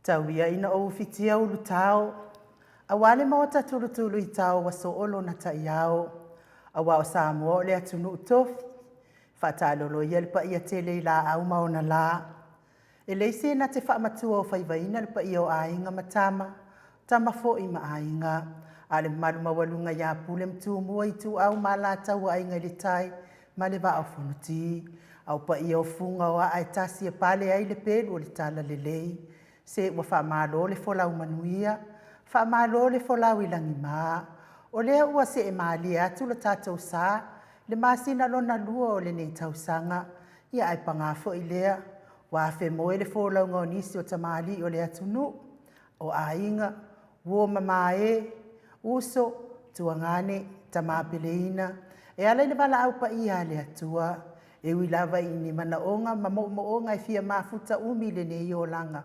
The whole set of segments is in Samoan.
Tau ia ina ou ufitia ulutao, aua le maota tulutuluitao ua soo lona ta'iao, auā o Samoa o le atunuu tofi, faataalolo ia le paia tele i laau ma ona la. E leai se na te faamatuaofaivaina le paia o Aiga ma Tama, o Tama foi ma Aiga, a o le mamalu maualuga ia Pule ma Tumua, Ituau ma Alataua, Aiga i le Tai ma le Vaa o Fonoti. A o paia o fuga o aa e tasi e pale ai le pelu o le talalelei. Se ua faamalo le folau manuia, faamalo le folau i lagima. O lea ua see malie atu le tatou sa i le masina lona lua o lenei tausaga, ia ae paga foi lea ua afemoe le folauga o nisi o tamalii o le atunuu, o aiga, uo mamae, uso, tuagane, tama peleina e ala i le valaau paia a le Atua. E ui lava i manaoga ma moomooga e fia mafuta umi lenei olaga,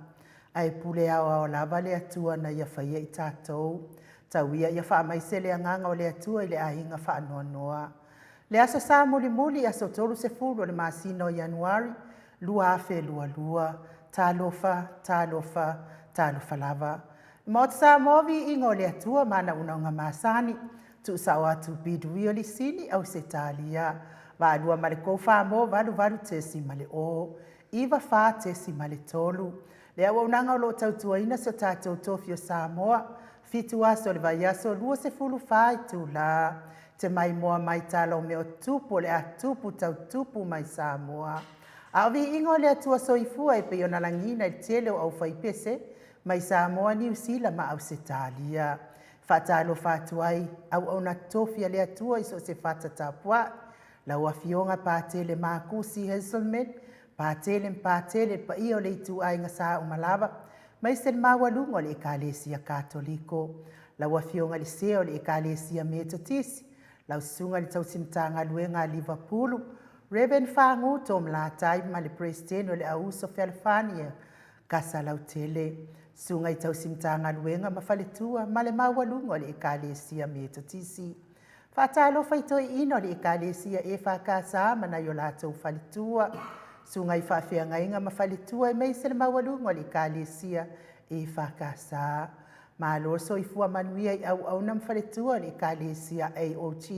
ae pule aoao lava le Atua na ia faia i tatou. Tau ia ia faamaise le agaga o le Atua i le aiga faanoanoa. Le Aso Sa mulimuli, aso 30 o le masina o Ianuari 2022, talofa, talofa, talofa lava. Le Maota Samoa, viiga o le Atua ma ana unauga masani, tuusao atu Biduio Lisini Ausetalia, 82 ma le 4 88.0 94.3. Le auaunaga o lo o tautuaina si o tatou tofi o Samoa, 7 aso o le vaiaso, 24 itula. Te maimoa mai tala o mea o tupu o le a tupu tau tupu mai Samoa. A o viiga o le Atua Soifua e pei ona lagiina i le tele o aufaipese mai Samoa, Niu Sila ma Ausetalia. Faatalofa atu ai auauna totofi a le Atua i so o se fata tapuai, lau Afioga Patele Makusi Hazelman, Patele ma Patele, le paia o le ituaiga Sa Umalava, maise le maualuga o le Ekalesia Katoliko, lau Afioga i le Sea o le Ekalesia Metotisi, lau Susuga i le Tausi Matagaluega a Livapulu, Reverend Fagu Tom Latai ma le Peresetene o le Au Uso Fealofani e Kasalautele, Susuga i Tausi Matagaluega ma Faletua ma le maualuga o le Ekalesia Metotisi. Faatalofa i toeaiina o le Ekalesia EFKS ma nai o latou faletua, susuga i faafeagaiga ma faletua aemaise le maualuga o le Ekalesia EFKS. Malo le soifua manuia i auauna ma faletua o le Ekalesia AOG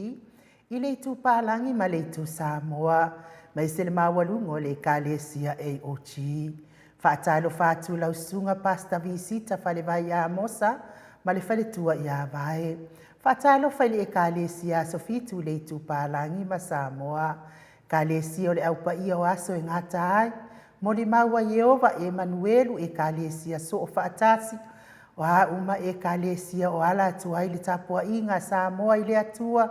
i le itu Palagi ma le itu Samoa, aemaise le maualuga o le Ekalesia AOG. Faatalofa atu lau susuga Pastor Visita Falevai Amosa ma le faletua ia Vae. Faatalofa i le Ekalesia Aso Fitu i le itu Palagi ma Samoa, Ekalesia o le Au Paia o Aso e Gata ai, Molimau a Ieova, Emanuelu, Ekalesia Soofaatasi, o a uma Ekalesia o ala atu ai le tapuaiga a Samoa i le Atua,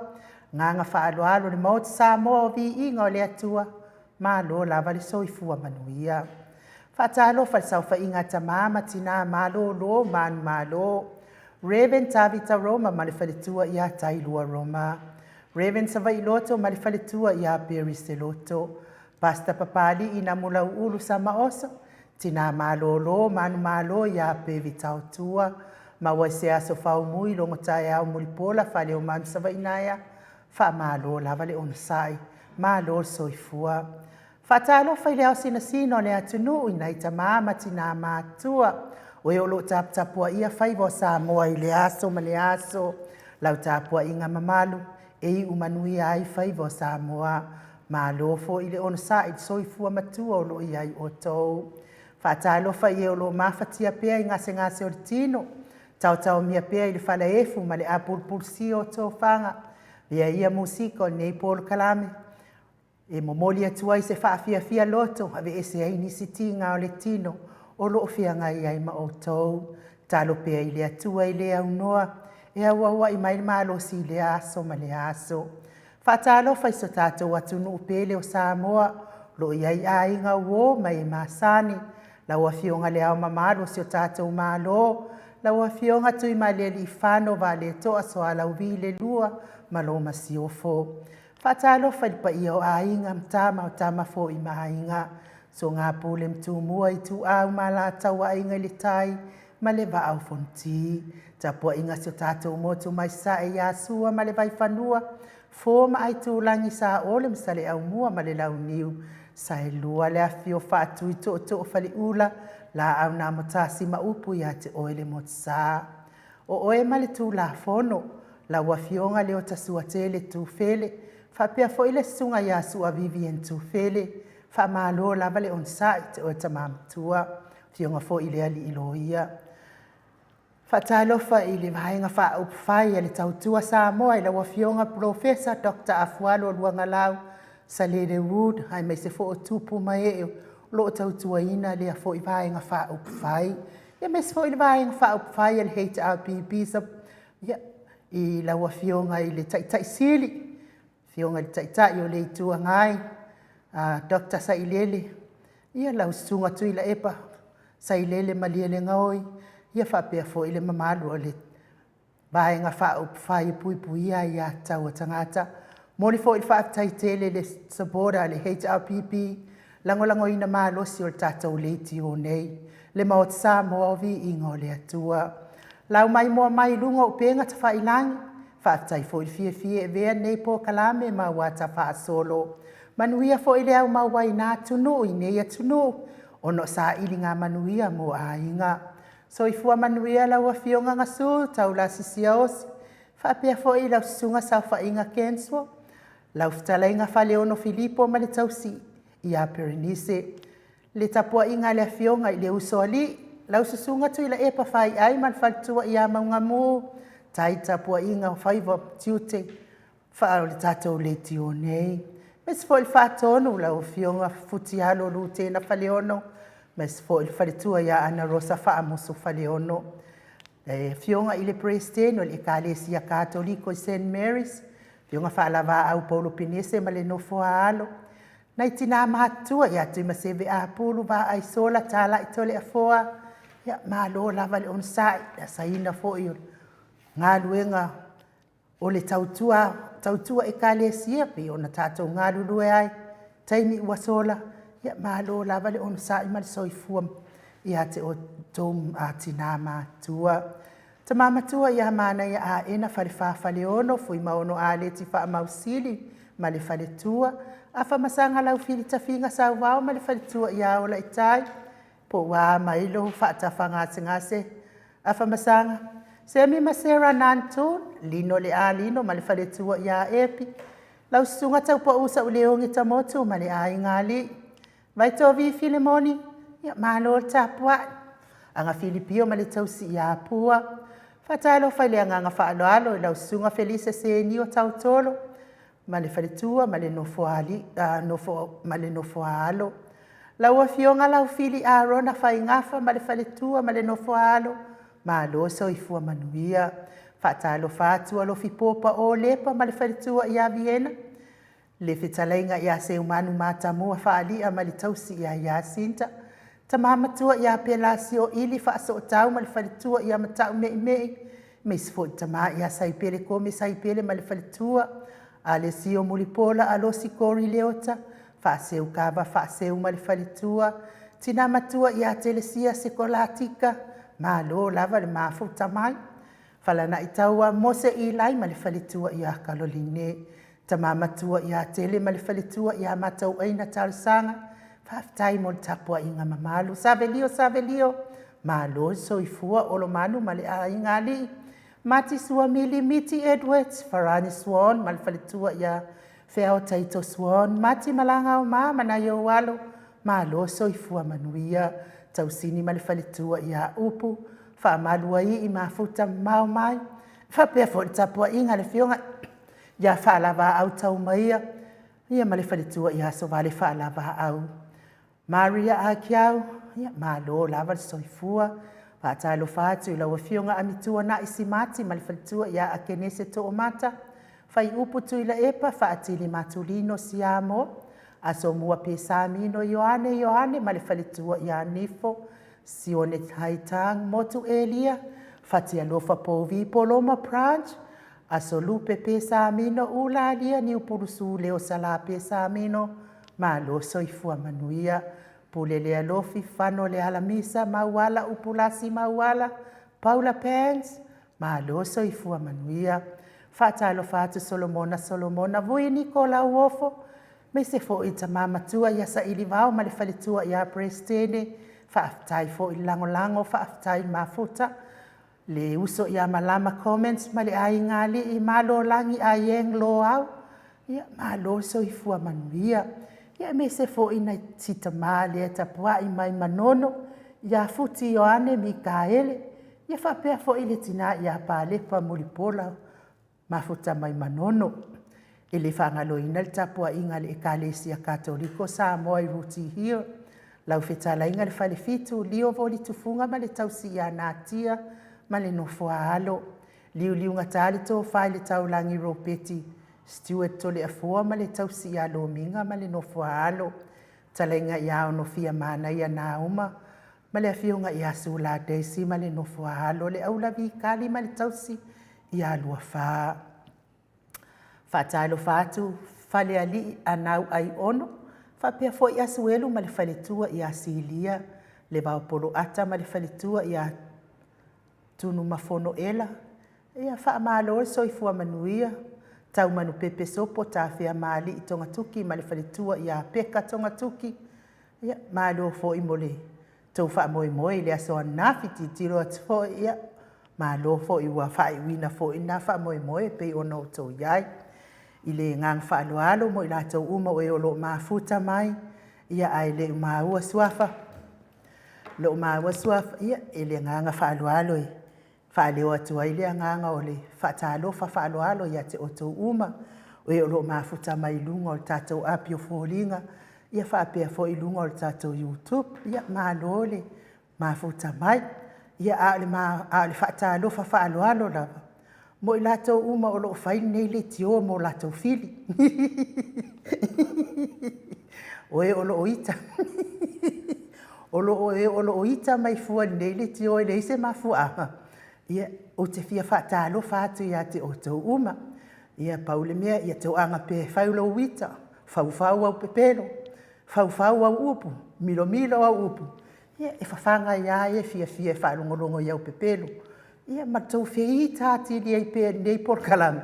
agaga faaaloalo le Maota Samoa o viiga o le Atua, malo lava le soifua manuia. Faatalofa i le saofaiga a tama ma tina malolo manumalo, Reverend Tavita Roma ma le faletua ia Tailua Roma, Reverend Savai Loto ma le faletua ia Perry Seloto, Pastor Papali'i Namulau'ulu Samaoso, tina malolo manumalo ia Pevi Taotua, maua i se aso faumui logo taeao mulipola faleomanu Savaii naea, faamalo lava le onosai, malo le soifua. Faatalofa i le ao sinasina o le atunuu i nai tama ma tina matutua, o e o lo o taputapuaia faiva o Samoa i le aso ma le aso, lau tapuaiga mamalu e iu manuia ai faiva o Samoa. Malo foi le onosai i le soifua matua o lo o i ai outou. Faatalofa i e o lo o mafatia pea i gasegase o le tino, taotaomia pea i le falaefu ma le apulupulusia o tofaga. Avea ia musika o lenei polokalame e momoli atu ai se faafiafia loto, aveese ai nisi tiga o le tino o lo o feagai ai ma outou. Talo pea i le Atua e le aunoa e auauai mai le malosi i lea aso ma lea aso. Faatalofa i so tatou atunuu pele o Samoa, o lo o i ai aiga uo ma e masani, lau Afioga Le Ao Mamalu o si o tatou Malo, lau Afioga Tuimalealiifano Vaaletoa Sualauvi II ma lo Masiofo. Faatalofa i le paia o Aiga ma Tama o Tama foi ma Aiga, Soga Pule ma Tumua, Ituau ma Alataua, Aiga i le Tai ma le Vaa o Fonoti. Tapuaiga a si o tatou motu mai Sasae ia Sua ma le Vaifanua, Fofo ma Aitulagi, Saole ma Saleaaumua ma le Launiu. Saelua le afifio o Faatui Tootoo o Faleula, Laau na Amotasi ma upu ia te oe le Motusa. O oe ma le Tulafono, lau Afioga Leota Suatele Tufele, faapea foi le susuga ia Sua Vivian Tufele, faamalo lava le onosai i te oe tama matua, afioga foi i le alii loia. Faatalofa i le Vaega Faaupufai a le Tautua Samoa i lau Afioga Polofesa Dr. Afualo Luagalau Salele Wood, aemaise foi o tupu ma ee o lo o tautuaina lea foi Vaega Faaupufai. Aemaise foi le Vaega Faaupufai a le HRPP i lau Afioga i le Taitai Sili, Afioga i le Taitai o le Itu Agai, Dr. Sailele, lau Susuga Tuilaepa Sailele Malielegaoi, faapea foi le mamalu o le Vaega Faaupufai e Puipuia Aia Tatau a Tagata. E momoli foi le faafetai tele i le supporter a le HRPP, lagolagoina malosi o le tatou leitio nei. Le Maota Samoa o viiga o le Atua. Lau maimoa mai i luga o upega tafailagi, faafetai foi le fiafia e avea lenei polokalame ma ua ata faasolo. Manuia foi le aumau ai i na atunuu i nei atunuu, ona o sailiga manuia mo aiga. Soifua manuia lau Afioga Gasu Taulasi Siaosi, faapea foi lau Susuga Saofaiga Kenswell, lau fetalaiga Faleono Filipo ma le tausi ia Perenise. Le tapuaiga a le afioga i le Usoalii, lau Susuga Tuilaepa Faiai ma le faletua ia Maugamu, tai le tapuaiga o faiva ma tiute o le tatou leitio nei. Aemaise foi le Faatonu lau Afioga Futialo Lutena Faleono, aemaise foi le faletua ia Anarosa Faamusu Faleono. Le Afioga i le Peresetene o le Ekalesia Katoliko i Saint Mary's, Afioga Faalavaau Paulo Penese ma le nofo a alo, nai tina matutua ia Tuimaseve Apulu, Vaaisola Talai Toleafoa, ia malo lava le onosai i le asaina foi o galuega o le tautua Ekalesia pei ona tatou galulue ai i taimi ua sola. Ia malo lava le onosai ma le soifua ia te outou tina matutua. Tama matua ia Manaia Aena Falefa Faleolo, Fuimaono Aleti Faamausili ma le faletua, Afamasaga Laufili Tafiga Sauvao ma le faletua ia Olaitai, po ua a mai lou faatafagasegase Afamasaga, Semi ma Sera Nanton, Lino Le'a Lino ma le faletua ia Epi, lau Susuga Taupau Sauleogi Tamotu ma le aiga alii, Vaitovi Filemoni, ia malo le tapuai, Aga Filipio ma le tausi ia Pua. Faatalofa i le agaga faaaloalo i lau Susuga Felisa Senio Tautolo ma le faletua ma le nofoaalo, lau Afioga Laufili Arona Faigafa ma le faletua ma le nofoaalo, malo le soifua manuia. Faatalofa atu Alofi Popa Lepa ma le faletua ia Viena, le fetalaiga ia Seumanu Matamua Faali'a ma le tausi ia Iasinta, tama matua ia Pelasio Ili Faasootau ma le faletua ia Matau Meimei, aemaise foi le tama ia Saipele Kome Saipele ma le faletua, Alesio Mulipola Alosi Kory Leota, Faaseu Kava Faaseu ma le faletua, tina matua ia Telesia Sekolatika, malo lava le mafuta mai. Falanaitaua Mose Ilai ma le faletua ia Kaloline, tama matua ia Tele ma le faletua ia Matauaina Talosaga, faafetai mo le tapuaiga mamalu. Savelio Savelio, malo le soifua Olomalu ma le aiga alii, Mati Suamili Miti Edwards, Farani Swan ma le faletua ia Feao Taito Swan, Mati Malagaoma ma nai ou alo, malo le soifua manuia. Tausini ma le faletua ia Upu, Faamaluaii Mafuta mamao mai, faapea foi le tapuaiga a le afioga ia Faalavaau Taumaia ma le faletua ia Sovale Faalavaau. Maria Ah Kiow, ia malo lava le soifua. Faatalofa atu i lau Afioga Amituanai Simati ma le faletua ia Akenese Toomata, Faiupu Tuilaepa Faatili Matulino Siamo, Asomua Pesamino Ioane Ioane ma le faletua ia Nifo, Sione Haitang Motu Elia, Fatialofa Povi Poloma Branch, Asolupe Pesamino Ulalia Niupulusu Leo Sala Pesamino, malo soifua manuia. Pule le alofi Fano le Alamisa Mauala Upulasi Mauala, Paula Pants, malo soifua manuia. Faatalofa atu Solomona Solomona Vui Niko Lauofo, Aemaise foi i le tama matua ia Sailivao ma le faletua ia Peresetene, faafetai foi le lagolago, faafetai mafuta. Le uso ia Malama Commons ma le aigaalii, Malolagi Aiang Loau, ia malo le soifua manuia. Ia aemaise foi si tama lea e tapuai mai Manono ia Futi Ioane Mikaele, ia faapea foi le tina ia Palepa Mulipola mafuta mai Manono. E le faagaloina le tapuaiga a le Ekalesia Katoliko Samoa i Rooty Hill, lau fetalaiga i le Falefitu Leo Voli Tufuga ma le tausi ia Natia ma le nofo a alo. Liuliugata le tofa i le Taulagi Ropati Stewart Toleafoa ma le tausi ia Lomiga ma le nofo a alo. Fetalaiga ia Onofia Manaia Nauma ma le afioga ia Sula Daisy ma le nofo a alo, le Aulavi Kali ma le tausi ia Luafa. Faatalofa atu Falealii Anau Aiono faapea foi Asuelu ma le faletua ia Silia, Levao Poloata ma le faletua ia Tunumafono Ela, ia faamalo le soifua manuia. Taumanupepe Sopo Tafea ma alii Togatuki ma le faletua ia Peka Togatuki, ia malo foi mo le tou faamoemoe i le aso ananafi. Tilotilo atu foi, ia malo foi ua faaiuina foi lena faamoemoe e pei ona outou i ai. I le agaga faaaloalo mo i latou uma o e o lo o mafuta mai, ia ae le o maua suafa, ia i le agaga faaaloalo e faaleo atu ai le agaga o le faatalofa faaaloalo ia te outou uma, o e o lo o mafuta mai i luga o le tatou api o foliga, ia faapea foi luga o le tatou YouTube. Ia malo le mafuta mai. Ia, a o le faatalofa faaaloalo lava mo i latou uma o lo o fai lenei leitio mo latou fili. O e o lo o ita, o e o lo o ita mai fua i lenei leitio e leai se mafuaaga, ia, ou te fia faatalofa atu ia te outou uma. Ia, pau le mea ia toaga pea e fai lou ita, faufau au pepelo, faufau au upu, milomilo au upu, ia e fafaga ai lava e fiafia e faalogologo i au pepelo, ia ma tou feita atili ai pea i lenei polokalame.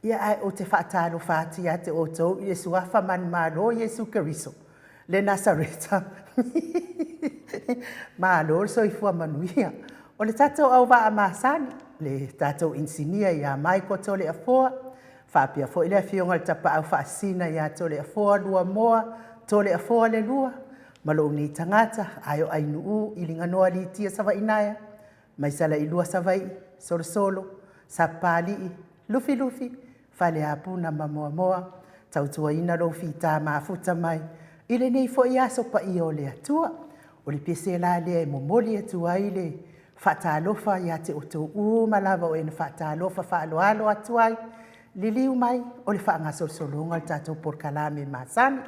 Ia ae ou te faatalofa atu ia te outou i le suafa manumalo o Iesu Keriso le Nasareta. Malo le soifua manuia. O le tatou auvaa masani, le tatou inisinia ia Michael Toleafoa, faapea foi le afioga i le Tapaau Faasisina ia Toleafoa Luamoa Toleafoa le lua, ma lou nei tagata, ae o Ainu'u Iliganoa Litia Savaiinaea, mai Salailua Savaii, Solosolo, Sapapalii, Lufilufi, Faleapuna ma Moamoa. Tautuaina lou fita mafuta mai i lenei foi aso paia o le Atua. O le pese la lea e momoli atu ai le faatalofa ia te outou uma lava o e na faatalofa faaaloalo atu ai, liliu mai o le faagasolosologa o le tatou polokalame masani.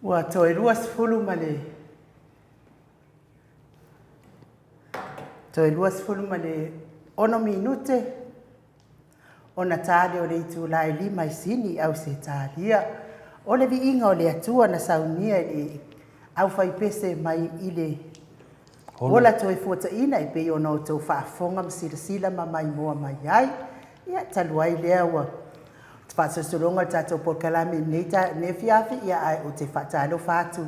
Ua toe 20 ma le toe 26 minute ona ta lea o le itula e 5 i Sini i Ausetalia. O le viiga o le Atua na saunia e le aufaipese mai i le ola toefuataina e pei ona outou faafofoga ma silasila ma maimoa mai ai. Ia, talu ai lea ua faasolosologa le tatou polokalame i lenei lenei afiafi, ia ae ou te faatalofa atu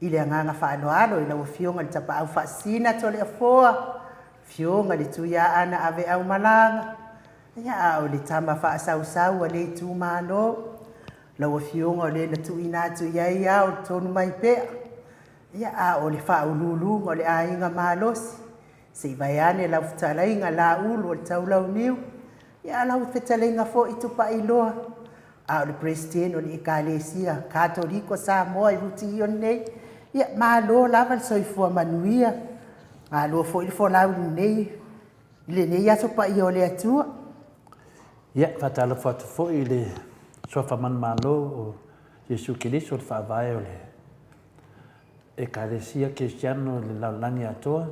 i le agaga faaaloalo i lau Afioga i le Tapaau Faasisina Toleafoa, Afioga i le Tuiaana Aveaumalaga, ia a o le tama faasausau a le itumalo, lau Afioga o le na tuuina atu i ai ao le tonu mai pea, ia a o le faauluuluga o le aiga malosi, se i vaeane lau fetalaiga Laulu o le Taulauniu, ia a lau fetalaiga foi Tupailoa, a o le Peresetene o le Ekalesia Katoliko Samoa i Rutiio nei, ia malo lava le soifua manuia, malo foi le folau i lenei aso paia o le Atua. Ia, faatalofa atu foi i le Suafa Manumalo o Iesu Keriso, le Faavae o le Ekalesia Kerisiano i le lalolagi atoa,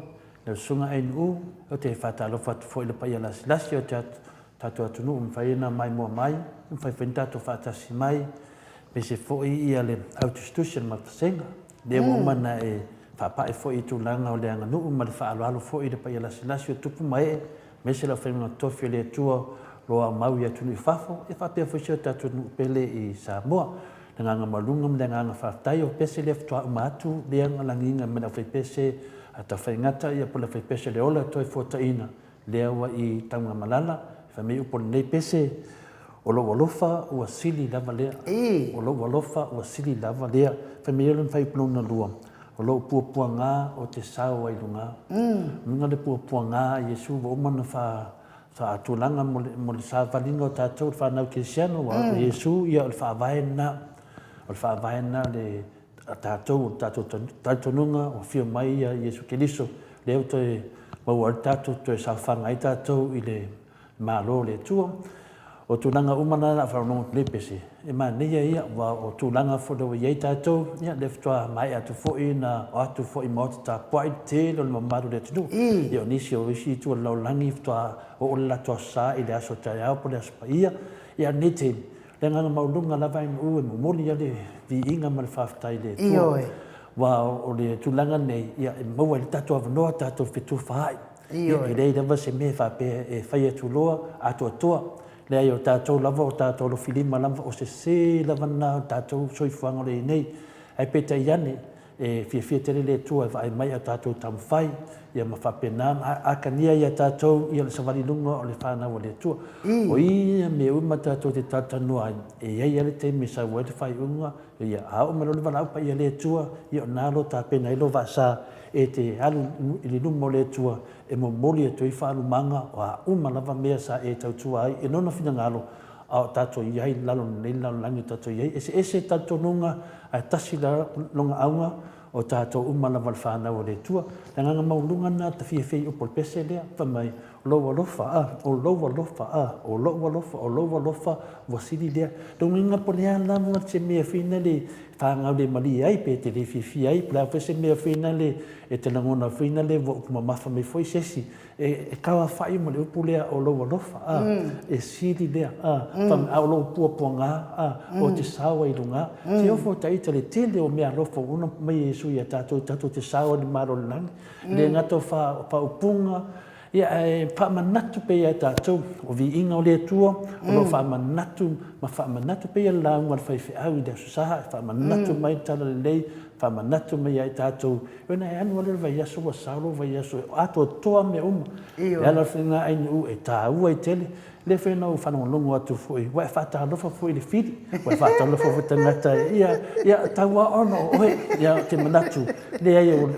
lau Susuga Ainuu, ou te faatalofa atu foi i le paia lasilasi o tatou atunuu ua mafai ona maimoa mai, ua mafai foi ona tatou faatasi mai, aemaise foi ia le au tusitusi o le matou vasega, lea ua uma ona e faapai foi i tulaga o le aganuu ma le faaaloalo foi i le paia lasilasi o tupu ma ee, aemaise le aufaigaluega totofi a le Atua o lo o aumau i atunuu i fafo, ia faapea foi si o tatou atunuu pele i Samoa. Le agaga maualuga ma le agaga faafetai, o pese lea faatoa uma atu lea lagiga mai le aufaipese a Tafaigata ia po o le aufaipese le ola toe fuataina lea ua i Taugamalara, fai mai upu o lenei pese, o lou alofa ua sili lava lea. O lou alofa ua sili lava lea. Fai mai ai lona fuaiupu lona lua, o lou puapuaga o te sao ai luga. Luga le puapuaga a Iesu ua uma ona fa faatulaga mo le, mo le savaliga o tatou le fanau kerisiano, aua o Iesu, ia o le faavae lena. O le faavae lena o le a tatou, o le tatou talitonuga ua afio mai ia Iesu Keriso, lea ua toe maua ai le tatou, toe saofaga ai tatou i le Malo o le Atua. O tulaga uma na o le a faalogologo atu nei pese, e manaia ia, aua o tulaga foi ua i ai tatou, ia lea faatoa maea atu foi ona o atu foi i maota tapuai le tele o le mamalu o le atunuu. Ia o nisi o isi itu o le lalolagi faatoa oo le latou aso sa i le aso taeao po o le aso paia. Ia a o lenei taimi, o le agaga maualuga lava e momoli lava le viiga ma le faafetai i le Atua. Aua o le tulaga lenei, ia e maua ai le tatou avanoa tatou fetufaai. Ia, e leai lava se mea e faapea e fai atu loa atoatoa. Leai, o tatou lava, o tatou alofilima lava, o sese lava lena o le tatou soifuaga o lo o i ai nei. Ae peitai ane, e fiafia tele le Atua e vaai mai i a tatou taumafai, ia ma faapena ona atagia ia tatou ia le savali i luga o le fanau a le Atua. O ia mea uma tatou te talatalanoa ai, e i ai lava le taimi e sau ai le faaiuga, ia, a oo mai loa le valaau paia a le Atua, ia o lena o lo o tapena ai lou vaasa e te alu i luma o le Atua e momoli atu ai faalumaga o a uma lava mea sa e tautua ai i Lona finagalo, a o tatou i ai i lalo o lenei lalolagi o tatou i ai. Eseese talitonuga, ae tasi lona auga, o tatou uma lava o le fanau a le Atua. Le agaga maualuga lena ta fiafia i upu o le pese lea, fai mai, o lou alofa, a, o lou alofa, a, o lou alofa, o lou alofa ua sili lea. Lona uiga po o le a lava se mea foi lea faagaulemalie ai pe te le fiafia ai, po o le a foi se mea foi lea e te lagona foi lea ua upu mamafa mai foi se isi, e tauafa'i ma le upu lea o lou alofa, a, e sili lea, a, a o lou puapuaga, a, o te sao ai i luga. Se ofo ta ita le tele o mea alofa ua ona mai e Iesu ia tatou, tatou te sao ai i le Malo o le Lagi. E le gata o faaupuga, ia ae faamanatu pea ia tatou, o viiga o le Atua, o lo o faamanatu ma faamanatu pea le lauga a le faifeau i le Aso Sa, e faamanatu mai le Talalelei, faamanatu mai ia i tatou, Ona e alu alu le vaiaso ua sao lou vaiaso e atoatoa mea uma. E ala foi lena ainiu e taua ai tele. Lea foi na ou faalogologo atu foi, ua e faatalofa foi i le fili, ua e faatalofa foi i tagata ia, ia tau lava ona o oe. Ia ou te manatu, leai o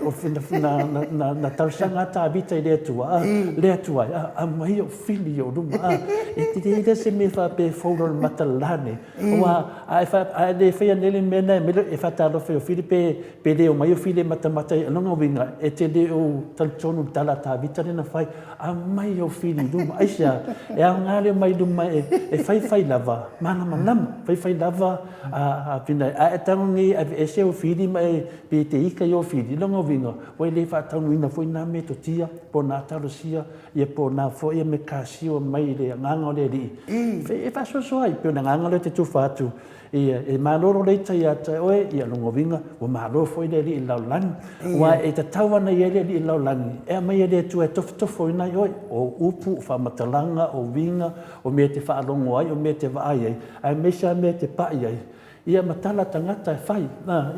na, na talosaga a Tavita i le Atua, a, le Atua e, a, aumai ou fili i ou luma, a. E te leai la se mea faapea e fou loa le mata lelane. Aua a e, a e le faia nei le mea lena e faatalofa i ou fili pe le, pe le omai o fili e matamata ai, o lona uiga, e te le o talitonu i le tala a Tavita lea na fai, Aumai ou fili i luma. Aisea? E aoga le omai i luma e faifai lava, malamalama, faifai lava a fina, a e tago nei e aveese ou fili ma e, pe te ika i ou fili, o lona uiga, ua e le faataunuuina foi na metotia po o na talosia, ia po o na foi mekasio mai le Agaga o le Alii, e faasoasoa ai. E pei o le agaga lea ou te tufa atu, ia, e malolo le ita ia te oe, ia lona uiga, ua malo foi le Alii i le lalolagi. Aua e tatau ana i ai le Alii i le lalolagi, e aumai e le Atua e tofotofoina ai oe, o upu, o faamatalaga, o uiga, o mea e te faalogo ai, o mea e te vaai ai, aemaise lava mea e te pai ai, ia ma tala tagata e fai.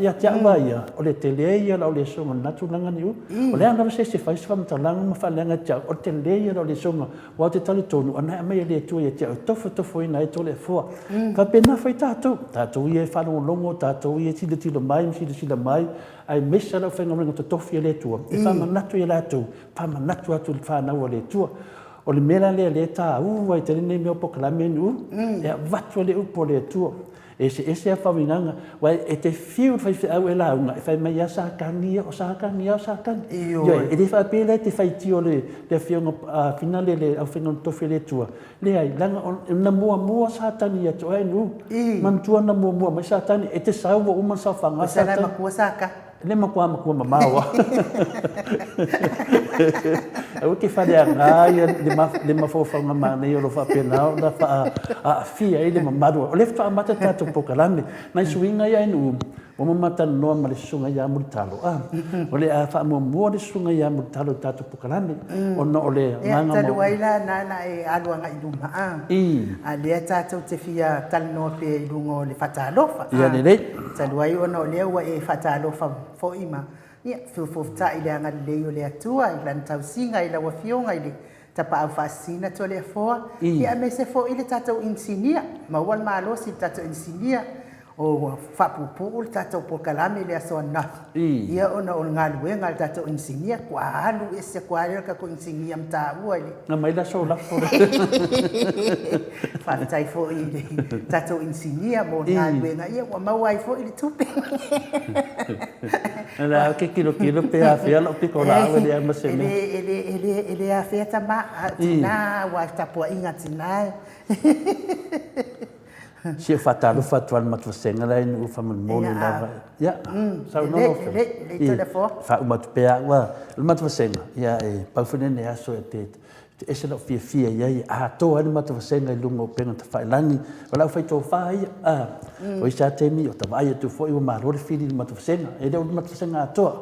Ia te au lava ia, o le tele ia o lau lesona i lena tulaga Niu. O le a lava se isi e fai se faamatalaga ma faaleaga ia te au, o le tele ia o lau lesona, aua ou te talitonu, o lena e aumai e le Atua ia te au e tofotofoina ai Toleafoa. Faapena foi tatou, tatou ia e faalogologo, tatou ia e tilotilo mai ma silasila mai, aemaise lava le aufaigaluega totofi a le Atua, e faamanatu ia latou, faamanatu atu i le fanau a le Atua. O le mea la lea o lea e taua ai tele lenei mea o polokalame Niu, e avatu ai le upu a le Atua. E eseese a faauigaga, aua e te fiu le faifeau e lauga, e fai mai ia Satani ia, o Satani ia, o Satani. Ioe, e le faapea la e te faitio le afioga a Finale le aufaigaluega totofi a le Atua. Leai, leaga na muamua Satani ia te oe Ainu. Manatua na muamua mai Satani, e te sau ua uma ona saofaga Satani. Ua matua Satani. Le matua matua mamao lava. Aua e te faleaga ia le mafaufauga manaia o lo o faapena ona faaaafia ai le mamalu. O lea faatoa amata le tatou polokalame. Nai suiga ia Ainu, ua uma ma talanoa ma le Susuga ia Mulitalo, a, o le a faamuamua le Susuga ia Mulitalo i le tatou polokalame, ona o le agaga Ia, talu ai la na na e alu agai i luma, a, a lea tatou te fia talanoa pea i luga o le faatalofa, a. Ia lelei. Talu ai ona o lea ua e faatalofa foi ma, ia, feofeofetai i le agalelei o le Atua i Lana tausiga i lau Afioga i le Tapaau Faasisina Toleafoa, ia aemaise foi le tatou inisinia, maua le malosi i le tatou inisinia o faapuupuu le tatou polokalame i le aso ananafi, ia ona o le galuega a le tatou inisinia, ua alu ese atu lava lea o le tatou inisinia mataua i le. Na mai le aso lafo. Faafetai foi i le tatou inisinia mo le galuega, ia ua maua ai foi le tupe. O le a ke kilokilo pe afea lau pitolaau e leai ma se mea. E le afea tama, tina, aua e tapuaiga a tina e. Si ou faatalofa atu lava i le matou vasega la e i Nuu faamolemole lava. Ia, saunoa lau Afioga. Lelei, lelei Toleafoa. Faauma atu pea au a. O le matou vasega, ia e pau foi lenei aso e te ese lou fiafia i ai, e atoa ai le matou vasega i luga o upega tafailagi. O le aufaitofa ia, a, o isi lava taimi o ta vaai atu foi ua malo le fili i le matou vasega. E le o le matou vasega atoa.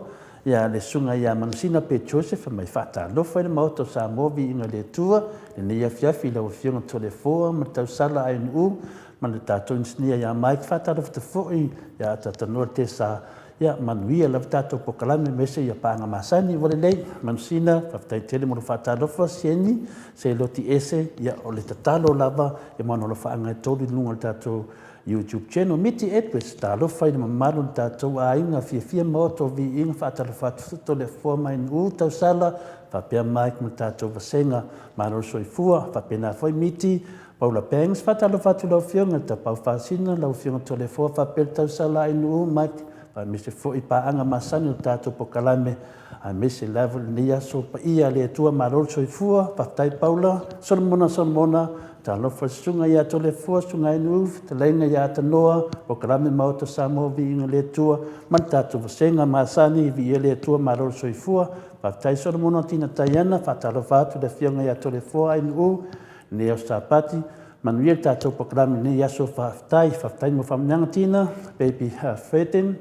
Ia, le Susuga ia Manusina Pei Joseph mai faatalofa i le Maota o Samoa Viiga i le Atua, lenei afiafi i lau Afioga Toleafoa ma le Tausala ANU ma le tatou Inisinia ia Mike, faatalofa atu foi ia Atatanoa Tesa, ia manuia lava tatou polokalame aemaise ia paaga masani. Ua lelei Manusina, faafetai tele mo le faatalofa, Sieni, se loti ese, ia o le tatalo lava e moana alofaaga e tolu i luga o le tatou YouTube Channel Miti Edwards, talofa i le mamalu o le tatou aiga fiafia maota o viiga faatalofa atu Toleafoa mai Nu'u Tausala faapea Mike ma le tatou vasega Malo le soifua faapena foi Miti Paula Banks faatalofa atu lau afioga i le Tapaau Faasina lau afioga Toleafoa faapea le Tausala i Nu'u Mike aemaise foi paaga masani o le tatou pokalame aemaise lava lenei aso paia a le Atua malo le soifua faafetai Paula Solomona Solomona talofa susuga ia Toleafoa susuga Enu fetalaiga ia Atanoa pokalame Maota Samoa viiga le Atua ma le tatou vasega masani viia le Atua malo le soifua faafetai Solomona Tina Taiana faatalofa atu le afioga ia Toleafoa Ainuu lenei aso Sapati manuia le tatou pokalame lenei aso faafetai faafetai mo faamanuiaga Tina baby Freden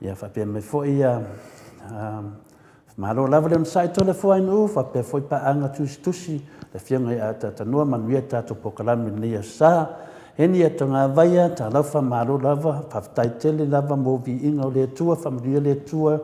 Ia faapea mai foi ia Malo lava le onosai Toleafoa Ainuu faapea foi paaga tusitusi le afioga ia Atatanoa manuia le tatou polokalame i lenei aso sa. Eni Atogavaia talofa malo lava faafetai tele lava mo viiga o le Atua faamanuia le Atua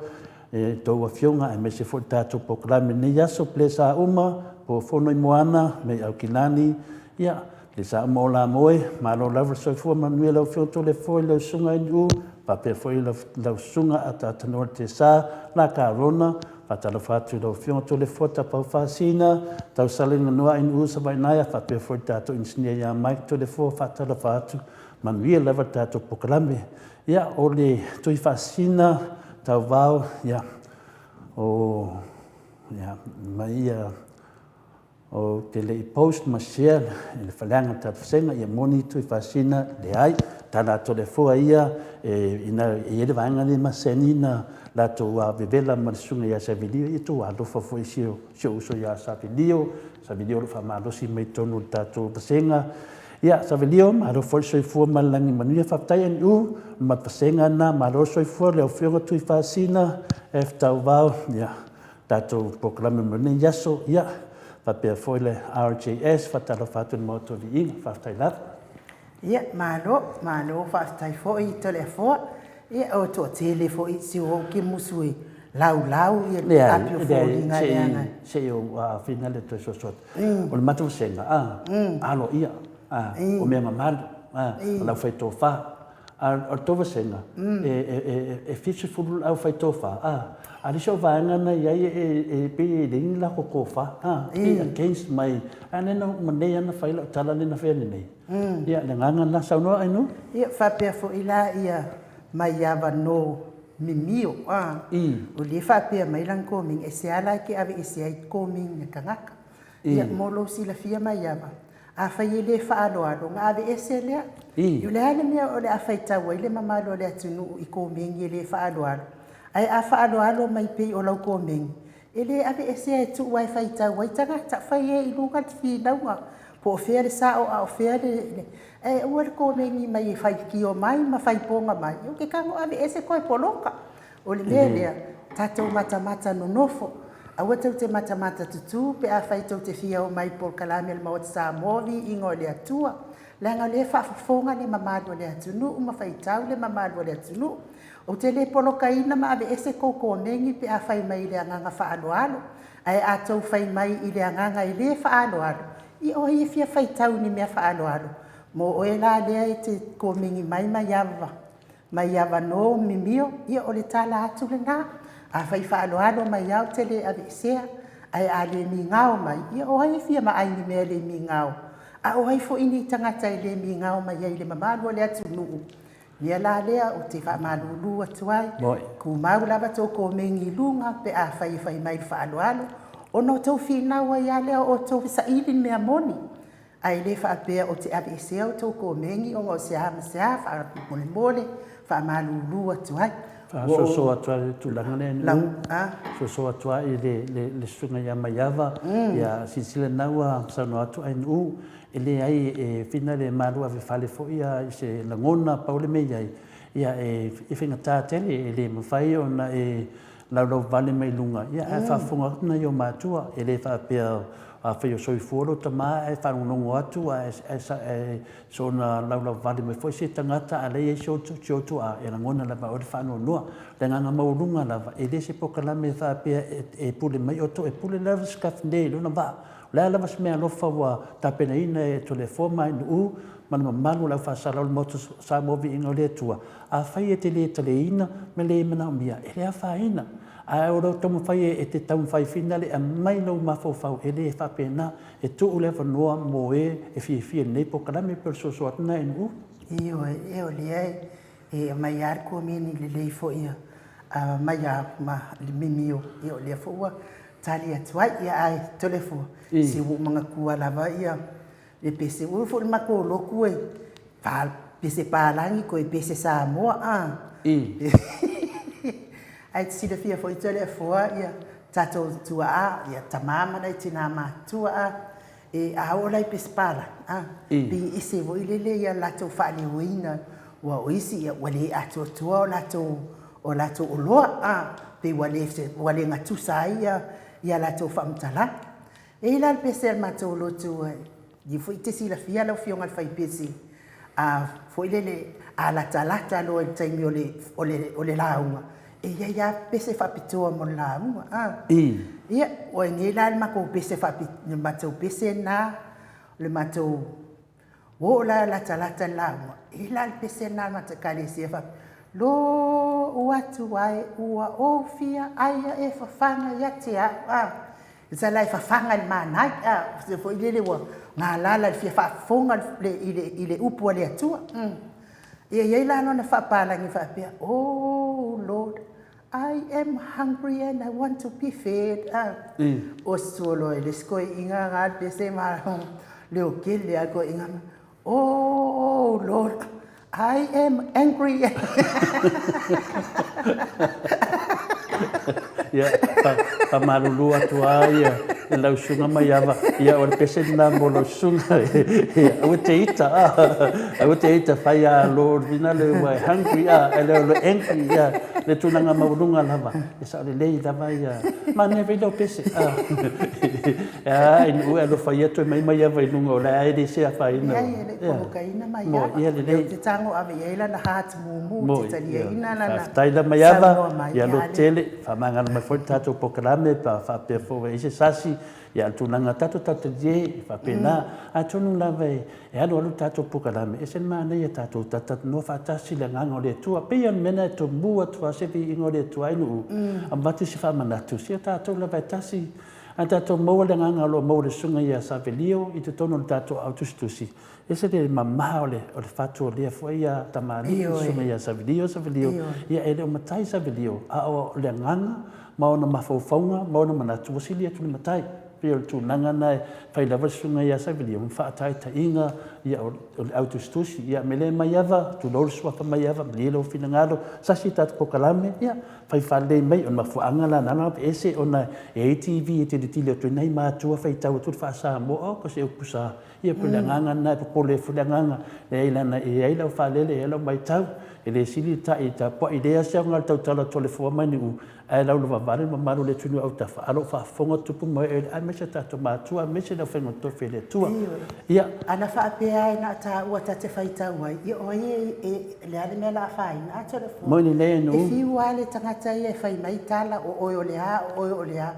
i tou afioga aemaise foi le tatou polokalame i lenei aso Bless Auma po Fono i Moana me Aukilani ia Le sa uma o Lamoe, malo lava le soifua manuia lau Afioga Toleafoa i lau Susuga NU, faapea foi lau Susuga Ataatanoa Tesa, la Karona, faatalofa atu i lau Afioga Toleafoa Tapau Faasina, Tausalaina Noa NU Savainaea, faapea foi le tatou Inisinia ia Mike Toleafoa, faatalofa atu, manuia lava le tatou polokalame. Ia, o le Tuifaasisina Tauvao, ia, o, ia, mai ia, ou te le i post ma share i le faleaga o le tatou vasega, ia moni Tuifaasisina, leai, tala a Toleafoa ia, e, ina e i ai le vaega lea e masani na latou vevela ma le susuga ia Savelio, ia outou alofa foi i si ou uso ia Savelio, Savelio o lo o faamalosi mai totonu o le tatou vasega. Ia, Savelio, malo foi le soifua ma le lagi manuia. Faafetai NU, o le matou vasega lena, malo le soifua i lau Afioga Tuifaasisina F. Tauvao, ia, tatou polokalame mo lenei aso, ia, faapea foi le RJS, faatalofa atu i le Maota o Viiga, faafetai lava. Ia, malo, malo faafetai foi Toleafoa. Ia, o toatele foi si o ke musu e laulau ia le api o foliga leaga. Se i ou afina le toe soso atu. O le matou vasega, a, aloaia, a, o mea mamalu, a, o le aufaitofa. A o le tou vasega, e 70 le aufaitofa, a, a o le isi au vaega na i ai e pei e leai ni latou tofa, a, pei e against mai. A lea na uma nei lava ona fai lau tala lea na faia nei. Ia, le agaga lena. Saunoa Ainuu. Ia, faapea foi la ia mai avanoa mimio, a. O lea e faapea mai lana komeni, e se ala e te aveese ai komeni a tagata. Ia, mo lou silafia Maiava, afai e le faaaloalo, ona aveese lea. O le a le mea o le a faitau ai le mamalu o le atunuu i komeni e le faaaloalo? Ae a faaaloalo mai pei o lau komeni, E le aveesea e tuu lava e faitau ai tagata, fai e i luga le finauga po o fea le sao a o fea le... Ae aua le komeni mai e faitio mai ma faipoga mai, ou te tago aveese toe poloka. O le mea lea, tatou matamata nonofo, aua tou te matamata tutu pe afai tou te fia omai i polokalame a le Maota Samoa, Viiga o le Atua, leaga o lea e faafofoga le mamalu o le atunuu ma faitau le mamalu o le atunuu. Ou te le polokaina ma aveese kou komeni pe a fai mai i le agaga faaaloalo, ae a tou fai mai i le agaga e le faaaloalo, ia o ai e fia faitau i ni mea faaaloalo? Mo oe la lea e te komeni mai Maiava, Maiavano mimio, ia o le tala atu lena. A fai faaaloalo mai lava ou te le aveesea, ae a le migao mai, ia o ai e fia vaai i ni mea le migao? A o ai foi ni tagata e le migao mai ai i le mamalu o le atunuu? Mea la lea ou te faamalulu atu ai, tumau lava tou komeni i luga pe afai e fai mai i le faaaloalo, ona outou finau ai lava lea o outou e saili le mea moni, ae le faapea ou te aveesea outou komeni ona o se a ma se a, faamolemole, faamalulu atu ai. Faasoasoa atu ai i le tulaga lea Nu'u, soasoa atu ai i le susuga ia Maiava, ia silasila lena ua saunoa atu ai Nu'u, E leai, e whina le malu ave fale foi ia i se lagona, pau le mea i ai, ia e faigata tele, e le mafai ona e laulau vale mai luga, ia ae faafofoga atu nai ou matua, e le faapea afai o soifua lou tama ae faalogologo atu ae soona laulau vale mai foi se tagata a o la e i ai si ou tuaa, e lagona lava e oe le faanoanoa. O le agaga maualuga lava, e le se polokalame faapea e pule mai outou, e pule lava si Kafne i lona vaa. O le a lava se meaalofa ua tapenaina e Toleafoa ma Ainuu ma le mamalu o le aufaisalau o le Maota Samoa Viiga o le Atua, afai e te le taliaina ma le manaomia, e le afaina. Ae o lou taumafai e te taumafai finale e aumai lou mafaufau, e le faapena. E tuu le avanoa mo e e fiafia i lenei polokalame, pei o le soasoa atu lena Ainuu. Ioe, e o lea e aumai lava le komeni lelei foi a Maiava ma Mimio, ia o lea foi ua tali atu ai. Ia ae Toleafoa, se ua ou manatua lava ia le pese, ua oo foi i le matou lotu e pese palagi toe pese Samoa a. Ae te silafia foi Toleafoa ia tatou tuaa, ia tama ma nai tina matutua a, e a oo la i pese palagi a, pei e ese foi lele ia latou faaleoina, aua o isi ia ua le atoatoa o latou o latou oloa, a, pei ua le, ua le gatusa ai ia, ia latou faamatalaga. E i ai la le pese a le matou lotu, ia foi e te silafia lau Afioga i le Faipese, a, foi lele, a latalata loa i le taimi o le, o le, o le lauga, e i ai lava pese faapitoa mo le lauga, a. Ia, ua i nei la le matou pese faapi, le matou pese lena, le matou Ua oo la latalata le lauga, e i la le pese lena a le matou Ekalesia e faapea, Lou atu ae ua ou fia aia e fafaga ia te au, a. E tusa la e fafaga i le manai, a, se foi lele ua galala i le fia faafofoga i le upu a le Atua. Ia i ai la lona faapalagi faapea, Oh Lord, I am hungry and I want to be fed. Ah. O suo e le isi koeina ga le pese ma le o kele a koeina. Oh Lord, I am angry. Ia, faamalulu atu lava ia i lau susuga Maiava, ia o le pese lena mo lau susuga. Ia, aua te ita, aua te ita, fai a Lord finale ua e hungry, a, e le o le angry, ia, le tulaga maualuga lava, e sao lelei lava ia, manaia foi lau pese, a. A, i nu'u e alofa ia toe mai Maiava i luga o la e le se afaina. Leai, e le i polokaina Maiava. Ia lelei. Ou te tago ave i ai lana heart mumu, ou te taliaina lana Faafetai la Maiava, saunoa mai. Ia lototele, faamagalo mai foi le tatou polokalame pe a faapea foi ua i ai se sasi, ia o le tulaga tatou tautalie e faapena. Atonu lava e alualu le tatou polokalame, e ese le manaia tatou talatalanoa faatasi i le agaga o le Atua. Pei o le mea lena e tomu atu lava se viiga o le Atua i nuu, avatu se faamanatu, se o tatou lava e tasi. A tatou maua le agaga o lo o maua e le Susuga ia Savelio i totonu o le tatou aao tusitusi, e ese le mama o le fatu o lea foi ia tamalii, le Susuga ia Savelio, Savelio, ia e le o matai Savelio, a o le agaga ma ona mafaufauga ma ona manatu ua sili atu le matai. Pei o le tulaga lena e fai lava le Susuga ia Savelio ma faataitaiga ia o le au tusitusi, ia mele Maiava, tulou le suafa Maiava, malie lou finagalo, sasi tatou polokalame, ia Fai faalelei mai, o le mafuaaga la na ala ese ona e i ai TV e tilotilo atu ai nai matua faitau atu le faa-Samoa, oh ko se upu sa. Ia pei o le agaga lena e popole ai foi le agaga, leai leaga e i ai lau faalele, e i ai lau matau, e le sili le ta'i tapua'i, leai lava se aoga o le tautala atu o le foa mai Niu, ae laulova vale le mamalu o le atunuu i autafa, a o lo o faafofoga tupu ma ee, aemaise o tatou matua, aemaise le aufaiga totofi a le Atua. Ioe. Ia. Ana faapea ai na o taua ta te faitau ai, ia o ai e, e, le a le mea la afaina atu le foa. Moni lea nuu. E fiu lava le tagata ia e fai mai tala, o oe o le a, o oe o le a.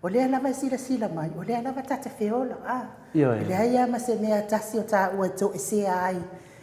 O lea lava e silasila mai, o lea lava ta te feola, a. Ioe. E leai lava ma se mea tasi o taua e toesea ai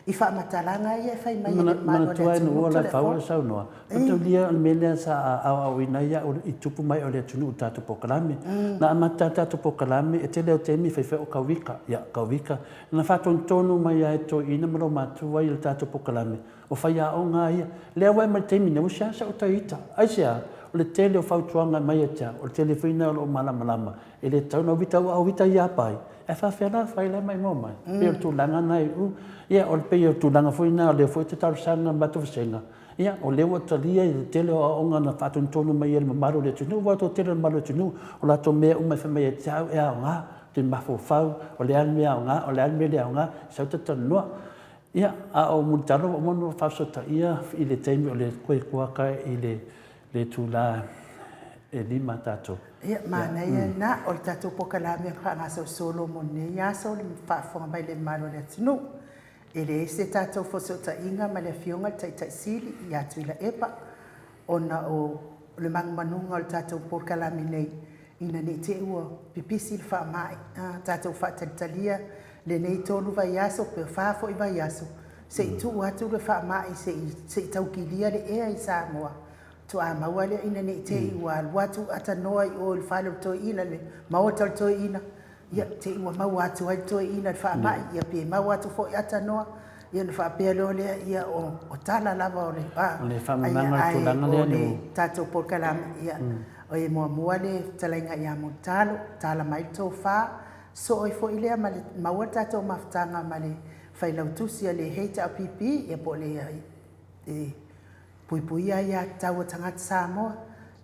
i faamatalaga ia e fai mai e le mamalu o le atunuu. Manatua nuu o la fau e saunoa, mataulia o le mea lea sa aoaoina ai au i tupu mai o le atunuu i tatou polokalame. Na amata tatou polokalame e tele o taimi e faifai o Kauika, ia Kauika. Na faatonutonu mai lava e toeaiina ma loumatua ia le tatou polokalame, o faiaoga ia. Lea ua e mai le taimi nei, ua seasea o tai ita. Aisea? O le tele o fautuaga e aumai ia te au, o le tele foi lena o lo o malamalama E le tatau ona uita aua a uita ia pai, e faafefea la fai la maimoa mai. E pei o le tulaga lena e u. Ia o le pei o le tulaga foi lena o lea foi ou te talosaga i le matou vasega, ia o lea ua talia i le tele o aoaoga na faatonutonu mai e le mamalu o le atunuu, aua o le toatele o le mamalu o le atunuu, o latou mea uma e fai mai ia te au e aoga, ou te mafaufau, o le a le mea aoga, o le a le mea le aoga, sau ta talanoa. Ia, a o Mulitalo ua uma ona faasotaia i le taimi o le koekoaka i le le itula e 5 tatou. Ia, manaia lena, o le tatou polokalame faagasolosolo mo lenei aso, le faafofoga mai le mamalu o le atunuu. E leai se tatou fesootaiga ma le Afioga i le Taitai Sili ia Tuilaepa ona o le manumanuga o le tatou polokalame nei ina ne i te i ua pipisi le faamai, tatou faatalitalia lenei 3 vaiaso pe 4 foi vaiaso se i tuu atu le faamai se i tau kilia le ea i Samoa, faatoa maua lea ina ne i te i ua alu atu atanoa i o i le fale o le toeaina, le maota o le toeaina, ia te i ua maua atu ai le toeaina i le faamai, ia pe maua atu foi atanoa, ia ona faapea loa lea, ia o tala lava o le, a, O le faamamaga o le tulaga lea o le tatou polokalame, ia, e muamua le fetalaiga ia Mulitalo, tala mai le tofa, soo ai foi lea ma le maua le tatou mafutaga ma le Failautusi a le HRPP, ia po o le e puipuia aiatatau a tagata Samoa,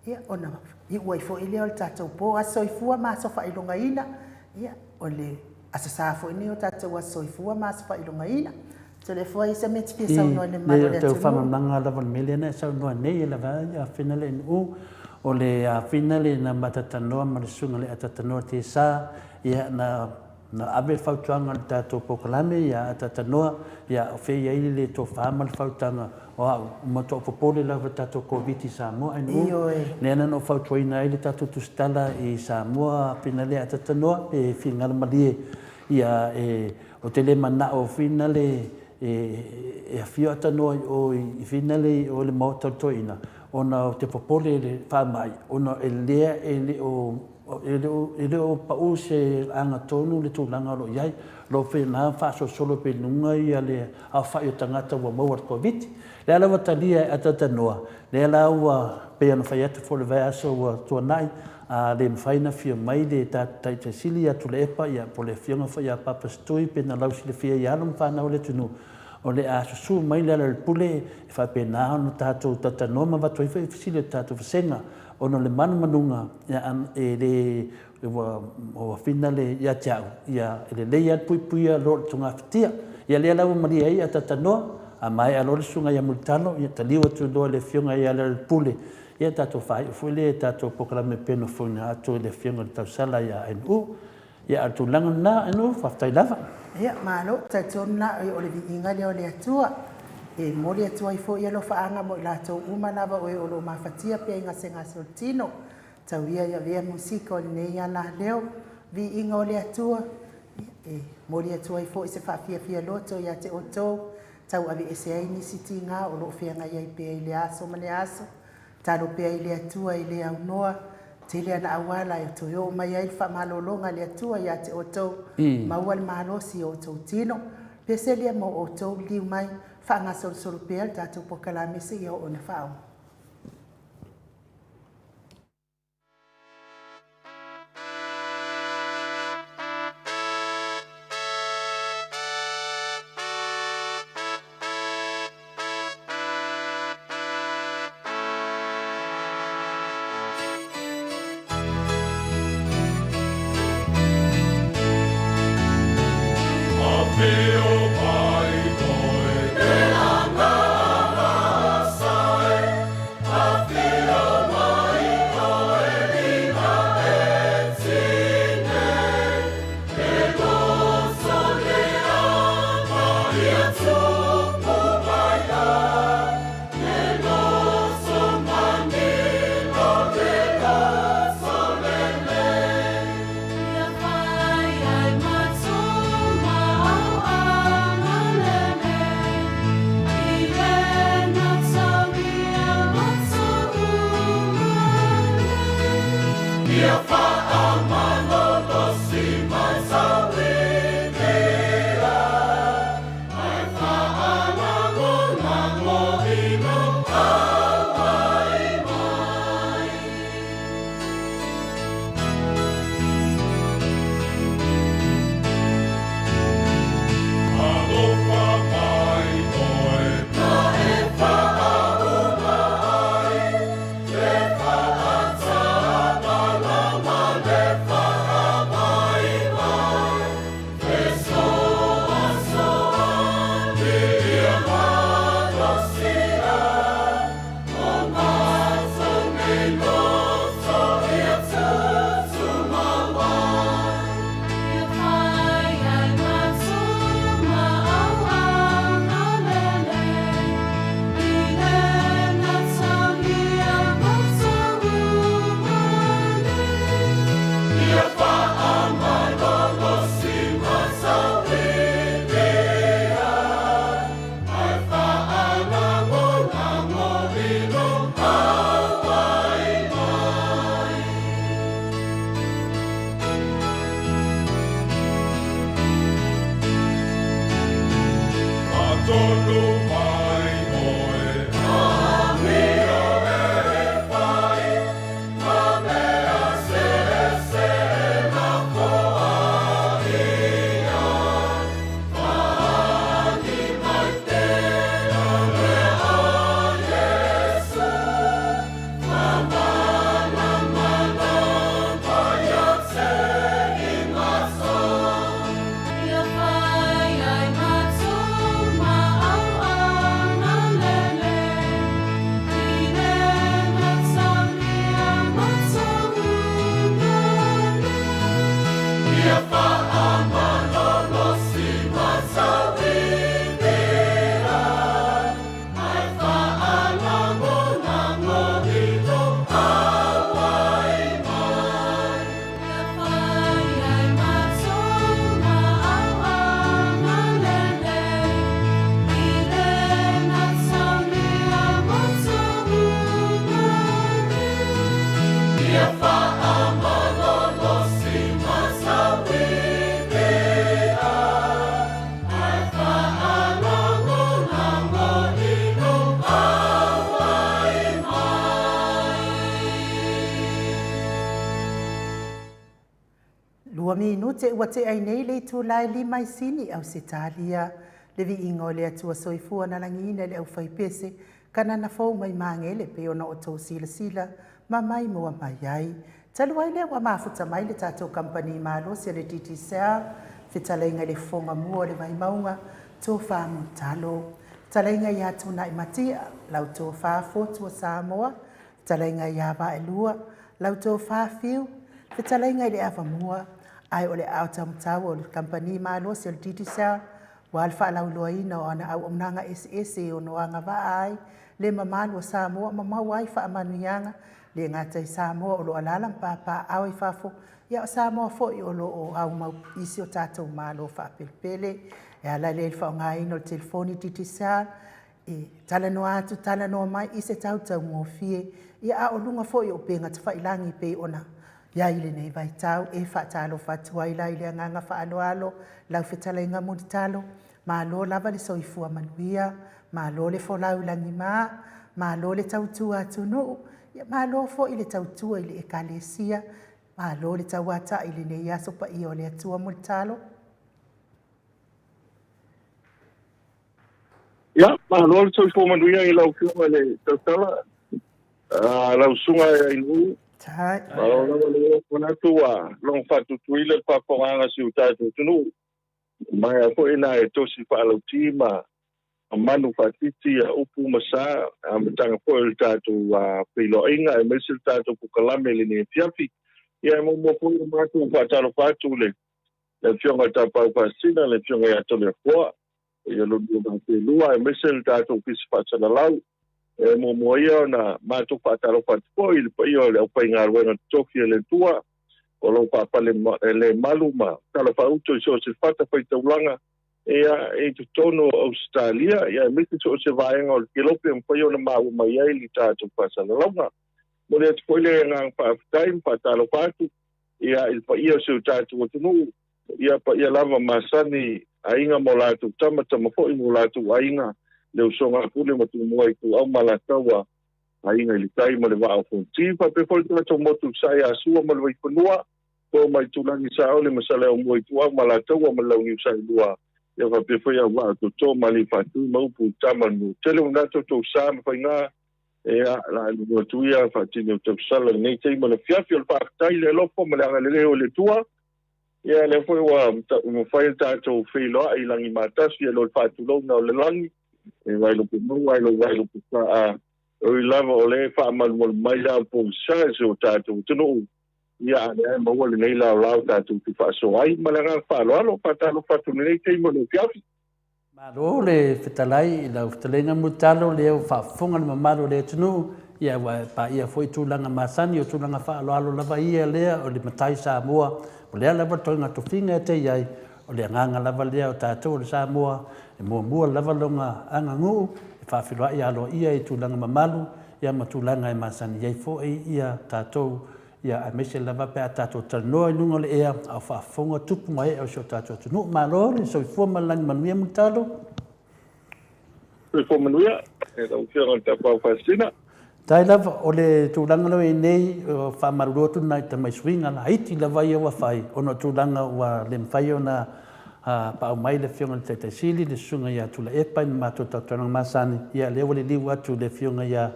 ia ona iu ai foi lea o le tatou po Aso Soifua ma Aso Faailogaina, ia o le Aso Sa foi lenei o tatou Aso Soifua ma Aso Faailogaina. Toleafoa, i se mea e te fia saunoa i le mamalu o le atunuu? I, faamalamalamaga lava o le mea lea na e saunoa nei e lava ai afina le NU, o le afina le na matatanoa ma le susuga i le Atatanoa Tesa, ia na Na ave le fautuaga i le tatou polokalame ia Atatanoa, ia o fea i ai le tofa ma le fautaga o au, ua matuai popole lava i le tatou Koviti i Samoa NU. Ioe. Lea na ou fautuaina ai le tatou tusitala i Samoa finale Atatanoa pe finagalo malie ia e ou te le manao finale e e afio Atanoa i o i finale i o i le maota o le toeaina ona ou te popole i le faamai ona e lea e le o. E le o, e le o pau se agatonu le tulaga o lo o i ai. O lo o faapena faasolosolo pea i luga ia le aofai o tagata ua maua i le Koviti. Lea la ua talia e Atatanoa, lea la ua pei ona fai atu foi i le vaiaso ua tuanai, a le mafai ona afio mai le Taitai Sili ia Tuilaepa ia po o le Afioga foi ia Papa Setui pei ona lausilafia i alo ma fanau a le atunuu, o le a susu mai Lealailepule e faapena ona tatou talatalanoa ma avatu ai foi fesili a le tatou vasega ona o le manumanuga e le ua fina le ia te au, ia e lelei lava le puipuia i lo le togafitia. Ia lea la ua malie ai a ta tanoa, a maea loa le susuga ia Mulitalo, ia taliu atu loa i le Afioga ia Lealailepule, ia tatou faaiu foi lea i le tatou polokalame pei ona fofogaina atu e le Afioga i le Tausala ia Ainuu. Ia a o le tulaga lena Ainuu, faafetai lava. Ia, malo. E talitonu la o le viiga lea o le Atua. E momoli atu ai foi alofaaga mo i latou uma lava o e o lo o mafatia pea i gasegase o le tino. Tau ia ia avea musika o lenei alaleo, viiga o le Atua, e momoli atu ai foi se faafiafia loto ia te outou, tauaveese ai nisi tiga o lo o feagai ai pea i lea aso ma lea aso. Tatalo pea i le Atua e le aunoa, tele ana auala e toe oo mai ai le faamalologa a le Atua ia te outou, maua le malosi i o outou tino. Pese lea mo outou, liliu mai, faagasolosolo pea le tatou polokalame seia oo ina faauma. Afio mai oe le Agaga Afio mai oe ina e tinei E loto lea Maria tupu mai ai Le loto manino le loto lelei Ia fai ai matua au agalelei I lena tauia loto uma nei. Ia faamalolosi mai tauinia, Ae faalagolago i lou auai mai. Alofa mai oe. Ma e faauma ai le faatamalama. 2 minute ua tea ai nei le itula e 5 i Sini, Ausetalia. Le viiga o le Atua Soifua na lagiina i le aufaipese, Kanana fou mai Magele pei ona outou silasila ma maimoa mai ai. Talu ai lea ua mafuta mai le tatou kamupani malosi a le Digicel, fetalaiga i le Fofoga Mua o le Vaimauga, Tofa Mulitalo. Fetalaiga ia Tunai Matia, lau Tofa Fotu o Samoa, fetalaiga ia Vaelua, lau Tofa Fiu, fetalaiga i le Avamua, ae o le aao taumatau o le kamupani malosi o le Digicel, Ua le faalauiloaina o ana auaunaga eseese e ono agavaa ai le mamalu o Samoa ma maua ai faamanuiaga, le gata i Samoa o lo o alaala ma papaaao i fafo, ia o Samoa foi o lo o aumau i si o tatou Malo faapelepele. E ala lea i le faaaogaina o le telefoni Digicel, e talanoa atu, talanoa mai i se tau taugofie, ia a o luga foi o upega tafailagi pei ona i ai i lenei vaitau. E faatalofa atu ai la i le agaga faaaloalo lau fetalaiga Mulitalo, malo lava le soifua manuia, malo le folau i lagima, malo le tautua atunuu, ia malo foi le tautua i le Ekalesia, malo le tauatai i lenei aso paia o le Atua Mulitalo. Ia, malo le soifua manuia i lau Afioga i le Tautala, lau Susuga i Ainuu. Malo lava le manatu ua logo faatutuila le faafofogaaga a si o tatou atunuu. Maea foi na e tosi faalauti ma manu faatiti ia upu ma sa, amataga foi o le tatou feiloaiga aemaise le tatou polokalame i lenei afiafi. Ia, e muamua foi ona matou faatalofa atu i le Afioga i le Tapaau Faasisina, le Afioga ia Toleafoa, ia lua vaatelua aemaise le tatou Ofisa Faasalalau. E muamua ia ona matou faatalofa atu foi i le paia o le aufaigaluega totofi a le Atua o lo o faapale le malu ma talafaauto i so o se fatafaitaulaga ia i totonu o Ausetalia, ia aemaise so o se vaega o le kelope e mafai ona maua mai ai le tatou faasalalauga. Momoli atu foi le agaga faafetai ma faatalofa atu ia i le paia o si o tatou atunuu, ia paia lava masani aiga ma o latou tama, tama foi ma o latou aiga, le usoga a Pule ma Tumua Ituau ma Alataua, Aiga i le Tai ma le Vaa o Fonoti, faapea foi le tatou motu i Sae Asua ma le Vaifanua, Toa mai Tulagi Saole ma Saleaaumua Ituau ma Alataua ma le Launiu Saelua, ia faapea foi Auvaa o Toto ma Alii Faatui ma Upu i Tama le Nuutele. Ua manatu outou sa ma faiga Ea, la e lua atu ia faatini o tausala lenei taimi o le afiafi o le faafetai le alofa ma le agalelei o le Atua. Ia, lea foi ua mafai le tatou feiloai i lagimatasi e lo le faatulouna o le lagi, e vailope maua ai lou vailope saa, e ui lava o lea e faamalumalu mai le ao pogisa i si o tatou atunuu, ia a lea e maua lenei laolao tatou te faasoa ai. Ma le agaga faaaloalo, faatalofa atu i lenei taimi o le afiafi. Malo le fetalai i lau fetalaiga Mulitalo, lea ua faafofoga le mamalu o le atunuu, ia ua e paia foi tulaga masani o tulaga faaaloalo lava ia lea o le matai Samoa, o lea lava le toega tofiga e te i ai, o le agaga lava lea o tatou o le Samoa, e muamua lava lona aganuu e faafeiloai aloaia i tulaga mamalu ia ma tulaga e masani ai foi ia tatou Ia, aemaise lava pe a tatou talanoa i luga o le ea, a o faafofoga tupu ma ee o si o tatou atunuu. Malo le soifua ma le lagi manuia Mulitalo. Soifua manuia e lau Afioga i le Tapaau Faasisina. Faafetai lava. O le tulaga lea ua i ai nei, e faamalulu atu nai tamai suiga laiti lava ia ua fai, ona o tulaga ua le mafai ona paau mai le Afioga i le Taitai Sili, le Susuga ia Tuilaepa i le matou talatalanoaga masani, ia lea ua liliu atu i le Afioga ia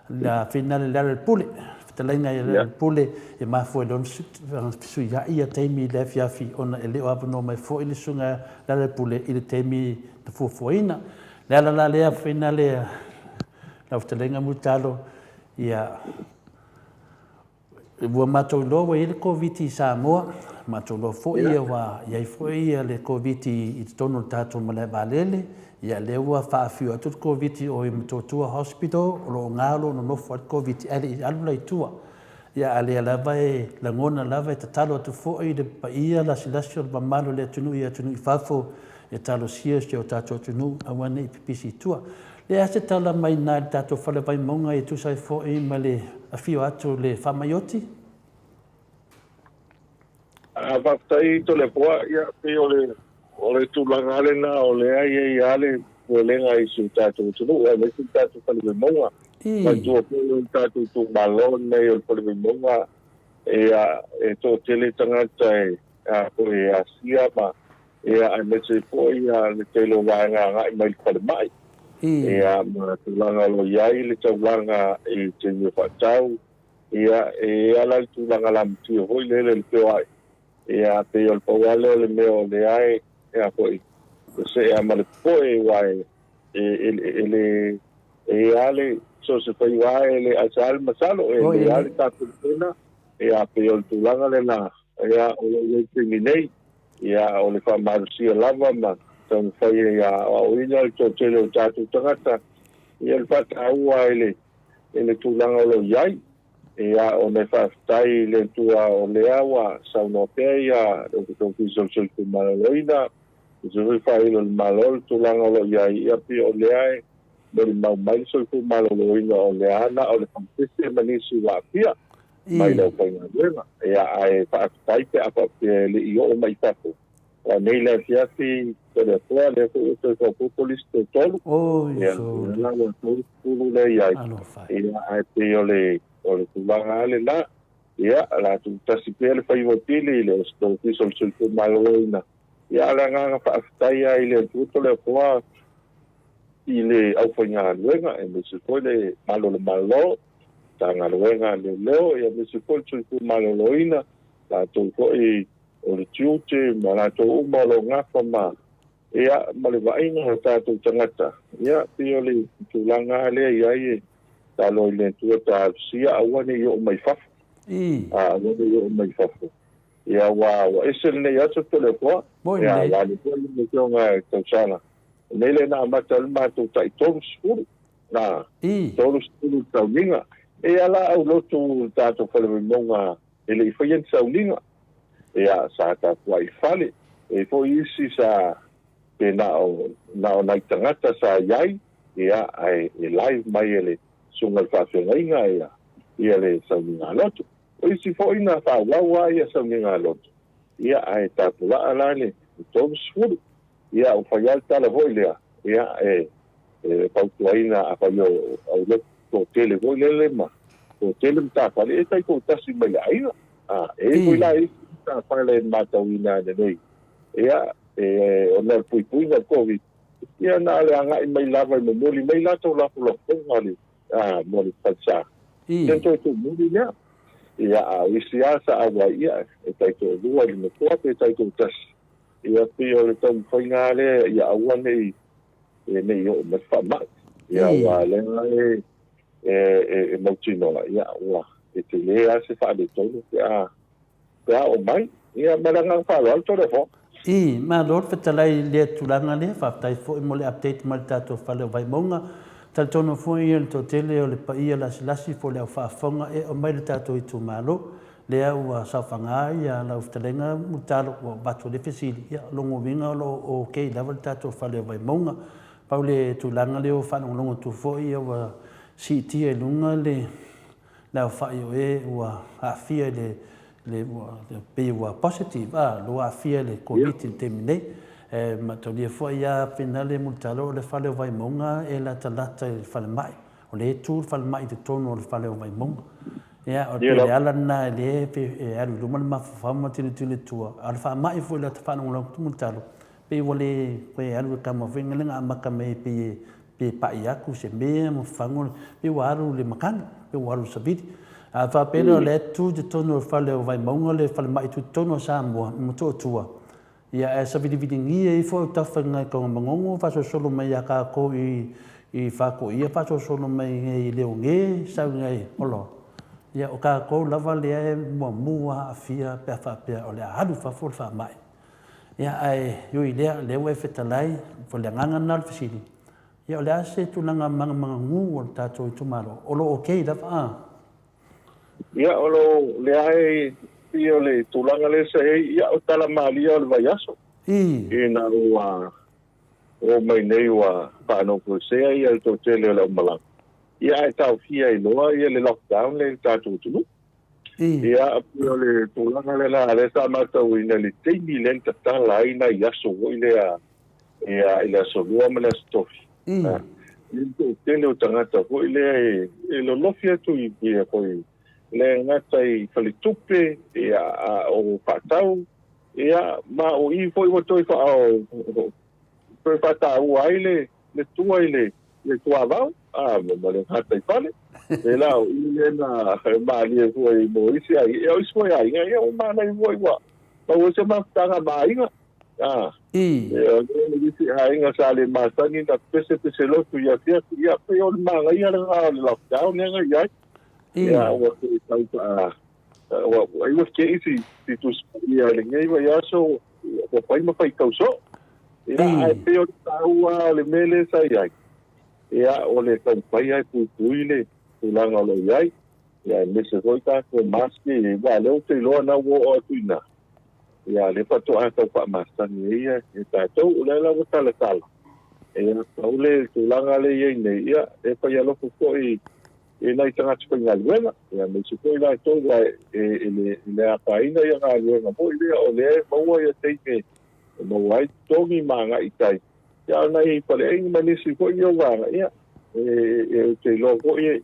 Le Finale Lealailepule, fetalaiga ia Lealailepule e mafua i lona fesuiai ia taimi i le afiafi ona e le o avanoa mai foi le susuga Lealailepule i le taimi na fuafuaina. Le ala la lea Finale lau fetalaiga Mulitalo, ia Ua matou iloa ua i ai le Koviti i Samoa, matou iloa foi ua i ai foi le Koviti i totonu o le tatou malae vaalele, ia lea ua faafio atu le Koviti o i Motootua Hospital, o lo o na o lo o nonofo ai le Koviti ae le i alu la i tua. Ia a lea lava e lagona lava e tatalo atu foi i le paia lasilasi o le mamalu o le atunuu i atunuu i fafo e talosia si o tatou atunuu aua ne i pipisi i tua. Le a se tala mai na i le tatou fale Vaimauga e tusa ai foi ma le afio atu o le faamai oti? A faafetai Toleafoa, ia pei o le o le tulaga lava lena o lea e i ai lava le popolega i si o tatou atunuu aemaise le tatou fale Vaimauga. Manatua foi o le tatou itumalo lenei o le fale Vaimauga, ia e toatele tagata e foi e asia ma ia aemaise ai foi le tele o vaega agai mai le falemai. Ia ma tulaga o lo o i ai le taulaga i taimi o faatau, ia e ala i le tulaga lamatia foi lele o le feoai, ia pei o le pau lava lea o le mea o lea e a foi e see lava ma le popoe aua e e le e a le so o se faiva e le aisa le masalo e le a le tapenapena ia pei o le tulaga lena ia o lo o i ai i le taimi nei. Ia o le faamalosia lava ma taumafai ai ia aoaoina le toatele o tatou tagata ia le faataua i le i le tulaga o lo o i ai. Ia ona e faafetai i le Atua o lea ua saunoa pea ia le Ofisa o le Soifua Maloloina, aemaise foi faailo i le Malo le tulaga o lo o i ai, ia pei o lea e molimau mai le Soifua Maloloina o lea na o le faaeteete ma nisi ua aafia mai le aufaigaluega. Ia ae faafetai pe a faapea e le i oo mai i fafo. Aua nei le afiafi o le Atua, lea foi ua toe faaopoopo le isi toatolu. Ia, lea la ua 30 lea i ai. Ia, ae pei o le, o le tulaga lava lena. Ia, o le a tuutasi pea le faiva o pili i le Ofisa o le Soifua Maloloina. Ia, a o le agaga faafetai lava i le Atua Toleafoa i le aufaigaluega, aemaise foi le Malo o le Malo, Matagaluega a Leoleo, ia, aemaise foi le Soifua Maloloina, latou foi o le tiute ma latou uma o lo o gafa ma, ia, ma le vaaiga o tatou tagata, ia, pei o le tulaga lava lea e i ai e tatalo ai i le Atua talosia aua ne i oo mai fafo. Aua ne i oo mai fafo. Ia, ua, ua ese lenei aso Toleafoa. Ia, aua le foi le Afioga e tausala. Nei lea na amata ai le matou tai 30, na, 30 tauniga. E ala au lotu i le tatou fale Vaimauga e le i faia ni sauniga. Ia, sa tapuai i fale. E i ai foi isi sa, pe na o, na o nai tagata sa i ai, ia, ae e live mai e le susuga i le faafeagaiga ia, ia le sauniga a lotu. O isi foi na faaauau lava ia sauniga a lotu, ia, ae tapulaa la le 30. Ia, ua fai lava le tala foi lea, ia, e, e fautuaina afai o au lotu toatele foi lele ma toatele matafale, e taitoatasi mai le aiga. A, e i ai foi la isi matafale e matauina ane nei, ia, e, ona o le puipuiga o le Covid, ia, na o le agai mai lava e momoli mai latou lafolafoga le, a, mo le falesa. Ia toe tumuli lea. Ia, a o isi lava sa auai, ia, e taitoalua i le nofoa pe taitoatasi. Ia pei o le taumafaiga lava lea ia aua ne i e ne i oo mai le faamai. Ia aua lea e e e mautinoa ia ua e tele lava se faaletonu pe a pe a oo mai. Ia ma le agaga faaaloalo Toleafoa. I, malo le fetalai i lea tulaga lea, faafetai foi mo le update mai le tatou fale o Vaimauga. Talitonu foi ia le toatele o le paia lasilasi po o le au faafofoga e oo mai le tatou itumalo. Lea ua saofaga ia lau fetalaiga Mulitalo ua avatu ai le fesili, ia o lona uiga o lo o ok lava le tatou fale o Vaimauga. Pau le tulaga lea ua faalogologo atu foi ia ua siitia i luga le le aofai o e ua aafia i le le ua pei ua positive a, ua aafia i le Koviti i le taimi nei. E mataulia foi ia Finale Mulitalo o le fale o Vaimauga e latalata i le falemai. O lea e tu le falemai i totonu o le fale o Vaimauga. Ia, o le ala lena e lea e alu i luma le mafaufau ma tilotilo i tua. A o le faamai foi i lata faalogologo atu Mulitalo, pei ua le toe alu e kama foi lea na amata mai pei e pe pai atu se mea ma fafaga, pei ua alu le makani, pei ua alu le savili. A faapea lea o lea e tu i totonu o le fale o Vaimauga le falemai tutotonu o Samoa i Motootua, Ia ae saviliviligia ifo autafa i nai Tagamanono faasolosolo mai ia tatou i i Faatoia faasolosolo mai nei i Leone sau i nai Oloa. Ia o tatou lava lea e muamua aafia pe a faapea o le a alu i fafo le faamai. Ia ae ui i lea, lea ua e fetalai, o le agaga lena o le fesili, ia o le a se tulaga manumanu o le tatou itumalo? O lo o okay lava a? Ia, o lo o lea e pei o le tulaga lea sa i ai, ia, o tala malia o le vaiaso. Ina ua oo mai nei ua faanofoesea ia le toatele o le aumalaga, ia ae taofia ai loa ia le lockdown lea i le tatou atunuu. Ia, pei o le tulaga lea la lea sa matauina i le taimi lea na tatala ai nai aso foi lea ia, i le aso Lua ma le aso Tofi. I le toatele o tagata foi lea e, e lolofi atu i ia foi le gata i faletupe, ia, a o faatau. Ia, ma o i foi ua toe faa, toe faataua ai le, le tua i le, le tuavao, a, ma le gataifale. E la o i le na malie foi mo isi ai, e o isi foi aiga, ia ua manaia foi ua maua se mafutaga ma aiga. A, I. e o le isi aiga sa le masani na pesepese lotu i afiafi, ia pei o le manaia lena o le lockdown lea na i ai. I. Ia, ua toe tau faa, ua, ai ua te isi si Tusi Paia i lenei vaiaso, ua fai ma faitau soo. Ia, ae pei o le taua o le mea lea sa i ai, ia, o le taumafai lava e puipui le tulaga o lo o i ai, ia, aemaise foi tatou mask, aua o lea ou te iloa na ua oo atu i ina, ia, lea faatoa tau faamasani ai ia e tatou, o lea la ua talatala. Ia, pau le tulaga lea e i ai nei, ia, e fai alofa foi i nai tagata faigaluega, ia aemaise foi latou aua e le afaina ia galuega foi lea, o lea e maua ia taimi e maua ai totogi ma agai i tai. Ia a o nai faleaiga ma nisi foi ia vaega, ia e ou te iloa foi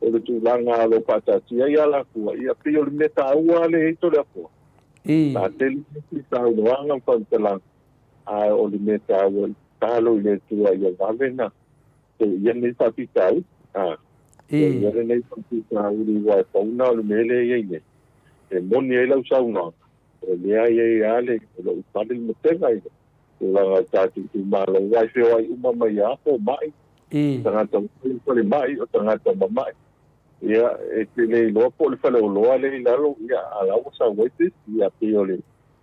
o le tulaga o lo o faataatia ai alafua, ia pei o le mea taua lava lea e i ai Toleafoa. Sa tele nisi saunoaga ma faamatalaga, a o le mea taua i tatalo i le Atua ia vave na Ia lenei faafitauli, a. Ia lenei faafitauli aua e pau lena o le mea lea e i ai nei. E moni ai lau saunoaga, o lea e i ai lava le, o lo o pale le matega i le tulaga o tatou itumalo, aua e feoai uma mai lava fomai, tagata mamai i falemai, o tagata mamai. Ia, e te le iloa po o le faleoloa lea i lalo, ia, a o la ua sau ai se isi. Ia, pei o le,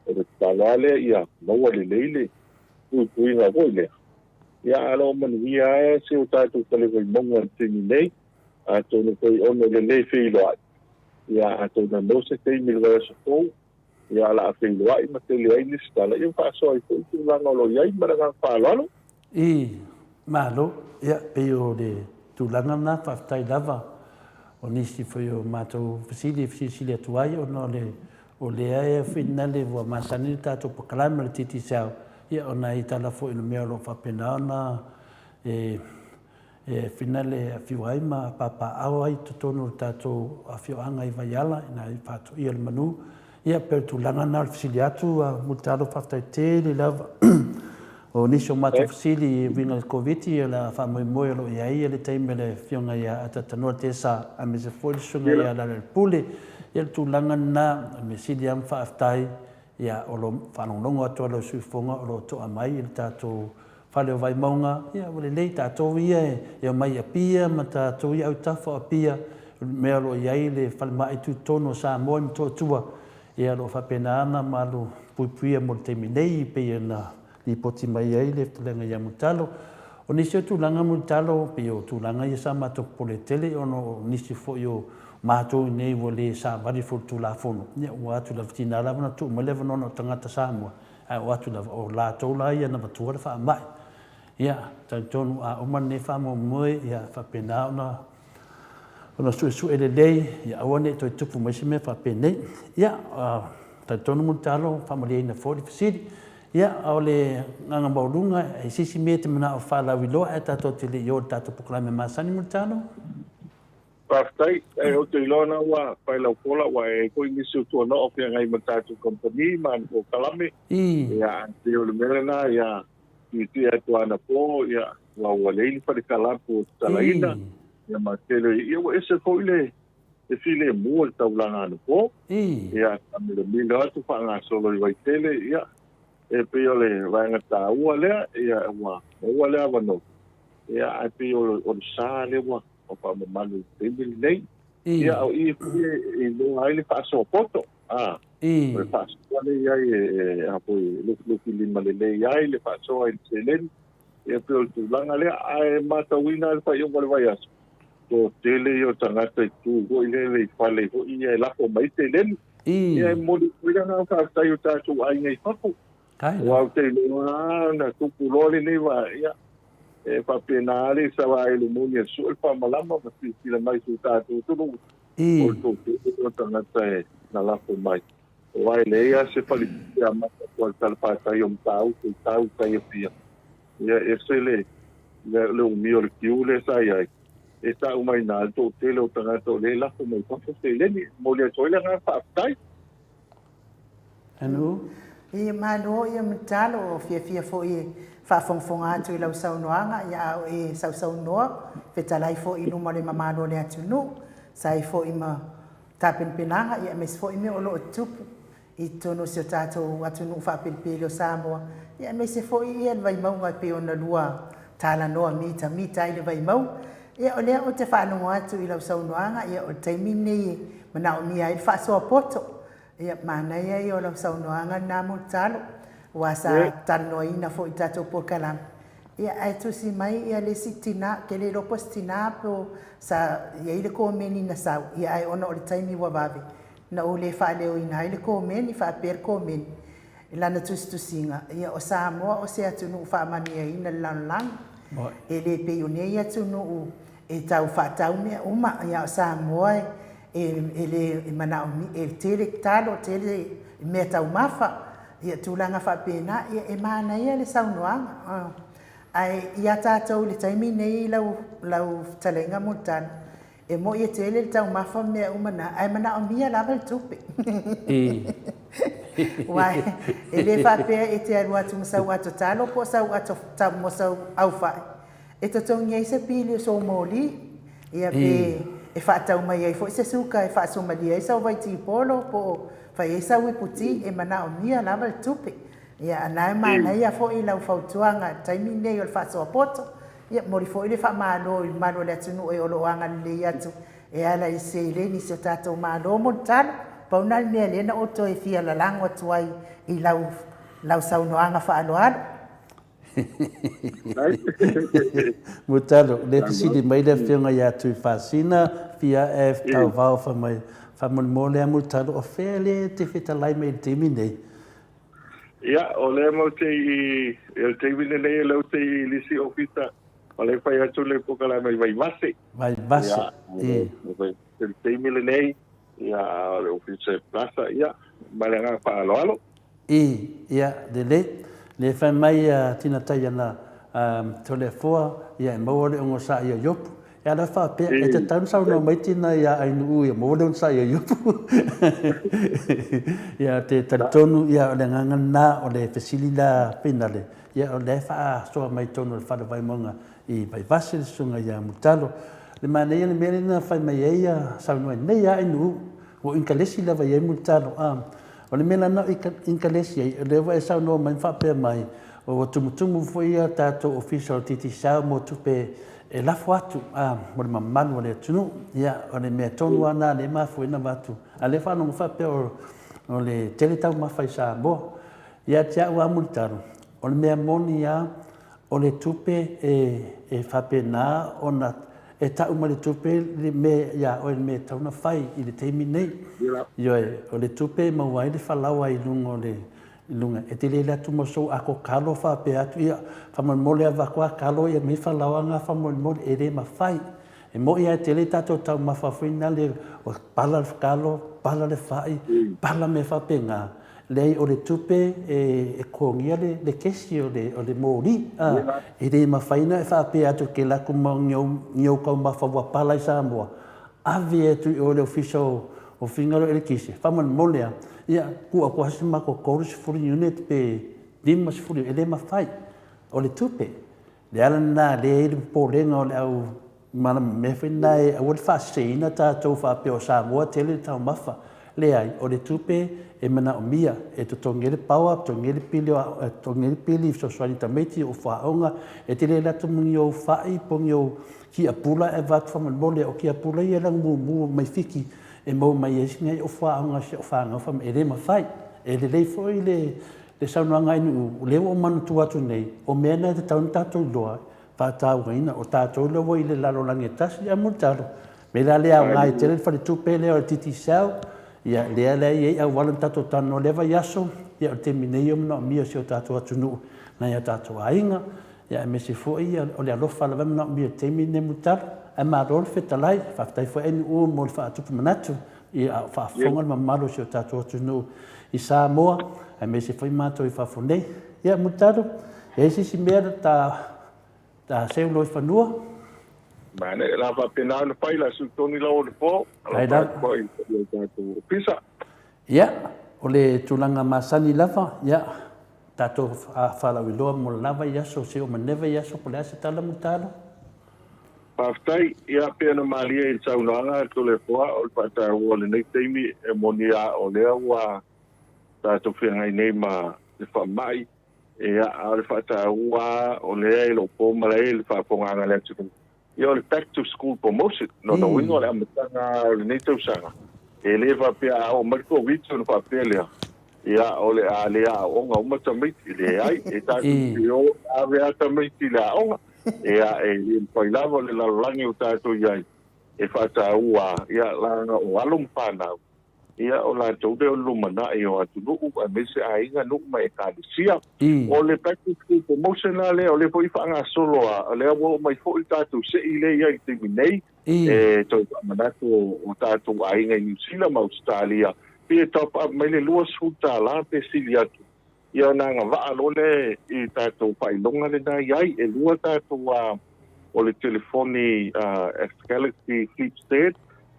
o le tatalo lava lea ia maua lelei le puipuiga foi lea. Ia, ae o lo o manuia lava si o tatou fale Vaimauga i le taimi nei, atonu foi ona o le le feiloai, ia, atonu e maua se taimi i le vaiaso fou, ia, o le a feiloai ma tele ai nisi tala, ia ma faasoa ai foi tulaga o lo o i ai ma le agaga faaaloalo. I, Malo, ia, pei o le tulaga lena, faafetai lava. O nisi foi o matou fesili e fesilisili atu ai ona o le O lea e finale ua masani le tatou pakalai ma le Digicel, ia o nai tala foi o le mea o lo o faapena ona e finale e afio ai ma papaaao ai i totonu o le tatou afioaga i Vaiala ina ia faatoia le manu. Ia pei o le tulaga lena o le fesili atu a Mulitalo, faafetai tele lava. O nisi o matou fesili e uiga i le Koviti, o le a faamoemoe o lo o i ai le taimi a le Afioga ia Atatanoa Tesa aemaise foi le Susuga ia Lalelepule. Ia le tulaga lena, o le mea sili lava ma faafetai, ia o lo o faalogologo atu lava lau siufofoga o lo o to'a mai i le tatou fale o Vaimauga, ia ua lelei tatou ia e omai i Apia ma tatou ia autafa o Apia, o le mea o lo o i ai le falemai tutotonu o Samoa i Motootua, Ia, o lo o faapena ona malu puipuia mo le taimi nei, e pei ona lipoti mai ai le fetalaiga ia Mulitalo. O nisi o tulaga Mulitalo, pei o tulaga ia sa matou popole tele ona o nisi foi o matou i inei ua le savali foi i le Tulafono, ia ua atu lava, tiga lava ona tuu mai le avanoa na o tagata Samoa, ae o atu lava, o latou la ia na avatua le faamai. Ia, talitonu a uma lenei faamoemoe, ia faapena ona ona suesue lelei, ia aua ne i toe tupu mai se mea faapenei. Ia, talitonu Mulitalo, faamalieina foi le fesili. Ia, o le agaga maualuga, e se isi mea e te manao faalauiloa ae tatou te le i o i le tatou polokalame masani Mulitalo? Faafetai. Ou te iloa na ua fai lau pola ua e ai foi nisi o tuanoa o feagai ma tatou kamupani ma ana polokalame. Ia, ae pei o le mea lena, ia, tietie atu anapo, ia, Ua ua leai ni fale kalapu o tatalaina, ia ma tele, ia ua ese foi le le filemu o le taulaga anapo. Ia, sa milamila atu faagasolo i Vaitele, ia, e pei o le vaega taua lea, ia, ua maua le avanoa, ia, ae pei o o le sa lea ua faamamalu i le taimi lenei. Ia, o i foi e iloa ai le faasoa poto, a, o le faasoa lea i ai e, a foi, e lufilufilima lelei ai le faasoa i le seleni, Ia pei o le tulaga lea, ae matauina le faaiuga o le vaiaso, toatele ia o tagata i tu foi lele i fale foi ia e lafo mai seleni. Ia e momoli atu ai le agaga faafetai i o tatou aiga i fafo. Aua ou te iloa lava na tupu loa lenei va, ia e faapena lava le Isaraelu moni e sue le faamalama ma silasila mai i si o tatou atunuu, o le toatele o tagata e na lafo mai. Aua e leai lava se falepule amata atu lava i le talafatai o Matautu i tau tai Apia. Ia e ese le le umi o le kiu lea sa i ai. E tau mai ina le toatele o tagata o lea e lafo mai fafo seleni. E momoli atu ai le agaga faafetai. Anu. Ia malo ia Mulitalo, o fiafia foi e faafogafoga atu i lau saunoaga, ia a o e sausaunoa, fetalai foi i luma o le mamalu o le atunuu, sa ai foi ma tapenapenaga, ia aemaise foi mea o lo o tutupu i totonu o si o tatou atunuu faapelepele o Samoa, ia aemaise foi ia le Vaimauga e pei ona lua talanoa mitamita ai le Vaimauga. Ia o lea ou te faalogo atu i lau saunoaga, ia o le taimi lenei e manaomia ai le faasoa poto. Ia, manaia ia o lau saunoaga lena Mulitalo, aua sa talanoaina foi i le tatou polokalame, ia ae tusi mai ia le isi tina, ou te le iloa po o se tina po o sa i ai le komeni na sau, ia ae ona o le taimi ua vave, na ou le faaleoina ai le komeni, faapea le komeni i lana tusitusiga, ia o Samoa o se atunuu faamanuiaina i le lalolagi, e le pei o nei atunuu e tau faatau mea uma, ia a o Samoa e le e manaomia, e tele talo, tele mea taumafa, ia tulaga faapena, ia e manaia le saunoaga. Ae ia tatou i le taimi nei lau lau fetalaiga Mulitalo, e moi e tele le taumafa ma mea uma na, ae manaomia lava le tupe. Aua e le faapea e te alu atu ma sau ato talo po o sau ato mo sau aufai, E totogi ai se pili o sou moli, ia pe e faatau mai ai foi se suka e faasumalia ai sau vaitipolo po o fai ai sau iputi, e manaomia lava le tupe. Ia a na e manaia foi lau fautuaga i le taimi lenei o le faasoa poto, ia momoli foi le faamalo i le mamalu o le atunuu e o lo o agalelei atu e ala i seleni i si o tatou Malo mo le talo. Pau lena o le mea lea na ou toe fia lalago atu ai i lau lau saunoaga faaaloalo. Mutalo, le fesili mai le afioga ia Tuifasina, Fia F. Tauvao fai mai, faamolemole a Mutalo, o fea lea e te fetalai mai i le taimi nei? Ia, o lea matou te i, i le taimi lenei o lea ou te i i le isi ofisa, o lea e fai atu le polokalame i Vaivase. Vaivase, ia. I le taimi lenei, ia, o le ofisa e Plaza, ia, ma le agaga faaaloalo. I, ia, lelei. Le fai mai a Tina Taiana Toleafoa, ia e maua le ogosaʻi o Iopu. Ia ala faapea, e tatau ona saunoa mai Tina ia Ainuu ia maua le ogosaʻi o Iopu. Ia te talitonu, ia o le agaga lena o le fesili la finale, ia o lea e faasoa mai totonu o le fale Vaimauga i Vaivase le susuga ia Mulitalo. Le manaia le mea lea na fai mai ai ia saunoa nei a Ainuu, Ua inkalesi lava i ai Mulitalo. A, o le mea la na inkalesi ai, o lea ua e saunoa mai ma faapea mai, ua tumutumu foi a tatou Ofisa o le Digicel mo tupe e lafo atu, a, mo le mamalu o le atunuu. Ia, o le mea tonu lava lena lea e mafua ai ona avatu. A o lea e faalogo faapea o le tele taumafa i Samoa. Ia te au lava Mulitalo, o le mea moni lava, O le tupe e faapena ona e tau mai le tupe le mea ia oe le mea e tatau ona fai i le taimi nei. Ioe, o le tupe e maua ai le falaoa i luga o le i luga. E te le alu atu ma sou ato kalo faapea atu, ia, faamolemole avatu a kalo ia aumai falaoa na faamolemole. E le mafai. E moni lava e tele tatou taumafa foi nale ua pala le kalo, pala le fai, pala mea faapena. Leai, o le tupe e totogia le kesi o le moli. E le mafai ona e faapea atu ke laku ma ni ou taumafa ua pala i Samoa, ave atu i o i le Ofisa o Finagalo Eletise, faamolemole lava, ia, tuu atu lava si matou 30 unit pe 50, e le mafai. O le tupe. Le ala lena lea e i ai le popolega o le au mea foi lena e aua le faaseseina tatou faapea o Samoa tele le taumafa. Leai, o le tupe e manaomia e totogi ai le power, totogi ai le pili, totogi ai le pili fesoasoani i tamaiti, o aoga. E te le alu atu ma ni ou fai po o ni ou kiapula e avatu faamolemole. O kiapula ia e lanu mumu mai Fiti e maua mai ai sina ofu aoga a si au fanau fai mai e le mafai. E lelei foi le Le saunoaga a Nu'u, o lea ua ou manatua atu nei, o mea na e tatau ona tatou iloa, faatauaina, o tatou lea ua i le lalolagi e tasi, ae mulitalo, mea la lea e aoga ai tele le faletupe lea o le Digicel, ia lea la e i ai auala na tatou talanoa i lea vaiaso, ia o le taimi nei e manaomia e si o tatou atunuu nai o tatou aiga, ia aemaise foi o le alofa lava e manaomia i le taimi lenei mulitalo. Ae malo le fetalai, faafetai foi Nu'u mo le faatupu manatu. Ia, a o faafofoga le mamalu o si o tatou atunuu i Samoa, aemaise foi matou i fafo nei. Ia, Mulitalo, e i ai se isi mea ta, ta seu loa i fanua? Mane, la faapena ona fai, la sui tonu i lau o le po, alofa atu foi i le tatou ofisa. Ia, o O le tulaga masani lava, ia, tatou faalauiloa mo le la vaiaso, seia oo mai lenei vaiaso, po o le a se tala Mulitalo? Faafetai. Ia, pei ona malie i le saunoaga a Toleafoa, o le faataua o lenei taimi e moni lava o lea ua tatou feagai nei ma le faamai, ia, a o le faataua lava o lea e le o po malae i le faafofogaaga a le atunuu, Ia o le back to school promotion, lona uiga o le amataga o lenei tausaga, e le faapea a oo mai le Koviti ona faapea lea, ia o le a le aooga uma tamaiti. Leai, e tatou te o e ave lava tamaiti i le aoga. Ia e le mafai lava o le lalolagi o tatou i ai e faataua, ia leaga o alo ma fanau, Ia, o latou lea o le lumanai o atunuu aemaise aiga, nuu ma ekalesia. O le Back to School Promotion la lea, o lea foi e faagasolo lava, o lea ua oo mai foi le tatou sei lea e i ai i le taimi nei, e toe faamanatu o tatou aiga i Niu Sila ma Ausetalia, pe top up mai le $20 pe sili atu, ia ona agavaa loa lea i tatou faailoga lena e i ai. E lua tatou o le telefoni Galaxy Flip Z,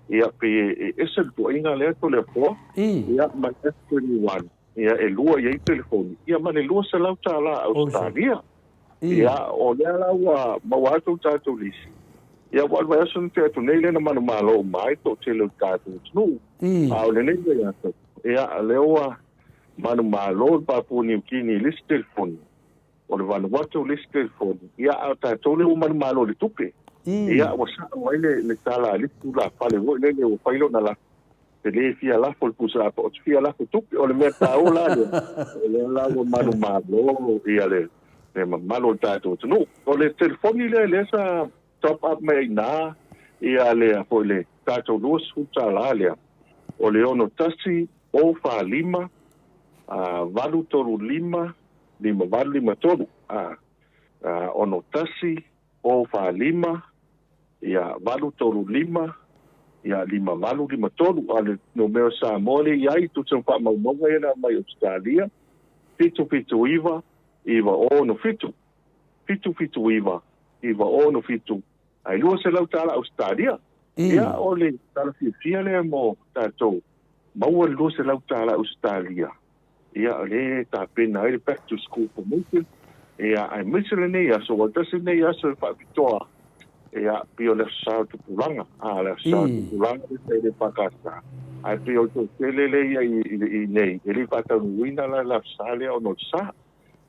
ia pei e ese le tuuaiga lea Toleafoa, ia ma le S21, ia e lua i ai telefoni, ia ma le $200 Ausetalia. Ia o lea la ua maua atu le tatou lisi, ia ua o le vaiaso na tea atu nei lea na manumalo uma ai le toatele o le tatou atunuu. A o lenei vaiaso, ia lea ua manumalo le Papua Niu Kini i le isi telefoni, o le Vanuatu le isi telefoni, ia a o tatou lea ua manumalo i le tupe. Ia ua sao ai le tala a le isi tulafale foi lele ua fai lona lafo, e le fia lafo le pusa apa, ou te fia lafo tupe. O le mea taua la lea, o lea la ua manumalo ia le mamalu o le tatou atunuu. O le telefoni lea lea sa top up mai ai i ina ia le foi le tatou $20 lea, o le 61 045 835 5853, 61 045 835 5853. A o le numera Samoa lea e i ai, tusa ma faamaumauga ia na aumai i Ausetalia, 779 967, 779 967, ae $200 Ausetalia. Ia, o le tala fiafia lea mo tatou, maua le $200 Ausetalia. Ia, o lea e tapena ai le Back to School Promotion, ia, aemaise lenei aso, ua tasi lenei aso e faapitoa, ia, pei o le Aso Sa o Tupulaga, a, le Aso Sa o Tupulaga lea sa i le EFKS, ae pei o le toatele lea i ai i nei, e le i faataunuuina la le Aso Sa lea ona o le sa.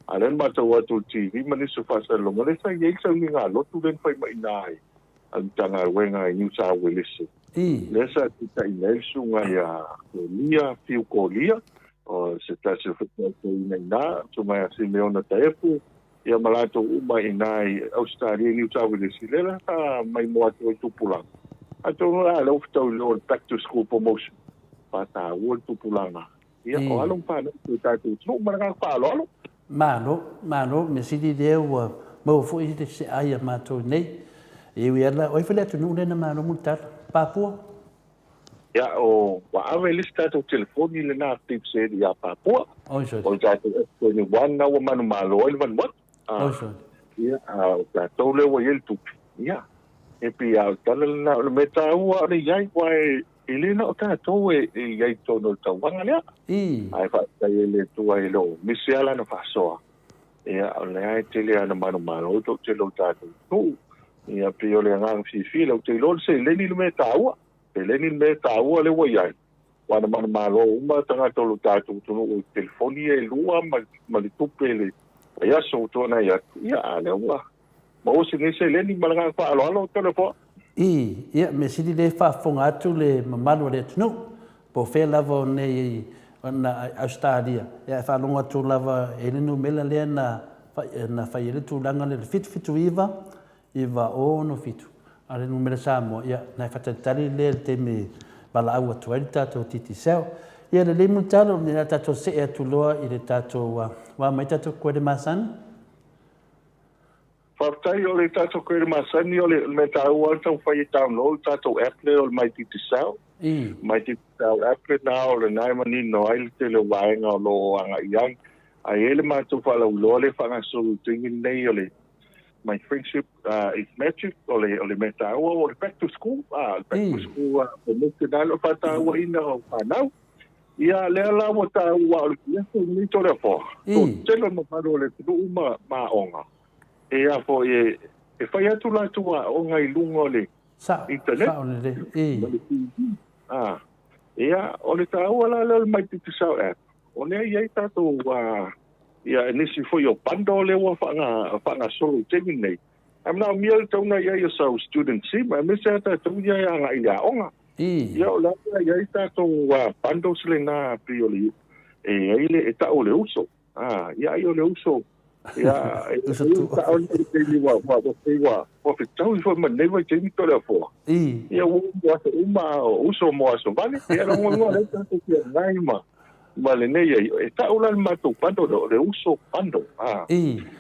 A o lea na matau atu i le TV ma nisi o faasalalauga, lea sa i ai le sauniga lotu lea na fai mai i ina ai a le Matagaluega i Niu Sao Uelese. Lea sa taitaiina ai le susuga ia Kolia, Fiu Kolia, o se tasi o faitaitaiina i ina, susuga ia Simeona Taefu, ia ma latou uma i ina i Ausetalia i Niu Sao Uelese, lea la sa maimoa atu ai tupulaga. Atonu la lea ua fetaui loa le Back to School Promotion, faataua le tupulaga. Ia, o alo ma fanau i si o tatou atunuu. Ma le agaga faaaloalo. Malo, malo, mea sili lea ua maua foi se ai a matou nei. E ui lava, o ai foi le atunuu lea na malo mulitalo? Papua? Ia, o, ua ave le isi tatou telefoni lena Flipz ia Papua. Oi sole. O le tatou S21 na ua manumalo ai le Vanuatu. Oi sole. Ia, a o tatou lea ua i ai le tupe. Ia, e pei lava o le tala lena, o le mea taua o le i ai, aua e E le na o tatou e i ai i totonu o le tauvaga lea. Ae faafetai ai i le Atua e le o misi lava lana faasoa. Ia, o lea e tele lava ina manumalo ai toatele o tatou atunuu. Ia, pei o le agaga fiafia lea, ou te iloa o le seleni le mea taua. Seleni le mea taua lea ua i ai. Aua na manumalo uma tagata o lo tatou atunuu i telefoni ia e lua ma le tupe i le vaiaso ua tuanai atu. Ia, a o lea ua maua si nei seleni ma le agaga faaaloalo, Toleafoa. Ii, Ia, mea sili lea e faafofoga atu le mamalu o le atunuu, po o fea lava o nei na Ausetalia, ia e faalogo atu lava e i ai le numera lea na na fai ai le tulaga lea, le 779 967, a o le numera Samoa, ia, na e faatalitali lea i le taimi e valaau atu ai le tatou Digicel. Ia, lelei Mulitalo, o le a tatou see atu loa i le tatou, ua aumai tatou kuele masani. Faafetai, o le tatou credit masani o le mea taua lava taumafai e download le tatou app lea o le My Digicel. My Digicel app lena o lena e manino ai le tele o vaega o lo o agai i ai. Ae i ai le matou faalauiloa lea e faagasolo i le taimi lenei o le My Friendship is Magic, o le o le mea taua o le Back to School, o le Back to School promotion lea o lo o faatauaina o fanau. Ia, lea la ua taua o le aso lenei Toleafoa, toatele o le mamalu o le atunuu ma aoga, e a foi e fai atu latou aoga i luga o le internet. Sao lelei. Ma le TV. A, ia, o le taua la lea o le My Digicel app, o lea e i ai tatou, ia, nisi foi o bundle lea ua faagasolo i le taimi lenei. Ae manaomia le tauna i ai o sau student sim, aemaise lava tatou ia e agai i le aoga. Ia o le a i ai tatou bundles lena pei o le e i ai le e tau o le uso. Ah, ia ai o le uso. Ia e uso tu. Tau le taimi ua ua ua pei ua ua fetaui foi ma lenei vaitaimi Toleafoa. Ia ua mo aso uma o uso mo aso vale. Ia lona uiga lea tatou fia nai ma ma lenei ai, e tau la le matou bundle o le uso bundle. Ah,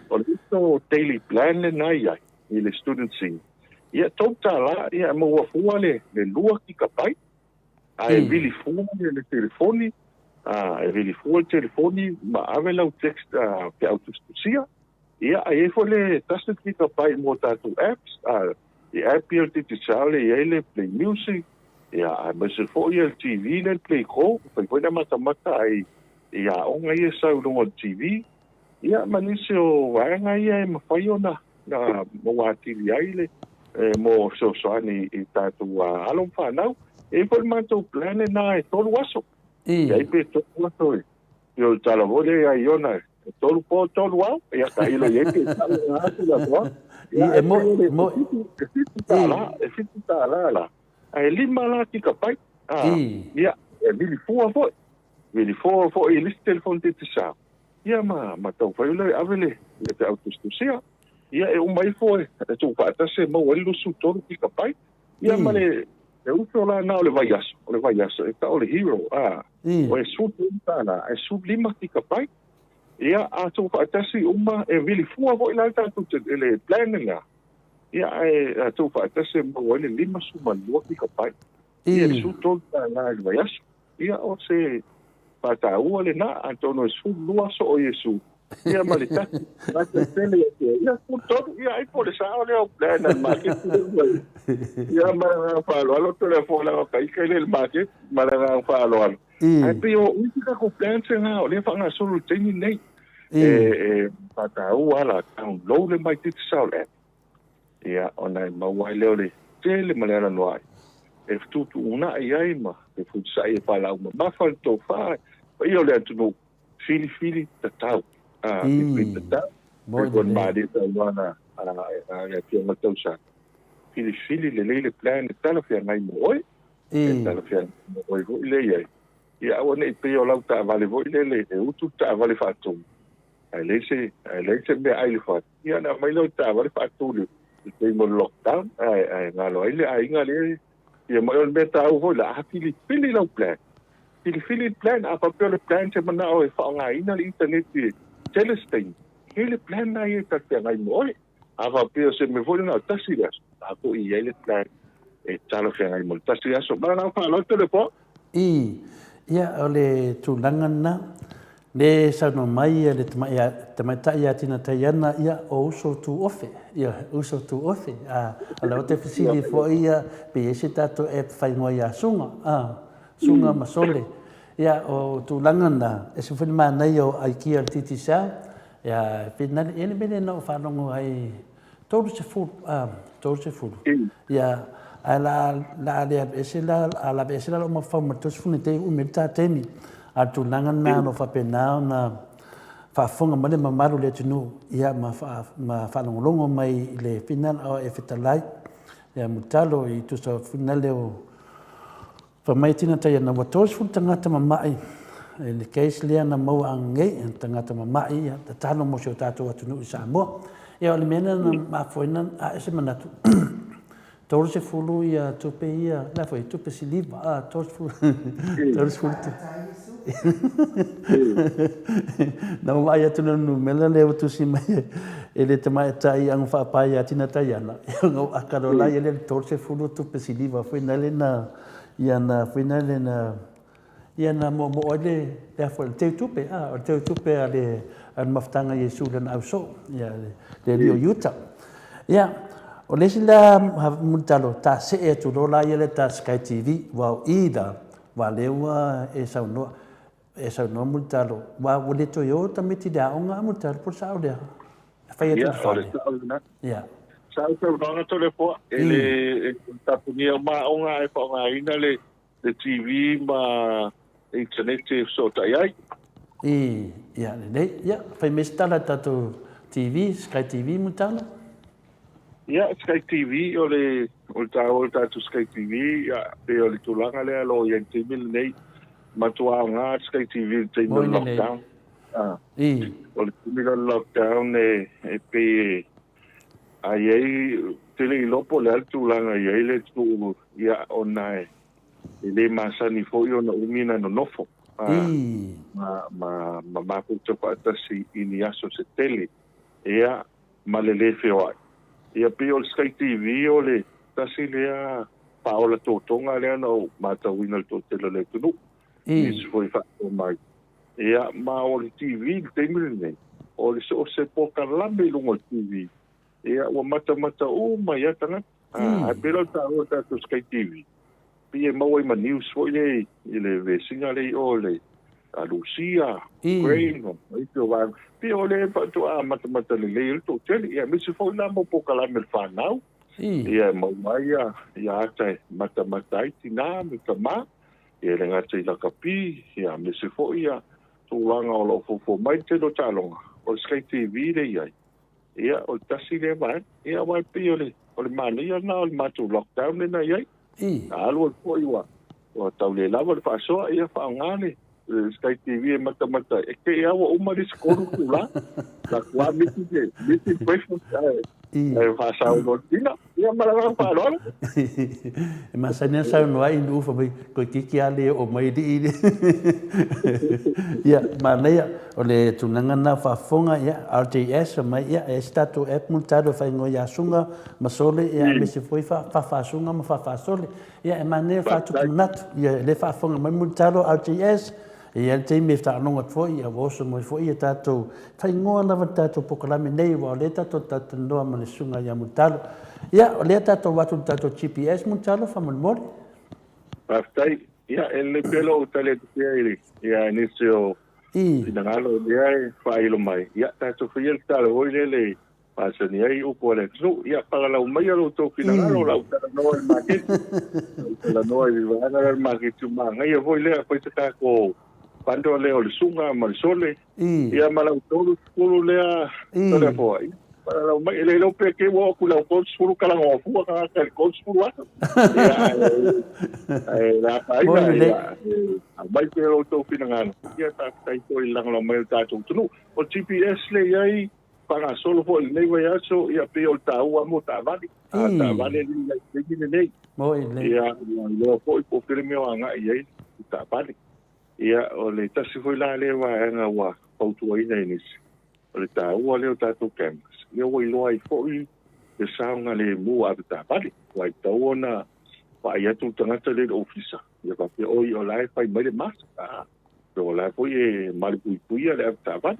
o le uso daily plan lena i ai i le student SIM. Ia $3 ia e maua fua le 2 gigabyte ae vili fua le telefoni, e vili fua le telefoni ma ave lau text feau tusitusia. Ia ae i ai foi le 1 gigabyte mo tatou apps, i app ia o le Digicel e i ai le Play Music, ia aemaise foi le TV lea le Play Go, e mafai foi ona matamata ai i aoga ia e sau i luga o le TV. Ia ma nisi o vaega ia e mafai ona maua atili ai le mo fesoasoani i tatou alo ma fanau. E i ai foi le matou plan lena e 3 aso. E ai pe 3 aso e o le tala foi lea ia Iona, e 3 po 3 ao, ia tailo i ai pe tau atu le aso. Ia, e mo, mo. E $7, e $7 la. Ae 5 la gigabyte. Ia, e vili fua foi. Vili fua foi i le isi telefoni Digicel. Ia ma ma taumafai lea e ave le le feau tusitusia. Ia e uma ifo e tuufaatasi e maua ai le 23 gigabyte. Ia ma le le uso la na o le vaiaso, o le vaiaso e tau o le hero, a o e $13, ae 15 gigabyte. Ia a tuufaatasi uma e vili fua foi la le tatou le plan lena. Ia ae a tuufaatasi e maua ai le 52 gigabyte. Ia le $13 i le vaiaso. Ia o se faataua lena, atonu e 12 aso o Iesu, ia ma le tasi, tagata tele ia te ia, 13, ia ai po o le sao lea o plan a le maketi lea ua i ai. Ia ma le agaga faaaloalo, telefoni leaga o ta ita e le i le maketi, ma le agaga faaaloalo. Ae pei o isi tatou plans lena o lea e faagasolo i le taimi lenei. E faataua lava la, download le My Digicel app, Ia, ona e maua ai lea o le tele ma le alanoai e fetuutuunai ai ma fefulisai e faalaau mamafa le tofa paia o le atunuu, filifili tatau. A, filifili tatau. Moi Pei foi ona lelei. malie saunoaga a le Afioga i le Tausaga, filifili lelei le plan e talafeagai mo oe, e talafeagai mo oe foi lea i ai. Ia aua ne i pei o lau taavale foi lele e utu le taavale faatonu, ae leai se, ae leai se meaai i le fale. Ia ona aumai lea o le taavale faatu i le taimi o le lockdown, ae, ae galo ai le aiga lea. Ia ma o le mea taua foi la, a filifili lau plan, filifili le plan, a faapea o le plan se manao e faaaogaina le internet i tele se taimi, tele plan na ia e talafeagai mo oe. A faapea o se mea foi lena o le tasi le aso, a foi i ai le plan e talafeagai mo le tasi le aso. Ma le agaga faaaloalo Toleafoa. Ii, Ia, o le tulaga lena, le saunoa mai le tamaitai ia Tina Taiana, ia, o uso tu ofe, ia, uso tu ofe. A, o lea ou te fesili foi ia, pe i ai se tatou app faaigoa ia Suga, a, Suga ma Sole. Ia, o tulaga lena, e ese foi le manaia o aikia a le Digicel, ia, e finale, e i ai le mea lea na ou faalogo ai, 30, a, 30. Ia, ae la, la a le aveese la, a la aveese la lou mafaufau ma le 30 nei te i umi ai le ta taimi. A o le tulaga lena o lo o faapena ona faafofoga mai le mamalu o le atunuu, ia, ma, ma faalogologo mai i le finale o e fetalai, ia, Mulitalo i tusa o finale o Fai mai Tina Taiana, ua 30 tagata mama'i i le case lea na maua ananei, tagata mama'i, ia, tatalo mo si o tatou atunuu i Samoa. Ia, o le mea lea na mafuaina ae se manatu, 30 ia tupe ia, la foi, tupe siliva, a, 30, 30 Na ou vaai atu i le numera lea ua tusi mai e le tamaitai agofaapā ia Tina Taiana, ona ou aka loa la ia le 30 tupe siliva foi nale na, ia na foi nale na, ia na moomoo ai le, le a foi, le teutupe, a, o le teutupe a le, a le mafutaga a Iesu i lana ausoo, ia, le alii o Iuta. Ia, o le isi la mulitalo, ta see atu loa la ia le ta Sky TV, aua o i la, aua o lea ua e saunoa. E saunoa Mulitalo, ua ua le toe o tamaiti i le aoga a Mulitalo, po o le sao lea? E fai atu i le fale. Ia, o le sao lena. Ia. Sa ou saunoaga Toleafoa, e le e tapunia uma aoga ae faaaogaina le le TV ma internet e fesootai ai. I, ia, lelei. Ia, fai mai se tala i le tatou TV, Sky TV Mulitalo. Ia, Sky TV, o le, o le taua o le tatou Sky TV, ia, pei o le tulaga lea o lo o i ai i le taimi lenei, matua aoga le Sky TV i le taimi o le lockdown. Ah, I. O le taimi o le lockdown e, e pei e, a i ai, te le iloa po o le a le tulaga e i ai le atunuu, ia, ona e, e le masani foi ona umi ona nonofo. Ah, I. Ma, ma, ma mafuta faatasi i ni aso se tele. Ia, ma le lē feoai. Ia pei o le Sky TV o le tasi lea faaola totoga lea na ou matauina i le toatele o le atunuu, nisi foi faatoa mai. Ia ma o le TV i le taimi lenei, o le so o se polokalame i luga o le TV, ia ua matamata uma ai lava tagata. Ae pei la o le taua o le tatou Sky TV, pei e maua ai ma news foi lea i le vesiga lea i o i le Lusia, Ukraine, ma isi o vaega. Pei o lea faatoa matamata lelei ai le toatele. Ia aemaise foi la mo polokalame a le fanau. Ia e maua ai ia ata e matamata ai tinā me tamā. Ia e le gata i lakapi, ia aemaise foi ia tulaga o lo o foufou mai le tele o taaloga, o le Sky TV lea e i ai. Ia, o le tasi lea vaega. Ia, aua e pei o le, o le manaia lena o le matou lockdown lea na i ai. A alu alu foi ua, ua tau le lava le faasoa, ia faaaoga le, le Sky TV e matamata ai. E te i lava ua uma le isi 3 itula, la atu lava misi le, misi le breakfast ae, ae faasaunoa le tina. Ia ma le agaga faaaloalo. E masani ona saunoa ai i nuu fai mai, toeitiiti lava le oo mai alii le. Ia, manaia, o le tulaga lena o faafofoga, ia, RJS fai mai, ia, e ai se tatou app mo le talo e faaigoa ia Suga ma Sole, ia, aemaise foi Faafasuga ma Faafasole. Ia, e manaia le faatupu manatu, ia, o lea e faafofoga mai Mulitalo, RJS, E i ai le taimi e faalogo atu foi, ua oso mai foi ia tatou faaigoa lava le tatou polokalame nei, aua o lea tatou te talatalanoa ma le Susuga ia Mulitalo. Ia, o lea tatou o atu i le tatou GPS Mulitalo, faamolemole. Faafetai. Ia, e lelei pea lou tali atu pea i ia nisi o finagalo lea e faailo mai. Ia, tatou faia le tatalo foi lele Masani ai upu a le atunuu. Ia, palalau maia lo outou finagalo, o le a ou talanoa i le maketi. Ou talanoa i le vaega lea o le maketi, ua manaia foi lea, fai se tatou bundle lea o le suga ma le sole, ia ma lau 30 lea Toleafoa. Ia, palalau mai. E le iloa pe kei ua oo atu i lau 30 talanoa fua tagata i le 30 aso. Ia, ae le afaina, ia, aumai pea lo outou finagalo. Ia, faafetai foi i le lagolago mai o le tatou atunuu. O le GPS lea e i ai, faagasolo foi i lenei vaiaso, ia pei o le taua mo taavale. A taavale le i ai taimi lenei. Ia, ua iloa foi po o fea le mea o agai i ai le taavale. Ia, o le tasi foi la lea vaega ua fautuaina e nisi, o le taua lea o tatou cameras, ia ua iloa ai foi le saogalemu o avetaavale. Aua e tatau ona vaai atu le tagata lea i le ofisa, ia faapea, oi, o la e fai mai le mask. A. O la foi e malupuipuia le avetaavale,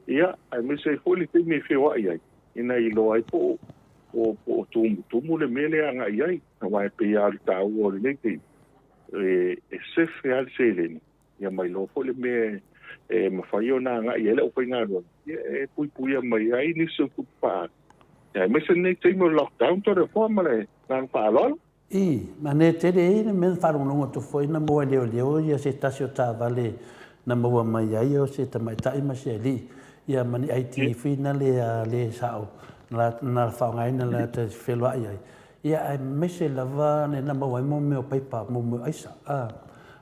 ia, aemaise ai foi le taimi e feoai ai, ina iloa ai po o po o tumutumu le mea lea e agai i ai. Aua e pei lava o le taua o lenei taimi, e sefe lava le seleni, ia ma iloa foi le mea e mafai ona agai i ai le aufaigaluega, ia e puipuia mai ai nisi o tupe faaalu, aemaise lenei taimi o le lockdown, Toleafoa ma le agaga faaaloalo. I, manaia tele e le mea na faalogologo atu foi na maua e leoleo ia se tasi o taavale na maua mai ai o se tamaitai ma se alii ia ma ni ID foi na le le sao na na faaaogaina na te feloai ai ia aemaise lava le na maua ai mo mea o paipa mo mea o aisa a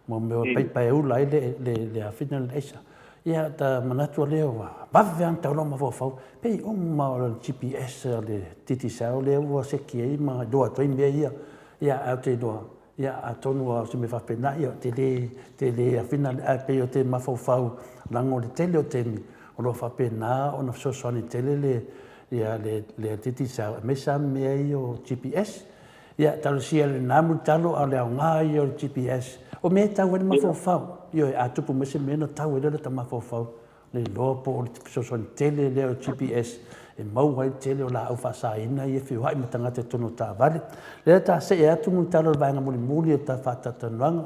mo mea o paipa e ula ai le le le afina le aisa Ia, ta manatu lea ua vave lava ona tau lou mafaufau, pei uma o le GPS a le Digicel lea ua seki ai ma iloa atu ai mea ia. Ia, ae ou te iloa, ia, atonu lava o se mea faapena, ia, ou te le, te le afina, ae pei ou te mafaufau, leaga o le tele o taimi o lo o faapena ona fesoasoani tele le, ia, le, le Digicel, aemaise lava mea ia o GPS. Ia, talosia lena mulitalo, a o le aoga ia o le GPS. O mea e tau ai le mafaufau. Ioe, a tupu mai se mea ona tau ai lea o lota mafaufau. Le iloa po o le fesoasoani tele lea o le GPS e maua ai le tele o laau faasaina ia e feoai ma tagata i totonu o taavale. Lea ta see atu mulitalo i le vaega mulimuli o ta faatalatalanoaga.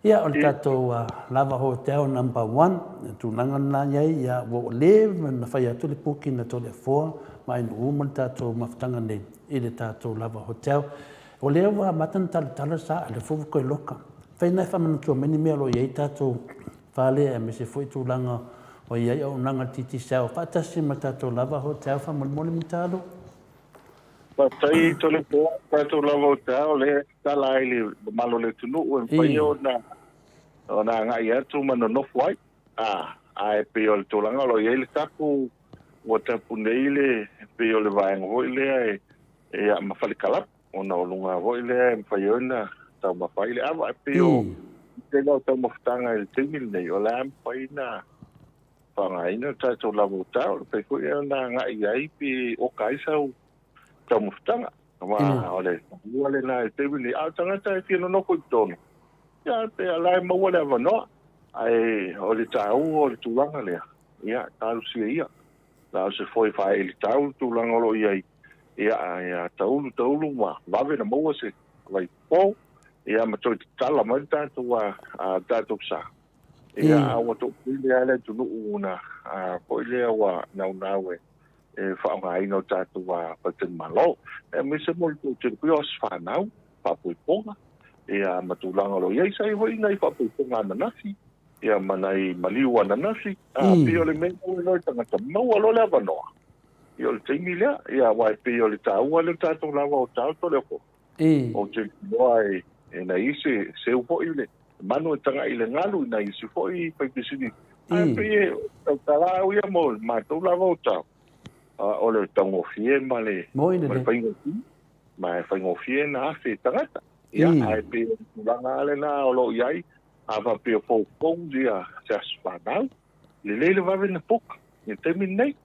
Ia, o le tatou Lava Hotel Number One, le tulaga lena e i ai, ia, ua leva ona fai atu le booking a Toleafoa ma Ainuu ma le tatou mafutaga nei i le tatou Lava Hotel. O lea ua amata ona talatala sa, o lea foi ua toe loka. Fai na e faamanatua mai ni mea o lo o i ai tatou fale aemaise foi tulaga o i ai auaunaga a le Digicel faatasi ma le tatou Lava Hotel faamolemole Mulitalo. Faafetai Toleafoa, tatou lava o taeao lea e tatala ai le mamalu o le atunuu e mafai ona agai atu ma nonofo ai. Ae pei o le tulaga o lo o i ai le tapu, ua tapu nei le pei o le vaega foi lea e ma fale kalapu ona o luga foi lea e mafai ai ona taumafa ai le ava. E pei o le tele o taumafataga i le taimi lenei, o le a mafai ona faaaogaina le tatou lava o tao, e mafai foi ona agai i ai pe oka ai sau taumafataga. Aua o le lua lena i le taimi lenei, a o tagata e fia nonofo i totonu, ia pe o la e maua le avanoa. Ae o le taua o le tulaga lea, ia talosia ia. Na o se foe faaelitau le tulaga o lo o i ai, ia, ia taulu taulu ma vave ona maua se vaipopo, ia ma toe tatala mai le tatou, a, tatou sa. Ia, a ua toatele lava le atunuu na foi lea ua naunau e faaaogaina o tatou faletalimalo. Aemaise mo le toatele foi o aso fanau, faapoipoga, ia ma tulaga o lo o i ai. Sa i ai foi nai faapoipoga ananafi, ia ma nai maliu ananafi. A pei o le mea lea o le tagata maua loa le avanoa, ia o le taimi lea. Ia aua e pei o le taua lea o le tatou lava o taoto lea foi. Ou te iloa e nai isi e seu foi le manu e tagai i le galu i nai isi foi faipisinisi. Ae pei e tautala au ia mo le matou lava o tau, o le taugofie ma le faigofie, ma e faigofie na afe e tagata. Ia, ae pei o le tulaga lava lena o lo o i ai, a faapea foufou ia se aso fanau, lelei le vave na book i le taimi lenei,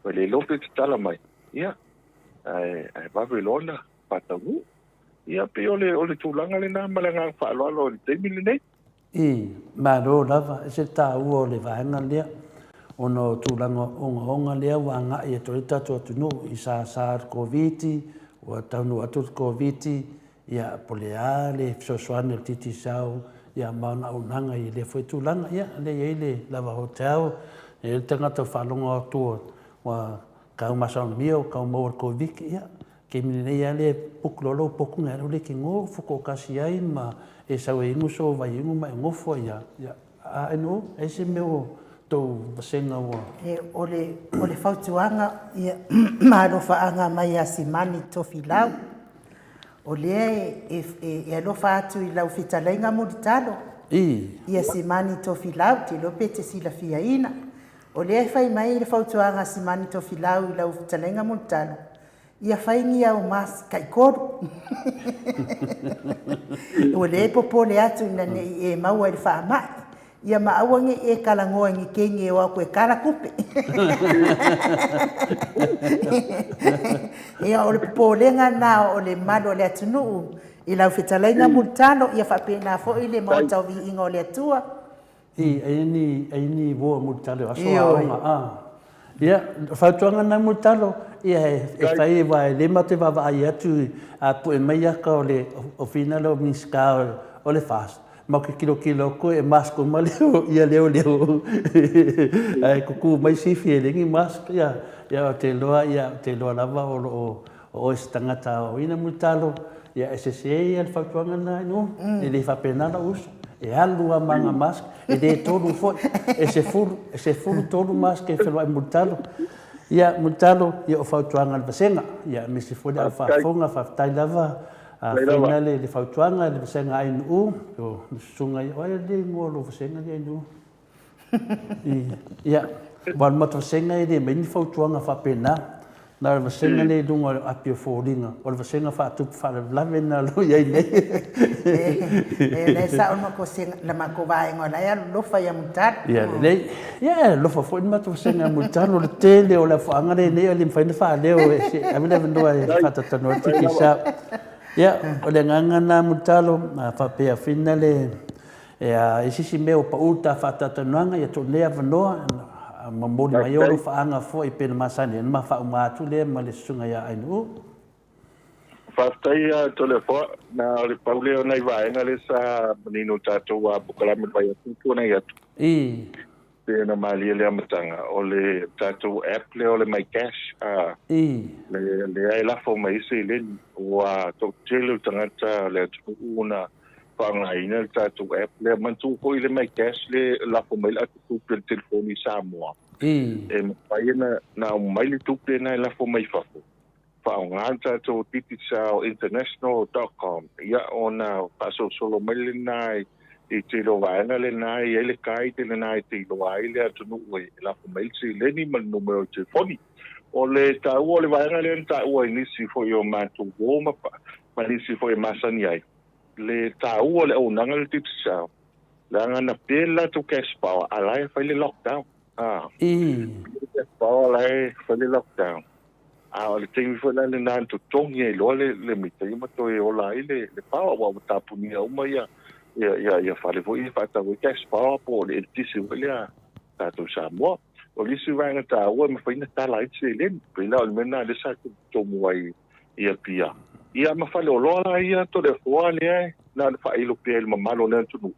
ua le iloa pe tatala mai, ia, ae vave loa ona faataunuu. Ia, pei o le, o le tulaga lena ma le agaga faaaloalo i le taimi lenei. I, malo lava, e ese le taua o le vaega lea, ona o tulaga ogaoga lea ua agai atu ai le tatou atunuu i sasa le Koviti, ua taunuu atu le Koviti, ia, po o le a le fesoasoani a le Digicel, ia, ma ona auaunaga i lea foi tulaga. Ia, lea e i ai le Lava Hotel, e i ai le tagata ua faalogo atu ua kau masalomia, ua kau maua i le Koviti, ia, Taimi lenei lava lea e puku loa lou potu na alu lea e te nofo toatasi ai ma e sau e inu sou vaiinu ma e nofo ai lava. Ia, a no, ai se mea o tou vasega ua. E, o le, o le fautuaga, ia, ma alofaaga mai ia Simani Tofilau, o lea e, e, e alofa atu i lau fetalaiga Mulitalo. I. Ia Simani Tofilau, te iloa pe te silafiaina. O lea e fai mai le fautuaga a Simani Tofilau i lau fetalaiga Mulitalo, Ia fai ni au mask taitolu. Ua le popole atu ina ne i e maua i le faamai. Ia ma aua ne i e talanoa i ni teine e o atu e kala tupe. Ia o le popolega lena o le mamalu o le atunuu i lau fetalaiga Mulitalo, ia faapena foi le Maota o Viiga o le Atua. I, ai ni, ai ni uo mulitalo aso aoga, a. Ia, o fautuaga na mulitalo, ia e fai aua e le matou te vaavaai atu a pue mai aka o le o finale o Minisita o le FAST, matou te tilotilo atu e mask uma leo ia leoleo ae tutu mai sifi e leai ni mask, ia, ia ou te iloa, ia ou te iloa lava o lo o O oe se tagata aoaoina mulitalo, ia e sese ia le fautuaga lena i o. E le faapena lou uso. E alu lava ma ana mask, e le tolu foi, e sefulu, e 13 mask e feloai mulitalo. Ia, mulitalo, ia o fautuaga a le vasega. Ia, aemaise foi le au faafofoga, faafetai lava. Afai le, le fautuaga i le vasega ANU, o le susuga ia, o ai le igoa o lou vasega lea ANU? Ia, aua o le matou vasega e le aumai ni fautuaga faapena. Na o le vasega lea i luga o le api o foliga, o le vasega faatupu faalavelave lena o lo o i ai nei. E la e sao le matou vaega o la e alolofa ia Mulitalo. Ia lelei. Ia e alofa foi le matou vasega ia Mulitalo, o le tele o le afuaga lea nei e le mafai ona faaleo e se ave le avanoa e faatatalanoa ai le Digicel. Ia, o le agaga lena Mulitalo, a faapea fina le Ea, i sisi mea ua pau ta faatatalanoaga, ia tuu nei avanoa, momoli mai olo faaga foi pei ona masani ai, ona ma faauma atu lea ma le susuga ia Ainuu. Faafetai a Toleafoa, na o le pau lea o nai vaega lea sa manino tatou a polokalame le vaiaso ua tuanai atu. I. Pei ona malie le amataga, o le tatou app lea o le MyCash, a. I. Le, lea e lafo mai ai seleni, ua toatele o tagata o le atunuu na faaaogaina le tatou app lea. Manatua foi le MyCash lea e lafo mai le ato tupe i le telefoni i Samoa. I. E mafai ona na aumai le tupe lena e lafo mai fafo. Faaaoga le tatou Digicel International dot com, ia, ona faasolosolo mai lena i tele o vaega lena e i ai le guide lena e te iloa ai le atunuu e lafo mai ai le seleni ma le numera o le telefoni. O le taua o le vaega lea na taua i nisi foi o matou uo ma, ma nisi foi e masani ai, le taua o le auaunaga lea Digicel, leaga na pe le latou cash power a la e fai le lockdown. Ah. I. Cash power la e fai le lockdown. A o le taimi foi la lena na totogi ai loa le, le mita ia ma toe ola ai le, le power, aua ua tapunia uma ia, ia, ia, ia fale foi ia e faatau ai cash power po o le eletise foi lea a tatou Samoa. O le isi vaega taua e mafai ona tala ai le seleni, pei la o le mea lena lea sa tumutumu ai i Apia. Ia ma faleoloa la ia Toleafoa lea na ona faailo pea i le mamalu o le atunuu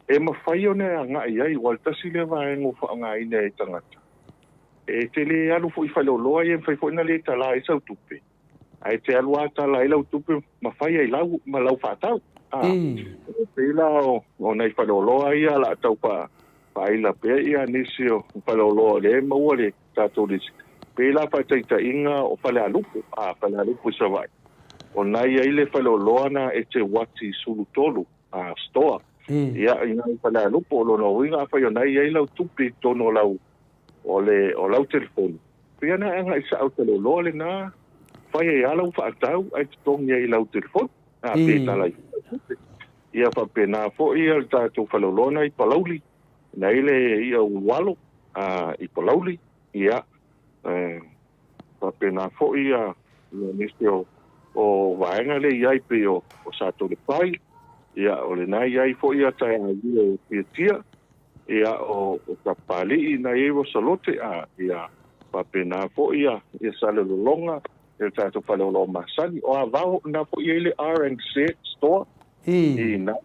e mafai ona e agai ai, aua o le tasi lea vaega ua faaaogaina e tagata. E te le alu foi i faleoloa ia e mafai foi ona le tala ai sau tupe, ae te alu lava tala ai lau tupe ma fai ai lau ma lau faatau. A, e pei la o nai faleoloa ia o le a tau faaila pea ia nisi o faleoloa o lea e maua le tatou lisi. Pei la faataitaiga o Falealupo, a, Falealupo i Savaii, o na i ai le faleoloa na e te uati 13 a, store. Ia, i na i Falealupo, o lona uiga afai o na i ai lau tupe i totonu o lau o le o lau telefoni, pei ona e agai sao i faleoloa lena, fai ai lava lau faatau ae totogi ai i lau telefoni, a, pe tala ai foi lau tupe. Ia faapena foi le tatou faleoloa na i Palauli, na i le ia Ulualo a, i Palauli, ia, e faapena foi ia nisi o o vaega lea i ai pei o o Satolepai, ia o lena i ai foi ia taeao o Tiatia, Ia, o Sapapalii na i ai Rosalote, a, ia, faapena foi ia, ia Salelologa, ia le tatou faleoloa masani. O Avao, na foi i ai le R&Z Store, I. i na.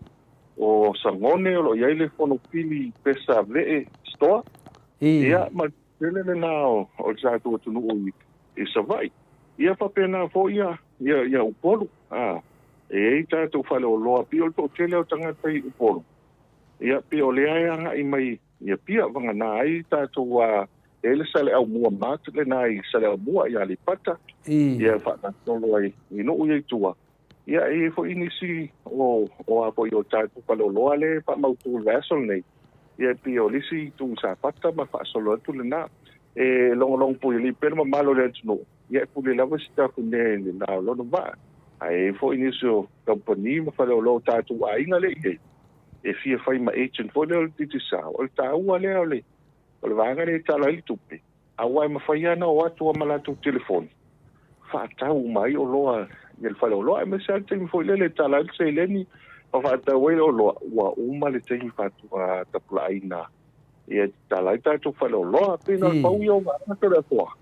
O Sagone, o lo o i ai le Fonopili Pesa Vee Store, I. ia, ma le tele lena o, o le tatou atunuu i, i Savaii. Ia faapena foi ia, ia, ia Upolu, a, e i ai tatou faleoloa, pei o le toatele o tagata i Upolu, Ia, pei o lea e agai mai i Apia, vagana ai tatou a e le Saleaaumua Mart lena i Saleaaumua i Aleipata, ia e faagasolo ai i nuu ia i tua. Ia, e i ai foi nisi o, o a foi o tatou faleoloa lea e faamautu i le vaiaso lenei, ia e pei o le isi itu i Safata ma faasolo atu lena. E logologo puialii pea le mamalu o le atunuu, ia e pule lava si tafunea i le la o lona vaa. Ae i ai foi nisi o kamupani ma faleoloa o tatou aiga lea i ai, e fia fai ma agent foi lea o le Digicel. O le taua lea o le, o le vaega lea e tala ai le tupe, aua e mafai lava ona o atu lava ma latou telefoni, faatau uma ai oloa i le faleoloa, aemaise lava le taimi foi lele e tala ai le seleni ma faatau ai le oloa, ua uma le taimi faatapulaaina ia e tatala ai tatou faleoloa. Pei na o le pau ia o vaega Toleafoa.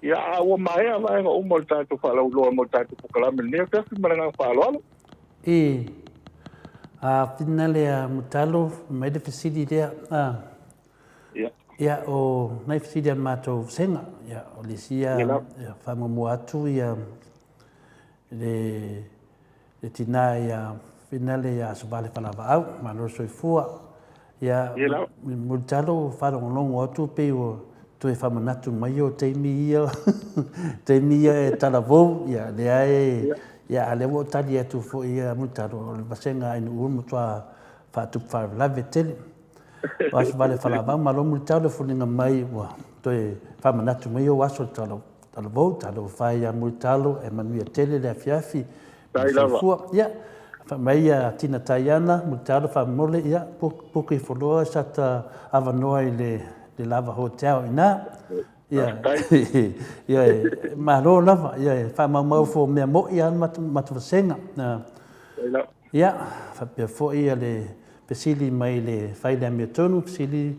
Ia, a ua maea vaega uma o le tatou faalauiloa mo le tatou polokalame i lenei afiafi ma le agaga faaaloalo. E a finale a Mutalo mai le fesili lea. A. Ia. Ia, o nai fesili a le matou vasega. Ia, o le isi ia, ia faamuamua atu ia le le tina ia Finale ia Asovale Falavaau, malo le soifua. Ia, Mulitalo faalogologo atu pei ua toe faamanatu mai o taimi ia, taimi ia e talavou, ia lea e, ia a lea ua ou tali atu foi ia Mulitalo, o le vasega a NUU matua faatupu faalavelave tele. O Asovale Falavaau, malo Mulitalo le foliga mai ua toe faamanatu mai ou aso i Talavou, talofa e ia Mulitalo, e manuia tele le afiafi, ma le soifua. Ia, fai mai ia Tina Taiana, Mulitalo faamolemole, ia, puka ifo loa sa ta avanoa i le Lava Hotel i ina. Ia, ia, malo lava, ia, e faamaumau fo mea moi lava le matou vasega. Ia, faapea foi ia le fesili mai le fai le amiotonu, fesili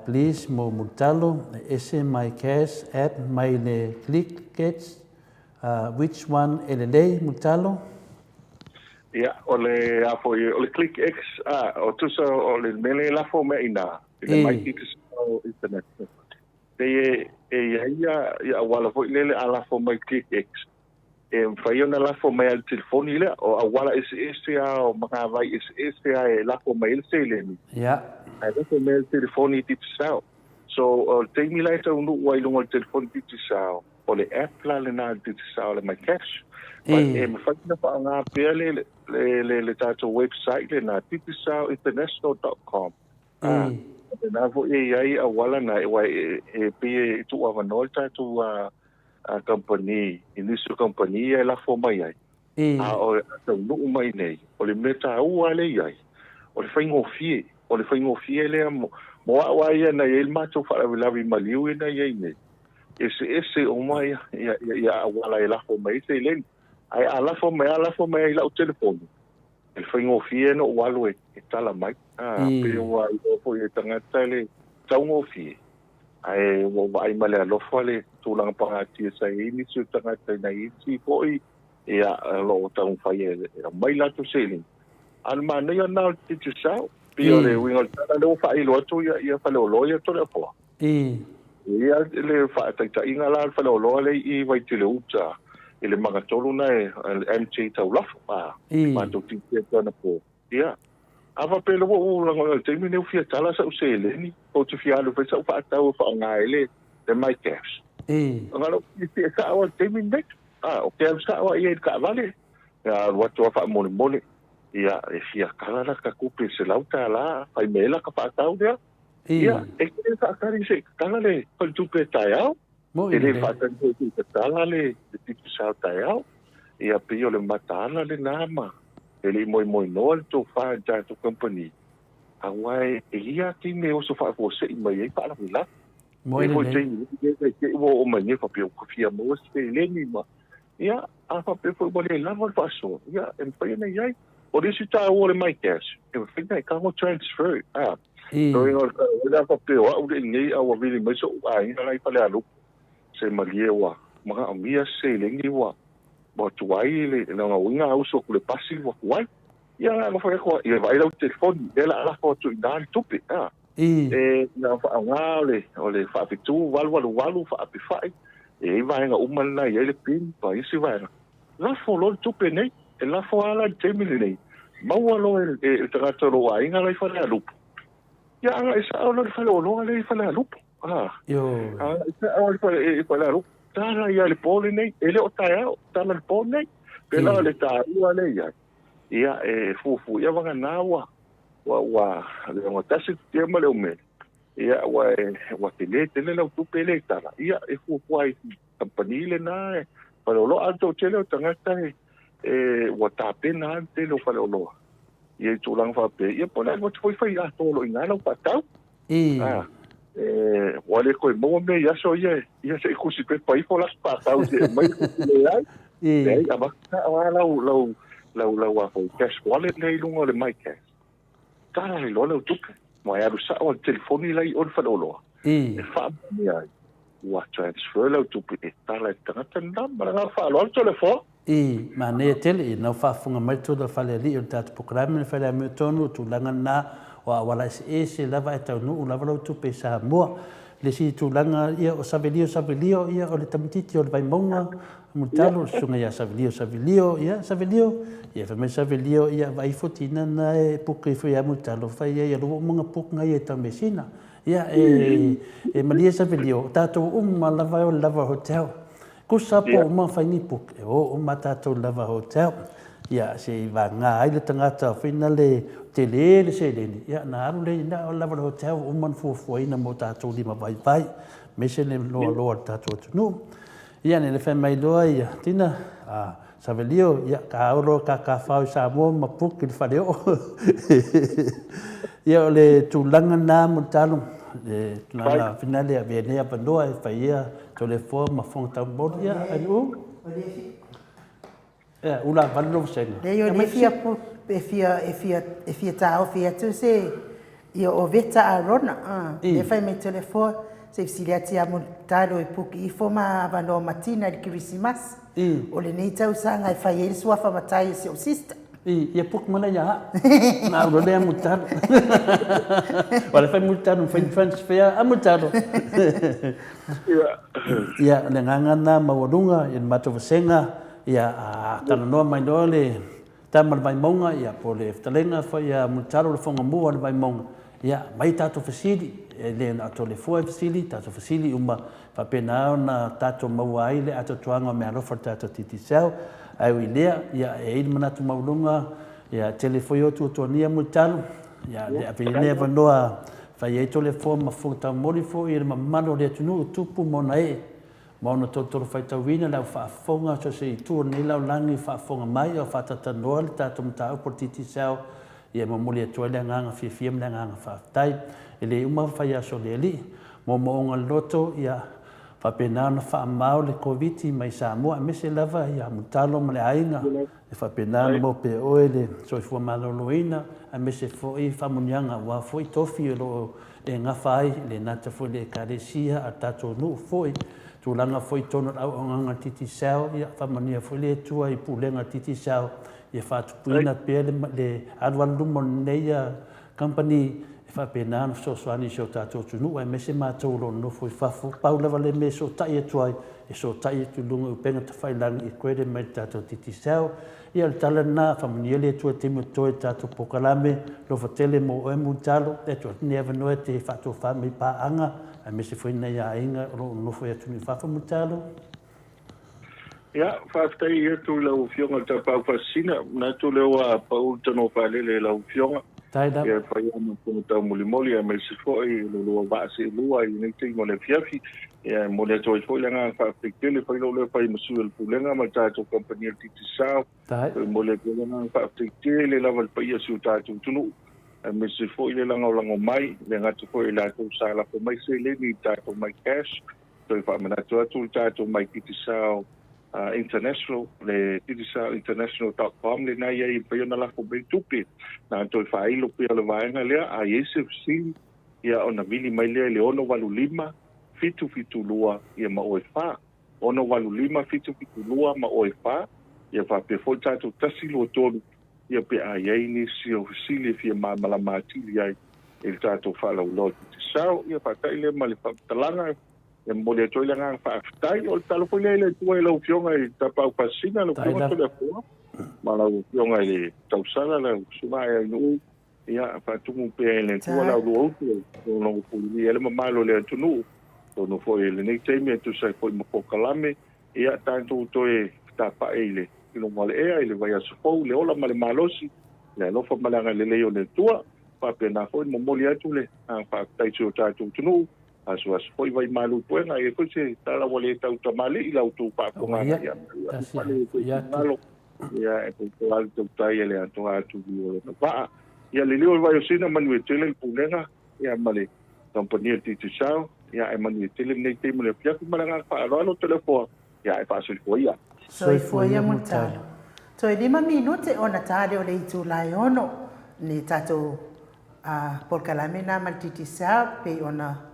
please mo Mulitalo, e ese my cash app mai le click gets Which one e lelei, Mulitalo? Ia, o le a foi, o le Click X, a, o tusa o le mea lea e lafo mea i ina, i le mai Digicel International. Pei e, e i ai ia, ia auala foi lele a lafo mai Click X, e mafai ona lafo mai lava i le telefoni lea, o auala eseese lava, o magavai eseese lava e lafo mai ai le seleni. Ia. Ae lafo mai i le telefoni Digicel. So, o le taimi la e taunuu ai i luga o le telefoni Digicel, o le app la lena a le Digicel o le MyCash. But e mafai ona faaaoga pea le, le, le, le tatou website lena, digicelinternational.com. Ah, lena foi e i ai auala na, aua e, e pei e tuuavanoa le tatou kamupani, i nisi o kamupani ia e lafo mai ai. A o taunuu mai nei, o le mea taua lea e i ai, o le faigofie, o le faigofie lea mo, mo au lava ia na i ai le matou faalavelave i maliu ia na i ai nei, eseese uma ia, ia, ia, ia auala e lafo mai ai seleni. Ae a lafo mai lava, lafo mai lava i lau telefoni, e faigofie ona ou alu e, e tala mai. A, pei ua iloa foi e tagata le taugofie, Ae ua ou vaai ma le alofa le tulaga pagatia sa i ai nisi o tagata i nai isi foi, ia, o lo o taumafai e aumai latou seleni. A o le manaia lena o le Digicel, pei o le uiga o le tala lea ua faailo atu ia faleoloa ia Toleafoa. Ia le faataitaiga la o le faleoloa lea i Vaitele Uta i le magatolu lena e MT Taulafo, a, matou tiute atu anapo. Ia, a faapea lava ua ou lagona i le taimi lenei ua fia tala sau seleni, ou te fia alu e fai sau faatau e faaaoga ai le, le MyCash. Ona ou fia sao lava i le taimi lenei. A, ou te alu sao lava i ai i le taavale, ia alu atu lava faamolemole, ia, e fia tala lata tupe $100, fai mai ai lata faatau lea. Ia, e te le faatali se i tatala le faletupe taeao. E le faatali foi se i tatala le Digicel taeao. Ia, pei o le mataala lena ma e le i moemoenoa le tofa i le tatou kamupani, aua e i ai lava taimi e oso faafuasei mai ai faalavelave. E i ai foi taimi e te i ua oo mai nei faapea ua fia maua se seleni ma ia, a faapea foi ua le lava le faasoa, ia e mafai ona i ai. O le isi taua o le MyCash, e mafai ona e tago transfer, a. Lona uiga o le tala, a faapea o au le i nei a ua vili mai so'u aiga la i Falealupo, se malie ua manaomia se seleni ua ua tuai le lona uiga a usu atu i le pasi ua tuai. Ia na ona fai atu ia vaai lau telefoni lea o le a lafo atu i ina le tupe a. E na ona faaaoga o le o le faapito 888 faapefai e i ai vaega uma lena e i ai le pin ma isi vaega. Lafo loa le tupe nei, e lafo lava la i le taimi lenei, maua loa e le tagata o lou aiga la i Falealupo, ia agai sao loa i le faleoloa lea i Falealupo. A, agai sao i Falealupo, tala ia i le po lenei, e le o taeao, tala i le po lenei. Pēlā o le taua lea i ai, ia e fuafua, ia vagana ua, ua, ua le ogatasi le futia ma le umele, ia ua, ua tele tele lau tupe lea e tala, ia e fuafua ai kamupani lena e faleoloa. A o le toatele o tagata e, e ua tapena lava le tele o faleoloa ia i tulaga faapea, ia po o le a le atu foi fai atoa loa i ina lau faatau. A, e, ua le toe maua mea i aso ia, ia se i tusi pepa ifo la faatau se i aumai le tusi leai. Leai, avatu sao lava lau, lau, lau, lau a foi cash wallet lea i luga o le MyCash. Tala ai loa lau tupe, ma e alu sao lava i le telefoni la i o i le faleoloa, e faamaonia ai, ua transfer lau tupe e tala i le tagata lena. Ma le agaga faaaloalo, Toleafoa. I, manaia tele, i nau faafofoga mai tonu a Falealii o le tatou polokalame le fale amiotonu, o tulaga na, o auala eseese lava ae taunuu lava lau tupe i Samoa. Le isi tulaga, ia, o Savelio Savelio, ia, o le tamaitiiti o le Vaimauga, Mulitalo, le susuga ia Savelio Savelio, ia, Savelio, ia, fai mai Savelio, ia, vaai ifo tina na e puka ifo ia Mulitalo, fai ai, ia lua uma nga puka ngai e taumesina. Ia, e, e malie Savelio, o tatou uma lava e o le lava hotel. Kusa po uma fai ni puke, e o uma tatou lava hotel. Ia, se i vagā ai le tagata foi na le tele le seleni, ia, na alu lea i ina o le lava o le hotel ua uma ona fuafuaina mo tatou lima vaivai, aemaise le loaloa o le tatou atunuu. Ia, ne le fai mai loa ia, tina, a, Savelio, ia, ka ao loa ka kafao i Samoa ma puke i le faleoo. Ia, o le tulaga lena Mulitalo, le tulaga finale e avea nei avanoa e fai ia Toleafoa ma Fofoga Taumoli, ia, Anu'u. Ia, ula valu lou vasega. Leai, o lea e fia, e fia, e fia, e fia taofi atu se, ia o Veta Arona, lea e fai mai Toleafoa. Se i fesili atu ia Mulitalo e puki ifo ma avanoa matina i le Kerisimasi. O lenei tausaga e fai ai le suafa matai o si ou sister. I, ia puki mai la ia au. Na au loa lea Mulitalo. Aua o la e fai Mulitalo, fai ni transfer a Mulitalo. Ia, o le agaga lena maualuga i le matou vasega, ia a talanoa mai loa le Tama le Vaimauga, ia, po o le fetalaiga foi a Mulitalo le Fogamua o le Vaimauga, ia, aumai tatou fesili, e le na o Toleafoa e fesili, tatou fesili uma, faapena ona tatou maua ai le atoatoaga o meaalofa a le tatou Digicel. Ae ui i lea, ia, e i ai le manatu maualuga, ia, e tele foi o tuatuania Mulitalo, ia, le ave ai lenei avanoa e fai ai Toleafoa ma fofoga taumoli foi i le mamalu o le atunuu, tupu ma ona ee. Ma ona tolotolo faitauina le au faafofoga so o se itu o lenei lalolagi faafofoga mai a o faatalatanoa le tatou mataupu o le Digicel, ia e momoli atu ai le agaga fiafia ma le agaga faafetai. E le uma fai aso o le Alii. Moomooga loto, ia faapena ona faamao le Koviti mai Samoa aemaise lava ia Mulitalo ma le aiga E faapena ona maua pea e oe le soifua maloloina aemaise foi faamanuiaga aua foi tofi o lo o e gafa ai, e le gata foi i le Ekalesia a le tatou nuu foi, tulaga foi i totonu o le auaunaga a le Digicel, ia faamanuia foi le Atua i pulega a le Digicel ia faatupuina pea le alualu luma o lenei Company e faapena ona fesoasoani i si o tatou atunuu aemaise matou o lo o nonofo i fafo. Pau lava le mea e sotai atu ai, e sotai atu i luga i upega tafailagi e credit mai i le tatou Digicel. Ia o le tala lena, faamanuia le Atua i taimi o totoe i le tatou polokalame, alofa tele mo oe Mulitalo, e tuu atu lenei avanoa e te faatofa mai i paaga aemaise foi nai aiga o lo o nonofo i atunuu i fafo Mulitalo. Ia, faafetai atu i lau Afioga i le Tapaau Faasisina. Manatu lea ua pau le tanoa faalele i lau Afioga. Ia, e fai lava ma fono taumolimoli aemaise foi lo lua vaa seelua i lenei taimi o le afiafi. Ia, e momoli atu ai foi le agaga faafetai tele, fai lou leo fai ma sui o le Pulega ma le tatou kamupani o le Digicel. E momoli atu ai le agaga faafetai tele lava i le paia o si o tatou atunuu, aemaise foi le lagolago mai, e le gata foi i latou sa lafo mai seleni i le tatou MyCash, Toe faamanatu atu le tatou mai Digicel International, le digicelinternational.com lena e i ai e mafai ona lafo mai tupe. Na ona toe faailo pea o le vaega lea, a i ai se fesili, ia ona vili mai lea i le 685 772 ia ma oe 4. 685 772 ma oe 4, ia faapea foi le tatou 123 ia pe a i ai nisi o fesili e fia malamalama atili ai i le tatou faalauiloa Digicel. Ia faata'i lea ma le faamatalaga e momoli atu ai le agaga faafetai. O le tatalo foi lea i le Atua i lau Afioga i Tapaau Faasisina, lau Afioga Toleafoa, ma lau Afioga i le Tausala, lau Susuga Aiainuu, ia faatumu pea e le Atua la ulua utu e logo pulilia ai le mamalu o le atunuu. Atonu foi i lenei taimi e tusa ai foi ma polokalame, ia tatou toe tapae i le i luga o le ea i le vaiaso fou, le ola ma le malosi, le alofa ma le agalelei o le Atua. Faapena foi ona momoli atu le agaga faafetai i si o tatou atunuu, asuasu foi vai malu puega, e i ai foi se tala ua le tautamalii i la outou faafofoga, ia pale outou finagalo, ia e popo le tautai e le atoa atu i o lona vaa. Ia liliu le vai o Sina, manuia tele le pulega, ia ma le kamupani a le Digicel, ia ae manuia tele lenei taimi o le afiafi ma le agaga faaaloalo Toleafoa. Ia e faasoifua ia. Soifua ia Mulitalo. Toe lima minute ona ta lea o le itula e ono ni tatou polokalame na ma le Digicel pei ona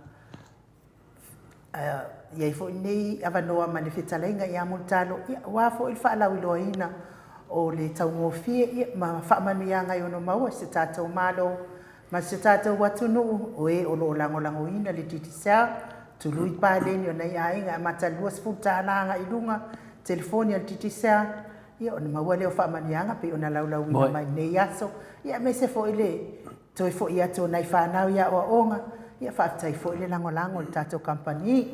i ai foi lenei avanoa ma le fetalaiga ia Mulitalo ia aua foi le faalauiloaina o le taugofie ia ma faamanuiaga e ono maua i se tatou Malo Ma si o tatou atunuu, o e o lo o lagolagoina le Digicel, tului paleni o nai aiga e amata i le 20 tala agai i luga, telefoni a le Digicel, ia ona maua lea o faamanuiaga pei ona laulauina mai lenei aso, ia aemaise foi le toe foi atu o nai fanau i aoaoga, ia faafetai foi le lagolago i le tatou kamupani.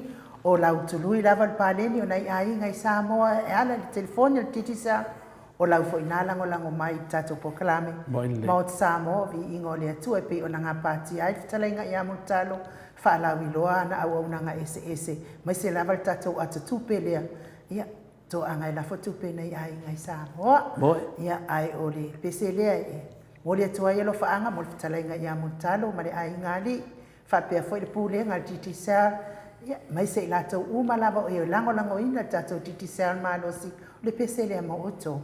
O lau tului lava le paleni o nai aiga i Samoa e ala i le telefoni a le Digicel, O lau foi na lagolago mai i le tatou polokalame Maota Samoa, Viiga o le Atua e pei ona gapatia ai le fetalaiga ia Mulitalo, faalauiloa ana auaunaga eseese, aemaise lava le tatou ata tupe lea, ia, toaga e lafo tupe nei aiga i Samoa. Ia, ae o le pese lea e momoli atu ai alofaaga mo le fetalaiga ia Mulitalo ma le aiga alii, faapea foi le Pulega a le Digicel, ia, aemaise i latou uma lava o e lagolagoina le tatou Digicel malosi, o le pese lea mo outou.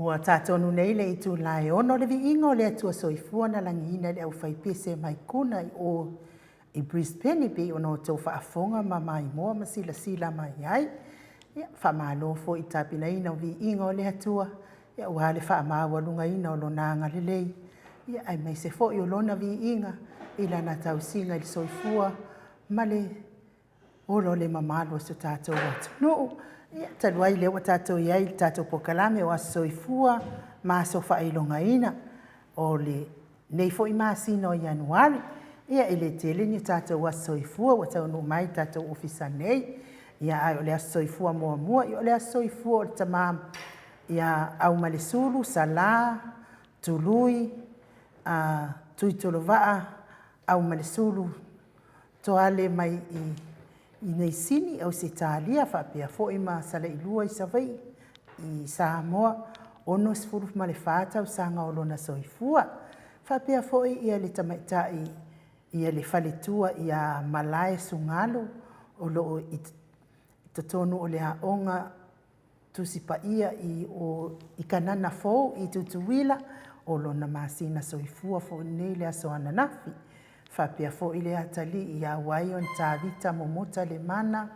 Ua tā tonu nei le itulā e ono le viiga o le Atua Soifua na lagiina e le aufaipese mai Kona i o i Brisbane e pei ona outou faafofoga ma maimoa ma silasila mai ai. Ia, faamalo foi i tapenaina o viiga o le Atua, ia aua le faamaualugaina o Lona agalelei, ia aemaise foi o Lona viiga i Lana tausiga i le soifua ma le ola o le mamalu o si o tatou atunuu. Ia, talu ai lea ua tatou i ai i le tatou polokalame o Aso Soifua ma Aso Faailogaina o lenei foi masina o Ianuari, ia e le tele ni o tatou aso soifua ua taunuu mai i le tatou ofisa nei. Ia, ae o le aso soifua muamua, ia o le aso soifua o le tama ia Aumalesulu Sala Tului Tuitolovaa Aumalesulu Toale mai i Niusini, Ausetalia faapea foi ma Salailua i Savaii i Samoa, 64 tausaga o lona soifua. Faapea foi ia le tamaitai ia le faletua ia Malae Sugalu o lo o i totonu o le aoga Tusi Paia i o i Kanana Fou i Tutuila, o lona masina soifua foi lenei i le aso ananafi. Faapea foi le atalii ia Waion Tavita Momota Lemana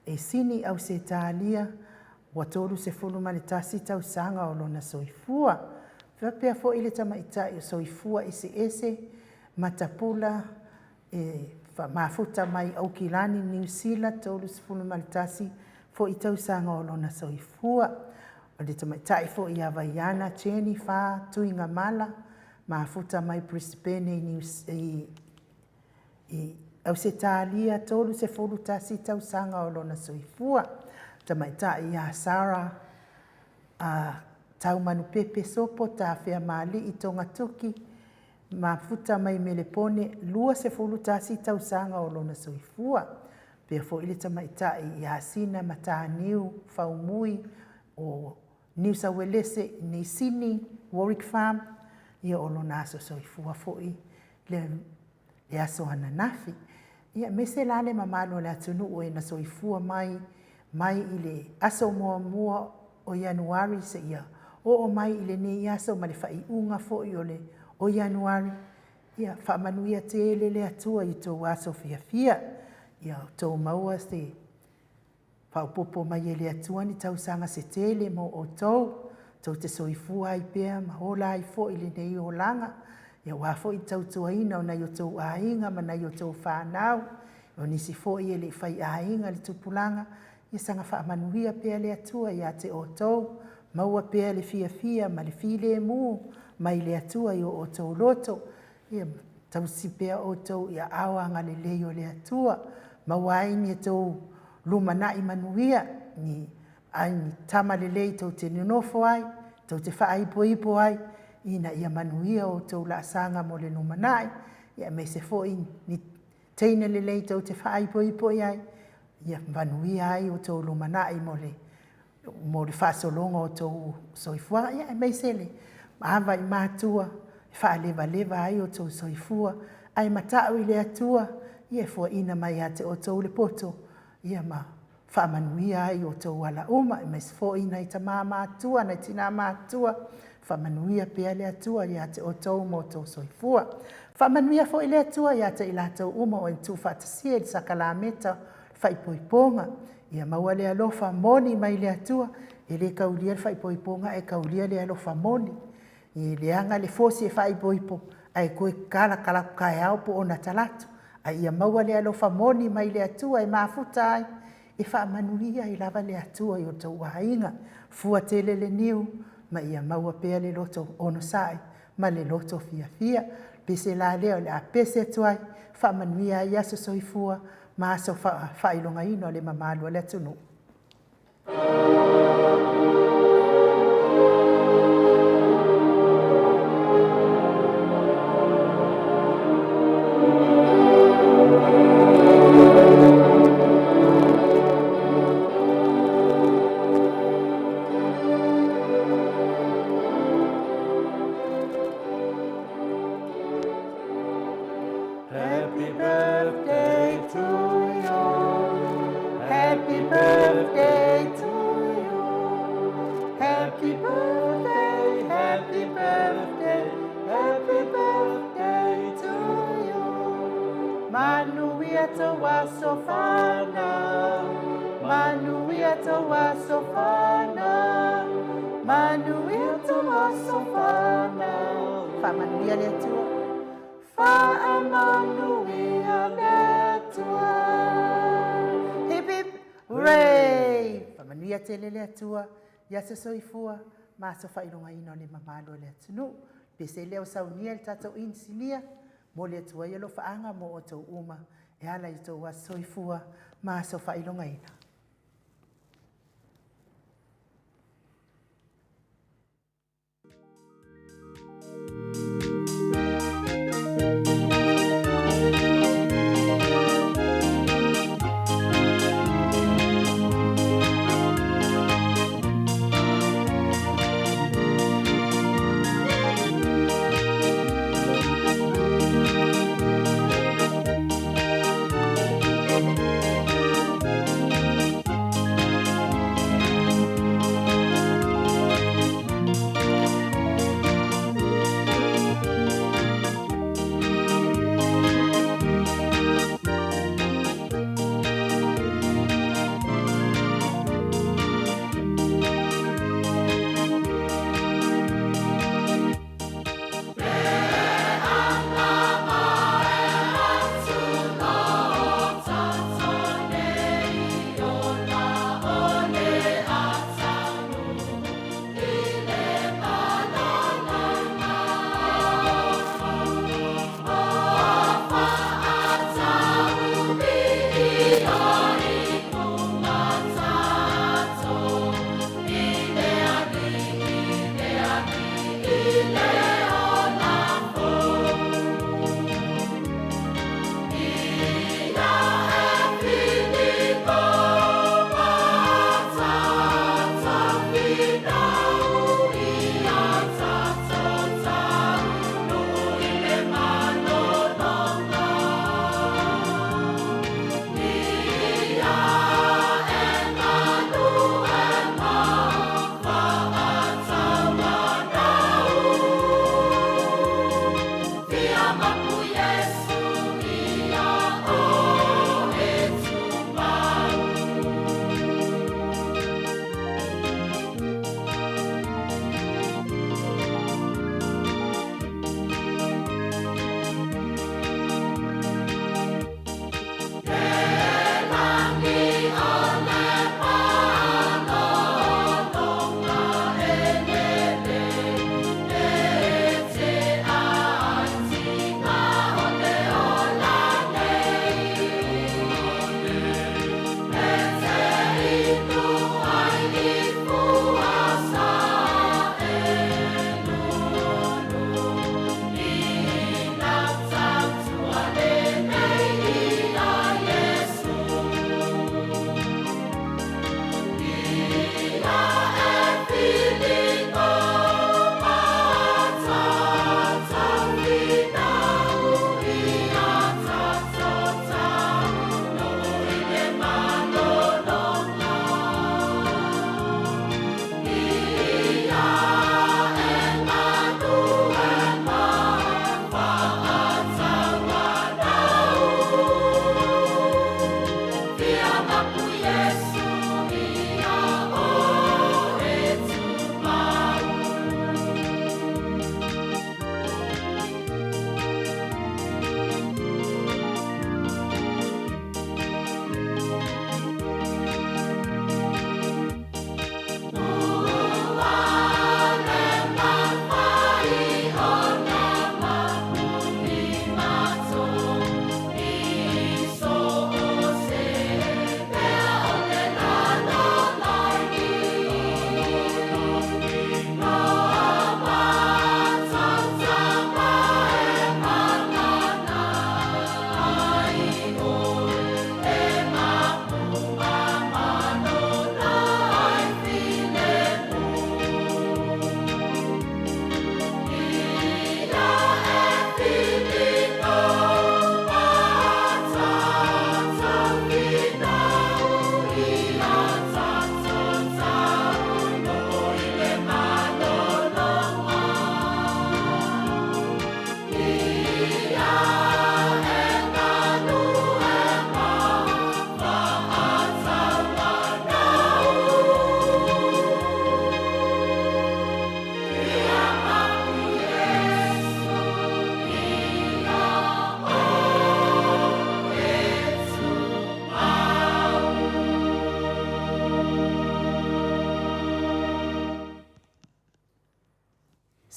e sini i Ausetalia, ua 31 tausaga o lona soifua. Faapea foi le tamaitai o soifua eseese Matapula e mafuta mai Aukilani, Niu Sila, 31 foi tausaga o lona soifua. O le tamaitai foi ia Vaiana Jenny Fa Tuigamala, mafuta mai Brisbane i, i, i Ausetalia, 31 tausaga o lona soifua. Tamaitai ia Sarah a Taumanupepe Sopo Tafeamaalii Togatoki, mafuta mai Melepone, 21 tausaga o lona soifua. Pea foi le tamaitai ia Sina Mataniu Faumui o Niu Sauelese, Nei Sini, Warwick Farm, ia o lona aso soifua foi le le aso ananafi. Ia, aemaise la le mamalu o le atunuu e na soifua mai mai i le aso muamua o Ianuari seia oo mai i lenei aso ma le faaiuga foi o le o Ianuari, ia faamanuia tele le Atua i outou aso fiafia. Ia outou maua se Faaopoopo mai e le Atua ni tausaga se tele mo outou, tou te soifua ai pea ma ola ai foi i lenei olaga, aua foi le tautuaina o nai o outou aiga ma nai o outou fanau, o nisi foi e le i faiaiga le tupulaga, ia saga faamanuia pea le Atua ia te outou, maua pea le fiafia ma le filemu mai le Atua i o outou loto, Ia tausi pea outou i aao agalelei o le Atua, maua ai ni tou lumanai manuia, ni ai ni tama lelei tou te nonofo ai, tou te faaipoipo ai, ina ia manuia outou laasaga mo le lumanai, ia aemaise foi ni teine lelei tou te faaipoipo i ai, ia manuia ai outou lumanai mo le mo le faasologa o tou soifuaga, ia aemaise le ava i matua e faalevaleva ai o tou soifua, ae mata'u i le Atua, ia e foaina mai ia te outou le poto, ia ma faamanuia ai i outou ala uma, aemaise foi nai tama matutua, nai tina matutua, faamanuia pea le Atua ia te outou ma outou soifua. Faamanuia foi le Atua ia te i latou uma o e tuufaatasia i le sakalameta o le faaipoipoga, Ia maua le alofa moni mai le Atua, e le kaulia le faaipoipoga ae kaulia le alofa moni. E leaga le fosi e faaipoipo ae toe kalakalaku kaeao po o ona talaatu. A ia maua le alofa moni mai le Atua e mafuta ai, e faamanuia ai lava le Atua i o outou aiga. Fua tele le niu ma ia maua pea le loto onosai ma le loto fiafia. Pese la lea o le a pese atu ai, faamanuia ai aso soifua ma aso faailogaina o le mamalu o le atunuu. Happy birthday to you. Happy birthday to you. Happy birthday, happy birthday, happy birthday to you. Manuia tou aso fanau, manuia tou aso fanau, manuia tou aso fanau. Faamanuia le Atua. Faamanuia le Atua. Hip hip hooray! Faamanuia tele le Atua i aso soifua ma aso faailogaina o le mamalu o le atunuu. Pese lea o saunia le tatou inisinia, momoli atu ai alofaaga mo outou uma e ala i outou aso soifua ma aso faailogaina.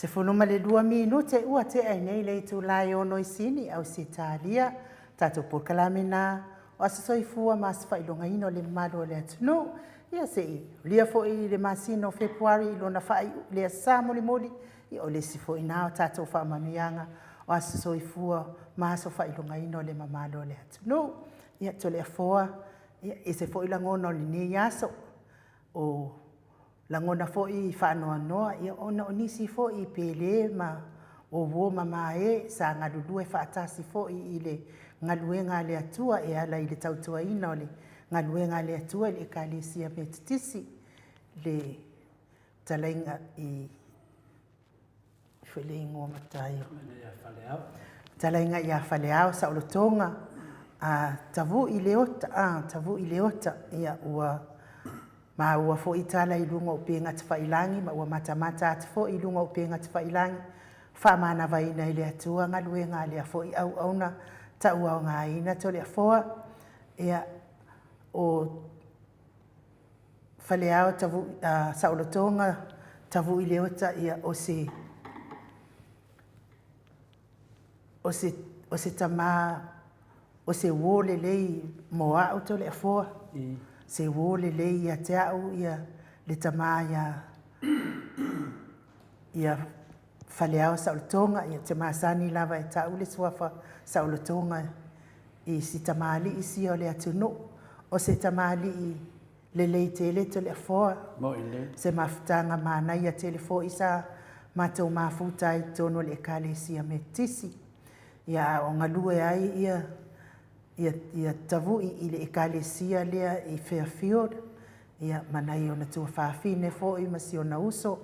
12 minute ua tea ai nei le itula e 6 i Sini, Ausetalia. Tatou polokalame na o Aso Soifua ma Aso Faailogaina o le Mamalu o le Atunuu. Ia se i ulia foi i le masina o Fepuari i lona faaiu le asa mulimuli, ia o le isi foi na o tatou faamanuiaga o Aso Soifua ma Aso Faailogaina o le Mamalu o le Atunuu. Ia Toleafoa, ia ese foi lagona o lenei aso, o lagona foi faanoanoa, ia ona o nisi foi pele ma uo mamae sa galulue faatasi foi i le galuega a le Atua e ala i le tautuaina o le galuega a le Atua i le Ekalesia Metotisi, le fetalaiga i foi le igoa matai o fetalaiga ia Faleao Saolotoga a Tavui Leota, a Tavui Leota, ia ua maua foi tala i luga o upega tafailagi ma ua matamata atu foi i luga o upega tafailagi, faamanavaina e le Atua galuega a lea foi auauna tauaogaina Toleafoa, ia o Faleao Tavu, a, Saolotoga Tavui Leota, ia o se o se o se tama o se uo lelei mo a'u Toleafoa, se uo lelei ia te a'u ia le tama ia ia Faleao Saolotoga, ia te masani lava e ta'u le suafa Saolotoga i si tamalii sia o le atunuu, o se tamalii lelei tele Toleafoa, se mafutaga manaia tele foi sa matou mafuta ai i totonu o le Ekalesia Metotisi. Ia a o galue ai ia ia ia Tavui i le Ekalesia lea i Fairfield, ia ma nai ona tuafafine foi ma si ona uso,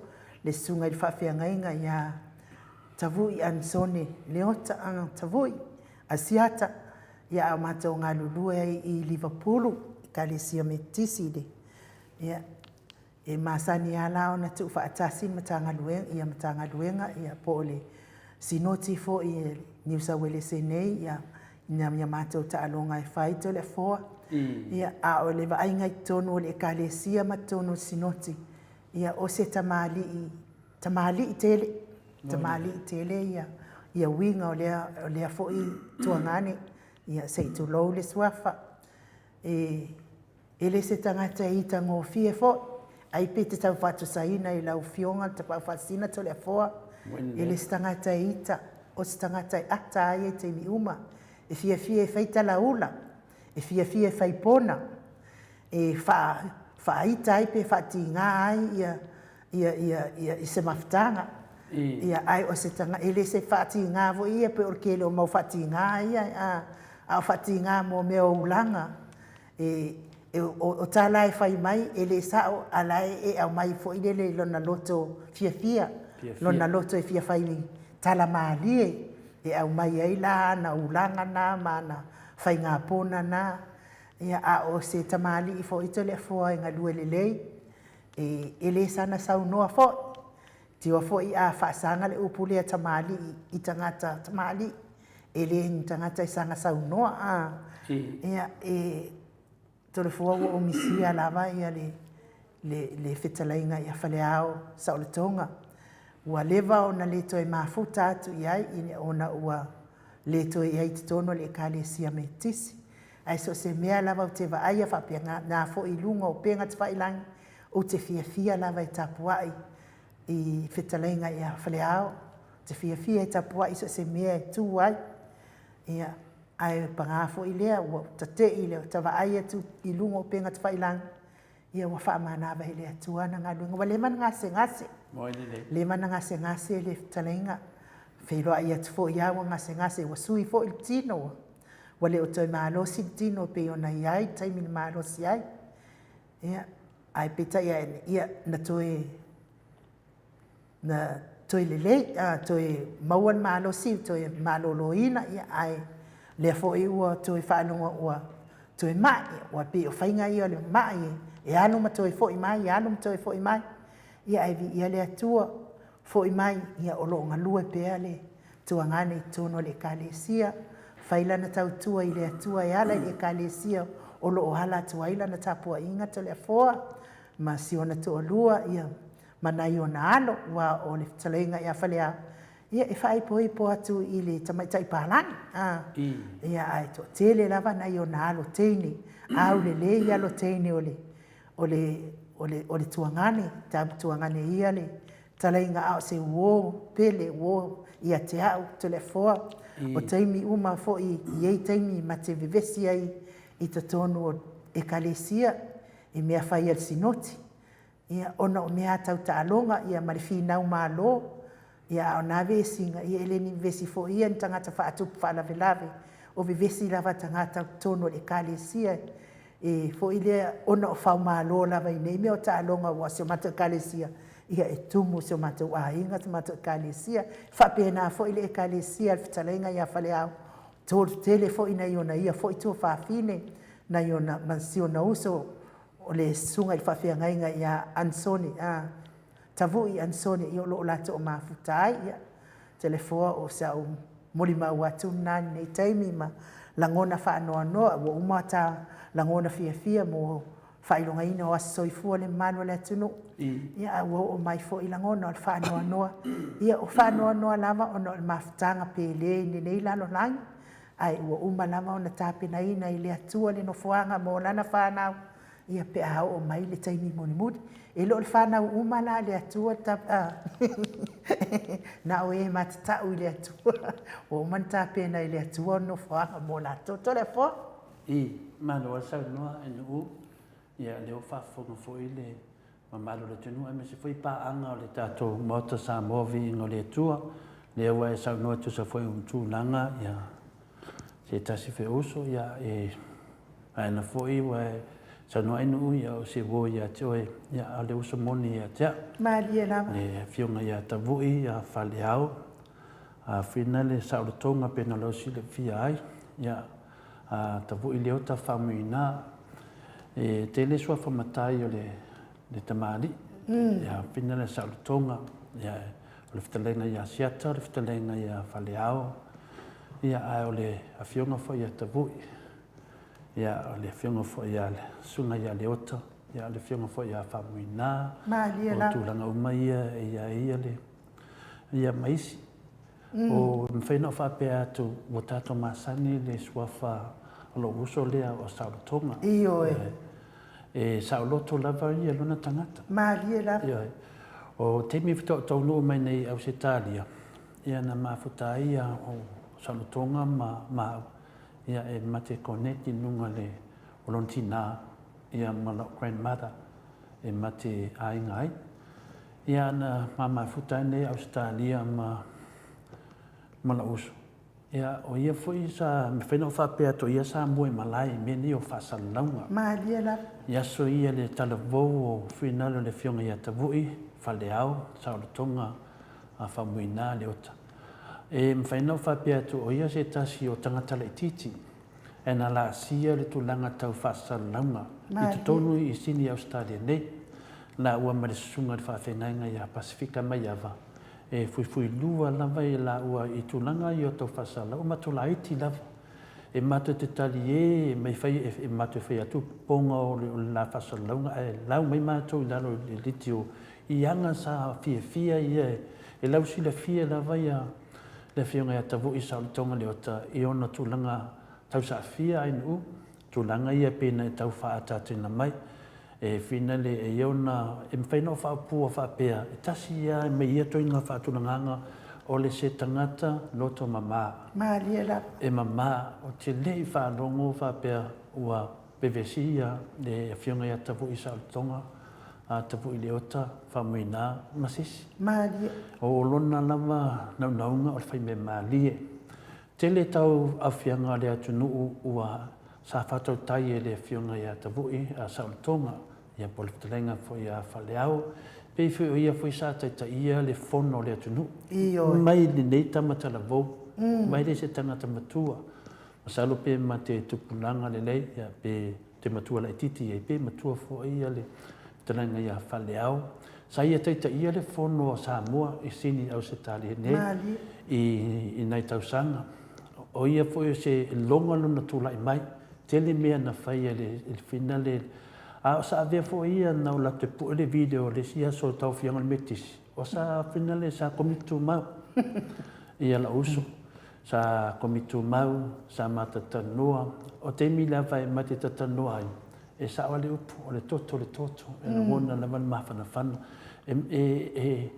le susuga i le faafeagaiga ia Tavui Anisone Leota Tavui Asiata, ia a o matou galulue ai i Livapulu, Ekalesia Metotisi le, ia, e masani lava la ona tuufaatasi le Matagaluega, ia Matagaluega, ia po o le Sinoti foi i Niu Sauelese nei, ia, ina ia matou taaloga e fai Toleafoa. Ia, a o le vaaiga i totonu o le Ekalesia ma totonu o le Sinoti, ia, o se tamalii tamalii tele, tamalii tele ia, ia uiga o lea, o lea foi tuagane, ia se i tulou le suafa. E, e le se tagata e itagofie foi, ai pe te tau faatusaina i lau Afioga le Tapaau Faasisina Toleafoa, e le se tagata e ita, o se tagata e ata ai i taimi uma, e fiafia e fai talaula, e fiafia e fai pona, e faa, faaita ai pe faatiga ai ia, ia, ia, ia, i se mafutaga. Ia, ae o se taga, e le se faatiga foi ia pei o le tele o mau faatiga ia, a, a o faatiga mo mea o ulaga. E, e, o, o tala e fai mai, e le sao, a la e, e aumai foi lele i lona loto fiafia, lona loto e fia fai tala malie, e aumai ai la ana ulaga na ma ana faiga pona na. Ia, a o se tamalii foi Toleafoa e galue lelei, e, e le sana saunoa foi. Tiwa foi a faasaga le upu lea tamalii i tagata tamalii, e le ni tagata e saga saunoa, a. Ia, e, Toleafoa ua ou misia lava ia le, le, le fetalaiga ia Faleao Saolotoga. Ua leva ona le toe mafuta atu i ai ona ua le toe i ai i totonu o le Ekalesia Metotisi. Ae so o se mea lava ou te vaaia faapea na foi i luga o upega tafailagi, ou te fiafia lava e tapuai i fetalaiga ia Faleao, ou te fiafia e tapuai i so o se mea e tu ai. Ia, ae paga foi lea ua tatei le ta vaai atu i luga o upega tafailagi, ia ua faamanava e le Atua ana galuega. Ua leva ona gasegase, leva ona gasegase le fetalaiga, feiloai atu foi lava ua gasegase, ua sui foi le tino, ua ua le o toe malosi le tino e pei ona i ai le taimi na malosi ai. Ia, ae peitai ane, ia, na toe, na toe lelei, a, toe maua le malosi, toe maloloina, ia, ae lea foi ua toe faalogo ua toe mai, ua pei o faiga ia o le mai e alu ma toe foi mai, alu ma toe foi mai. Ia, ae viia le Atua, foi mai, ia, o lo o galue pea le tuagane i totonu o le Ekalesia, fai lana tautua i le Atua e ala i le Ekalesia o lo o ala atu ai lana tapuaiga Toleafoa ma si ona toalua, ia. ma nai ona alo, ua o le fetalaiga ia Faleao, ia e faaipoipo atu i le tamaitai palagi, a, ia ae toatele lava nai ona alo teine, aulelei alo teine o le, o le, o le, o le tuagane, tuagane ia le talaiga a o se uo pele, uo ia te au, Toleafoa, o taimi uma foi i ei taimi ma te vevesi ai i totonu o Ekalesia i mea fai a le Sinoti, ia, ona o mea tau taaloga, ia, ma le finau malo, ia, a o na vesiga, ia, e le ni vevesi foi ia ni tagata faatupu faalavelave, o vevesi lava tagata i totonu o le Ekalesia, e foi lea ona o faumalo lava i nei mea o taaloga, aua o si o matou Ekalesia, ia, e tumu i si o matou aiga si o matou Ekalesia. E faapena foi le Ekalesia a le Fetalaiga ia Faleao, tele foi nai ona ia foi tuafafine, nai ona, ma si ona uso, o le susuga i le faafeagaiga ia Anisoni, a, Tavui Anisoni, ia o lo o latou mafuta ai, ia, Toleafoa o si au molimau atu lena i lenei taimi ma lagona faanoanoa, ua uma ta lagona fiafia mo faailogaina o aso soifua le mamalu o le atunuu, ia, a ua oo mai foi lagona o le faanoanoa, ia, o faanoanoa lava ona o le mafutaga pele i lenei lalolagi, ae ua uma lava ona tapenaina e le Atua le nofoaga mo lana fanau, ia pe a oo mai le taimi mulimuli. E le o le fanau uma la a le Atua na o e matatau i le Atua, ua uma ona tapena e le Atua le nofoaga mo latou. Toleafoa. I, malo lava saunoa e Nu'u, ia lea ua faafofoga foi le mamalu o le atunuu aemaise foi paaga o le tatou Maota Samoa Viiga o le Atua, lea ua e saunoa e tusa foi o tulaga ia se tasi foi o uso ia e aena foi ua e saunoa ai Nu'u ia o se uo ia te oe ia a o le uso moni ia te au. Malie lava. Le afioga ia Tavui ia Faleao a whina le saolotoga pena lau silafia ai ia a Tavui Leota Faumuina, e tele suafa matai o le le tamalii, ia whina le saolotoga, ia o le fetalaiga ia Siata, o le fetalaiga ia Faleao, ia ae o le afioga foi ia Tavui, ia o le afioga foi ia le susuga ia Leota, ia o le afioga foi ia Faumuina, o tulaga uma ia e i ai ia le ia ma isi. O mafai ona ou faapea atu, ua tatou masani le suafa o lou uso lea o Saolotoga. Ioe. E saoloto lava ia lona tagata. Malie lava. Ioe. O taimi faatoa ou taunuu mai nei i Ausetalia, ia na mafuta ai ia o Saolotoga ma ma au, ia e mate connect i luga le o lona tina ia ma lou grandmother e mate aiga ai. Ia na ma mafuta ai nei Ausetalia ma ma lou uso. Ia o ia foi sa mafai ona ou faapea atu o ia sa moe malae i mea nei o faasalalauga. Malie lava. I aso ia le talavou o fuinalo le afioga ia Tavui, Faleao, Saolotoga, a Faumuina, Leota. E mafai ona ou faapea atu o ia se tasi o tagata laitiiti e na laasia le tulaga tau faasalalauga i totonu i Sini Ausetalia nei, laua ma le Susuga i le Faafeagaiga ia Pasefika Maiava, e fuifuilua lava e laua i tulaga ia tau faasalalau, o matou laiti lava. E matou te talie mai fai, e matou te fai atu popoga o le la faasalalauga ae lau mai matou i lalo i le litio i aga sa fiafia ia e lausilafia lava ia le Afioga ia Tavui Saolotoga Leota i ona tulaga tausaafia ainuu, tulaga ia pei ona e tau faaataataina mai. E finale e ia ona, e mafai ona ou faaupua faapea, e tasi ia mai ia toiga faatulagaga o le se tagata loto mama. Malie lava. E mama, ou te le i faalogo faapea ua vevesi ia le Afioga ia Tavui Saolotoga, a Tavui Leota, Faumuina ma se isi. Malie. O lona lava naunauga o le faimea malie. Tele tau aafiaga o le atunuu ua sa faatautai e le Afioga ia Tavui a Saolotoga, ia po o le fetalaiga foi ia Faleao, pei foi o ia foi sa taitaia le fono a le atunuu. Ioe. Mai lenei tama talavou, mai le se tagata matua, masalo pe ma te tupulaga lelei, ia pe te matua laitiiti ai, pe matua foi ia le fetalaiga ia Faleao. Sa ia taitaia le fono a Samoa i Sini Ausetalia nei i nai tausaga. O ia foi o se loga lona tulai mai, tele mea na fai e le finale. A o sa avea foi ia na o latou pue le video o le isi aso o le tauaofiaga o le Metotisi, o sa finale sa komiti tumau ia lou uso. Sa komiti tumau, sa mata talanoa. O taimi lava e mate talanoa ai, e sao lava le upu, o le toto o le toto, e lagona lava le mafanafana. E, e, e,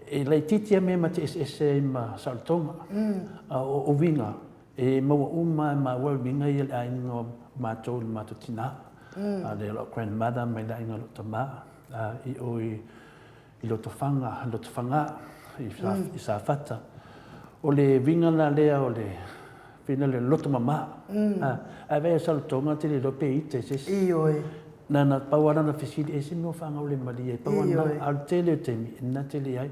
e laitiiti lava mea ma te eseese ai ma saolotoga. A o uiga, e maua uma e maua uiga ia le aiga o matou i le matou tina. A le lou grandmother mai le aiga o lou tama, i o i i Lotofaga, Lotofaga i Safata. O le uiga la lea o le fina le loto mama. Ae vaai o Saolotoga te le iloa pe ita i se isi. Ioe. Na na pau lava lana fesili, e se mea o faagaulemalie ai, pau lava lena. A o le tele o taimi, e na te leai.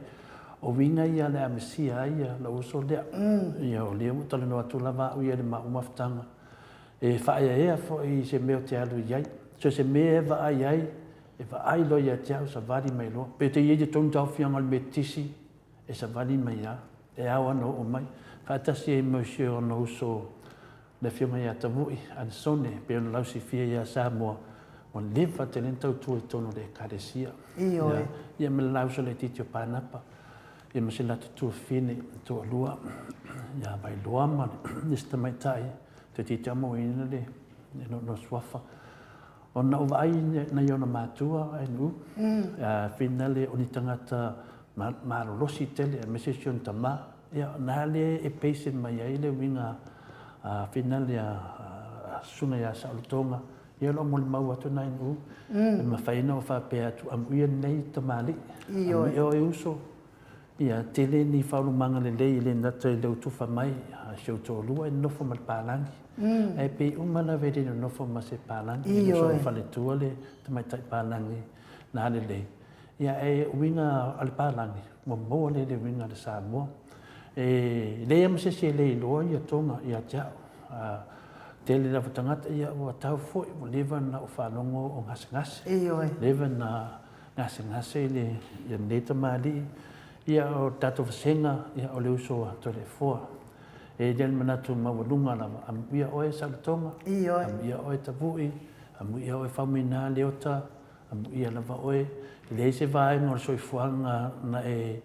O uiga ia o le a misia ai ia lou uso lea. Ia o lea ua talanoa atu lava au ia i le maua mafutaga. E faaeaea foi i se mea ou te alu i ai. So o se mea e vaai ai, E vaai loa ia te au, savali mai loa. Pe te i ai totonu taofiaga o le Metotisi, e savali mai lava. E ao lava ona oo mai. Faatasi ai ma si ona uso le Afioga ia Tavui Anisone, e pei ona lausifia ia Samoa, ua leva tele ona tautua i totonu o le Ekalesia. Ioe. Ia ma le la uso laitiiti o Panapa, ia ma si latou tuafafine e toalua, ia Vailoa ma le isi tamaitai, toeitiiti lava mauaina le lona suafa. Ona ou vaai nai ona matua ae nu, finale o ni tagata malolosi tele aemaise si ona tama. Ia na lea e patient mai ai le uiga finale a Susuga ia Saolotoga, ia o lo o molimau atu nai nu, e mafai ona ou faapea atu, amuia lenei tamalii, amuia oe uso, Ia tele ni faaulumaga lelei e le gata i lou tufa mai a si ou toalua e nonofo ma le palagi. Ae pei uma lava e le nonofo ma se palagi, e le o sona faletua le tamaitai palagi na lelei. Ia ae uiga a le palagi, ua maua lea le uiga a le Samoa. E leai lava ma se isi e le iloa ia Toga ia te au. Tele lava tagata, ia ua tau foi, ua leva ona ou faalogo o gasegase. Leva ona gasegase i le, ia lenei tamalii, ia o le tatou vasega, ia o le uso a Toleafoa. E i ai le manatu maualuga lava, amuia oe Saolotoga, amuia oe Tavui, amuia oe Faumuina Leota, amuia lava oe. E leai se vaega o le soifuaga na e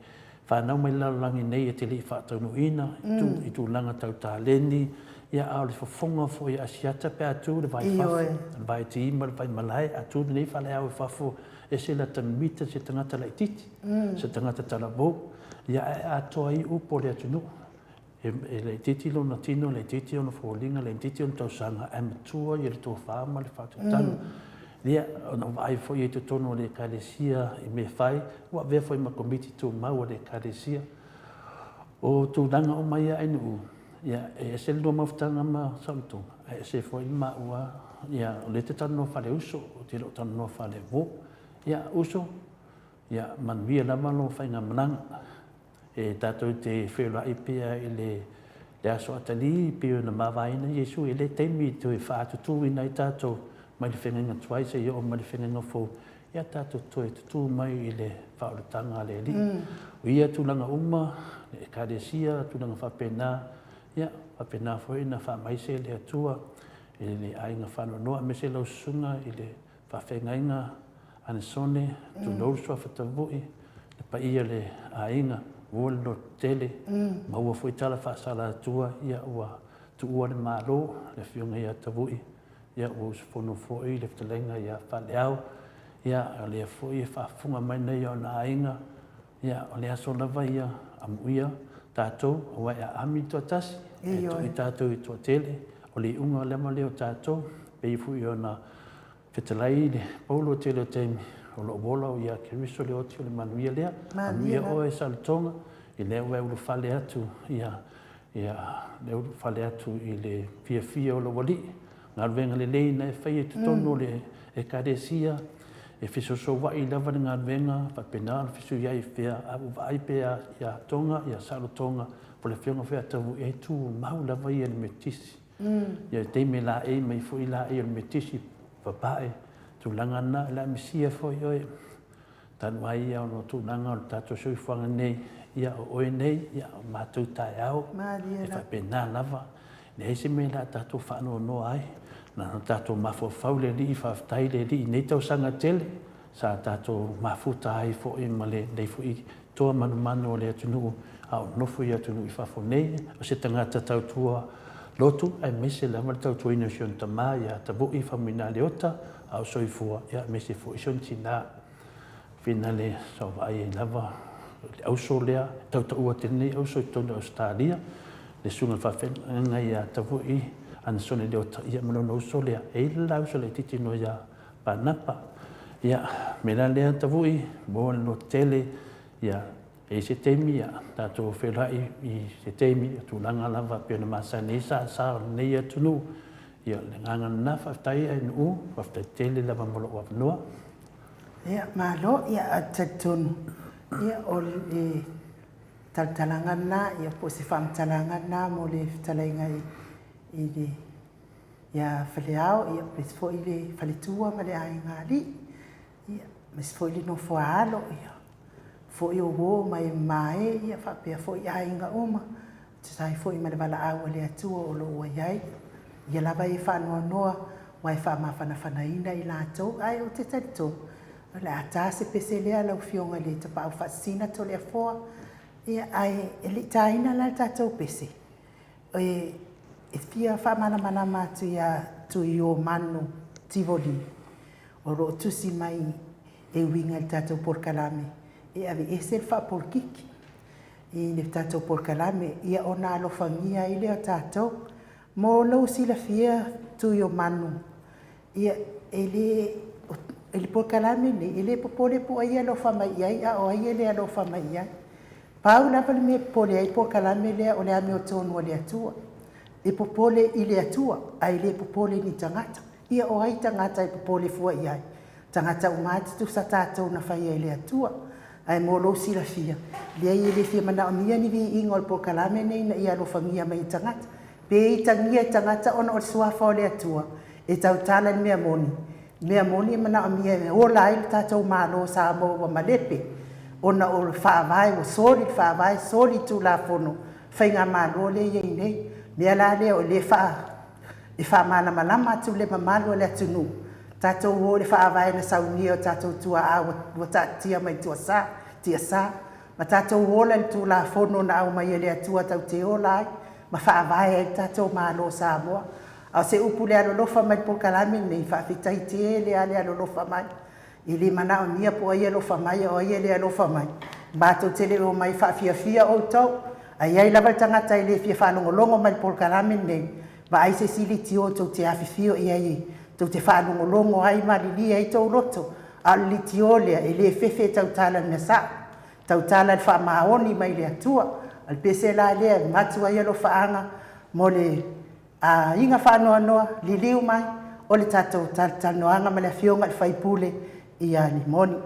fanau mai le lalolagi nei e te le i faataunuuina i tulaga tau taleni, ia a o le fofoga foi a Asiata pe a tu le vai i fafo, le vai ti ma le vai malae, a tu lenei faleao i fafo, ese lata mita se tagata laitiiti, se tagata talavou, ia ae atoa ai upu o le atunuu. E laitiiti lona tino, laitiiti ona foliga, laitiiti ona tausaga, ae matua ia le tofa ma le faautautaga. Ia, ona ou vaai foi i totonu o le Ekalesia i mea fai, ua avea foi ma Komiti Tumau a le Ekalesia. O tulaga uma ia ainuu, ia, e ese le lua mafutaga ma Saolotoga, ae ese foi le maua, ia, o lea e te talanoa faaleuso, ou te le o talanoa faaleuo. Ia, uso, ia, manuia lava lou faigamalaga. E tatou te feiloai pea i le le aso atalii pei ona mavaeina Iesu, e le taimi e toe faatutuina ai tatou mai le feagaiga tuai seia oo mai le feagaiga fou, ia tatou toe tutu mai i le faaolataga a le Alii. O ia tulaga uma, le Ekalesia, tulaga faapena, ia faapena foi ona faamaise le Atua i le aiga faanoanoa aemaise lau susuga i le Faafeagaiga Anesone, tulou le suafa tavui, le paia o le aiga, maua le lototele, maua foi tala faasala atua, ia ua tuua le Malo, le afioga ia Tavui, ia ua usufono foi le fetalaiga ia Faaleao, ia o lea foi e faafofoga mai nei ona aiga, ia o le aso lava ia, amuia tatou, aua e aami le toatasi, e to'i tatou i toatele, o le iuga lava lea o tatou, pei foi ona Fetalai i le pau tele o taimi o lo o ola o ia Keriso le oti o le manuia lea. Amuia oe Saolotoga i lea ua e ulufale atu ia ia le ulufale atu i le fiafia o lou Alii. Galuega lelei na e faia i totonu o le Ekalesia, e fesoasoa'i lava le galuega, faapena ona fesuiai i fea, a ua vaai pea ia Toga, ia Saolotoga, po o le Afioga foi ia Tavu'i, e tumau lava ia le Metotisi. Ia taimi e laei mai foi laei o le metisi papae, tulaga na, o le a misia foi oe. Talu ai ia ona o tulaga o le tatou soifuaga nei, ia o oe nei, ia o matou taeao, e faapena lava. Leai se mea o le a tatou faanoanoa ai. Na ona tatou mafaufau le Alii, faafetai le Alii i nei tausaga tele sa tatou mafuta ai foi ma lenei foi toa manumanu o le atunuu a o nofo i atunuu i fafo nei, o se tagata tautua lotu aemaise lava le tautuaina o si ona tama ia Tavui Faumuina Leota a o soifua, aemaise foi si ona tina. Finale sa ou vaai ai lava le auso lea, e tautaua tele nei auso i totonu o Ausetalia, le susuga i le faafeagaiga ia Tavui Anesone Leota, ia ma lona uso lea. E i ai le la uso laitiiti noa ia Panapa. Ia, mea la lea Tavui, mo le lototele, ia, e i ai se taimi, ia, tatou feiloai i se taimi, o tulaga lava pei ona masani ai sasa o lenei atunuu. Ia, o le agaga lena, faafetai Ainuu, faafetai tele lava mo lou avanoa. Ia, malo, ia, ou te talitonu, ia, o le talatalaga lena, ia, po o se faamatalaga lena mo le fetalaiga i le, ia Faleao, ia, aemaise foi le faletua ma le aigaalii, ia, aemaise foi le nofo a alo, ia, foi o uo ma e mama e, ia, faapea foi aiga uma, e tusa ai foi ma le valaau a le Atua o lo o ua i ai. Ia lava e faanoanoa ua e faamafanafanaina i latou, ae ou te talitonu, o le a ta se pese lea lau Afioga i le Tapaau Faasisina Toleafoa, ia, ae e le i taina la le tatou pese, e fia faamalamalama atu ia Tuiomanu Tivoli, o lo o tusi mai e uiga i le tatou polokalame e aveese le faapolokiki i le tatou polokalame, ia ona alofagia ai lea o tatou. Mo lou silafia Tuiomanu, ia e le, i le polokalame lenei, e le popole po o ai e alofa mai i ai a o ai e le alofa mai i ai. Pau lava le mea e popole ai le polokalame lea o le amiotonu a le Atua. E popole i le Atua ae le popole i ni tagata. Ia o ai tagata e popole fua i ai? Tagata uma lava e tutusa tatou na faia e le Atua. Ae mo lou silafia, leai e le fia manaomia ni viiga o le polokalame nei ina ia alofagia mai e tagata. Pe itagia e tagata ona o le suafa o le Atua, e tautala i le mea moni. Mea moni e manaomia e ola ai le tatou Malo o Samoa ua malepe ona o le Faavae ua soli le Faavae, soli Tulafono Faigamalo lea e i ai nei. Mea la lea o lea e e faamalamalama atu le mamalu o le atunuu, tatou o i le faavae na saunia e o tatou tuaa ua taatia mai tuasa, tiasa, ma tatou ola i le Tulafono na aumai e le Atua tatou te ola ai ma faavae ai le tatou Malo o Samoa. A o se upu le alolofa mai i le polokalame lenei, faafetai tele lava le alolofa mai. E le manaomia po o ai e alofa mai a o ai e le alofa mai, matou te le omai e faafiafia outou. A i ai lava le tagata e le fia faalogologo mai i le polokalame lenei, vaai se isi litio tou te afifio i ai tou te faalogologo ai ma lilia ai tou loto. A o le litio lea, e le fefe e tautala i le mea sao, e tautala i le faamaoni mai le Atua. O le pese la lea e avatu ai alofaaga mo le Aiga faanoanoa, liliu mai, o le tatou talatalanoaga ma le Afioga i le Sui Usufono ia Limoni.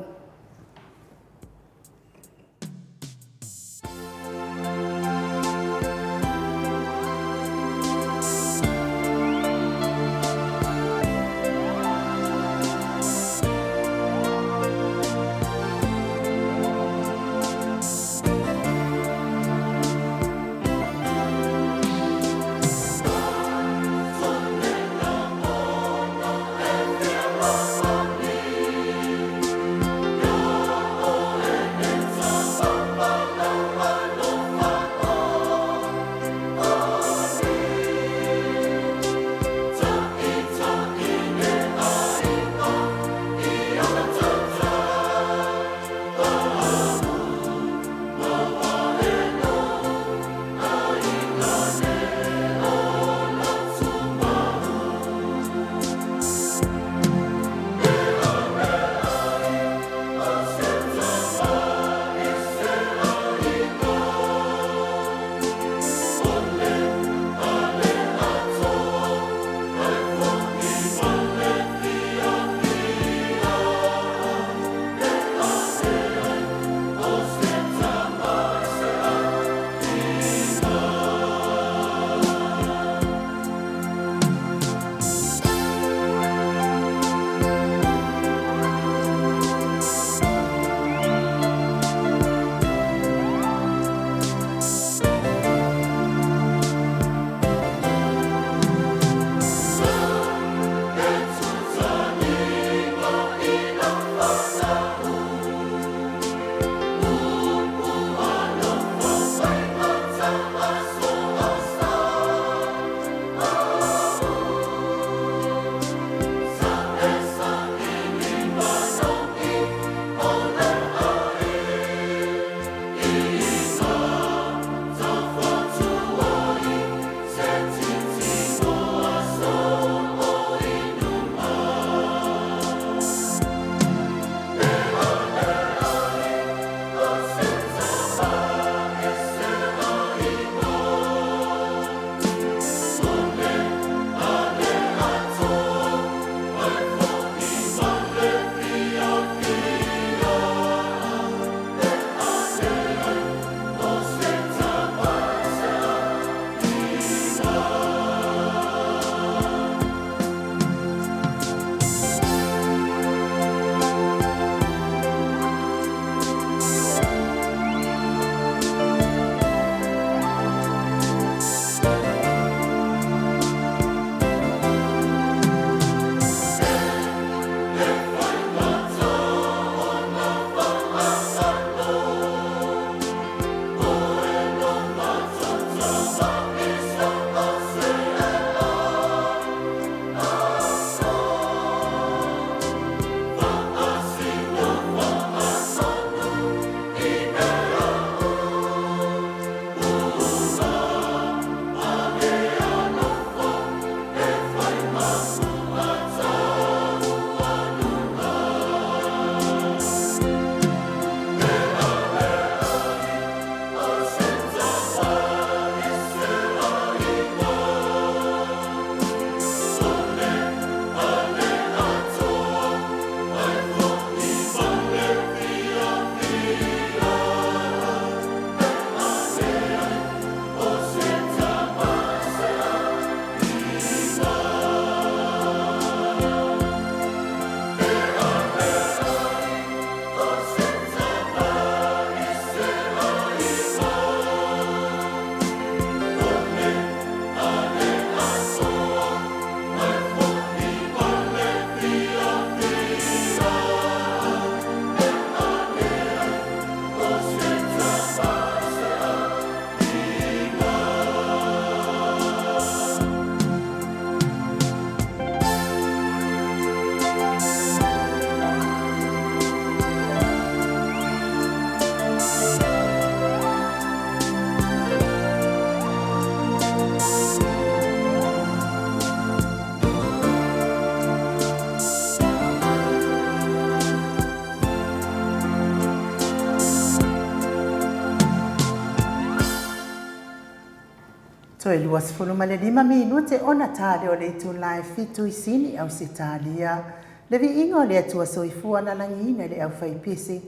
Toe 25 minute ona ta lea o le itula e fitu i Sini, Ausetalia. Le viiga o le Atua Soifua lalagiina i le aufaipese,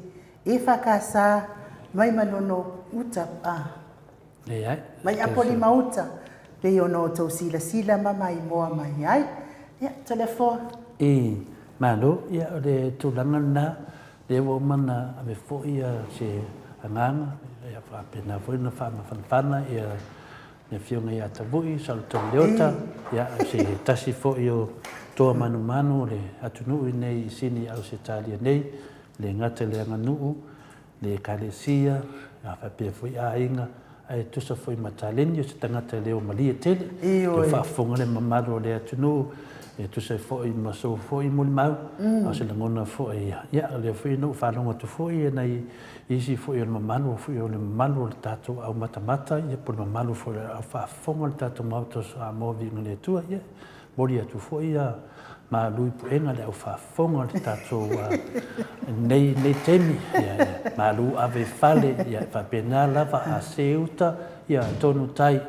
EFKS, mai Manono uta, a. Leai. Mai Apolima uta, pei ona outou silasila ma maimoa mai ai. Ia, Toleafoa. I, Malo, ia o le tulaga lena, lea ua uma ona ave foi se agaga, ia faapena foi ona faamafanafana ia le Afioga ia Tavui Saletonu Leota, ia se tasi foi o toa manumanu o le atunuu i nei i Sini Ausetalia nei, le gata i le aganuu, le Ekalesia, a faapea foi aiga, ae tusa foi ma taleni o se tagata e leo malie tele, leo faafofoga le mamalu o le atunuu, e tusa ai foi ma sou foi molimau, a o se lagona foi ia, ia o lea foi na ou faalogo atu foi nai isi foi o le mamalu foi o le mamalu o le tatou au matamata, ia po o le mamalu foi o le au faafofoga o le tatou Maota o Samoa Viiga i le Atua, ia momoli atu foi ia malu i puega le au faafofoga o le tatou nei nei taimi, ia malu ave i fale, ia e faapena lava a se uta, ia tonu tai,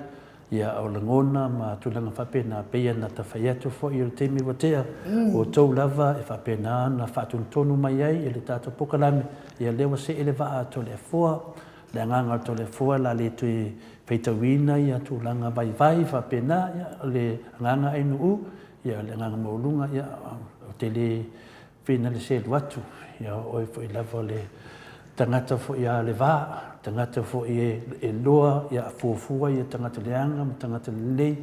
ia o lagona ma tulaga faapena, pei ona ta fai atu foi o le taimi ua tea, o outou lava e faapena ona faatonutonu mai ai i le tatou polokalame, ia lea ua see le vaa a Toleafoa, Le agaga o le Toleafoa la le toe faitauina ia tulaga vaivai faapena, ia o le agaga ainuu, ia o le agaga maualuga, ia ou te le feina le selu atu, ia o oe foi lava o le tagata foi a le va, tagata foi e loa ia fuafua ia tagata leaga ma tagata lelei,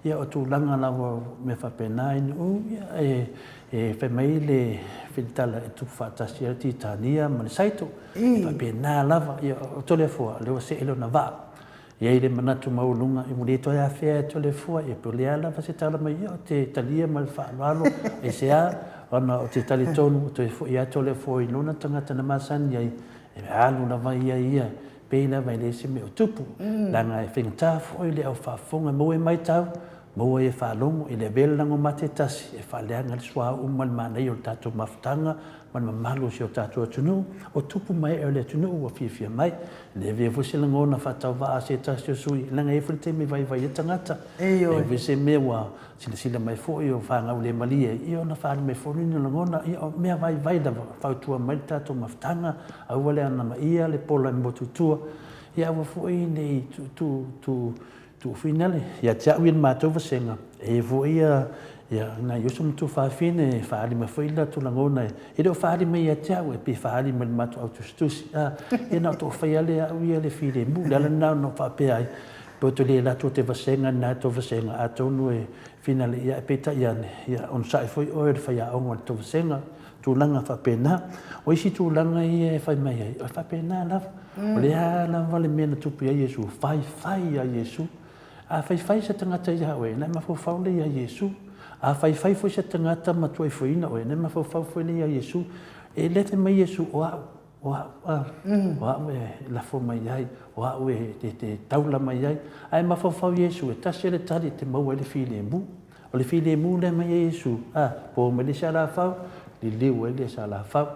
Ia o tulaga lava o mea faapena i nuu, ia e fai mai le filitala e tupu faatasi ai le Titania ma le Saito. E faapena lava, ia o Toleafoa, lea ua see lona vaa. E i ai le manatu maualuga, ua le toe afea e Toleafoa, ia pe o le a lava se tala mai, ia ou te talia ma le faaaloalo, aisea, ona ou te talitonu ua toe foi lava Toleafoa i lona tagata na masani ai, e alu lava ia ia Pei lava e leai se mea o tupu, leaga e faigata foi le au faafofoga e maua e matau, maua e faalogo, e le avea le lagomate e tasi e faaleaga le suauu ma le manaia o le tatou mafutaga ma le mamalu o si o tatou atunuu, o tupu ma ee o le atunuu ua fiafia mai. E le avea foi se lagona faatauvaa a se tasi o sui, leaga e i ai foi le taimi e vaivai ai tagata, e i ai foi se mea ua silasila mai foi o fanau le malie, ia ona faaali mai foi ni lagona, ia o mea vaivai lava, fautua mai le tatou mafutaga, aua le anamaia le pola e motu i tua, ia aua foi ne i tu, tu, tuufinale ia te au ia le matou vasega, e i ai foi ia, ia nai uso ma tuafafine e faaali mai foi latou lagona, e le o faaali mai ia te au, e pei e faaali mai i le matou au tusitusi, a, ia na o toafai lava lea au ia le filemu, o le ala lena na ou faapea ai, Poto le latou te vasega na tou vasega atonu e finale ia ae peitai ane ia onosai foi oe o le faiaoga o le tou vasega tulaga faapena. O isi tulaga ia e fai mai ai o faapena lava. O le a lava le mea na tupu ia Iesu, faifai ia Iesu. A faifai se tagata ia oe, na e mafaufau lea ia Iesu. A faifai foi se tagata ma tuaifoina oe, na e mafaufau foi lea ia Iesu. E le fai mai Iesu o au. O au, a, o au e lafo mai ai, o au e te taula mai ai. Ae mafaufau Iesu, e tasi le tali e te maua ai le filemu. O le filemu lea mai e Iesu, a, po mai le isi alafau, liliu ai le isi alafau.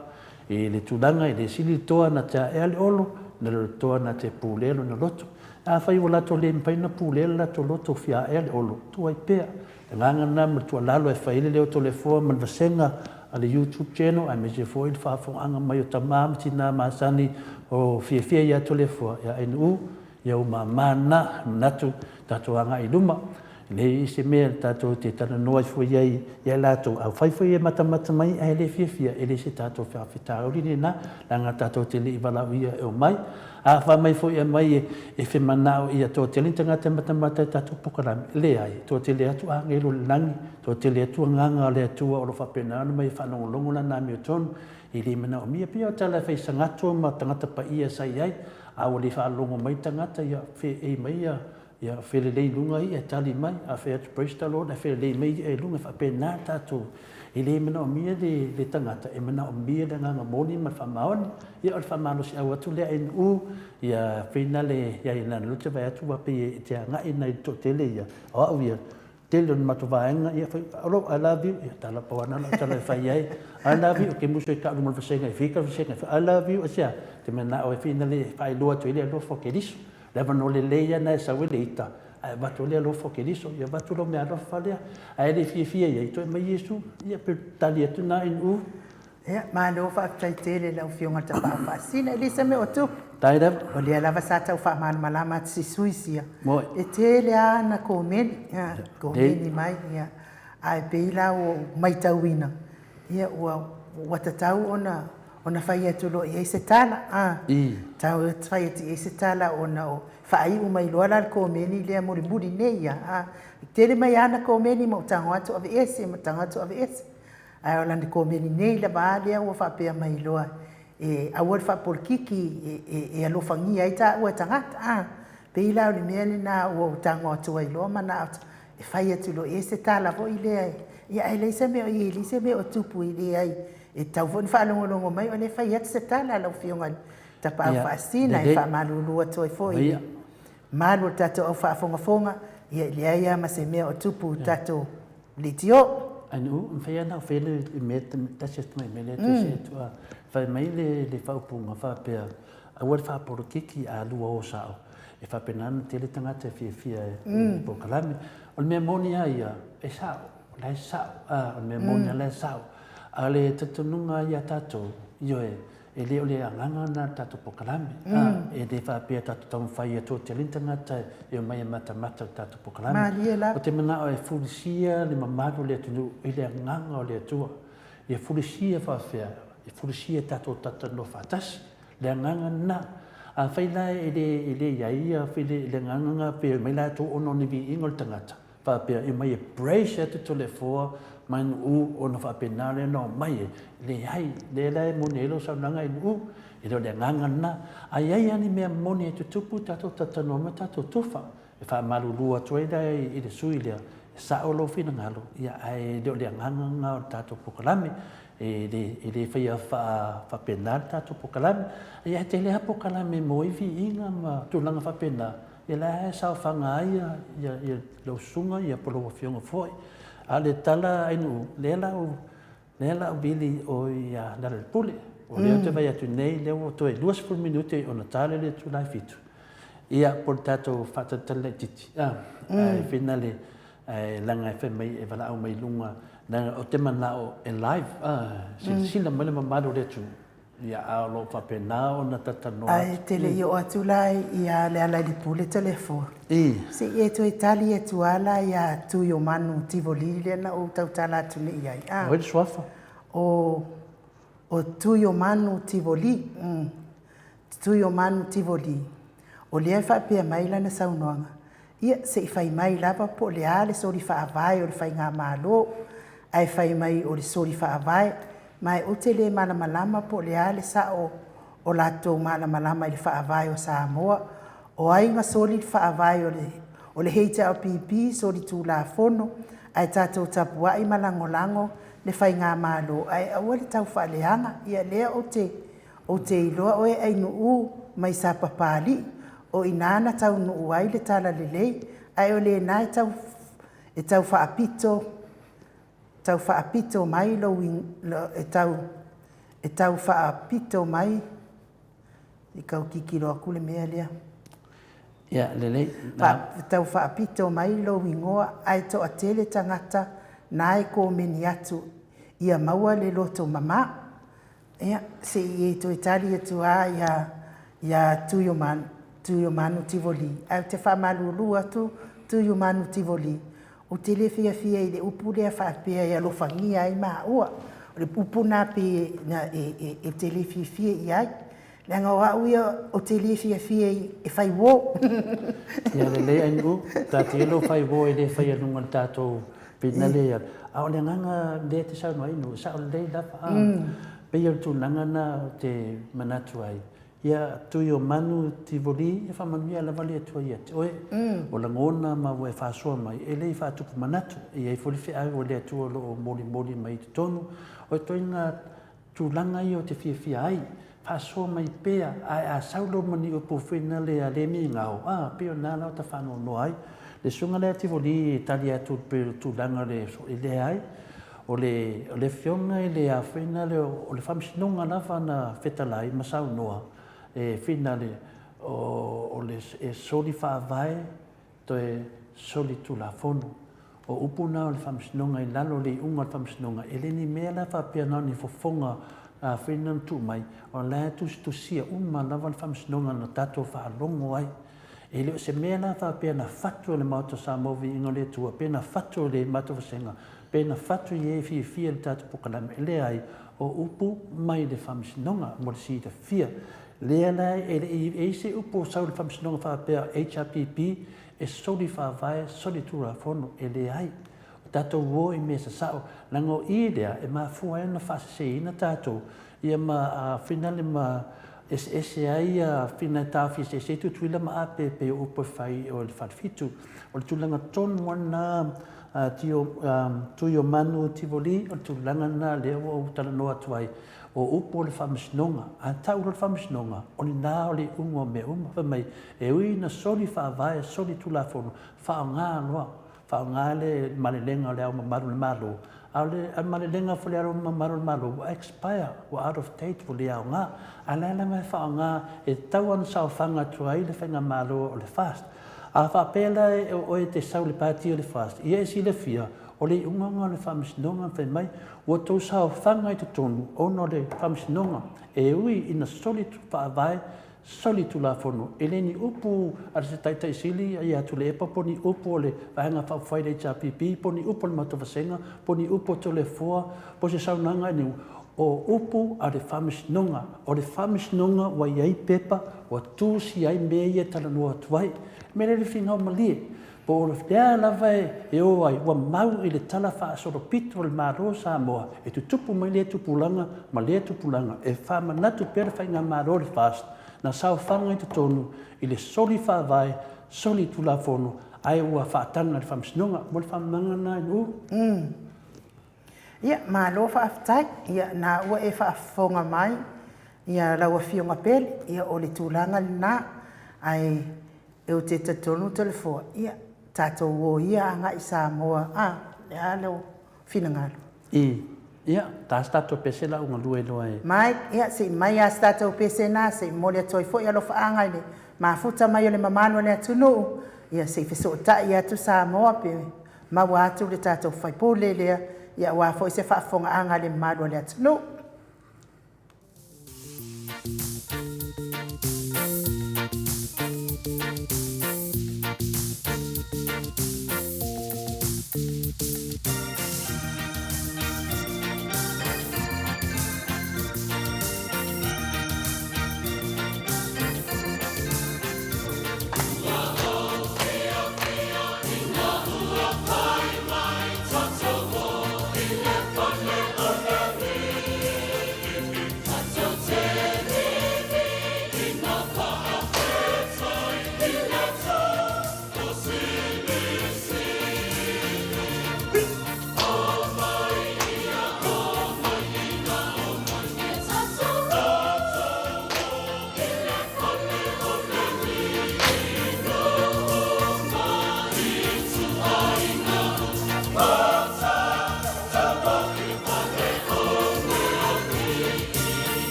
I le tulaga e le sili le toa na te aea le olo, na le toa na te pulea lona loto. Afai ua latou le mafai ona pulea le latou loto fia aea le olo, tuai pea. Agaga lena ma le tuualalo e fai ai le leo Toleafoa ma le vasega a le YouTube channel aemaise foi le faafofogaaga mai o tama ma tina masani o fiafia ia Toleafoa ia Ainuu ia ua mama lena manatu tatou agai i luma e leai se mea tatou te talanoa ifo i ai ia latou afai foi e matamata mai ae le fiafia e le se tatou faafitauli lena leaga tatou te le i valaauia e omai A fai mai foi e aumai e femanao ia toatele ni tagata e matamata i tatou polokalame, leai, e toatele atu agelu o le lagi, toatele atu agaga o le Atua o lo o faapena ona mai e faalogologo lana amiotonu, e le manaomia. Pei o tala e fai sagato ma tagata paia sa i ai, a ua le faalogo mai tagata, ia feei mai ia Ia felelei i luga ia e tali mai, a fai atu praise the Lord ae felelei mai ia i luga, e faapena tatou. E le manaomia le, le tagata, e manaomia le agaga moni ma le faamaoni. Ia o le faamalosiau atu lea NU, ia finale ia i lana lote vaai atu ua pei e te agai nai le toatele ia, o au ia, tele o le matou vaega, ia fai, hello, I love you, ia tala pau ana lau tala e fai ai, I love you, ke musu e ka'u luma o le vasega, e fika le vasega, I love you, aisea? Te mana'o e finale e faailoa atu ai le alofa o Keriso. Le avanoa lelei ia na e sau ai le ita. Ae avatu le alofa o Keriso, ia avatu lau meaalofa lea. Ae le fiafia i ai, toe aumai Iesu, ia pe tali atu na inu. Ia, malo faafetai tele i lau Afioga i le Tapaau Faasisina. E le se mea o tupu. Faafetai lava. O lea lava sa tau faamalamalama atu si sui sia. Moi. E tele lava ana komeni, ia, komeni mai, ia. Ae pei la ua ou matauina, ia ua, ua tatau ona, ona fai atu loa i ai se tala, a. Tatau ona fai atu i ai se tala ona o faaiu mai loa la le komeni lea mulimuli nei ia, a. E tele mai lava ana komeni ma ou tago atu aveese, ma tago atu aveese. Ae o lana komeni nei lava a lea ua faapea mai loa e aua le faapolokiki e alofagia ai taua e tagata, a. Pei la o le mea lena ua ou tago atu ai loa manao e fai atu loa i ai se tala foi lea, ia ae leai se mea o i ai, e leai se mea o tupu e leai, e tatau foi ona faalogologo mai o lea e fai atu se tala a lau Afioga i le Tapaau Faasisina, e faamalulu atu ai foi i le malu o le tatou au faafogafoga, ia e leai lava ma se mea o tupu i le tatou leitio. Anu'u, e mafai lava ona fai le mea tasi atu mai mea lea toe see atu a. Fai mai le faaupuga faapea, aua le faapolokiki a lua o sao, e faapena ona tele tagata e fiafia i polokalame. O le mea moni lava ia, e sao, o la e sao, a, o le mea moni lava o la e sao. A o le talitonuga ia tatou, ioe, E le o le agaga lena o le tatou polokalame. E le faapea tatou taumafai ia toatele ni tagata e omai e matamata i le tatou polokalame. Malie lava. Ou te manao e fulisia le mamalu o le atunuu i le agaga o le Atua. Ia fulisia faapefea? Ia fulisia e tatou talatalanoa faatasi. Le agaga lena. Afai la e le e le i ai ia le agaga lena pe omai latou ona o ni viiga o le tagata, faapea e omai e brace atu Toleafoa ma Nu'u ona faapena lea ona omai e leai, lea la e moni ai lau saunoaga i Nu'u, e le o le agaga lena. A i ai lava ni mea moni e tutupu, tatou talatalanoa ma tatou tufa, e faamalulu atu ai la i le sui lea, e sao lou finagalo, ia ae le o le agaga lena o le tatou polokalame. E le, e le faia faapena le tatou polokalame. Ia ae tele lava polokalame mo ai viiga ma tulaga faapena, Ia la e saofaga ai ia lau susuga ia po o lau afioga foi. A o le tala Ainuu, lea la u, lea la u vili o ia Lealailepule. O lea ou te vaai atu nei, lea ua toe 20 minute ona ta lea o le itula e 7. Ia, po o le tatou faatalitali laitiiti, a, ae finale, ae leaga e fai mai e valaau mai i luga, leaga ou te manao e live, a, silasila mai le mamalu o le atunuu. Ia, a o lo o faapena ona talatalanoa atu. Ae te le i oo atu la ia Lealailepule Toleafoa. I. Se i e toe tali atu lava la ia Tuiomanu Tivoli lea na ou tautala atu nei i ai, a. O ai le suafa? O, o Tuiomanu Tivoli, mm. Tuiomanu Tivoli. O lea e faapea mai lana saunoaga, Ia, se i fai mai lava po o le a le soli faavae o le faigamalo, ae fai mai o le soli faavae, ma e ou te le malamalama po o le a le sao o latou malamalama i le faavae o Samoa. O ai na soli le faavae o le o le HRPP, soli tulafono, ae tatou tapuai ma lagolago le faigamalo, ae aua le tau faaleaga. Ia lea ou te Ou te iloa oe Ainuu mai Sapapalii, o inā na taunuu ai le talalelei, ae o lena e tau e tau faapito tau faapito mai lou e tau e tau faapito mai i kau tilotilo atu le mea lea. Ia, lelei. Fa, tau faapito mai lou igoa ae toatele tagata na e komeni atu ia maua le loto mama. Ia, se i e toe tali atu lava ia, ia Tuiomanu, Tuiomanu Tivoli. Ae ou te faamalulu atu Tuiomanu Tivoli, ou te le fiafia i le upu lea faapea e alofagia ai maua. O le upu lena pe na e, e, e te le fiafia i ai. Leaga o au ia ou te le fiafia e fai uo. Ia lelei Ainuu, taatia lou fai uo e le faia i luga o le tatou finale ia. A o le agaga lea e te saunoa ai Ainuu, e sao lelei lava. A, pei o le tulaga lena ou te manatu ai, ia Tuiomanu Tivoli, e faamanuia lava le Atua ia te oe. O lagona ma ua e faasoa mai, e le i faatupu manatu. E i ai foi le feau a le Atua o lo o molimoli mai i totonu. O ituaiga Tulaga ia ou te fiafia ai, faasoa mai pea, ae a sau lou mani upu foi lea le migao, a, pei o lena la o ta faanoanoa ai. Le susuga lea Tivoli e tali atu pei o le tulaga o le e leai, o le, o le afioga i le a foi nale o le faamasinoga lava na fetalai ma saunoa e finale o, o le e soli faavae. Toe solitulafono. O upu na o le Faamasinoga i lalo o le iuga o le Faamasinoga, e le ni mea la faapea na o ni fofoga foi na tuu mai, o la e tusitusia uma lava le Faamasinoga na tatou faalogo ai. E le o se mea la faapea na fatu e le Maota o Samoa Viiga o le Atua, pe na fatu e le matou vasega, pe na fatu i e fiafia i le tatou polokalame. E leai, o upu mai le Faamasinoga mo le silafia. Lea la e le i i ai se upu o sau i le Faamasinoga faapea HRPP e soli faavae, soli tulafono, e leai. O tatou o i mea sasao, leaga o i lea e mafua ai ona faaseseina tatou, ia ma finale ma eseese ai ia fina e taofi eseese ai Tutuila ma Ape e pei o upu e fai o le Falefitu. O le tulaga tonu lava lena Tio, Tuiomanu Tivoli, o le tulaga lena lea ua ou talanoa atu ai, o upu o le Faamasinoga. A tau loa le Faamasinoga, o lena o le iuga o mea uma. Fai mai, e ui ina soli faavae, soli tulafono, faaaoga loa, faaaoga le malelega o Le Ao Mamalu o le Malo, a o le malelega foi o Le Ao Mamalu o le Malo ua expire, ua out of date, ua le aoga. A o la e lava e faaaoga e tatau lava ona saofaga atu ai le Faigamalo o le FAST. A faapea la o oe e te sau i le Pati o le FAST, ia e silafia, o le iuga lena o le Faamasinoga fai mai, ua outou saofaga i totonu ona o le Faamasinoga e ui ina soli faavae, soli tulafono. E le ni upu a se Taitai Sili ia Tuilaepa po o ni upu a le Vaega Faaupufai a le HRPP po o ni upu a le matou vasega po o ni upu a Toleafoa po o se saunoaga a ni o upu a le Faamasinoga. O le Faamasinoga ua i ai pepa ua tusia ai mea ia e talanoa atu ai. O le mea lea le finau malie, po o le a lava e o ai, ua mau i le tala faasolopito a le Malo o Samoa e tutupu mai lea tupulaga ma lea tupulaga, e faamanatu pea le Faigamalo o le FAST na saofaga i totonu i le soli faavae, soli tulafono, ae ua faataga e le Faamasinoga. Mo le faamalamalamaga lena i lu'u. Ia, malo faafetai. Ia, na ua e faafofoga mai, ia lau Afioga pele, ia o le tulaga lena. Ae ou te talitonu Toleafoa, ia, tatou o ia agai i Samoa, a, o le a lou finagalo? I, ia, ta se tatou pese la u galue loa e. Mai, ia, se i mai lava se tatou pese na, se i momoli atu ai foi alofaaga i le mafuta mai o le mamalu o le atunuu, ia, se i fesootai atu Samoa pe maua atu le tatou faipule lea, ia aua foi se faafofogaaga a le mamalu o le atunuu.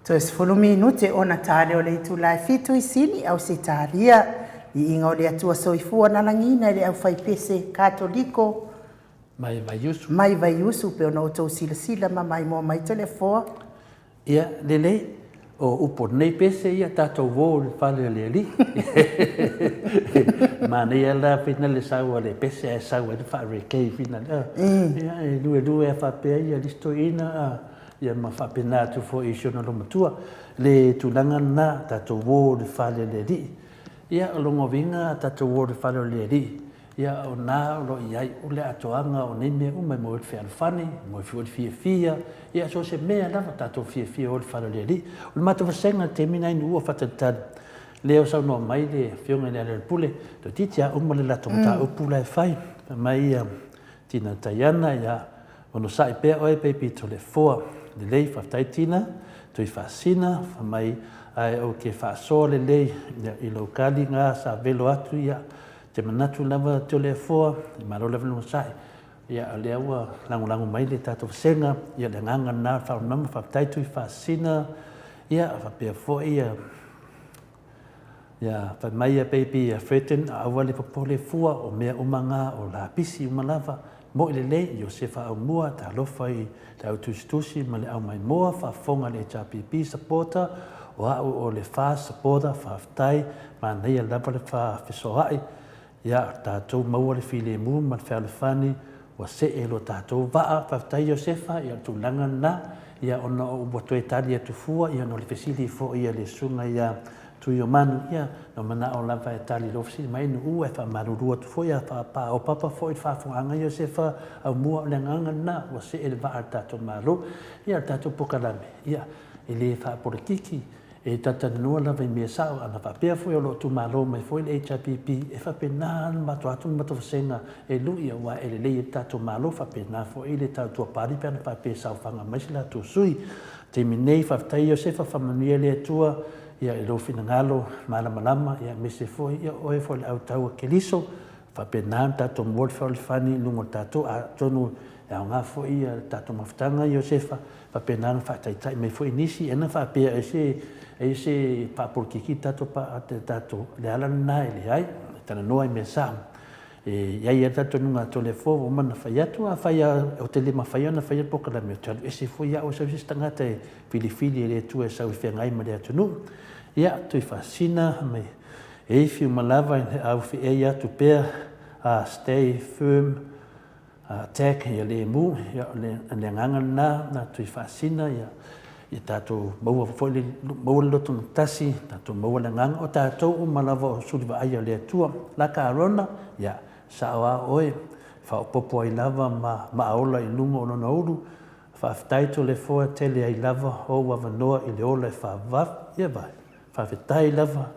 Toe 10 minute ona tale o le itula e 7 i Sini, Ausetalia. Viiga o le Atua Soifua na lagiina e le aufaipese Katoliko mai Vaiusu. Mai Vaiusu, pe ona outou silasila ma maimoa mai Toleafoa. Ia, lelei, o upu o lenei pese, ia tatou uo i le fale o le Alii. Manaia la fina le sau a le pese ae sau ai le faa-reggae fina le. Ia, e luelue a faapea ia le isi toeaina, ia ma faapena atu foi i si ona loomatua. Le tulaga lena, tatou uo i le fale o le Alii. Ia, o lona uiga tatou uo i le fale o le Alii, Ia, o na o lo o i ai o le atoaga o nei mea uma e maua ai le fealofani, e maua ai foi le fiafia, ia so o se mea lava tatou fiafia o le fale o le Alii. O le matou vasega i le taimi na ina ua faatalitali, lea ua saunoa mai le Afioga i le Lealailepule, toeitiiti lava uma le latou mataupu la e fai. Fai mai ia Tina Taiana, ia onosai pea oe baby Toleafoa. Lelei, faafetai Tina, Tuifaasina, fai mai ae ou te faasoa lelei i lou kali na sa velo atu, ia Te manatu lava Toleafoa, e malo lava le onosai. Ia, o lea ua lagolago mai le tatou vasega, ia le agaga lena o le faamalamalama, faafetai Tuifaasina, ia faapea foi ia, ia fai mai ia baby ia Fredden, aua le popole fua, o mea uma na o lapisi uma lava, moi lelei, Iosefa Aumua, talofa i le au tusitusi ma le au maimoa, faafofoga le HRPP supporter, o au o le FAST supporter, faafetai, manaia lava le faafesoaai, ia tatou maua le filemu ma le fealofani, ua see lo tatou vaa, faafetai Iosefa, ia o le tulaga lena, ia ona ua toe tali atu fua, ia ona o le fesili foi a le susuga ia Tuiomanu, ia, na manao lava e tali lou fesili mai, Nu'u, ae faamalulu atu foi, a faapaopapa foi le faafofogaaga Iosefa Aumua, o le agaga lena, ua see le vaa a le tatou Malo. Ia, o le tatou polokalame, ia, e le faapolokiki, e talatalanoa lava i mea sao, ana faapea foi o lo o itumalo mai foi le HRPP, e faapena ona matou atu le matou vasega e lui, aua e lelei ai le tatou Malo, faapena foi le tautua pali pe ana faapea e saofaga mai se latou sui. Taimi nei, faafetai Iosefa, faamanuia le Atua ia i lou finagalo malamalama, ia aemaise foi ia oe foi le autau a Keriso, faapena ona tatou maua le fealofani i luga o tatou, atonu e aoga foi ia le tatou mafutaga Iosefa, faapena ona faataitai mai foi nisi, ana faapea e se e se faapolokiki tatou tatou le ala lena e leai, e talanoa i mea sao. E i ai lava le talitonuga a Toleafoa ua uma ona fai atu, afai lava ou te le mafaia ona faia le polokalame, ou te alu ese foi au e sau se isi tagata e filifili e le Atua e sau e feagai ma le atunuu. Ia, Tuifaasina, me Eifi uma lava e au feei atu pea, a stay firm, attack ia lemu, ia o le agaga lena, na Tuifaasina, ia ia tatou maua foi le, maua le loto gatasi, tatou maua le agaga, o tatou uma lava o suli vaaia o le Atua. Laka Arona, ia, sao a oe, faaopoopo ai lava ma maaola i luga o lona ulu, Faafetai Toleafoa tele ai lava ou avanoa i le ola e faavavau. Ia vai. Faafetai lava.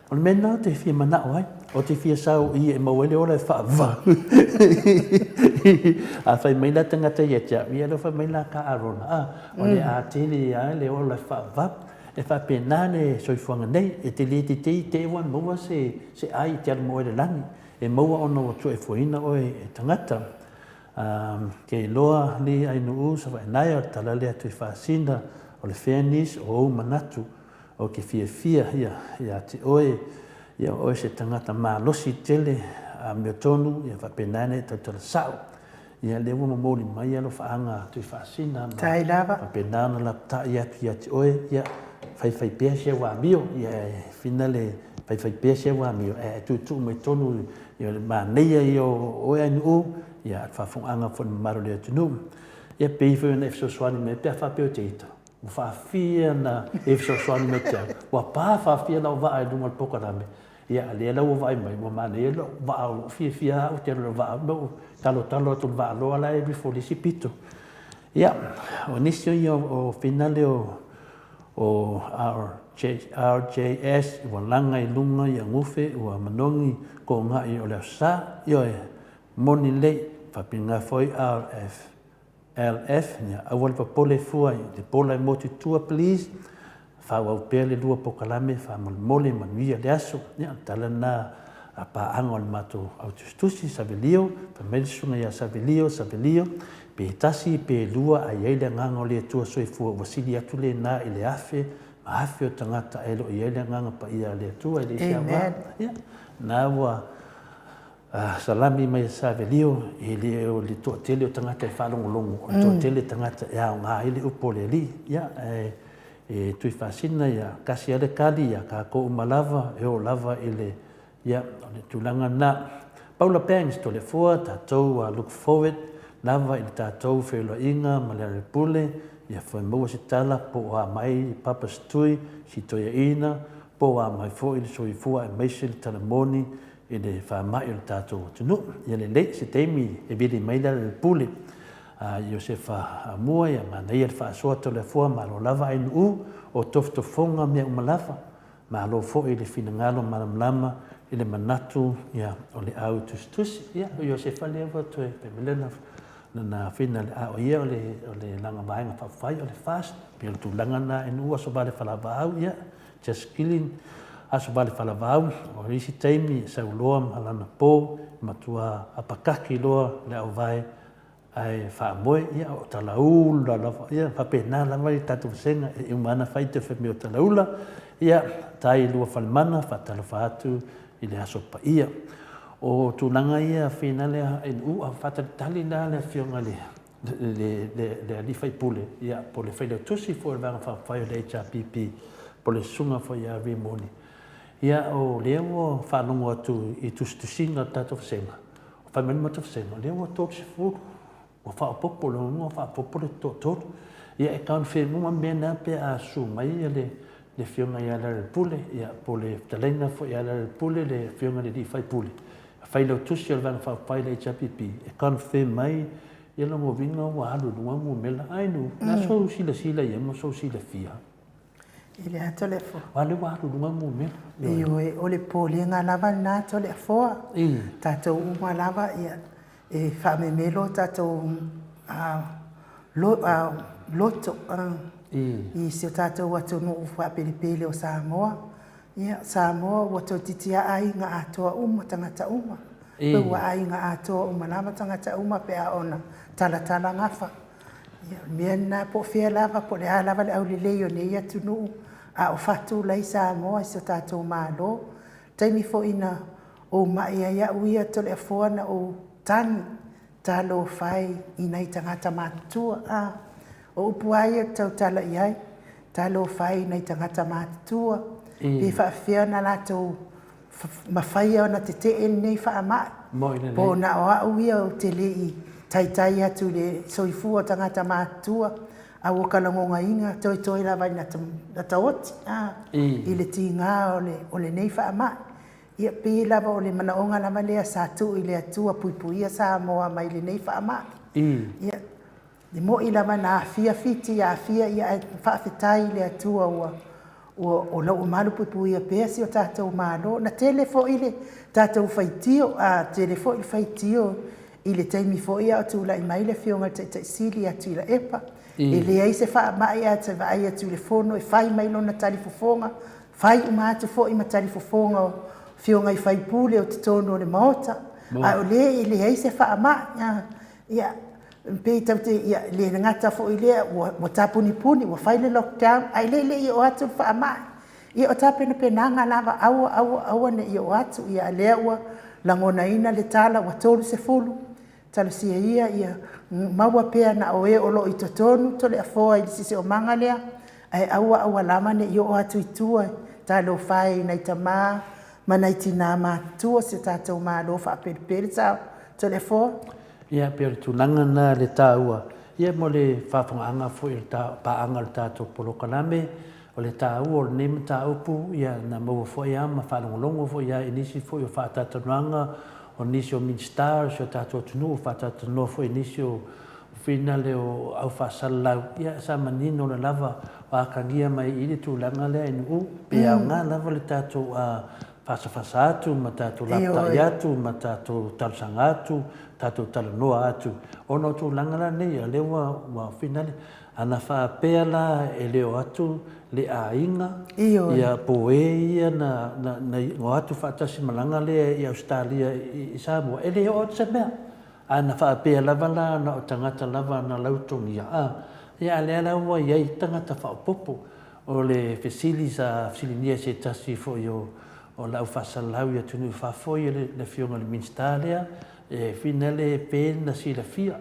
O le mea lena ou te fia manao ai. Ou te fia sau i e maua ai le ola e faavavau. A fai mai la tagata ia te au, ia lea fai mai la ka Arona, a, o le a tele lava le ola e faavavau. E faapena le soifuaga nei, e te le tetei te i ua maua se, se ai e te alu ma oe i le lagi. E maua ona ua tuaefuaina oe e tagata. Ke iloa li Ainuu Savainae o le tala lea Tuifaasina o le fairness o ou manatu o ke fiafia ia ia te oe ia o oe se tagata malosi tele amiotonu ia faapena ina e tautala sao ia lea ua momoli mai alofaaga Tuifaasina ma Tai lava. faapena ona lapatai atu ia te oe ia faifai pea si au amio ia e fina le faifai pea si au amio ae tuutuu mai tonu Ia o le manaia ia o oe Ainuu, ia le faafofogaaga foi a le mamalu o le atunuu. Ia pei foi ona e fesoasoani mai pe a faapea ou te ita, ua faafia ona e fesoasoani mai te au, ua pa faafia lau vaa i luga o le polokalame, ia a lea la ua vaai mai, ua manaia lou vaa o lo o fiafia lava au ou te alu i lau vaa, ma ou talotalo atu i le vaaloa la e alu ifo i le isi pito. Ia, o nisi ia o finale o O RJS ua laga i luga i agufe ua manogi kogaʻi o le Aso Sa, ioe, moni lei, faapena foi RFLF, ia aua le popole fua i le pola e motu i tua please, faaauau pea le lua polokalame faamolemole manuia le aso. Ia, o le tala lena paaga o le matou au tusitusi, Savelio, fai mai le susuga ia Savelio, Savelio, pe tasi pe lua ae i ai le agaga o le Atua Soifua ua sili atu lena i le afe ma afe o tagata ae le o i ai le agaga paia a le Atua e leai se aoga. Ia, na ua salami mai e Savelio, e le o le toatele o tagata e faalogologo, o le toatele o tagata e aoga ai le upu a le Alii. Ia, ae e Tuifaasina, ia, tasi lava le tali, ia tatou uma lava, e oo lava i le, ia, o le tulaga lena. Paula Banks, Toleafoa, tatou look forward lava i le tatou feiloaiga ma Lealailepule, ia foi maua se tala po o a mai Papa's Tui, si toeaina, po o a mai foi le soifua aemaise le tala moni i le faamai o le tatou atunuu. Ia lelei, se taimi e vili mai Lealailepule. A Iosefa Aumua, ia manaia le faasoa Toleafoa, malo lava Ainuu, o tofotofoga mea uma lava. Malo foi i le finagalo malamalama i le manatu ia o le au tusitusi. Ia o Iosefa lea ua toe fai mai lana lana finale, a o ia o le o le lana vaega faaupufai o le FAST, pei o le tulaga lena Ainuu Aso Vale Falavaau, ia just kidding, Aso Vale Falavaau, o isi taimi e sau loa ma lana po, matua apakaki loa le auvae Ae faamoe, ia, o talaula lava, ia, faapena lava le tatou vasega, e uma lava ona fai toe fai mai o talaula. Ia, tai Luafalemana, faatalofa atu i le Aso Paia. O tulaga ia finale a NU, a faatalitali la le Afioga i le, le, le alii faipule, ia, po o le Failautusi foi o le Vaega Faaupufai o le HRPP, po o le Susuga foi ia Rimoni. Ia, o lea ua faalogo atu i tusitusiga o le tatou vasega, Fai mai le matou vasega, o lea ua 30, ua faaopoopo, lona uiga ua faaopoopo le toatolu. Ia e confirm uma mea na pe a susu mai le le Afioga ia Lealailepule, ia po o le fetalaiga foi ia Lealailepule, le Afioga i le alii faipule, failautusi o le Vaega Faaupufai a le HRPP, e confirm mai ia lona uiga ua alu i luga numera. Ai nu, o le a sou silasila i ai ma sou silafia? I le a Toleafoa? Aua lea ua alu i luga numera. Ioe, o le popolega lava lena Toleafoa. Tatou uma lava ia e faamemelo tatou loto i si o tatou atunuu faapelepele o Samoa. Ia, Samoa ua toeitiiti lava aiga atoa uma tagata uma. Pei ua aiga atoa uma lava tagata uma pe a ona talatala gafa. Ia, o le mea lena, po o fea lava, po o le a lava le aulelei o lenei atunuu, a o fatu la i Samoa i si o tatou Malo. O le taimi foi na ou mai ai au ia Toleafoa na ou tagi talofa e i nai tagata matutua. A, o upu lava ia ou te tautala i ai, talofa e i nai tagata matutua, pe faapefea ona latou mafai ona tetee lenei faamai, po na o au ia ou te le i taitai atu i le soifua o tagata matutua, a ua ka lagonaina toetoe lava ina taoti i le tiga o lenei faamai. Ia pei lava o le manaoga lava lea sa tuu i le Atua puipuia Samoa mai lenei faamai. Ia, E moni lava na aafia Fiti, aafia ia ae faafetai i le Atua ua ua o lo o malupuipuia pea si o tatou Malo. Na tele foi le tatou faitio, a tele foi le faitio i le taimi foi a o tulai mai le Afioga i le Taitai Sili ia Tuilaepa. E leai se faamai ae te vaai atu i le fono e fai mai lona talifofoga, fai uma atu foi ma talifofoga o Afioga i sui usufono o totonu o le Maota, a o lea e leai se faamai. Ia, pei tatou te, ia, le gata foi i lea, ua, ua tapunipuni, ua fai le lockdown, ae le le i oo atu le faamai. Ia, o tapenapenaga lava, aua, aua, aua ne i oo atu. Ia, a lea ua lagonaina le tala ua 30, talosia ia ia maua pea na o e o lo o i totonu Toleafoa i le siosiomaga lea, ae aua, aua lava ne i oo atu i tua, talofa e i nai tama ma nai tina matutua o si o tatou Malo faapelepele sa Toleafoa. Ia, pei o le tulaga lena le taua, ia mo le faafofogaaga foi a le paaga o le tatou polokalame, o le taua o lenei mataupu, ia na maua foi lava ma faalogologo foi lava i nisi foi o faatalatalanoaga o nisi o Minisita o si o tatou atunuu, faatalatalanoa foi i nisi o finale o au faasalalau, ia sa manino lava o atagia mai i i le tulaga lea i Nu'u, pe aoga lava le tatou. Fasafasa atu ma tatou lapatai atu ma tatou talosaga atu, tatou talanoa atu ona o tulaga la nei o lea ua finale. Ana faapea la e le o atu le aiga ia po o e ia na o atu faatasi malaga lea i Ausetalia i Samoa, e le oo atu se mea. Ae na faapea lava la na o tagata lava na lautogia, a, ia a lea la ua i ai tagata faaopoopo. O le fesili sa fesiligia e se tasi foi o le au faasalalau i atunuu i fafo ia le Afioga i le Minisita lea, e finale pe na silafia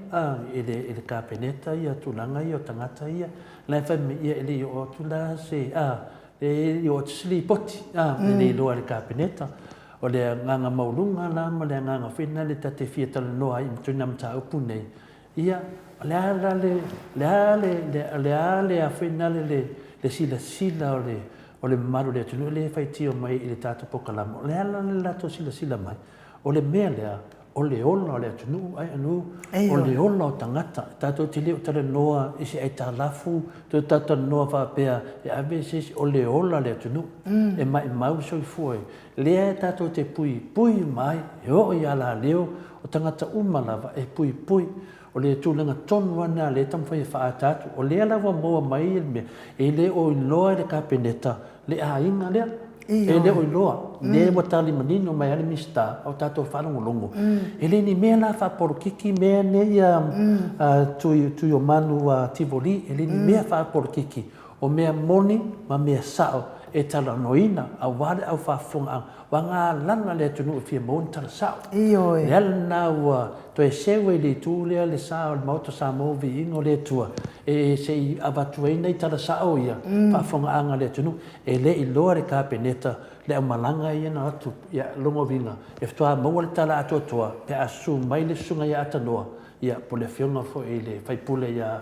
e le Kapeneta ia tulaga ia o tagata ia. La e fai mai, ia e le i oo atu la se, a, e le i oo atu se lipoti, a, e le iloa e le Kapeneta. O le agaga maualuga la ma le agaga foi lena ta te fia talanoa ai i ituaiga mataupu nei, Ia, o le a la le, le a le, le a le a foi na le, le silasila o le, o le mamalu o le atunuu lea e faitio mai i le tatou polokalame, o le a la le latou silasila mai? O le mea lea, o le ola o le atunuu, ai anu, o le ola o tagata. Tatou te le o talanoa i se aitalafu, toe talanoa faapea e ave se isi, o le ola o le atunuu. E maimau le soifua i Lea tatou te puipui uma ai, e oo i alaleo o tagata uma lava e puipui. O le tulaga tonu lava lena o lea e taumafai e faaata atu. O lea la ua maua mai le mea, e le o iloa e le Kapeneta le aiga lea. E le o iloa. O lea ua tali manino mai lava le Minisita a o tatou faalogologo. E le ni mea la faapolokiki mea nei a Tuiomanu Tivoli, e le ni mea faapolokiki. O mea moni ma mea sao e talanoaina aua le au faafofogaaga, ua galala le atunuu e fia maua ni tala sao. Ioe. O le ala lena ua toe seu ai i le itu lea le sa o le Maota Samoa Viiga o le Atua e se i avatu ai nai tala sao ia, faafofogaaga a le atunuu. E le iloa le Kapeneta le aumalaga ia na o atu, ia lona uiga e faatoa maua le tala atoatoa pe a susu mai le Susuga ia Atanoa, ia po o le Afioga foi i le sui usufono ia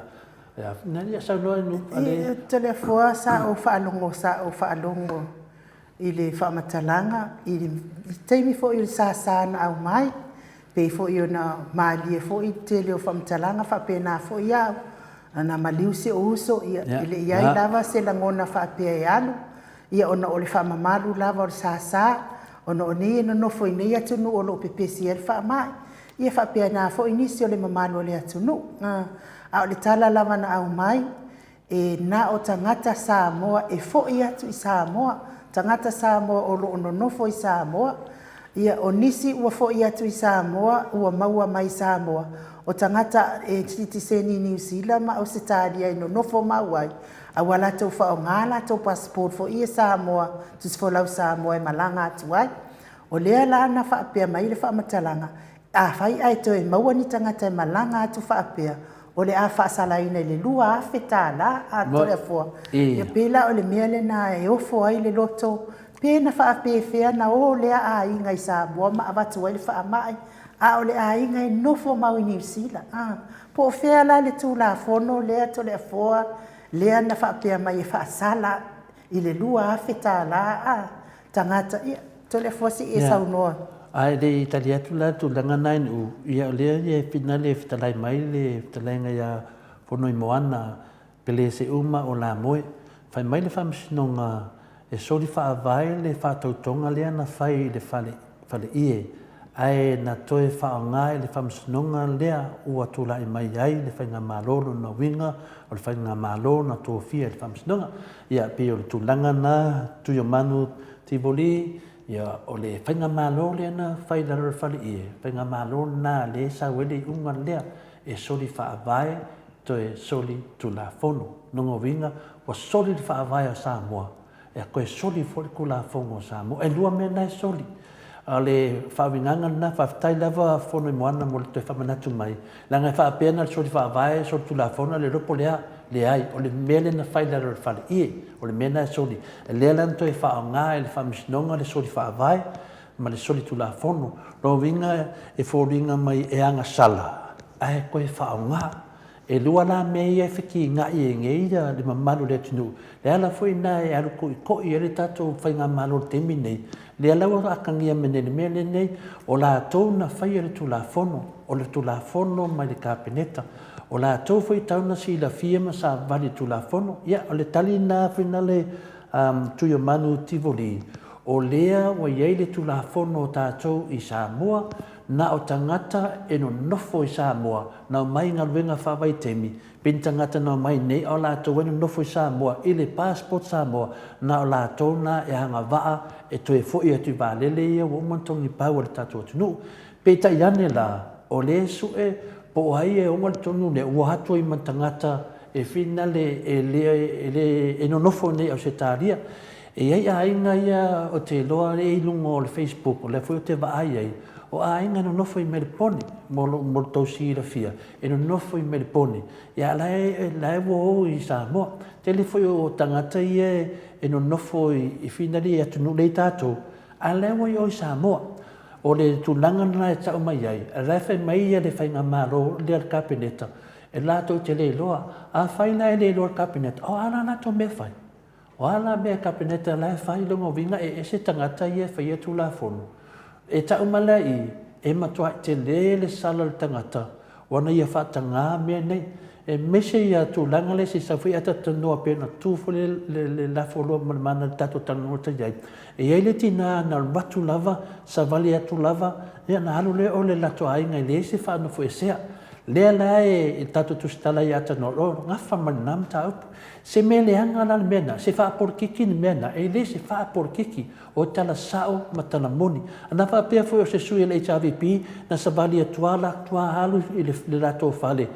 Ia saunoa le. Toleafoa sa ou faalogo sa ou faalogo i le faamatalaga i le taimi foi o le sasa na aumai, pei foi ona malie foi le tele o faamatalaga faapena foi au, ana maliu si ou uso, ia e le i i ai lava se lagona faapea e alu, ia ona o le faamamalu lava o le sasa, ona o nei e nonofo i nei atunuu o lo o pepesi ai le faamai. Ia faapena foi nisi o le mamalu o le atunuu. A o le tala lava na aumai, e na o tagata Samoa e foi atu i Samoa, tagata Samoa o lo o nonofo i Samoa. Ia, o nisi ua foi atu i Samoa ua maua mai i Samoa, o tagata e sitiseni Niu Sila ma Ausetalia e nonofo mau ai, a ua latou faaaoga latou passport foi ia Samoa, tusifolau Samoa e malaga atu ai. O lea la na faapea mai le faamatalaga, afai ae toe maua ni tagata e malaga atu faapea, o le a faasalaina i le $2,000 a Toleafoa. Ia pei la o le mea lena e ofo ai le loto, pe na faapefea na o lea aiga i Samoa ma avatu ai le faamai, a o le aiga e nofo mau i Niu Sila. Po o fea la le Tulafono lea Toleafoa lea na faapea mai e faasala i le $2,000 a tagata, ia, Toleafoa se i e saunoa. Ae le i tali atu la le tulaga na i u, ia o lea e finale e fetalai mai le fetalaiga ia Fonoimoana Peleseuma o Lamoe. Fai mai le Faamasinoga e soli faavae le faatautoga lea na fai i le fale faleie, ae na toe faaaoga e le Faamasinoga lea ua tulai mai ai le Faigamalo lona uiga o le Faigamalo na tofia e le Faamasinoga. Ia, pei o le tulaga na, Tuiomanu Tivoli, ia, o le Faigamalo lea na fai i lalo o le faleie, Faigamalo lena lea e sau ai le iuga lea e soli faavae toe soli Tulafono. Lona uiga, ua soli le Faavae o Samoa, E toe soli foi le Tulafono a Samoa. E lua mea na e soli. A o le faauigaga lena, faafetai lava Fonoimoana mo le toe faamanatu mai, leaga e faapea na o le soli faavae, soli Tulafono ae le iloa po o le a. Leai, o le mea lea na fai i lalo o le faleie, o le mea lena e soli. O lea la na toe faaaoga e le Faamasinoga le soli faavae ma le soli Tulafono. O lona uiga e foliga mai e agasala ae toe faaaoga. E lua la mea ia e fekiga'i ai nei le mamalu o le atunuu. Le ala foi lena e alu ko'iko'i ai le tatou faigamalo i le taimi lenei, lea la ua atagia mai nei i le mea lenei, o latou na faia le Tulafono, o le Tulafono mai le Kapeneta. O latou foi e tatau ona silafia ma savavali i le Tulafono. Ia, o le tali lena foi na le Tuiomanu Tivoli. O lea ua i ai le Tulafono o tatou i Samoa, na o tagata e nonofo i Samoa na omai i galuega faavaitaimi, pe ni tagata na omai nei a o latou e nonofo i Samoa i le passport Samoa, na o latou na e agavaa e toe foi atu i vaalele ia ua uma ona togipau e le tatou atunuu. Peitai ane la, o lea e sue po o ai e ona le tonu lea, ua atu ai ma tagata e finale e le, e le, e nonofo nei i Ausetalia. E i ai aiga ia ou te iloa e i luga o le Facebook, o lea foi ou te vaai ai, o aiga e nonofo i Melepone, mo lo, mo le tou silafia, e nonofo i Melepone, ia la e, la e ua o i Samoa. Tele foi o tagata ia e nonofo i, i finale i atunuu lea i tatou, a la e ua i o i Samoa. O le tulaga lena e tau mai ai, a la e fai mai ia le faigamalo lea a le Kapeneta, e latou te le iloa. Afai la e le iloa e le Kapeneta, o a la latou mea e fai? O a la mea a Kapeneta la e fai, lona uiga e ese tagata ia e faia Tulafono. E tau mai la i i, e matuai tele le sala o le tagata ona ia faataga mea nei. Aemaise ia tulaga lea se i sau foi ae talatalanoa pei ona tu foi le le lafoloa ma le mana i le tatou talanoa sa i ai. E i ai le tina na alu atu lava, savali atu lava, ia ona alu lea o le latou aiga e leai se faanofoesea. Lea la e tatou tusitala ia Tanoa, o lo o gafa ma lena mataupu. Se mea leaga la le mea lena, se faapolokiki le mea lena, e le se faapolokiki, o tala sao ma tala moni. Ana faapea foi o se sui o le HRPP na savali atu lava latou alu i le latou fale,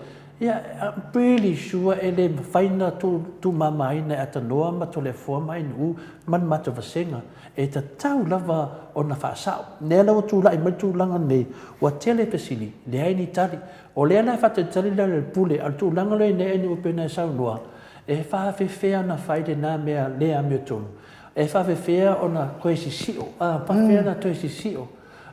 ia, I'm pretty sure e le mafai ona tuumamaina e Atanoa ma Toleafoa ma Ainuu ma le matou vasega. E tatau lava ona faasao. Lea la ua tulai mai le tulaga lenei, ua tele fesili, leai ni tali. O lea la e faatalitali le Lealailepule, a o le tulaga lea i nei Ainuu pei ona e saunoa, e faafefea ona fai lena mea le amiotonu? E faafefea ona toe sisio? A faafefea ona toe sisio?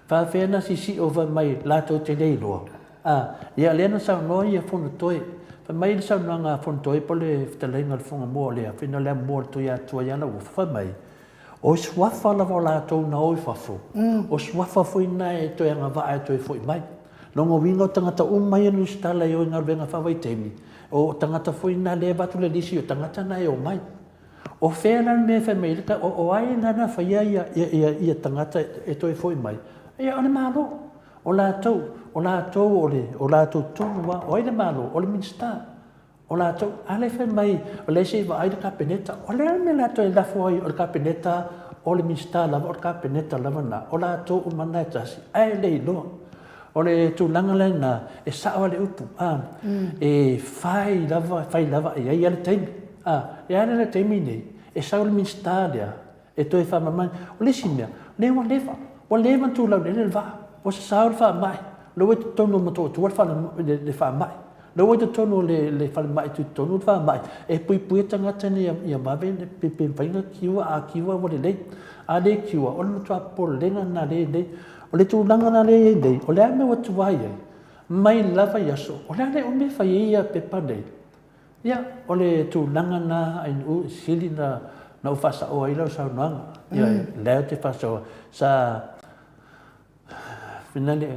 Faafefea ona sisio fai mai latou te le iloa? A, ia lea na saunoa ia Fonotoe. Fai mai le saunoaga a Fonotoe po o le fetalaiga o le Fogamua o le afina o le amua o le Tuiatua ia Lauofo, fai mai, O suafa lava o latou na o i fafo, o suafa foi na e toe agavaa e toe foi mai. Lona uiga o tagata uma ia na lusitala e o i galuega faavaitaimi, o tagata foi na lea e avatu le lisi o tagata na e omai. O fea la le mea e fai mai ai le, o ai la na faia ia tagata e toe foi mai? Ia o le Malo. O latou, o latou o le, o latou tonu lava. O ai le Malo? O le Minisita. O latou, a lea e fai mai, o lea se i vaai le Kapeneta. O le a le mea o le a toe lafo ai o le Kapeneta, o le Minisita lava, o le Kapeneta lava lena, o latou uma na e tasi, ae le iloa. O le tulaga la lena, e sao lava le upu, a, e fai lava, fai lava, e i ai lava le taimi. A, e a la le taimi lenei, e sau le Minisita lea, e toe faamama. O le isi mea, o lea ua leva, ua leva ona tulaulele le vaa, ua sasao le faamai, o lea ua i totonu o Motootua le faamai, o lea ua i totonu o le falemai tutotonu le faamai, e puipuia tagata nei ia vave pe mafai ona cure, a cure ua lelei, a le cure, o le matua popolega lena lea e i ai nei. O le tulaga la lea e i ai nei, o le a le mea ua tuai ai? Mai lava i aso, o le a le umi e fai ai pepa nei? Ia, o le tulaga lena Ainuu e sili na ou faasaoa ai lau saunoaga. Ia, lea ou te faasaoa. Sa finale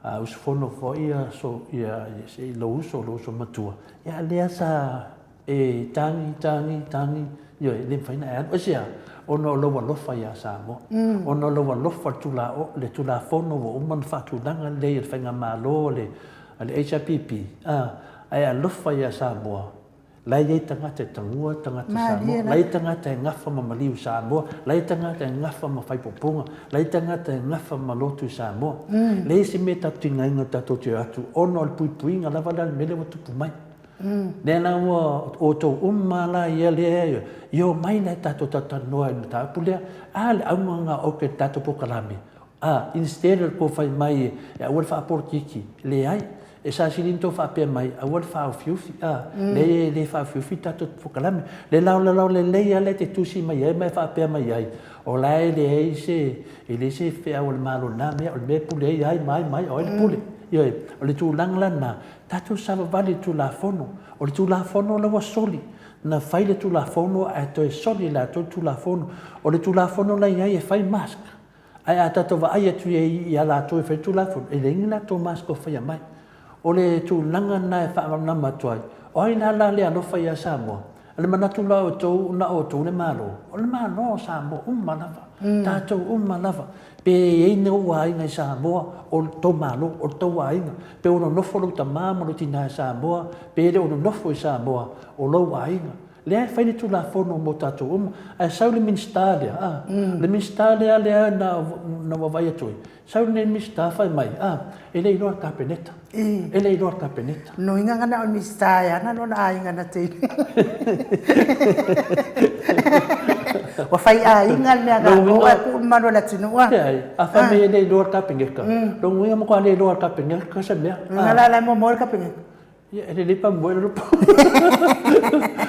a usufono foi ia so ia se lou uso, lou uso matua. Ia lea sa e tagi, tagi, tagi, ioe, e le mafai ona e alu. Aisea? Ona o lou alofa ia Samoa. Ona o lou alofa i le Tulafono ua uma ona faatulaga lelei e le Faigamalo a le A le HRPP, a, ae alofa ia Samoa, la e i ai tagata e tagua tagata Samoa, la e i ai tagata e gafa ma maliu Samoa, la e i ai tagata e gafa ma faipoopoga, la e i ai tagata e gafa ma lotu i Samoa. Leai se mea e tatou tigaina tatou te o atu ona o le puipuiga lava lea o le mea lea ua tupu mai. Lea la ua outou uma la ia lea i omai la e tatou talatalanoa i le mataupu lea. A le auga lena o le tatou polokalame, A, instead o le tou fai mai e aua le faapolokiki, leai, e sa sili ona tou faapea mai aua le faaofiufi, a, leai e le faaofiufi le tatou polokalame. Le laolao lelei lava lea e te tusi mai ai ma e faapea mai ai, o la e leai se, e leai se feau a le Malo i lena mea, o le mea e pule ai ai ma ai ma ai, o ai le pule. Ioe, o le tulaga la lena, tatou savavali i le Tulafono. O le Tulafono la ua soli, na fai le Tulafono ae toe soli e latou le Tulafono. O le Tulafono la e i ai e fai mask. Ae a tatou vaai atu i ai ia latou e fai le Tulafono, e leai ni latou mask o faia mai. O le tulaga lena e faamalamalama atu ai, o ai la la le alofa ia Samoa? O le manatu la o outou, na o outou le Malo. O le Malo o Samoa uma lava. Tatou uma lava, pe i ai ni ou aiga i Samoa, o le tou Malo, o le tou aiga. Pe ua nonofo lou tama ma lou tina i Samoa, pe le o nonofo i Samoa, o lou aiga. Lea e fai le Tulafono mo tatou uma. Ae sau le Minisita lea, a, le Minisita lea lea na, na vaavaai atu ai, Sau lenei Minisita fai mai, a, e le iloa le Kapeneta. E le iloa le Kapeneta. Nuiga ngana o Minisita e ana lona aiga na te Ua fai aiga le mea ga o e ku malu o le atunuu a. Leai, a fai mai e le iloa le Kapeneta, lona uiga matua le iloa e le Kapeneta se mea. Nga la la e momoe le Kapeneta. Ia, e lelei pa moe lalo po.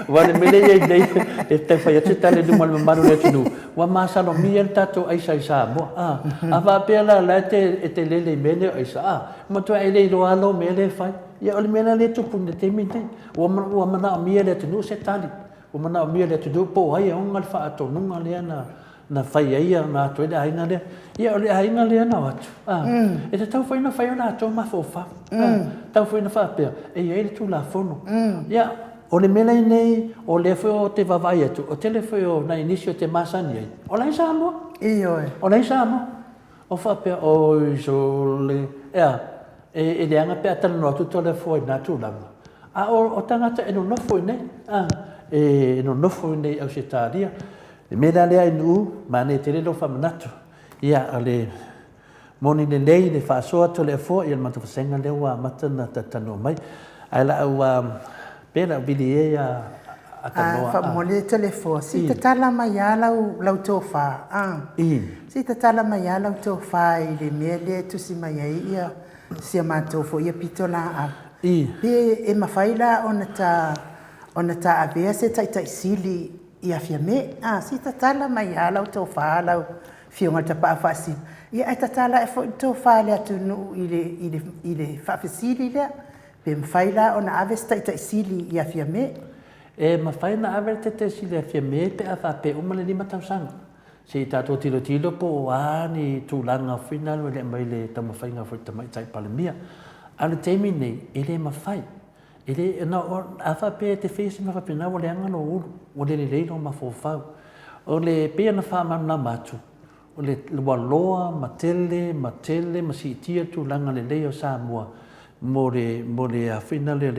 Aua o le mea lea e i ai nei, e tau fai atu se tala i luma o le mamalu o le atunuu, ua masalomia le tatou aisa i Samoa. A, a faapea la o la e te, e te lele i mea nei o aisa, a, matua e le iloa lava lou mea lea e fai. Ia, o le mea la lea e tupu i le taimi lenei, ua, ua manaomia e le atunuu se tali. Ua manaomia e le atunuu po o ai e ona le faatonuga lea na, na fai ai na atu ai le aiga lea. Ia, o le aiga lea na o atu, a, e tatau foi ona fai o latou mafaufau. A, tatau foi ona faapea, e i ai le Tulafono. Ia, o le mea la i nei, o lea foi ou te vaavaai atu, o tele foi o nai nisi ou te masani ai, o la e i Samoa. Ioe. O la e i Samoa. O faapea, oi sole, e a, e leaga pe a talanoa atu Toleafoa i na tulaga, a o tagata e nonofo i inei, a, e nonofo i inei i Ausetalia. Le mea la lea Nu'u, manaia tele lou faamanatu. Ia, o le moni lelei le faasoa atu o le afoa, ia le matou vasega lea ua amata ona talatalanoa mai. Ae la au, pe la au vili ia ia a tanoa. Faamomoli Toleafoa, se i tatala mai lava lau, lau tofa, a. Se i tatala mai lava lau tofa i le mea lea e tusi mai ai ia si a matou foi ia pitolaau. Pe e mafai la ona ta, ona ta avea se Taitai Sili i Afiame, a, se i tatala mai lava lau tofa lau Afioga i le Tapaau Faasili, ia ae tatala ae foi le tofa a le atunuu i le, i le, i le faafesili lea, pe mafai la ona ave se Taitai Sili i Afiame? E mafai ona ave le Taitai Sili i Afiame pe a faapea uma le 5 tausaga. Se i tatou tilotilo po o a ni tulaga foi na alu e le aumai le taumafaiga foi a le Tamaitai Palemia. A o le taimi lenei, e le mafai. E le, na o, a faapea e te faia se mea faapena ua leaga lou ulu, ua le lelei lou mafaufau. O le, pei ona faamalamalama atu, o le, ua loa ma tele ma tele ma siitia tulaga lelei o Samoa mo le, mo le afina lea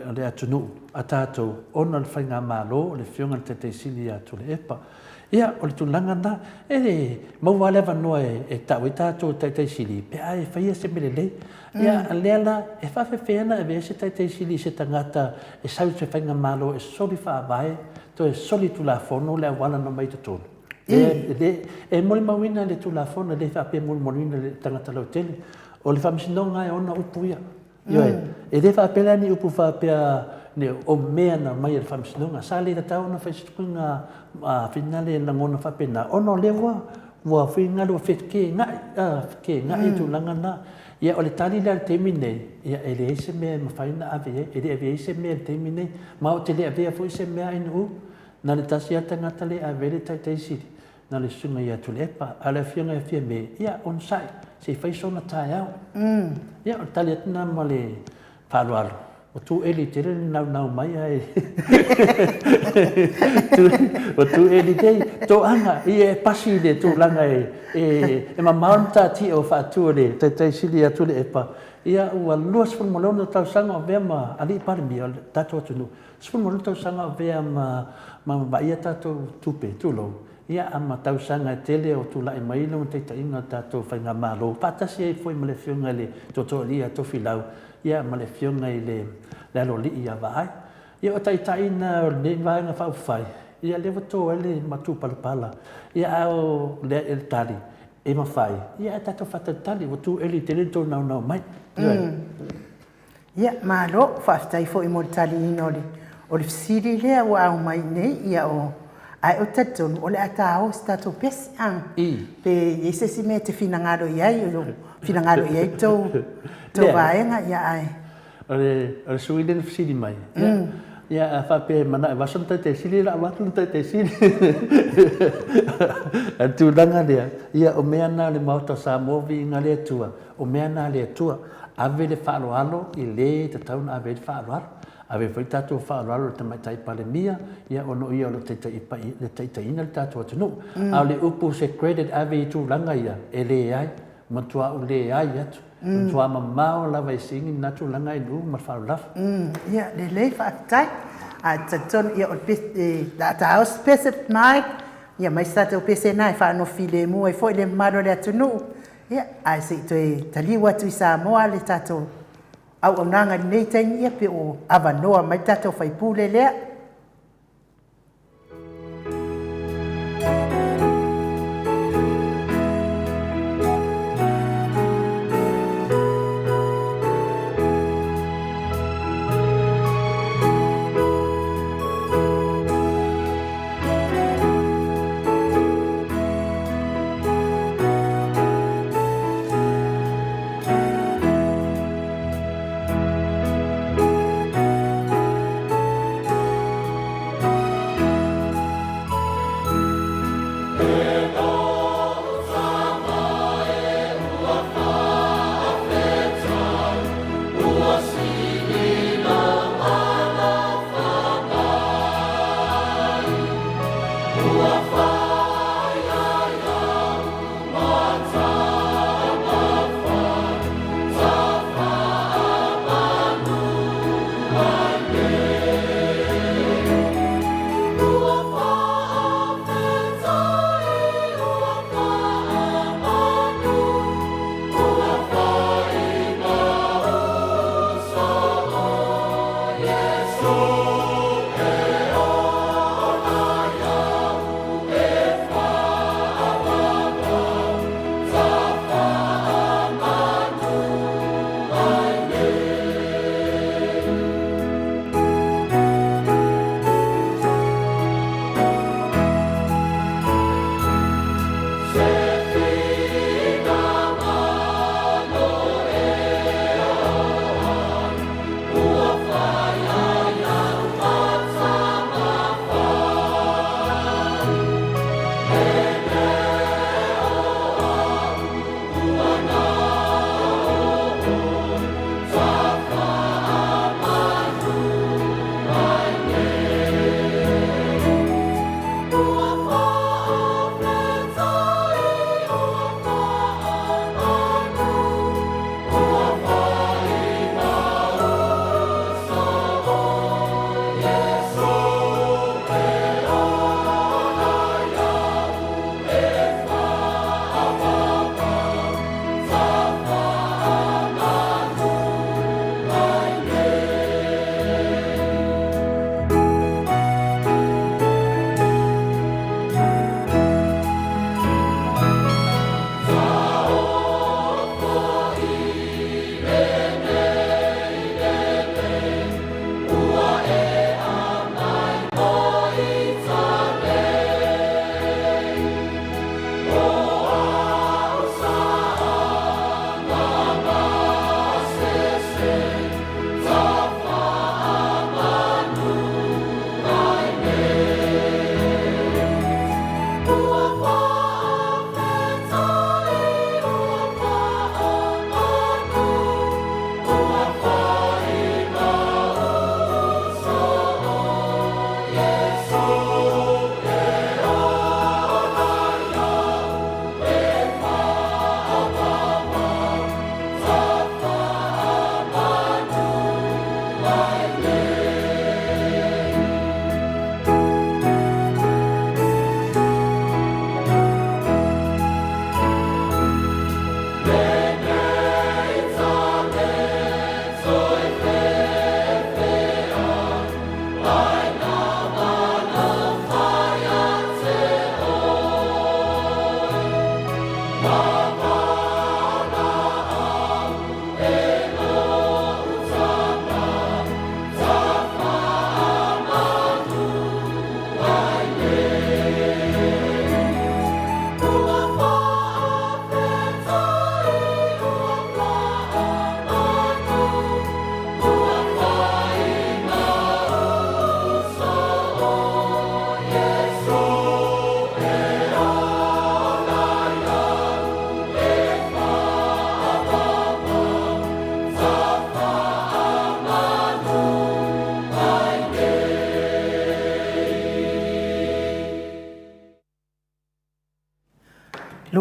o le atunuu a tatou ona o le faigamalo o le Afioga i le Taitai Sili ia Tuilaepa. Ia, o le tulaga lena, e maua lava le avanoa e tau ai tatou Taitai Sili pe a e faia se mea lelei. Ia, a lea la, e faafefea ona ave ai se Taitai Sili i se tagata e sau i se faigamalo e soli faavae, toe soli tulafono le auala na omai i totonu? E, le, e molimauina le Tulafono, e le faapea e molimauina le tagata lautele. O le Faamasinoga e ona upu ia. Ioe. E le faapea la ni upu faapea ne o mea na aumai e le Faamasinoga. Sa le tatau ona fai se tukuga finale lagona faapena, ona o lea ua ua finagalo ua fekega'i, fekega'i tulaga na. Ia, o le tali la i le taimi lenei, ia e leai se mea e mafai ona ave i ai, e le avea ai se mea i le taimi lenei, ma ou te le avea foi se mea aino'u, na o le tasi lava le tagata lea e ave ai le Taitai Sili, na o le Susuga ia Tuilaepa, a o le Afioga ia Fiame, ia, onosai, se i fai sona taeao. Ia, o le tali atu lena ma le faaaloalo. Ua tueli tele le naunau mai ae ua tueli tele toaga ia e pasi i le tulaga e, e, e mamao le matatia o faatu e le Taitai Sili ia Tuilaepa. Ia, ua 26 tausaga o avea ma Alii Palemia o le tatou atunuu, 18 tausaga o avea ma ma vaaia tatou tupe, tulou, ia a ma tausaga e tele o tulai mai lona taitaiga o le tatou faigamalo, faatasi ai foi ma le Afioga i le Tootooalii ia Tofilau, ia ma le Afioga i le le Aloalii ia Vaai. Ia o taitai na o lenei Vaega Faaupufai, ia lea ua to ai le matupalapala, ia a o le le tali, e mafai, ia ae tatou faatalitali, ua tueli tele le tou naunau mai. Ioe. Ia, malo, faafetai foi mo le taliina o le, o le fesili lea ua aumai nei, ia o, ae ou te talitonu o le a ta o se tatou pese, a, pe i ai se isi mea e te finagalo i ai, o finagalo i ai tou, tou vaega, ia ae. O le, o le sui lea na fesili mai, ia, ia a faapea e manao e vaso le Taitai Sili, o le a avatu le Taitai Sili. A o le tulaga lea, ia o mea na o le Maota o Samoa, viiga le Atua, O mea na a le Atua, ave le faaaloalo i le e tatau ona ave ai le faaaloalo. Ave foi le tatou faaaloalo i le Tamaitai Palemia, ia ona o ia o lo o taitaiina le tatou atunuu. A o le upu se credit ave i tulaga ia, e leai, matua ou leai atu. Matua mamao lava i sini lena tulaga i nuu ma le faaaloalo lava. Ia, lelei, faafetai. Ae talitonu, ia, o le pese, o le a taosi pese mai, ia mai se tatou pese lena e faanofo filemu ai foi le mamalu o le atunuu. Ia, ae se i toe taliu atu i Samoa le tatou auaunaga i lenei taimi, ia pe ua avanoa mai le tatou faipule lea.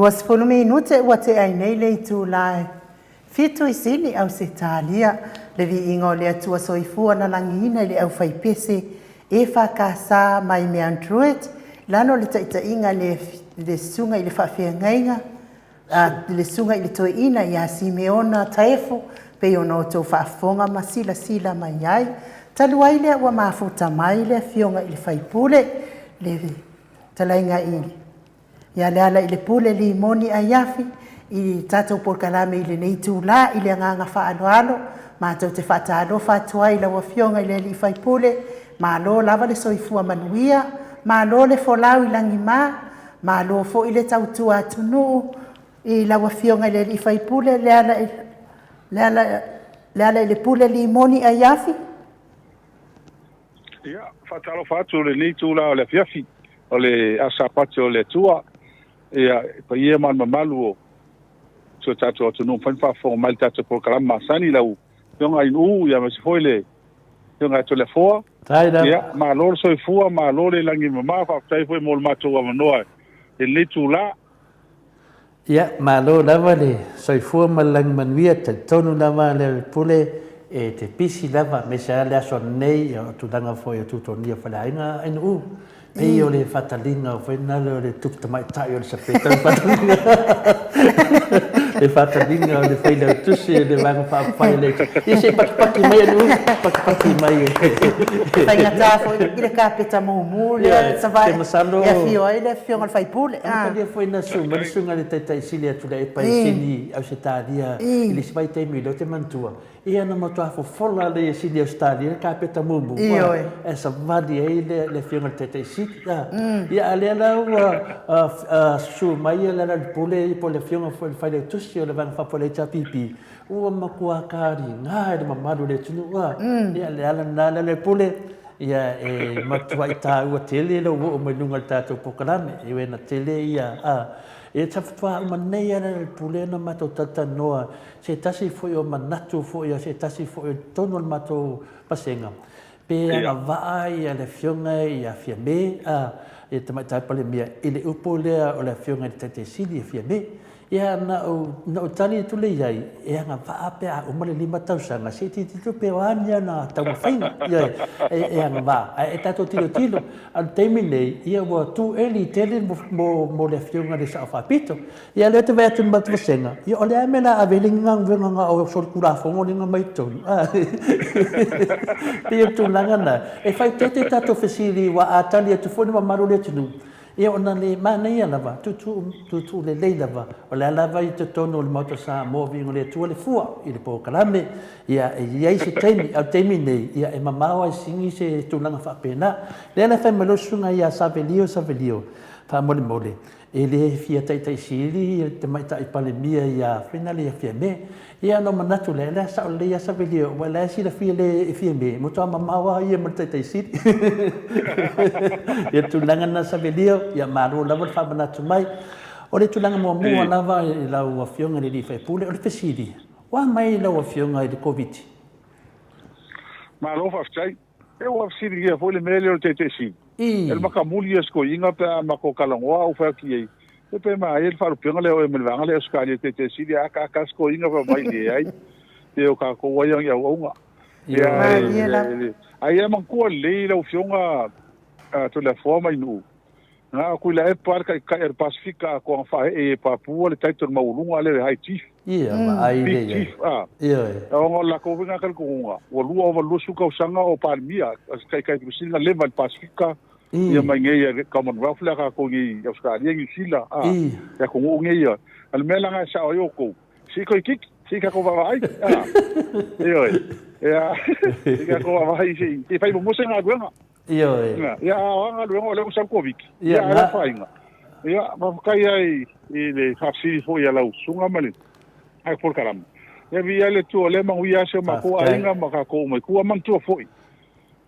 20 minute ua tea ai nei le itula e fitu i Sini, Ausetalia, le viiga o le Atua Soifua na lagiina i le aufaipese EFKS mai Mount Druitt, i lalo o le taitaiga a le le Susuga i le Faafeagaiga a le Susuga i le Toeaina ia Simeona Taefu, pei ona outou faafofoga ma silasila mai ai. Talu ai lea ua mafuta mai le Afioga i le Faipule, le Fetalaiga i Ia Lealailepule Limoni Aiafi i tatou polokalame i lenei itula i le agaga faaaloalo, matou te faatalofa atu ai i lau Afioga i le Alii Faipule, malo lava le soifua manuia, malo le folau i lagima, malo foi le tautua atunuu i lau Afioga i le Alii Faipule Lealailepule Limoni Aiafi. Ia, faatalofa atu i lenei itula o le afiafi o le Aso Sapati o le Atua, ia, i paia ma le mamalu o si o tatou atunuu mafai ona faafofoga mai i le tatou polokalame masani, lau Afioga Ainuu, ia aemaise foi le Afioga ia Toleafoa. Ia, malo le soifua, malo le lagi e mama, faafetai foi mo le matou avanoa i lenei itula. Ia, malo lava le soifua ma le lagi manuia, talitonu lava le Pule e te pisi lava, aemaise lava le aso ananei, ia o tulaga foi o tutogia o faleaiga ainu pei o le faataliga foi lena o le tupu tamaitai o le sapeta le faataliga le faataliga o le failautusi o le Vaega Faaupufai o le Ia se i patipati mai ainu patipati mai. Faigata foi i le kapeta mumu lea Savaii e afio ai le afioga i le faipule. Amatalia foi na susu mai le susuga i le Taitai Sili a Tuilaepa i Sini Ausetalia i le isi vaitaimi lea ou te manatua, ia na matua fofola lea e Sini Ausetalia le kapeta mumu e savali ai le afioga i le Taitai Sili. Ia a o lea la ua susu mai le Lealailepule po o le afioga foi i le Failautusi o le Vaega Faaupufai a le HRPP, ua matua kaliga e le mamalu o le atunuu. Ia o le ala lena Lealailepule. Ia, e matuai taua tele lou oo mai luga o le tatou polokalame, e uena tele ia, a, e faatoa uma nei lava le pule ona matou talatalanoa se tasi foi o manatu foi a se tasi foi o totonu o le matou vasega, pe agavaa ia le Afioga ia Fiame, a, le Tamaitai Palemia i le upu lea o le Afioga i le Taitai Sili ia Fiame. Ia, na ou, na ou tali atu lea i ai, e agavaa pe a uma le lima tausaga, se i tilotilo pe o a ni ana taumafaiga. Ioe, e, e agavaa, ae e tatou tilotilo. A o le taimi nei, ia ua too early tele mo, mo, mo le Afioga i le Sao Faapito. Ia, o lea ou te vaai atu i le matou vasega, ia o le a le mea o le a ave ai le galuega na o solitulafono lea na aumai i totonu? A Pei o le tulaga lena, e faaeteete tatou fesili aua a tali atu foi le mamalu o le atunuu, Ia ona le manaia lava, tuutuu, tuutuu lelei lava, o le a lava i totonu o le Maota o Samoa viiga o le Atua le fua i le polokalame, ia e i ai se taimi, a o le taimi nei, ia e mamao lava i sini se tulaga faapena. Lea la e fai mai loa le susuga ia Savelio, Savelio, faamolemole, e le fia taitaisili le Tamaitai Palemia ia Finale ia Fiame. Ia ona ou manatu lea, o le a sao lelei lava Savelio, aua o la e silafia lelei e Fiame, e matua mamao lava ia ma le Taitaisili. Ia le tulaga lena Savelio, ia malo lava le faamanatu mai. O le tulaga muamua lava i lau Afioga i le sui usufono, o le fesili, o a mai lau Afioga i le Koviti? Malo faafetai. E ua fesiligia foi le mea lea o le Taitaisili. E le makamuli ia sikoiga pe a matou talanoa ou fai atu i ai, e pe maia le faalupega lea o oe ma le vaega lea Ausetalia Taitaisili a akaaka sikoiga fai mai leai pe o tatou ai ni auauna. Ia ai ia manatua lelei lau Afioga Toleafoa mai Nuu Na atu i le aepa le taitai o le Pasefika atoa na faaee e Papua le title maualuga lea o le High Chief. Ia, vaai Big lea i ai. Chief, a. Ioe. Ona o le latou foi lena talitonuga, ua lua ova 20 tausaga o Palemia, taitai pitusili na leva i le Pasefika, ia ma i inei i le Commonwealth lea a tatou i inei i Ausetalia, Niu Sila, a, i atunuu nei ia. A o le mea la lena e sao ai outou, se i toeitiiti, se i tatou vaavaai, a. Ioe. Ia, se i tatou vaavaai se i fai muamua se galuega. Ioe. Ia, a o a galuega o lea ua sau le Koviti. Ia, a o le afaina. Ia, faafetai lava i le faafesili foi a lau susuga ma le polokalame. Ia, viia le Atua, o lea e manuia lava si o matou aiga ma tatou uma i tua. Manatua foi,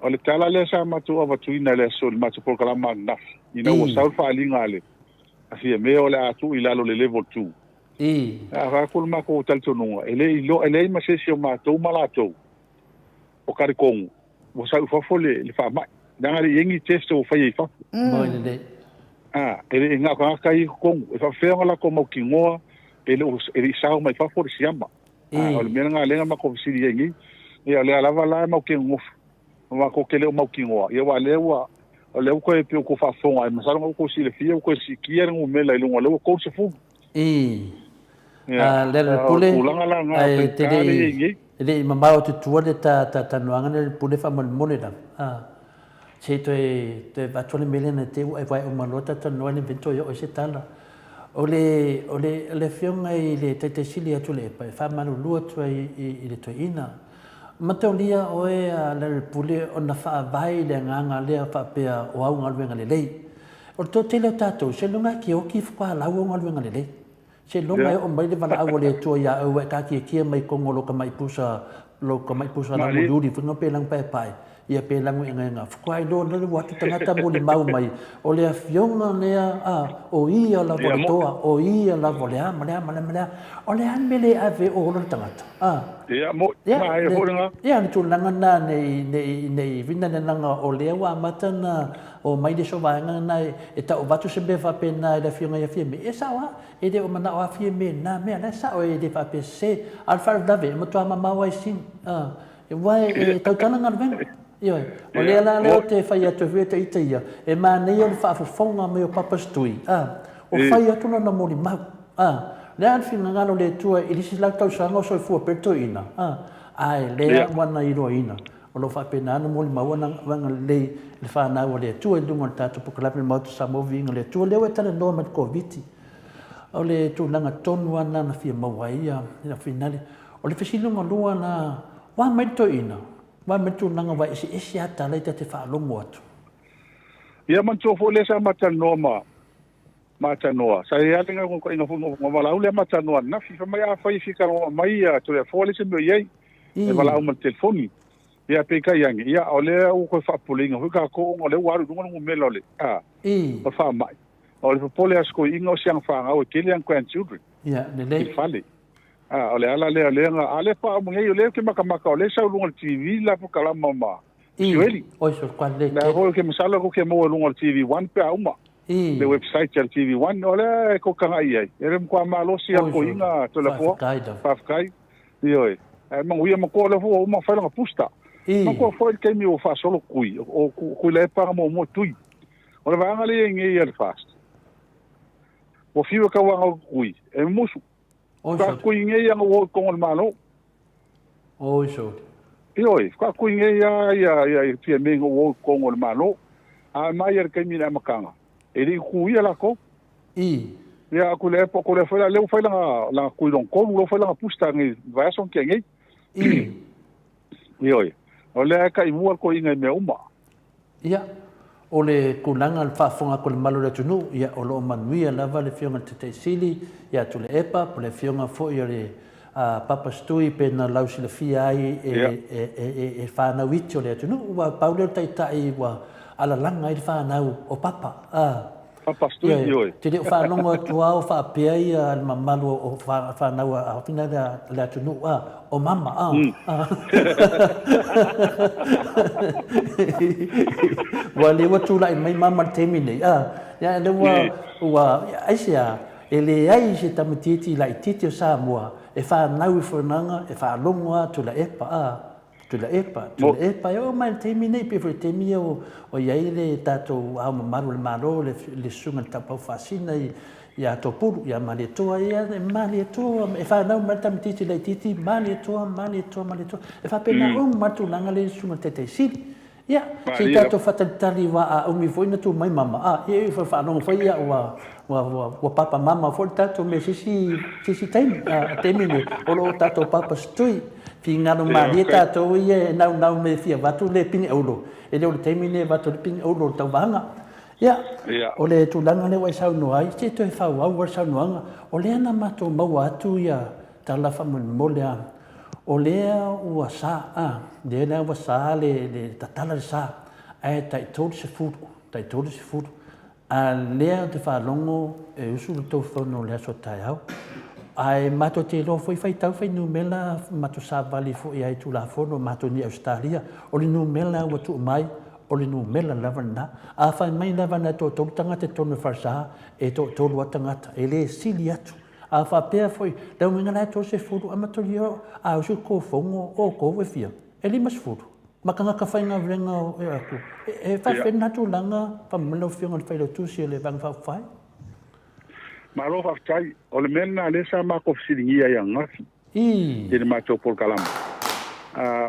o le tala lea sa matou avatuina i le aso i le matou polokalame ananafi, ina ua sau le faaaliga a le Fiame o le a tuu i lalo i le level 2. A fai atu le matou talitonuga, e le iloa, e leai ma se isi o matou ma latou o talitonu ua sau i fafo le faamai, leaga e le i i ai ni test ua faia i fafo. Moi lelei. A, e le i na o tagata ia i totonu, e faapefea ona latou mautinoa e le o, e le i sao mai fafo le siama. A, o le mea lena lea na matou fesili ai nei. Ia, o lea lava la e matou te nonofo, matou te le o mautinoa, ia aua o lea ua, o lea ua toe pei ua tou faafofoga, masalo na ua tou silafia ua toe siitia le numera i luga, o lea ua 30. I. Ia, Lealailepule, o tulaga la na, o te le i, e le i mamao atu i tua le ta talanoaga lea Lepule faamolemole lava, a, se i toe, toe avatu le mea lea na te i ua e vae uma loa ta talanoa e le mafai ona toe oo i ai se tala. O le, o le, o le Afioga i le Taitaisili a Tuilaepa e faamalulu atu ai i, i le toeaina, Mataulia oe a Lealailepule ona faavae i le agaga lea faapea o au galuega lelei. O le toatele o tatou, seiloga e te oti faatoa lau au galuega lelei. Seiloga e oo mai le valaau a le Atua ia oe ua e taatiatia mai totonu o lou tamai pusa, lou tamai pusa lamuliuli foi lena pe lanupaepae, ia pe lanuegaega, faatoa iloa lea ua atu tagata molimau mai, o le afioga lea, a, o ia lava o le toa, o ia lava o le a ma le a ma le a ma le a. O le a le mea le ave o ola le tagata? A. Ia, mo, na, e foi lena. Ia, le tulaga lena nei, nei, nei vina le laga o lea ua amata ona omai le isi o vaega lena e tau avatu se mea faapena i le afioga ia Fiame. E sao lava, e le o manao lava Fiame i lena mea, la e sao e le faapea sese. A o le faalavelave, e matua mamao lava i sini. Aua e tautala galuega. Ioe. O lea la lea ou te fai atu ai foi e ita ia, e manaia le faafofoga mai o Papas Tui, o fai atu lana molimau. Le a le finagalo o le Atua i le isi lau tausaga o soifua pea le toeaina, ae lea ua na iloaina. O lo o faapena ona molimau ana agalelei i le fanau a le Atua i luga o le tatou polokalame o le Maota Samoa Viiga o le Atua. Lea ua e talanoa mai i le Koviti, o le tulaga tonu lava lena na fia maua ai ia finale. O le fesili lona lua la, ua a mai le toeaina? Ua a mai le tulaga ua eseese lava tala ia ta te faalogo atu? Ia manatua foi lea sa ma talanoa ma maatanoa. Sa i ai lava le naunautaiga foi na valaau lea maatanoa ananafi. Fai mai afai e fia talanoa mai ia Toleafoa leai se mea o i ai. E valaau ma le telefoni. Ia peitai ane, ia o lea ua toe faapopoleina foi tatou ona o lea ua alu i luga le numera o le a, o le faamai. O le popole a si toeaina o si ana fanau e tele ana grandchildren i le fale. A, o le ala lea o lea na, a lea faatoa uma nei, o lea ou te matamata o lea e sau i luga o le TV la polokalama ma Siueli. Lea foi ou te masalo ou te maua i luga o le TV One pe a uma. Le website a le TV One, o lea e tou tagai i ai. E le matua malosi lava toeaina Toleafoa. Faafetai. Ioe. Ae manuia matua o lea foi ua uma ona fai lana booster. Matua foi le taimi ua faasolo Tui, o Tuilaepa na muamua Tui. O le vaega lea e i ai nei a le FAST, ua fiu e tauaga o Tui, e musu. Faatui nei ana ua o i totonu o le Malo. Oi sole. Ioe, faatui nei lava ia, ia, ia Fiame ina ua o i totonu o le Malo. A mai lava i le taimi i le amataga, e le i tuia latou. I. Ia, a Tuilaepa, ko lea foi la, lea ua fai lana, lana tui lona tolu, lea ua fai lana booster nei, vaiaso na tea nei. I. Ioe, o lea e taimua le toeaina i mea uma. Ia, o le tulaga o le faafofoga atu a le malu o le atunuu, ia, o lo o manuia lava le Afioga i le Taitai Sili ia Tuilaepa, po o le Afioga foi o le Papa Stui pei ona lausilafia ai e fanau iti o le atunuu, aua pau lea o le Taitai ua alalaga ai le fanau o Papa. Papa Stui, ioe. Te le o faalogo atu lava o faapea ia le mamalu o fanau a fina le atunuu, a, o mama, a. Ua lea ua tulai mai mama i le taimi nei, a. Ia lea ua, ua, aisea, e leai se tamaitiiti laitiiti o Samoa e fanau i fonotaga e faalogo lava Tuilaepa, a. Tuilaepa, Tuilaepa, e oo mai i le taimi nei, pei foi i le taimi ia o i ai le tatou Ao Mamalu o le Malo, le Susuga i le Taupau Faasina ia Topulu, ia Malietoa, ia Malietoa, e fanau mai le tamaitiiti laitiiti, Malietoa, Malietoa, Malietoa. E faapena uma lava le tulaga lea i le Susuga i le Taitai Sili. Ia, se i tatou faatalitali aua a umi foi na tu mai mama, a, ia, ia faalogo foi ia ua, ua, ua, ua papa mama foi le tatou mea se isi, se isi taimi. A, taimi nei, o lo o tatou papa setui, fingalo malie tatou ia e naunau me fia avatu le pine aulo. E le o le taimi nei e avatu ai le pine aulo o le tauvaga. Ia, o le tulaga lea ua e saunoa ai, se i toe faaauau lava le saunoaga. O lea na matou maua atu ia tala faamolemole a, O lea ua sa, a, lea la ua sa le, le tatala le sa, ae tai 30, tai 30, a lea ou te faalogo e usu le tou fono i le aso taeao. Ae matou te iloa foi faitau fuainumera matou savali foi ai Tulafono matou nei Ausetalia, o le numera ua tuu mai o le numera lava lena. A fai mai lava na toatolu tagata i totonu o le falesa, e toatolu lava tagata, e le sili atu. A faapea foi, le uiga la e 30 amatalia a usu kou fono outou e fia? E 50. Ma tagata faigaluega e atu, e faapefea lena tulaga faamolemole lau Afioga i le Failautusi o le Vaega Faaupufai? Malo faafetai. O le mea lena lea sa matou fesiligia ai ananafi i le matou polokalame.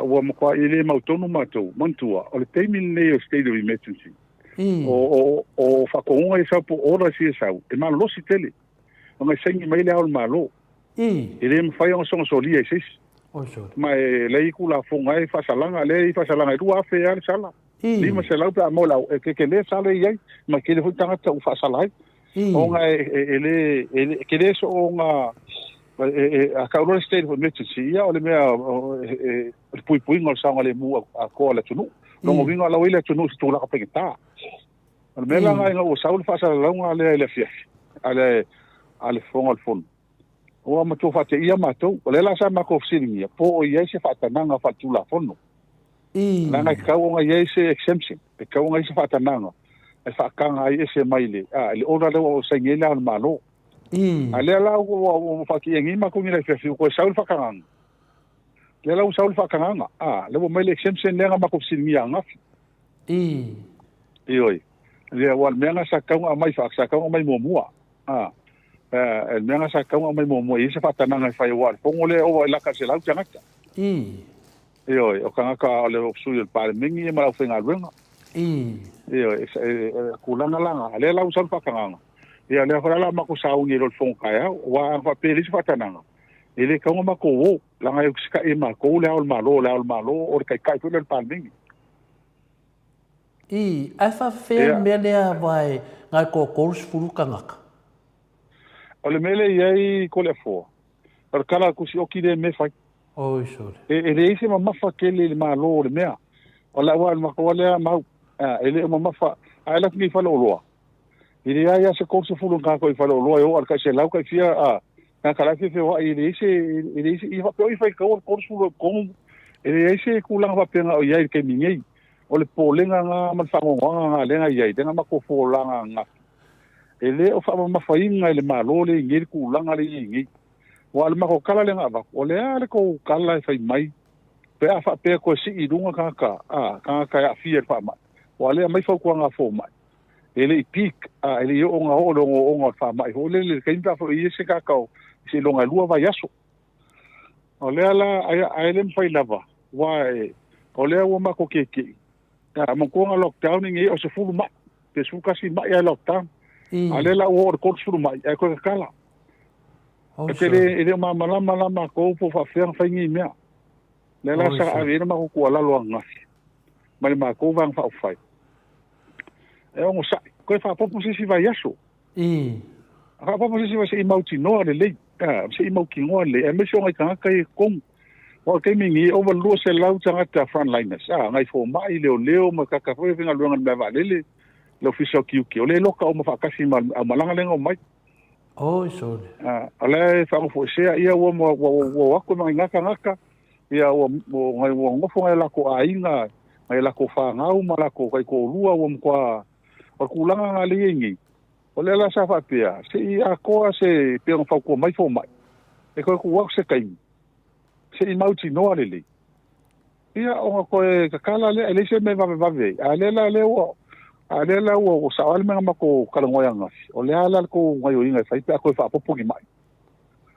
Ua matuai le mautonu matou. Manatua, o le taimi lenei o state of emergency, o faatonuga ia sau po o orders ia sau, e malolosi tele. Ona e saini mai le Ao o le Malo. E le mafai ona sogasolia e se isi. Ma e leai Tulafono e faasalaga, lea e i faasalaga e 2,000 lava le sala. 500 pe a maua le au, e tetele sala e i ai, ma e tele foi tagata ua faasala ai. Ona e le, e tele soona, a tau loa le state of emergency, ia o le mea, o le puipuiga o le saogalemu atoa o le atunuu. Lona uiga o la ua i le atunuu i se tulaga faigata. O le mea la lena ina ua sau le faasalalauga lea i le afiafi a le a le Fofoga o le Fono, ua matua faateia matou. O lea la sa matou fesiligia po o i ai se faatanaga faaletulafono. Leaga e tatau ona i ai se exemption, e tatau ona i ai se faatanaga e faataga ai ese mai le, a, le order lea ua saini ai Le Ao o le Malo. A lea la ua faateia nei matou i le afiafi, ua toe sau le faatagaga. Lea la ua sau le faatagaga, a, lea ua mai le exemption lea na matou fesiligia ananafi. I. Ioe. Lea, aua o le mea lena sa tatau ona aumai faa, sa tatau ona aumai muamua. A, e, le mea lena sa tatau ona aumai muamua, e i ai se faatanaga e fai, aua o le fono lea e ova i laka i le 100 tagata. I. Ioe, o tagata o le sui o le Palemene ia ma le aufaigaluega. I. Ioe, e, e, e, tulaga la na, lea la ua sau le faatagaga. Ia, lea foi la o le a matou sauni ai loa i le fono taeao, aua a faapea e leai se faatanaga, e le tatau ona matou o, leaga e usitai e matou le Ao o le Malo, o le Ao o le Malo o le Taitai foi lea o le Palemene. I, ae faafefea le mea lea aua e na o le 30 tagata? O le mea lea e i ai Toleafoa, o le tala a le tusi oti lea mea e fai. Oi sole. E leai se mamafa tele i le Malo o le mea. O lau lava, o le matou lava lea mau, e le o mamafa. A e alu atu nei i faleoloa, e leai lava se 30 tagata i faleoloa e oo lava i le tai 100 tai fia, a, tagata la e fia feoai, e leai se, e leai se, ia faapea oi faitau le 30 i totonu, e leai se tulaga faapena o i ai i le taimi nei. O le popolega lena ma le faanoanoaga lena lea na i ai, lea na matou folaga ananafi. E le o faamamafaina e le Malo lea e i nei le tulaga lea e i ai nei. Aua o le matou tala lea na avatu, o le a le tou tala e fai mai pe a faapea e toe sii i luga tagata, a, tagata e aafia i le faamai. Aua o lea e aumai fautuaga a fomai, e le i peak, a, e le i oo ona oo le ogooga o le faamai foi lele i le taimi pe a foi i ai se tagata o seiloga e lua vaiaso. O lea la, ae le mafai lava, aua e, o lea ua matou keke'i, a, manatua na lockdown nei o 10 mai, pe 11 mai ae lockdown. A o lea la ua oo i le 30 mai, ae toe tatala. E te le, e le o malamalama la matou po o faapefea ona fai nei mea. Lea la sa ave ai le matou tuualalo ananafi ma le matou Vaega Faaupufai, e onosai, toe faaopoopo se isi vaiaso. Faaopoopo se isi vaiaso se i mautinoa lelei, se i mautinoa lelei, aemaise o nai tagata ia i totonu. Aua o le taimi lenei, e ova i le 200 tagata frontliners, nai fomai, leoleo ma tagata foi ia faigaluega i le malaevaalele, le Ofisa o Tiute, o lea e loka uma faatasi ma le aumalaga lea na omai. Oi sole. O la e faanofoesea, ia ua o atu ma nai gagata, ia ua nofo nai o latou aiga, nai o latou fanau ma latou taitoalua, ua matua, o le tulaga lena lea e i ai nei. O lea la sa faapea, se i atoa se, pei ona fautua mai fomai, e toe tuu atu se taimi, se i mautinoa lelei. Ia, ona toe tatala lea, e leai se mea e vavevave ai. A lea la lea ua, a lea la ua, ua sao lava le mea na matou talanoa ai ananafi, o le a la le tou gaoioiga e fai pe a toe faaopoopo ni mai?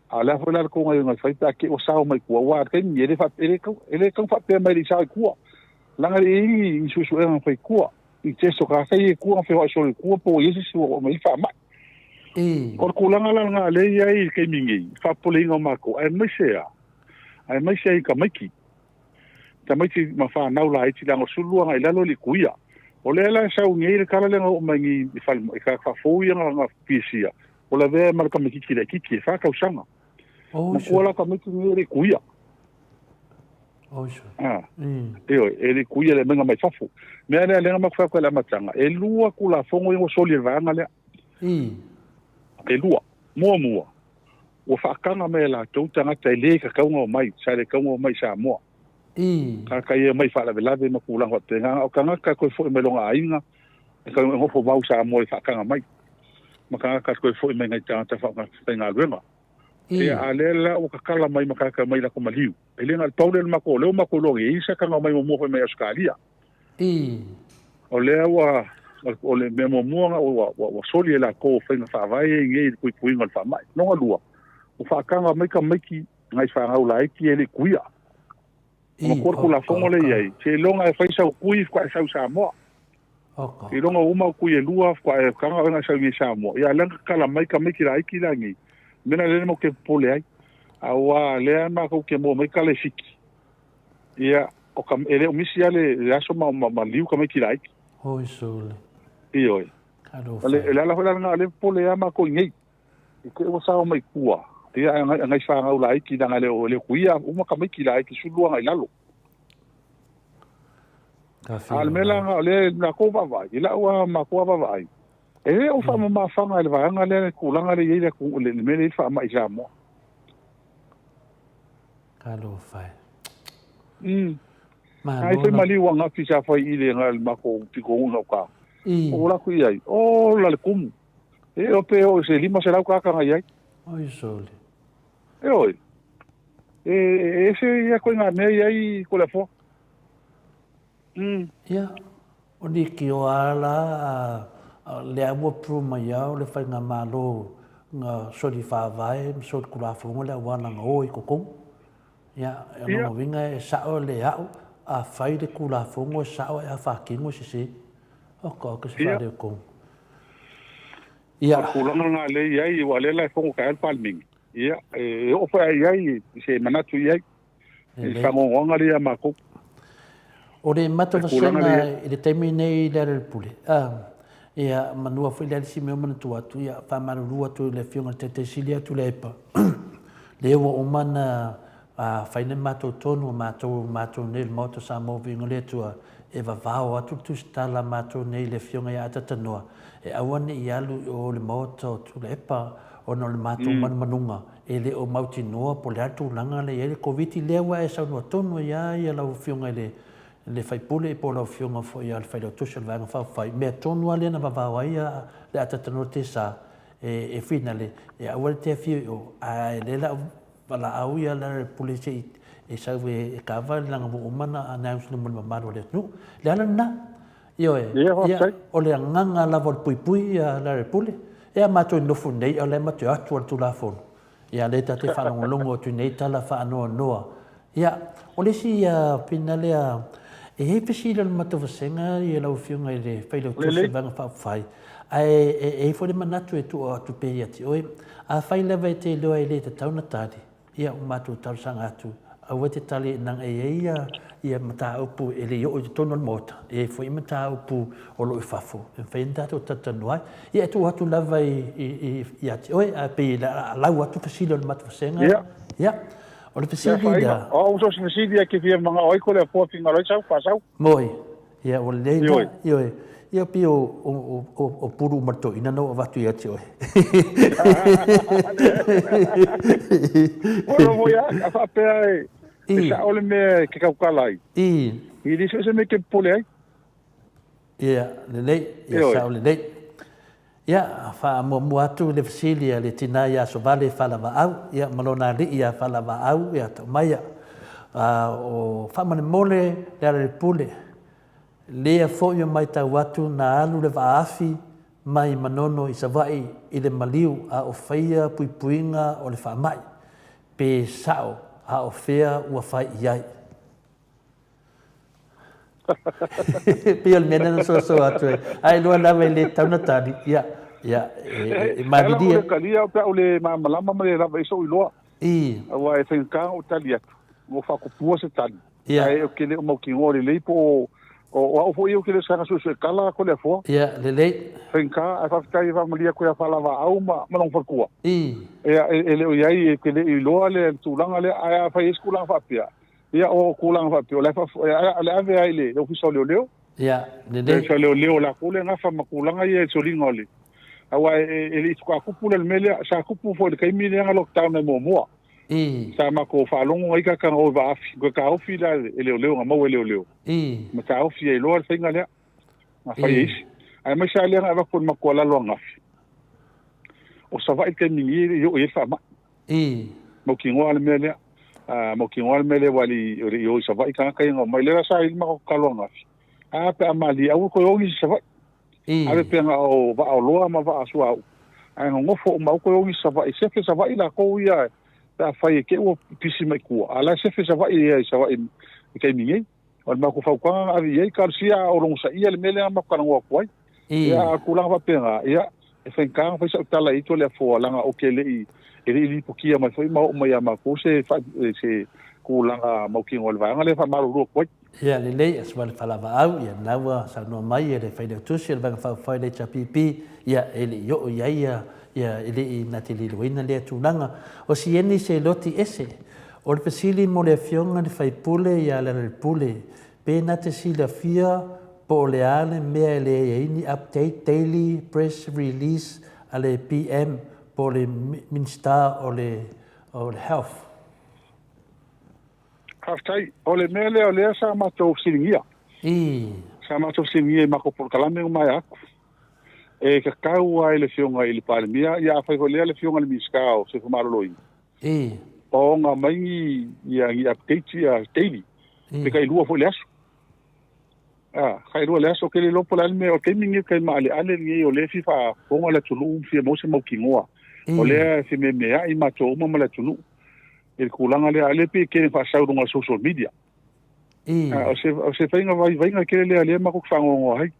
A o le a foi la le tou gaoioiga e fai pe a te i ua sao mai tua? Aua o le taimi e le fa, e le tau, e le tau faapea mai e le i sao i tua. Leaga e le i ai ni, ni suesuega na fai i tua, ni test o tagata ia i tua na feoai solo i tua po ua i ai se isi ua oo mai ai le faamai. O le tulaga la lena lea e i ai i le taimi nei, faapopoleina o matou, aemaise lava, aemaise ai i tamaiti. Tamaiti ma fanau laiti leaga o 12 agai i lalo e le i tuia. O lea la e sau nei le tala lea na oo mai nei i fale i tagata faafou ia na pisia, o lavea ai ma le tamaititi laititi e fa tausaga. Matua la tamaiti nei e le i tuia. Ioe, e le i tuia le aumaiga mai fafo. Mea lea lea na matou fai atu ai i le amataga, e lua Tulafono ia ua soli e le vaega lea. E lua. Muamua, ua faataga mai e latou tagata e le tatau ona omai, sa le tatau ona omai i Samoa. Tagata ia e omai i faalavelave ma tulaga faapena, a o tagata e toe foi mai lona aiga, e toe nofo vau i Samoa e faataga mai, ma tagata e toe foi mai nai tagata faigaluega. Ia, a o lea la ua tatala mai ma tagata e omai i latou maliu. E le na o le pau lea o le matou, o lea ua matou iloa nei, e i ai se tagata na omai muamua foi mai Ausetalia. O lea ua, o le mea muamua na ua, ua, ua soli e latou faiga faavae ia i nei i le puipuiga o le faamai. Lona lua, ua faataga mai tamaiti nai fanau laiti e le i tuia. Manatua le Tulafono lea e i ai, seiloga e fai sau tui faatoa e sau i Samoa. Seiloga ua uma au tui e lua faatoa e taga oe na e sau i Samoa. Ia a o lea na tatala mai tamaiti laiti la nei. O le mea lena lea matou te popole ai. Aua o lea matou te maua mai tala i Fiti. Ia, o ka, e le o misi lava le aso ma, ma, maliu tamaiti laiti. Oi sole. Ioe. O le, le ala foi la lena o lea e popole ai matou i nei. I te i ua sao mai tua, ia a nai fanau laiti leaga e le o tuia uma tamaiti laiti 12 agai i lalo. A o le mea la lena o lea i le latou vaavaai, i lau lava matou lava vaavaai, e le o faamamafaga e le vaega lea le tulaga lea e i ai le atunuu, le mea lea e i ai le faamai i Samoa. Talofa e. Ai foi maliu angafi sa fai i le matou pitonuu i gauta. Ou alu atu i ai, ola le tumu. E o pe o se 500 tagata na i ai. Oi sole. Ioe. E, e ese ia koe ngā mea i ai ko le afoa. Ia, o ni ki o ala a lea ua approve mai ao le faigamalo nga soli faavae ma soli Tulafono le auala nga o i totonu. Ia, o lona uiga e sao le a'u, a fai le Tulafono e sao ae a faatino e sese. Oka, oka se faaletonu. Ia. O le tulaga lena lea e i ai, aua o lea la e fono taeao le Palemene, ia, e oo foi lava i ai se manatu i ai, i le faanoanoaga lea ia matou. O le matou vasega i le taimi nei i Lealailepule, ia, manua foi le isi mea ua manatua atu, ia, faamalulu atu i le Afioga i le Taitai Sili atu Tuilaepa, lea ua uma ona fai le matou tonu a matou, matou nei le Maota o Samoa Viiga o le Atua, e vavao atu le tusitala a matou nei i le Afioga ia Atatanoa, e aua ne i alu i o i le Maota o Tuilaepa, ona o le matou manumanuga e le o mautinoa po o le a le tulaga lea e i ai le Koviti, lea ua e saunoa tonu ai lava lau Afioga i le le sui usufono po o lau Afioga foi ia le Failautusi o le Vaega Faaupufai, mea tonu lava lea na vavao ai le Atatanoa Tesa e finale, e aua le te afio i o, ae lea la valaau ia le pule se i e sau e kava leaga ua uma ona announce mo le mamalu o le atunuu. Le ala lena, ioe, ia, o le agaga lava o le puipui ia le pule. E a matou i nofo nei, a o la e matou atu lava le Tulafono. Ia lea ta te faalogologo atu i nei tala faanoanoa. Ia, o le isi pina lea, e i ai fesili o le matou vasega i lau Afioga i le Failautusi o le Vaega Faaupufai, ae e i ai foi le manatu e tuu atu pea ia te oe, afai lava e te iloa e le tatau ona tali, ia ua matou talosaga atu, Aua e te tali leaga e i ai ia mataupu e le i oo i totonu o le Maota, e i ai foi mataupu o lo o i fafo e mafai ona tatou talatalanoa ai. Ia e tuu atu lava ia te oe, ae pei o le a lau atu fesili o le matou vasega. Ia. Ia. O le fesili lea. O au so se fesili e te fia manao ai ko le afoa finagalo ai sau, faasau. Moi. Ia, ua lelei la. Ioe. Ia, pei o pulu uma le toeaina na ua avatu ia te oe. Ua noho ia, a faapea e sao le mea e te tautala ai. E le so o se mea e te popole ai. Ia, lelei. Ia, sao lelei. Ia, faamuamua atu le fesili a le tina ia Sovale Falavaau, ia, ma lona alii ia Falavaau, ia, tau mai ia. O faamolemole Lealailepule, lea foi ua maitau atu na alu le vaafi mai Manono i Savaii i le maliu a o faia puipuiga o le faamai, pe sao a o fea ua fai i ai. Pei o le mea lea na soasoa atu ai. Ae iloa lava e le tatau ona tali, ia, ia, e malilie. E ala talia au pe a ou le malamalama ma le lava i sou iloa. Aua e faigata ona ou tali atu, ua faatupua se tali. Ae ou te le o mautinoa lelei po o au foi ia ou te le o se aga suesue tala ko le afoa. Ia, lelei. Faigata, ae faafetai e faamalie atu ia Faalavaau ma lona faletua. Ia, e le o i ai, ou te le i iloa le tulaga lea, ae afai e i ai se tulaga faapea, Ia, o tulaga faapea, o le o le ave ai i le Ofisa o Leoleo. Ia, lelei. Le Ofisa o Leoleo, o latou lea e gafa ma tulaga ia i le soliga o le... Aua e le i faatoa tupu le mea lea, sa tupu foi i le taimi lea na lockdown ai muamua. Sa matou faalogo na ita kana o i vaafi, toe taofi la e leoleo, na maua e leoleo. Ma taofi ai loa le faiga lea, na fai e isi. Aemaise lava lea na avatu e le matou alalo ananafi, o Savaii le taimi nei e le i oo i ai le faamai. Mautinoa le mea lea. Mautinoa le mea lea aua e le i o i Savaii tagata ia na omai. O lea la sa i ai le matou tatalo ananafi, a pe a malie aua toe o nisi i Savaii. Ave pea na o vaa oloa ma vaa suauu, ae nonofo uma aua toe o nisi Savaii. Sefe Savaii latou ia pe afai e te i ua pisi mai tua, a o la e sefe Savaii ia i Savaii i taimi nei. O le matou fautuaga na ave i ai, talosia a o logosaia le mea lea na matou talanoa atu ai. Ia, a o le tulaga faapena, ia, e faigata ona fai sau tala i Toleafoa, leaga ou te le i, e le i lipotia mai foi ma oo mai ia matou se, se tulaga mautinoa i le vaega lea e faamalulu atu ai. Ia lelei, aso mai le falavaau, ia lena ua saunoa mai le Failautusi o le Vaega Faaupufai o le HRPP, ia e le i oo i ai ia, ia e le i na te liloaina lea tulaga. O Sieni se loti ese, o le fesili mo le Afioga i le sui usufono ia Lealailepule, pe na te silafia po o le a le mea e leai ai ni update daily press release a le PM po o le Minisita o le Health. Faafetai. O le mea lea o lea sa matou fesiligia. Sa matou fesiligia i matou polokalame ua maea atu. E tatau lava i le Afioga i le Palemia, ia afai foi lea le Afioga i le Minisita o Soifua Maloloina, ona aumai ni, ia, ni updates ia daily, pe tailua foi i le aso. A, tailua i le aso, ou te le iloa po o le a le mea, o le taimi lenei o le taimi maaleale lenei o lea e fia faafofoga le atunuu ma fia maua se mautinoa. O lea e fememeai matou uma ma le atunuu i le tulaga lea, a o lea pei e tele faasau i luga o social media. A, o se faiga vaivaiga tele lea o lea matou te faanoanoa ai.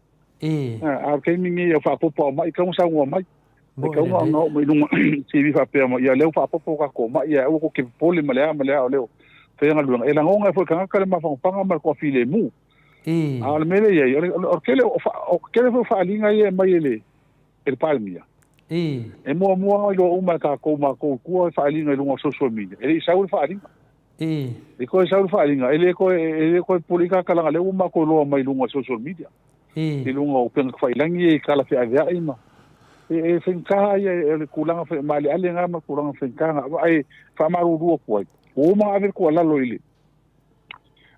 A o le taimi lenei e faaopoopo au mai, e tatau ona saunoa mai. E tatau ona oo mai i luga TV faapea mai, ia lea ua faaopoopo tatou mai, ae aua tou te popole ma le a ma le a, o lea ua faia galuega. E lagona ai foi e le tagata le mafagofaga ma le toafilemu. A o le mea lea e i ai, o le tele, o tele foi o faaaliga ia e aumai e le e le Palemia. E muamua ona iloa uma e tatou matou i tua faaaliga i luga o social media. E le i sau le faaaliga. E toe sau le faaaliga, e le toe, e le toe pule i tagata leaga o lea ua matou iloa mai luga o social media. I luga o upega tafailagi e tala feaveai ma e faigata ia e le tulaga maaleale na ma tulaga faigata na ae faamalulu atu ai. Ua uma ona ave le tuualalo i le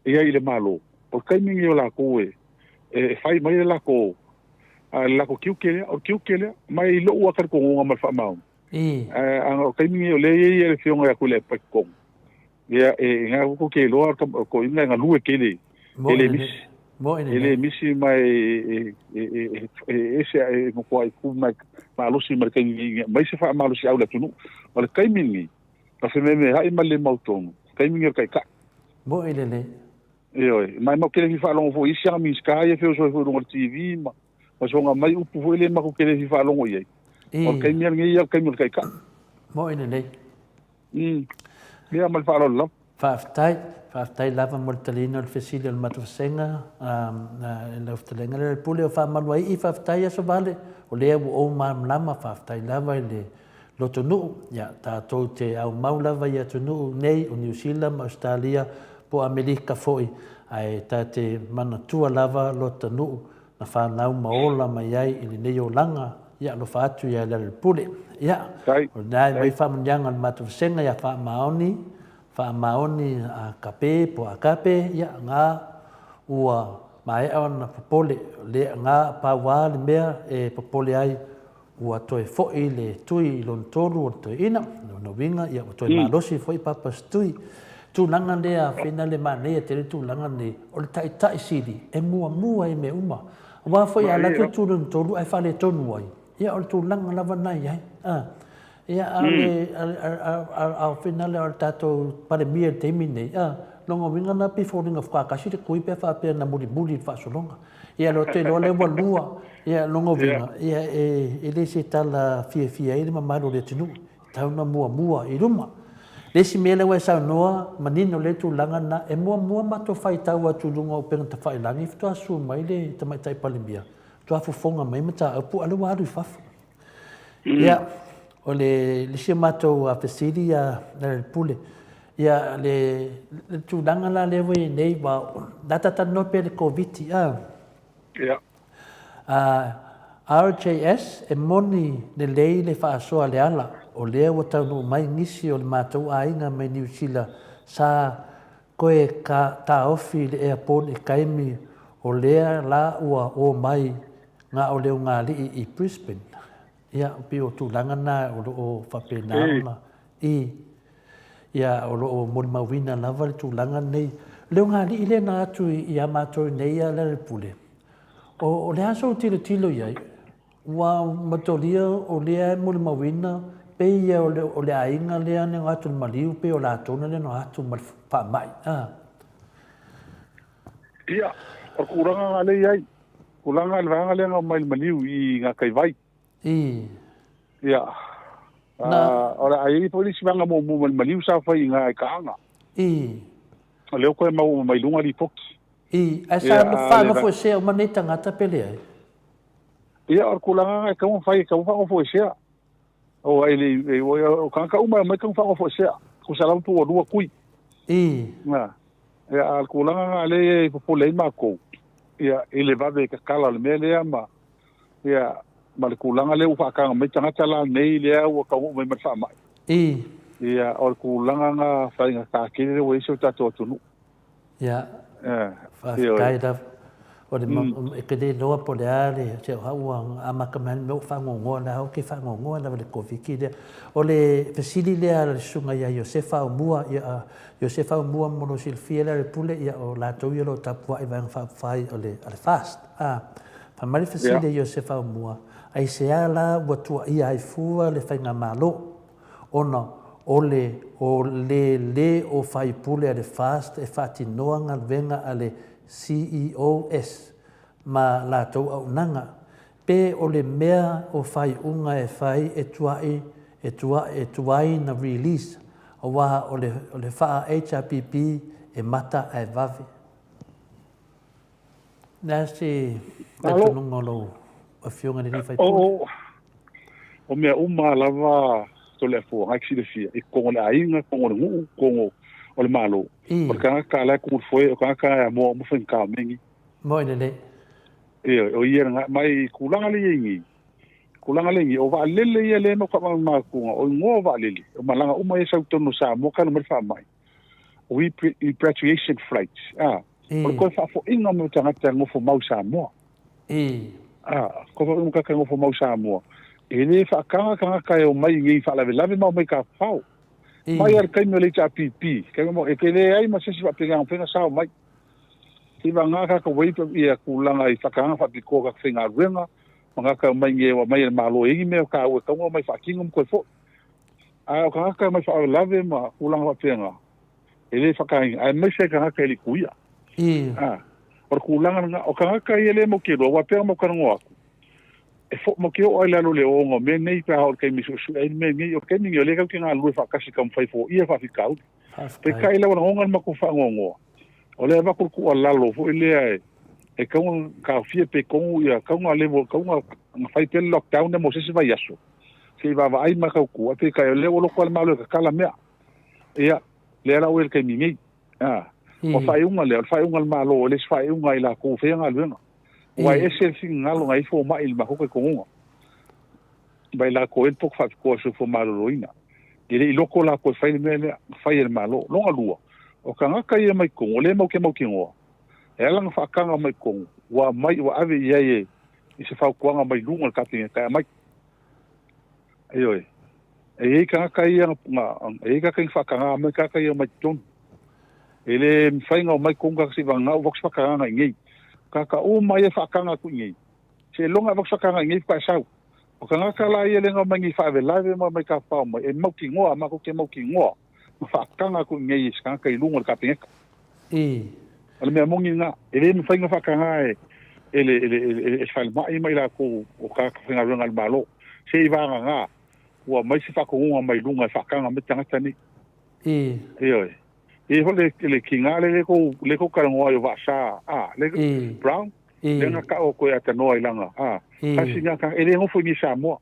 i ai i le Malo, o le taimi lenei o latou e e fai mai le latou le latou tiute lea, o le tiute lea, ma i lou lava talitonuga ma le faamaoni, a o le taimi lenei o lea e i ai le Afioga ia Tuilaepa i totonu, ia e na tou te iloa o toeaiina e galue tele, e le misi, e le misi ma e ese e matuai tu malosi ma le taimi lenei, aumai se faamalosiau i le atunuu. O le taimi lenei, na fememeai ma le mautonu, taimi lenei o le taitai. Moi lelei. Ioe, ma e matou te le fia faalogo foi i isi ana Minisita ia e feoso ai foi i luga o le TV ma ma soga mai upu foi lea matou te le fia faalogo i ai. O le taimi lava lenei ia o le taimi o le taitai. Moi lelei. Ia ma le faaaloalo lava. Faafetai, faafetai lava mo le taliina o le fesili o le matou vasega i lau fetalaiga Lealailepule. O Faamaluaii, faafetai Asovale, o lea ua ou malamalama, faafetai lava i le lotonuu, ia, tatou te aumau lava i atunuu nei o Niu Sila ma Ausetalia po o Amerika foi, ae ta te manatua lava lota nuu na fanau ma ola mai ai i lenei olaga, ia alofa atu ia Lealailepule. Ia, o lena e aumai faamanuiaga a le matou vasega ia Faamaoni, Faamaoni a Kape po o Akape, ia, nga ua maea ona popole, lea nga pau lava le mea e popole ai Ua toe foi le tui i lona tolu o le toeaina, lona uiga ia ua toe malosi foi Papa's tui. Tulaga lea fena le manaia tele tulaga nei, o le taitai sili e muamua i mea uma. Aua foi a alu atu le tu lona tolu ae faaletonu ai, ia o le tulaga lava lena e i ai. A, ia a o le, a o fena le o le tatou Palemia i le taimi lenei, a, lona uiga lena pei e foliga faatoa tasi le tui pe a faapea na mulimuli i le faasologa. Ia o te iloa lea ua lua, ia lona uiga, ia e le se tala fiafia ai le mamalu o le atunuu, e tatau ona muamua i luma. Le isi mea lea ua e saunoa manino lea tulaga lena, e muamua matou faitau atu i luga o upega tafailagi faatoa susu mai le Tamaitai Palemia, faatoa fofoga mai mataupu a o lea ua alu i fafo. Ia, o le isi o matou fesili ia Lealailepule, ia le tulaga la lea ua i ai nei, aua o le a ta talanoa pea i le Koviti-a. Ia. RJS, e moni lelei le faasoa a Leala. o lea ua taunuu mai nisi o le matou aiga mai Niu Sila sa toe ka taofi i le airport i taimi o lea la ua o mai na o le ugaalii i Brisbane. Ia, pei o tulaga na o lo o faapena ona i ia o lo o molimauina lava le tulaga lenei. O le ugaalii lea na atu ia matou i nei Lealailepule, o le a sou tilotilo i ai? Ua matolia o lea e molimauina pei ia o le aiga lea na atu i le maliu pei o latou lea na atu ma le faamai. A. Ia, o le tulaga na lea i ai, tulaga le vaega lea na omai i le maliu i gataivai. I. Ia. Na. O le a i ai foi le isi vaega muamua mai le maliu sa fai i Gaekaaga. I. O lea ua toe maua mai luga lipoti. I. Ae sa faanofoesea uma nei tagata pe leai? Ia, o le tulaga lena e tatau ona fai, e tatau ona faanofoesea. Aua e le, o tagata uma e omai e tatau ona faanofoesea. Tusa lava pe ua lua tui. I. Ia, a o le tulaga lena lea e popole ai matou, ia, i le vave tatala o le mea lea ma, ia, ma le tulaga lea ua faataga mai tagata la nei lea ua taunuu mai ma le faamai. I. Ia, o le tulaga lena faigata tele lea ua i ai si o tatou atunuu. Ia, faafetai lava. O le e te le iloa po o le a le, se o au ua amata mai lava le mea ua faanoanoa, la ou te faanoanoa lava i le Koviti lea. O le fesili lea a le Susuga ia Iosefa Aumua, ia Iosefa Aumua mo lou silafia lea Lepule, ia o latou ia o lo o tapuai i Vaega Faaupufai o le FAST. A, fai mai le fesili a Iosefa Aumua, aisea la ua tuuaia ai fua le Faigamalo? ona o le o le le o faipule a le FAST e faatinoa galuega a le CEOs ma latou auaunaga, pe o le mea o faaiuga e fai e tuai e tuai e tuai na release aua o le o le faa HRPP e mata ae vave. Le a se talitonuga o lau Afioga i le sui usufono? O mea uma lava Toleafoa na e silafia i totonu o le aiga, totonu o le nuu, totonu o le Malo. O le tagata la e tumu i le foe, o le tagata e amoa uma faigata o mea nei. Moi lelei. Ioe, o ia lena. Ma i tulaga lea e i ai nei, tulaga lea e i ai nei, o vaalele ia lea e maumatuga, o igoa o vaalele, o malaga uma ia e sau i totonu o Samoa talu mai le faamai. O repatriation flights, a, o le toe faafoiga mai o tagata e nofo mau i Samoa. A, toe faafoiga mai o tagata e nofo mau i Samoa. E le faataga tagata e omai i nei faalavelave ma omai tafafao. Mai lava i le taimi o le HRPP, e te leai ma se isi faapena e mafai ona sao mai. Se i vagana tagata ua i ai tulaga i faatagaga faapitoa o tagata faigaluega, ma tagata e omai nei ua aumai e le Malo e i ai ni mea taua e tatau ona omai faatino ma toe foi. Ae o tagata e omai faalavelave ma tulaga faapena, e le faataina, aemaise tagata e le i tuia. A, o le tulaga lena, o tagata ia lea matou te iloa, aua e pei ona matou talanoa atu, e fo, matou te oo lava i lalo o le ooga o mea nei pe a oo i le taimi e suesue ai le mea nei. O le taimi nei, o lea tatou te galulue faatasi e taumafai e foia faafitauli. Peitai la ua lagona le matou faanoanoa, o lea e avatu le tuualalo foi lea e e tatau ona taofia pe tonu ia tatau ona level tatau ona fai pea le lockdown lea mo se isi vaiaso se i vaavaai ma tautua. Peitai o lea ua loto lava le Malo e tatala mea. Ia, lea la ua i ai le taimi nei. A, o faaiuga lea, o le faaiuga a le Malo, e le o se faaiuga a i latou o faia galuega. Aua e ese le finagalo na i ai fomai i le matou talitonuga ma i latou e i ai le poto faapitoa o le soifua maloloina. E le i loto latou e fai le mea lea, na fai e le Malo. Lona lua, o tagata ia mai totonu, o lea matou te mautinoa, e ala ona faataga mai totonu, ua aumai, ua ave i ai e se fautuaga mai luga o le Kapeneta e aumai. Ioe. E i ai tagata ia na, e i ai tagata ia na faataga mai tagata ia omai totonu. E le mafai ona omai totonu tagata seivagana ua avatu se faatagaga i inei. Tagata uma ia e faataga atu i inei, seiloga e avatu se faatagaga i inei faatoa e sau. O tagata la ia lea na omai nei faalavelave ma omai tafafao mai, e mautinoa, matou te mautinoa na faataga atu i inei e se tagata i luga o le Kapeneta. O le mea moni lena, e le mafai ona faataga e, e le, e le, e le falemai ma i latou o tagata faigaluega a le Malo, seivagana ua aumai se faatonuga mai luga e faataga mai tagata nei. Ioe. E i ai foi le, le tiga lea tou, lea tou talanoa ai o Vaasa, a, le, Brown, lea na tau atu e atanoa i lana, a, tasi lena tagata, e le nofo i nei Samoa.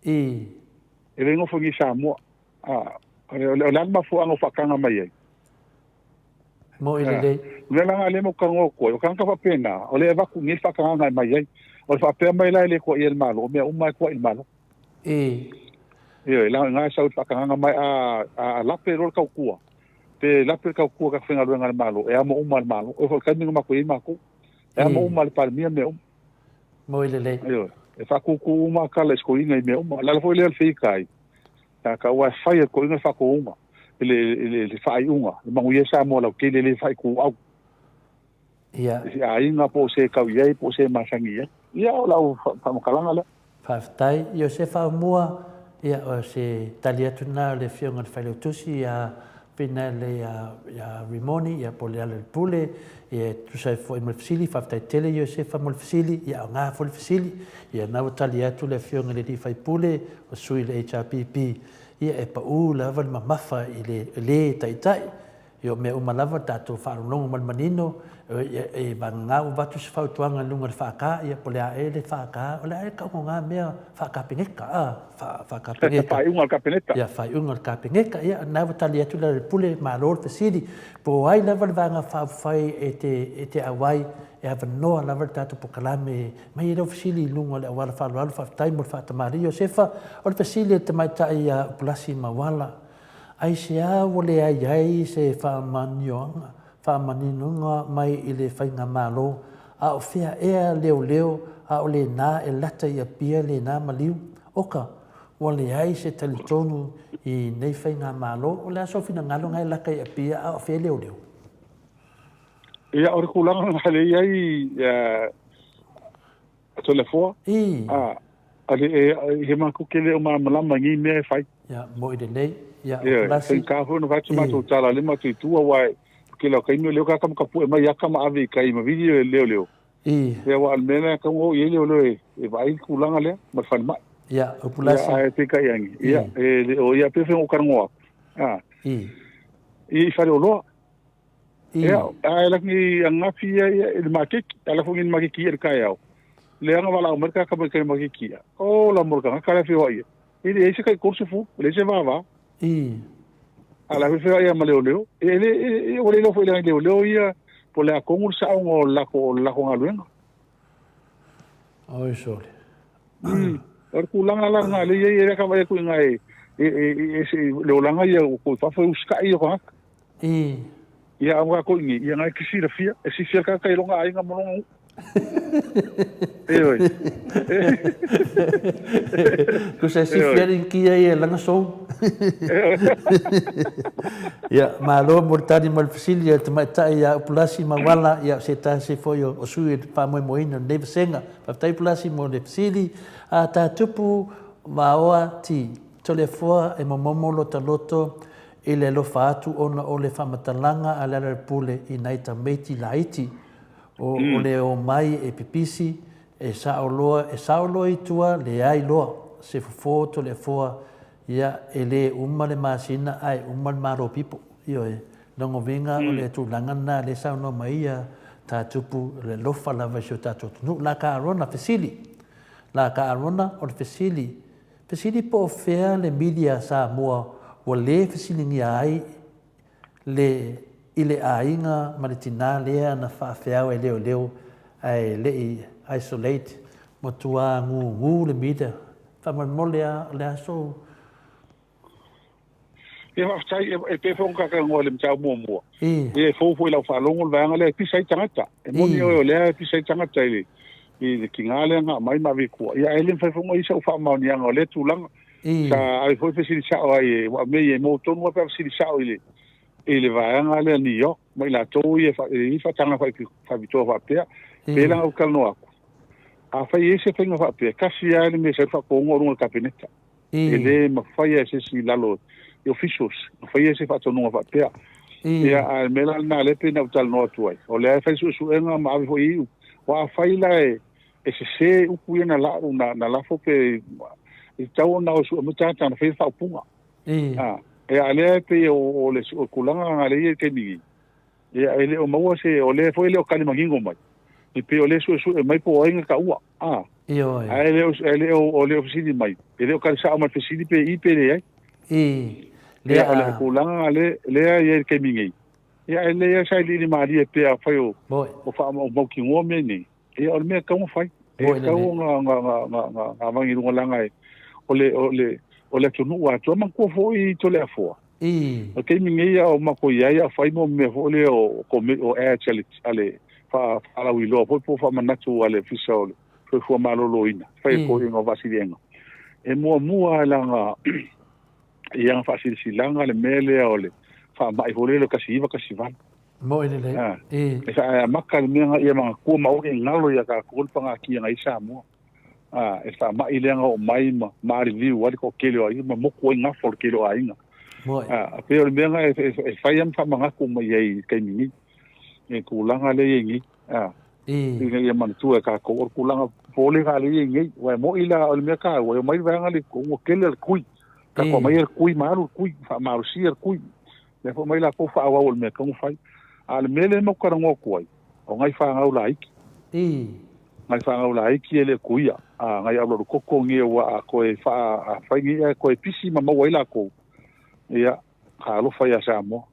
E le nofo i nei Samoa. A, o le, o le a le mafuaaga o faataga mai ai? Moi lelei. O le mea la lea matou talanoa atu ai, o tagata faapena, o lea e avatu nei le faatagaga e mai ai. O le faapea mai la e le tuuaia e le Malo, o mea uma e tuuai i le Malo. I. Ioe, la i ina e sau i le faatagaga mai a, a lape loa le tautua, pe lape le tautua i tagata faigaluega a le Malo, e amo uma e le Malo. Oo foi i le taimi na matou i ai matou, e amo uma e le Palemia mea uma. Moi lelei. Ioe, e faatūtū uma tala i si toeaina i mea uma. O le ala foi lea o le feitai, sa tau lava e fai e le toeaina le faatonuga, le, le, le faaiuga, e manuia Samoa lautele, e le faaituau. Ia. I se aiga po o se e tau i ai po o se e masani i ai. Ia, o lau faamatalaga lea. Faafetai. Iosefa Aumua, ia, o se tali atu lena a le Afioga i le Failautusi ia Finale ia Rimoni, ia po o Lealailepule, ia e tusa ai foi ma le fesili. Faafetai tele Iosefa mo le fesili, ia aoga foi le fesili. Ia lena ua tali atu le Afioga i le sui usufono o sui i le HRPP, ia e pau lava le mamafa i le le taitai. Ia o mea uma lava tatou faalogologo ma le manino, e vagana ua avatu se fautuaga i luga o le FK, ia po o le a ea le FK, o le a ea le tauga mea faa-Kapeneta, a, faa-Kapeneta. Faaiuga a le Kapeneta. Ia, faaiuga a le Kapeneta. Ia, lena ua tali atu Lealailepule, malo le fesili. Po o ai lava le Vaega Faaupufai e te, e te auai, e avanoa lava le tatou polokalame mai ai lau fesili i luga o le auala faaaloalo. Faafetai mo le faatamalii. Iosefa, o le fesili a le tamaitai ia Upulasi Mauala, Aisea ua leai ai se faamanioaga, faamaninoga mai i le faigamalo, a o fea ea leoleo a o lena e lata i Apia lena maliu? Oka, ua leai se talitonu i nei faigamalo, o le a sou finagalo na e lata i Apia a o fea leoleo? Ia, o le tulaga lena lea e i ai Toleafoa, Ii. a, a le, e, he matou ke le o malamalama i nei mea e fai. Ia, moʻi lelei. Ia, o Ioe, Tulasi. faigata foi ona fai atu Ii. matou tala le matou i tua, aua e tele o taimi o leo tagata ma tapue mai ata ma ave i tai ma vili le leoleo. Ii. Ia, aua o le mea lea e tatau ona oo i ai leoleo e, e vaai le tulaga lea ma le falemai. Ia, o Ia, Tulasi. ae peitai ane, ia, Ii. e le o, ia, pei foi ona ou talanoa atu, a, Ii. ia i faleoloa. I. Ia, ae laki angafi ia ia i le makeki, ala foi ni makeki ia le taeao. Leaga valaau mai le tagata mai kai makeki ia. O la mo le tagata la feoai ia. E leai se tai 30, e leai se vava. I. A la feoai ia ma leoleo. E le e ua le iloa foi leaga leoleo ia po o le a tonu le saoga o le lako o le lako galuega. Oi sole. O le tulaga la lena lea e i ai, lea ka vaai atu i ina e e e e le olaga ia o i fafo e usitai ia o tagata. I. Ia a ua koe nei, ia na e te silafia, e silafia le tagata i lona aiga ma lona nuu. Ioe. Tusa e silafia le kia ia e lana sou. Ia, malo mo le tali mai le fesili a le tamaitai ia Upulasi Mauala, ia o se tasi foi o sui o le faamoemoeina o lenei vasega. Faafetai Upulasi mo le fesili. A ta tupu vaoa ti, Toleafoa e momomo lota loto i le alofa atu ona o le faamatalaga a Lealailepule i nai tamaiti laiti, o o le omai e pipisi, e sao loa, e sao loa i tua, leai loa se fofo Toleafoa, ia, e le uma le masina ae uma le malo pipo. Ioe, lona uiga o le tulaga lena lea e saunoa mai ia ta tupu, o le alofa lava i si o tatou atunuu. La ka Arona, fesili. La ka Arona, o le fesili, Fesili po o fea le media Samoa ua le fesiligia ai le i le aiga ma le tinā lea na faafeao e leoleo ae le i isolate matua gūgū le media. Faamolemole a o le a sou. Ia faafetai, e pei foi ona talanoa i le mataupu muamua. I. Ia e fou foi i lau faalogo le vaega lea e pisa ai tagata. E moni oe o lea e pisa ai tagata i le i le tiga lea na aumai ma ave i tua. Ia ae le mafai foi ona i ai sau faamaoniaga o lea tulaga. Sa ave foi fesili sao ai e aua o mea ia e maua tonu lava pe a fesili sao i le i le vaega lea New York ma i latou ia e i ai faataga faapitoa faapea. Pei la ona ou talanoa atu, afai e i ai se faiga faapea, e tasi lava le mea e sau ai le faatonuga o luga o le Kapeneta. E le mafaia e se isi i lalo i officials na faia se faatonuga faapea. Ia, a o le mea la lena lea pei na ou talanoa atu ai, o lea e fai suesuega ma ave foi i iu. Aua afai la e, e sese upu ia na lau, na, na lafo pe, e tatau ona o sue mai tagata na faia le faaupuga. A, ia, a lea e pei o, o le, o le tulaga lena lea e i ai i le taimi nei. Ia, e le o maua se, o lea foi e le o tali manino mai. E pei o lea e suesue mai po o ai na taua. A. Ioe. Ae le o, e le o, o le o fesili mai. E le o tali sao mai le fesili pe i pe leai. I. Lea. Ia, o le tulaga lea, lea e i ai i le taimi nei. Ia, e lelei lava sailiili malie pea afai o, o faamautinoa mea nei. Ia, o le mea e tatau ona fai. E tatau ona, ona, ona, ona, ona avane i luga leaga e, o le, o le, o le atunuu atoa. Manatua foi Toleafoa, o le taimi nei a o matou i ai a o fai mo mea foi lea o o ads a le a le faalauiloa foi po o faamanatu a le Ofisa o le Soifua Maloloina, fai e toeaiina o Vaasiliega. E muamua lava lana i ana faasilasilaga le mea lea o le faamai foi lele o le 1918. Moe lelei. E amata le mea na ia manatua ma aua ne i galo ia tatou le pagatia na i ai Samoa. E faamai lea na oo mai ma maliliu ai le toatele o aiga ma motu ai gafa o le tele o aiga. A pei o le mea na e fai lava ma faamanatu mai ai i le taimi nei, i le tulaga lea e i ai nei. Ina ia manatua e tatou, o le tulaga popolega lea e i ai nei. Aua e moni la o le mea taua, e omai le vaega lea i totonu ua tele le tui. Tatou aumaia le tui ma alu le tui, faamalosia le tui. Lea foi aumai latou faaauau o le mea e tatau ona fai. A o le mea lea e matou talanoa atu ai, o nai fanau laiti. Nai fanau laiti e le o tuia, a nai alualu koko nei ua a toe faa, a fai nei ae toe pisi ma maua ai latou, ia, ka alofa ia Samoa.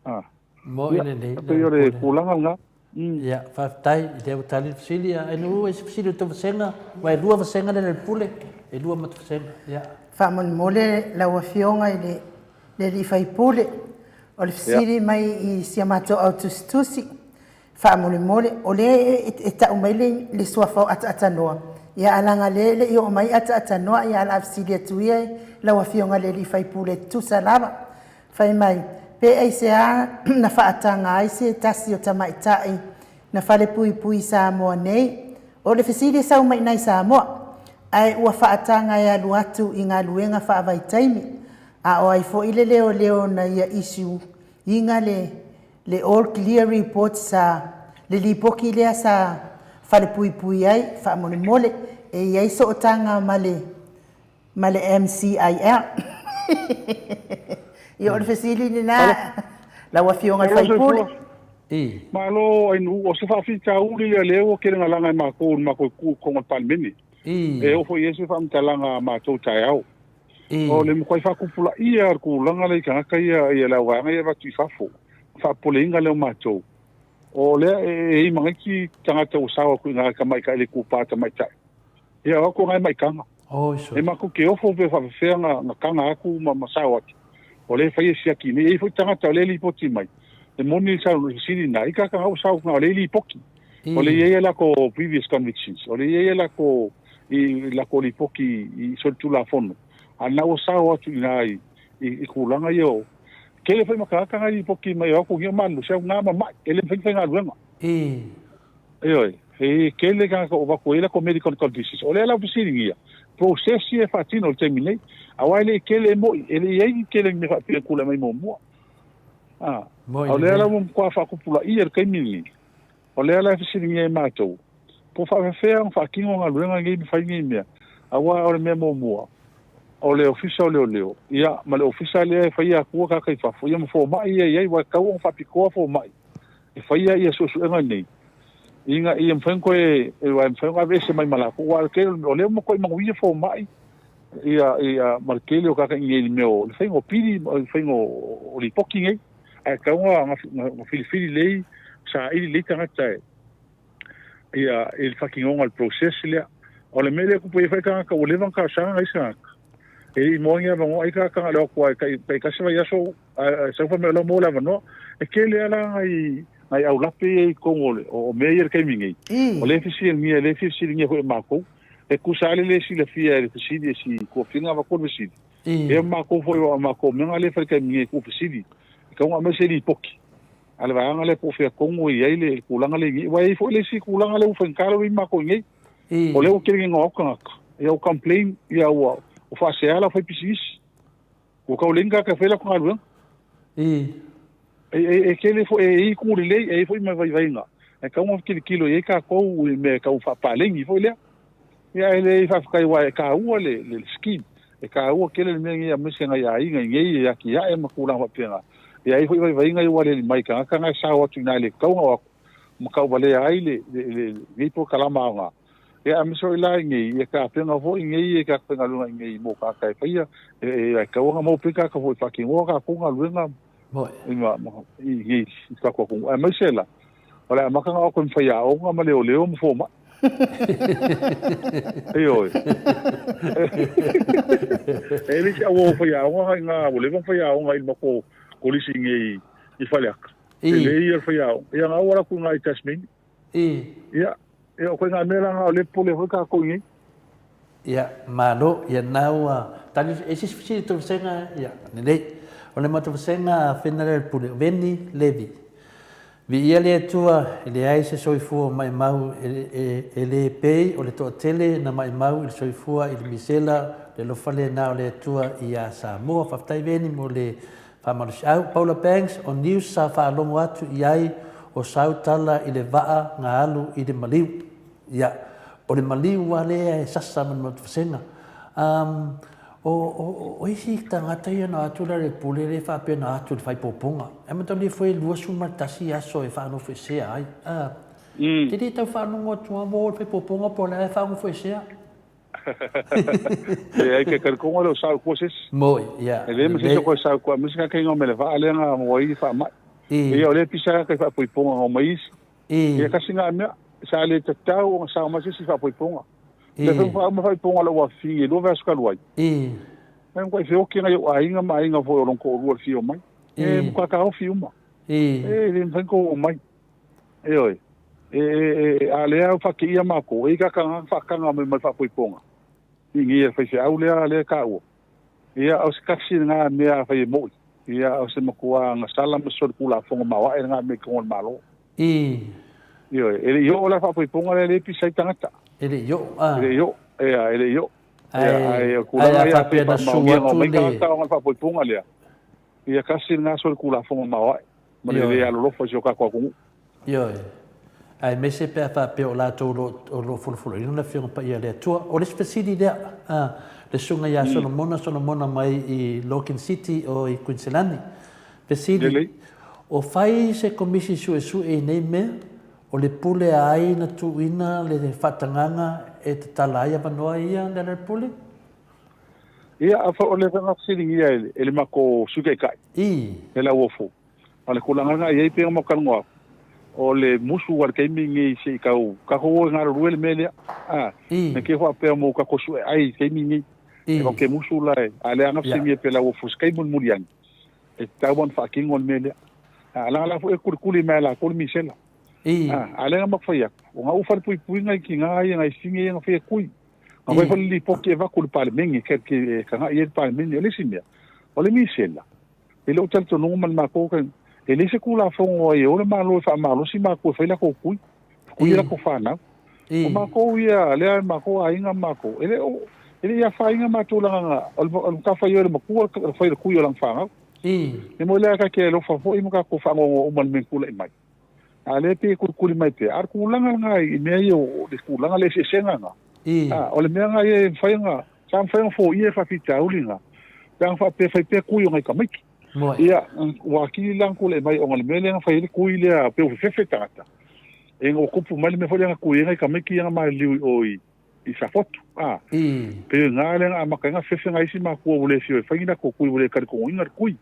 A. Moe Ia, lelei, e pei o le tulaga lena. Ia, faafetai, i lea ua tali le fesili. A NUU, e se fesili o tou vasega, aua e lua vasega lea i le pule, e lua ma vasega. Ia. Faamolemole lau Afioga i le alii faipule, o le fesili mai i si a matou au tusitusi, faamolemole, o lea e tau mai le suafa o Ataatanoa, ia ae leaga o lea e le i oo mai Ataatanoa, ia ae o le a fesili atu ia i lau Afioga i le alii faipule e tutusa lava. Fai mai, pe aisea na faataga ai se tasi o tamaitai na falepuipui i Samoa nei? O le fesili e sau mai i nai Samoa, ae ua faataga e alu atu i galuega faavaitaimi, a o ai foi le leoleo na ia issue iga le le all clear report sa le lipoti lea sa falepuipui ai, faamolemole, e i ai sootaga ma le ma le MCIL. Ia o le fesili lena lau Afioga i le sui usufono. Malo Ainuu, o se faafitauli lea lea ua tele na laga e matou i le matou itu i totonu o le Palemene. E oo foi i ai se faamatalaga a matou taeao. O le matuai faatupulaia o le tulaga lea i tagata ia, ia le auvaega ia e avatu i fafo, faapopoleina lea o matou. O lea e i ai ma nisi tagata ua sao atu i ina i tamaitai le itupa tamaitai. Ia o atu nai maitaga. E matou te ofo pe faapefea na taga atu ma sao atu. O lea e fai e siaki nei. E i ai foi tagata o lea e lipoti mai. E moni le saunoaga fesili lena. I tagata ua sao atu o lea e lipoti. O lea e i ai a latou previous convictions. O lea e i ai a latou i latou lipoti i solitulafono. A na ua sao atu i ina i tulaga ia o tele foi ma tagata na lipoti mai o atu nei o malolosi au na mamai e le mafai ona faigaluega. Ioe, e tele tagata o avatu ai latou medical conditions. O lea la ua fesiligia, process ia e faatino i le taimi nei, aua e le i tele e moi, e le i ai ni tele ni mea faapea e tulai mai muamua. A, o lea la ua matua faatupulaia i le taimi lenei. O lea la e fesiligia e matou, po o faapefea ona faatino galuega nei ma fai nei mea, aua o le mea muamua, o le Ofisa o Leoleo, ia, ma le Ofisa lea e faia atua tagata i fafo, ia ma fomai ia e i ai, aua e tatau ona faapitoa fomai e faia ia suesuega nei, ina ia mafai ona toe, aua e mafai ona aveese mai ma latou, aua o le tele, o lea ua matuai manuia fomai, ia, ia, ma le tele o tagata i inei i le mea o le faiga o pili, ma le faiga o lipoti nei, ae tatau ona filifili lelei, saili lelei tagata e, ia, i le faatinoga o le process lea. O le mea lea e tupu ai foi tagata ua leva ona talosaga nai isi tagata, e le i maua ni avanoa, ai tagata na o le o atu lava e tai tasi vaiaso ae sau fai mai o la ua maua le avanoa. E tele lava la nai nai aulape ia i totonu o le o mea ia i le taimi nei. O lea e fesiligia, o lea e fia fesiligia foi e matou. E tusa lava le le silafia e le fesili e si tuafina na avatua le fesili. Ia ma matou foi o matou mea na lea e fai i le taimi nei e tuufesili. E tatau ona aumai se lipoti a le vaega lea po o fea tonu e i ai le tulaga lea i inei. Aua e i ai foi le isi tulaga lea ua faigata lea ua i ai matou i inei. O lea ua tele ina o atu tagata, ia ua complain, ia ua faasea le aufaipisinisi. Ua tau leai ni tagata e fai latou galuega. E tele foi, e i ai itu lelei, e i ai foi ma vaivaiga. E tatau ona tilotilo i ai tatou i mea e tau faapaleni foi lea. Ia ae leai faafetai aua e taua le le scheme. E taua tele le mea lenei aemaise nai aiga i nei e atiae ma tulaga faapena. E i ai foi vaivaiga ia ua aliali mai i tagata na e sao atu i ina e le tatau ona o atu ma tauvalea ai le lenei polokalama aoga. Ia aemaise foi la i nei, ia tapena foi nei e tagata faigaluega i nei mo tagata e faia, e tatau ona maua pea tagata foi e faatinoa tatou galuega i nei i tatou atunuu. Aemaise la, o le amataga o atu e ma faiaoga ma leoleo ma fomai. Ioe. E le isi au o faiaoga i ngā, ua leva faiaoga i le mako kolisi nei i Faleata. E le ia le faiaoga. Ia ngā ua laku ngā i Tasmania. Ia, ia o koe ngā mea la ngā o le pole hoi kākou i nei. Ia, malo, ia nā ua tali, e sisi fesili tō vasenga, ia, lelei. O le matou vasenga a Whenare le Pule, o Veni Levi. Viia le Atua, e leai se soifua maimau e le pei o le toatele na maimau i le soifua i le misela, le alofa lena o le Atua iā Samoa. Faafetai Veni mo le faamalosiau. Paula Banks, o news sa faalogo atu i ai o sau tala i le vaa nga alu i le maliu. Ia, o le maliu a lea e sasa ma le mautufasega. Um, o, o, o isi tagata ia na atu la le pule le faapea na atu le faipoopoga. E matalia foi e 21 aso e faanofoesea ai. Ah, mm. Te le tau faalogo atu a mo le faipoopoga po o le a e faanofoesea. E ai ke karikonga le o sau kua sesi. Moi, ia. E le ma sesi koe sau kua, misi ka kenga o mele vaa le nga mo ai wha mai. Ia o le pisa ka wha poiponga ngau mai isi. Ia kasi ngā mea, sa le tatau o sa mai sesi whaapoiponga. Le wha wha uma whaiponga la ua whingi, lua vea sukalu ai. E mkwa i whioki ngai o ainga ma ainga foi o lonko o lua whio mai. E mkwa ka ofi uma. E le mwhanko o mai. E oi. E, e, e, a lea whake ia mako, e ka kanga whakanga me mai whaapoiponga. I ngi e whai au lea lea ka ua. Ia o se kasi ngā mea whai e moi. Ia o se makua nga sala ma soli kula fonga mawa e ngā mea kongo malo. I. Ioe, e le i oo la faapoipoga lea le pisa i tagata. E le i oo, a. E le i oo, ea, e le i oo. Ae, ae o tulaga ia faapea na su atu le. Tagata ona faapoipoga lea. Ia kasi lena solitulafono maoae ma le le alolofa i si o tatou atunuu. Ioe. Aemaise pe a faapea o latou o lo o folofoloina le Afioga Paia a le Atua. O le isi fesili lea, a, le Susuga ia Solomona, Solomona mai i Logan City o i Kuiniselani. Fesili, O whai se komisi suesue i nei mea, o le pule a ai na tuuina le faatagaga e tatala ai avanoa ia Lealailepule? Ia, a o le fanga fesiligia e le mako Sui Taitai. I. E Lauofo. A le tulaga lena e i ai pei ona talanoa atu, o le musu a le taimi lenei se i tau tatou o e galulue le mea lea. A, I. Ne te faapea mo tatou sue ai i le taimi lenei. I. E tatou te musu la e, a o le aga fesiligia pe Lauofo se taimi mulimuli ane. E tatau ona faatino le mea lea. A laga la foi e kulikuli mai e latou le misela. I. A, a lea na matou fai atu, o na ufa le puipuiga i tina ia, nai fine ia na fai e kui. Na fai foi le lipoti e avatu i le Palemene, ke, ke, e tagai i ai le Palemene. O le isi mea, o le misela, e le o talitonuga ma le matou, e leai se Tulafono ai e o le Malo e faamalosi matou e fai latou kui, kui latou fanau. I. O matou ia, lea e matou aiga ma matou, e le o, e le i afaina matou leaga o le, o le matafaioi a le matua o le fai o le kui o lana fanau. I. E moi lea ta te alofa foi ma tatou faanoanoa uma i le mea na tulai mai. A o lea e pei e kulikuli mai pea, a o le tulaga lena i mea ia o le tulaga le eseesega lena. I. A, o le mea lena ia e mafai ona, sa mafai ona foia e faafitauli lena, pe ana faapea e fai pea kui o nai tamaiti. Moe. Ia, ua atili la ona tulai mai ona o le mea lea na fai ai le kui lea, pei ua fefefe tagata. Ina ua tupu mai le mea foi lea na kui ai nai tamaiti ia na maliliu i o i, i Safotu. A, I. pei o i ina lea na amata ai ona fefe nai isi matua ua le fio e fai ni latou kui, ua le talitonuina le kui.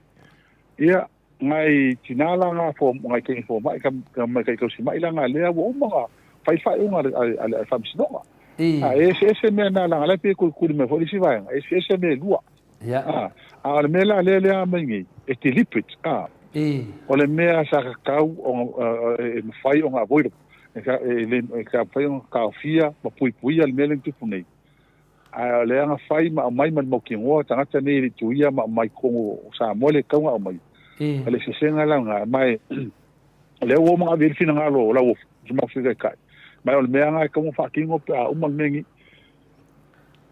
Ia, nai tina la nga fo, nai teine fomai, ka, ka mai kai tausimai la nga lea ua uma ona fai le faaiuga a le, a le, a le Faamasinoga. I. A, e eseese mea na leaga la e pei e kulikuli mai foi le isi vaega, e eseese mea e lua. Ia. A, a o le mea la lea lea aumai nei, e deliberate, a. I. O le mea sa tatau ona, e mafai ona avoidable, e, e, le, e mafai ona taofia ma puipuia le mea lea na tupu nei. Ae o lea na fai ma aumai ma le mautinoa tagata nei e le i tuia ma aumai i totonu o Samoa le tatau ona aumai. I. O le eseesega la lena, ma e, o lea ua uma ona ave i ai le finagalo o Lauofo, si matou Sui Taitai. Ma o le mea lena e tatau ona faatino pe a uma le mea lenei.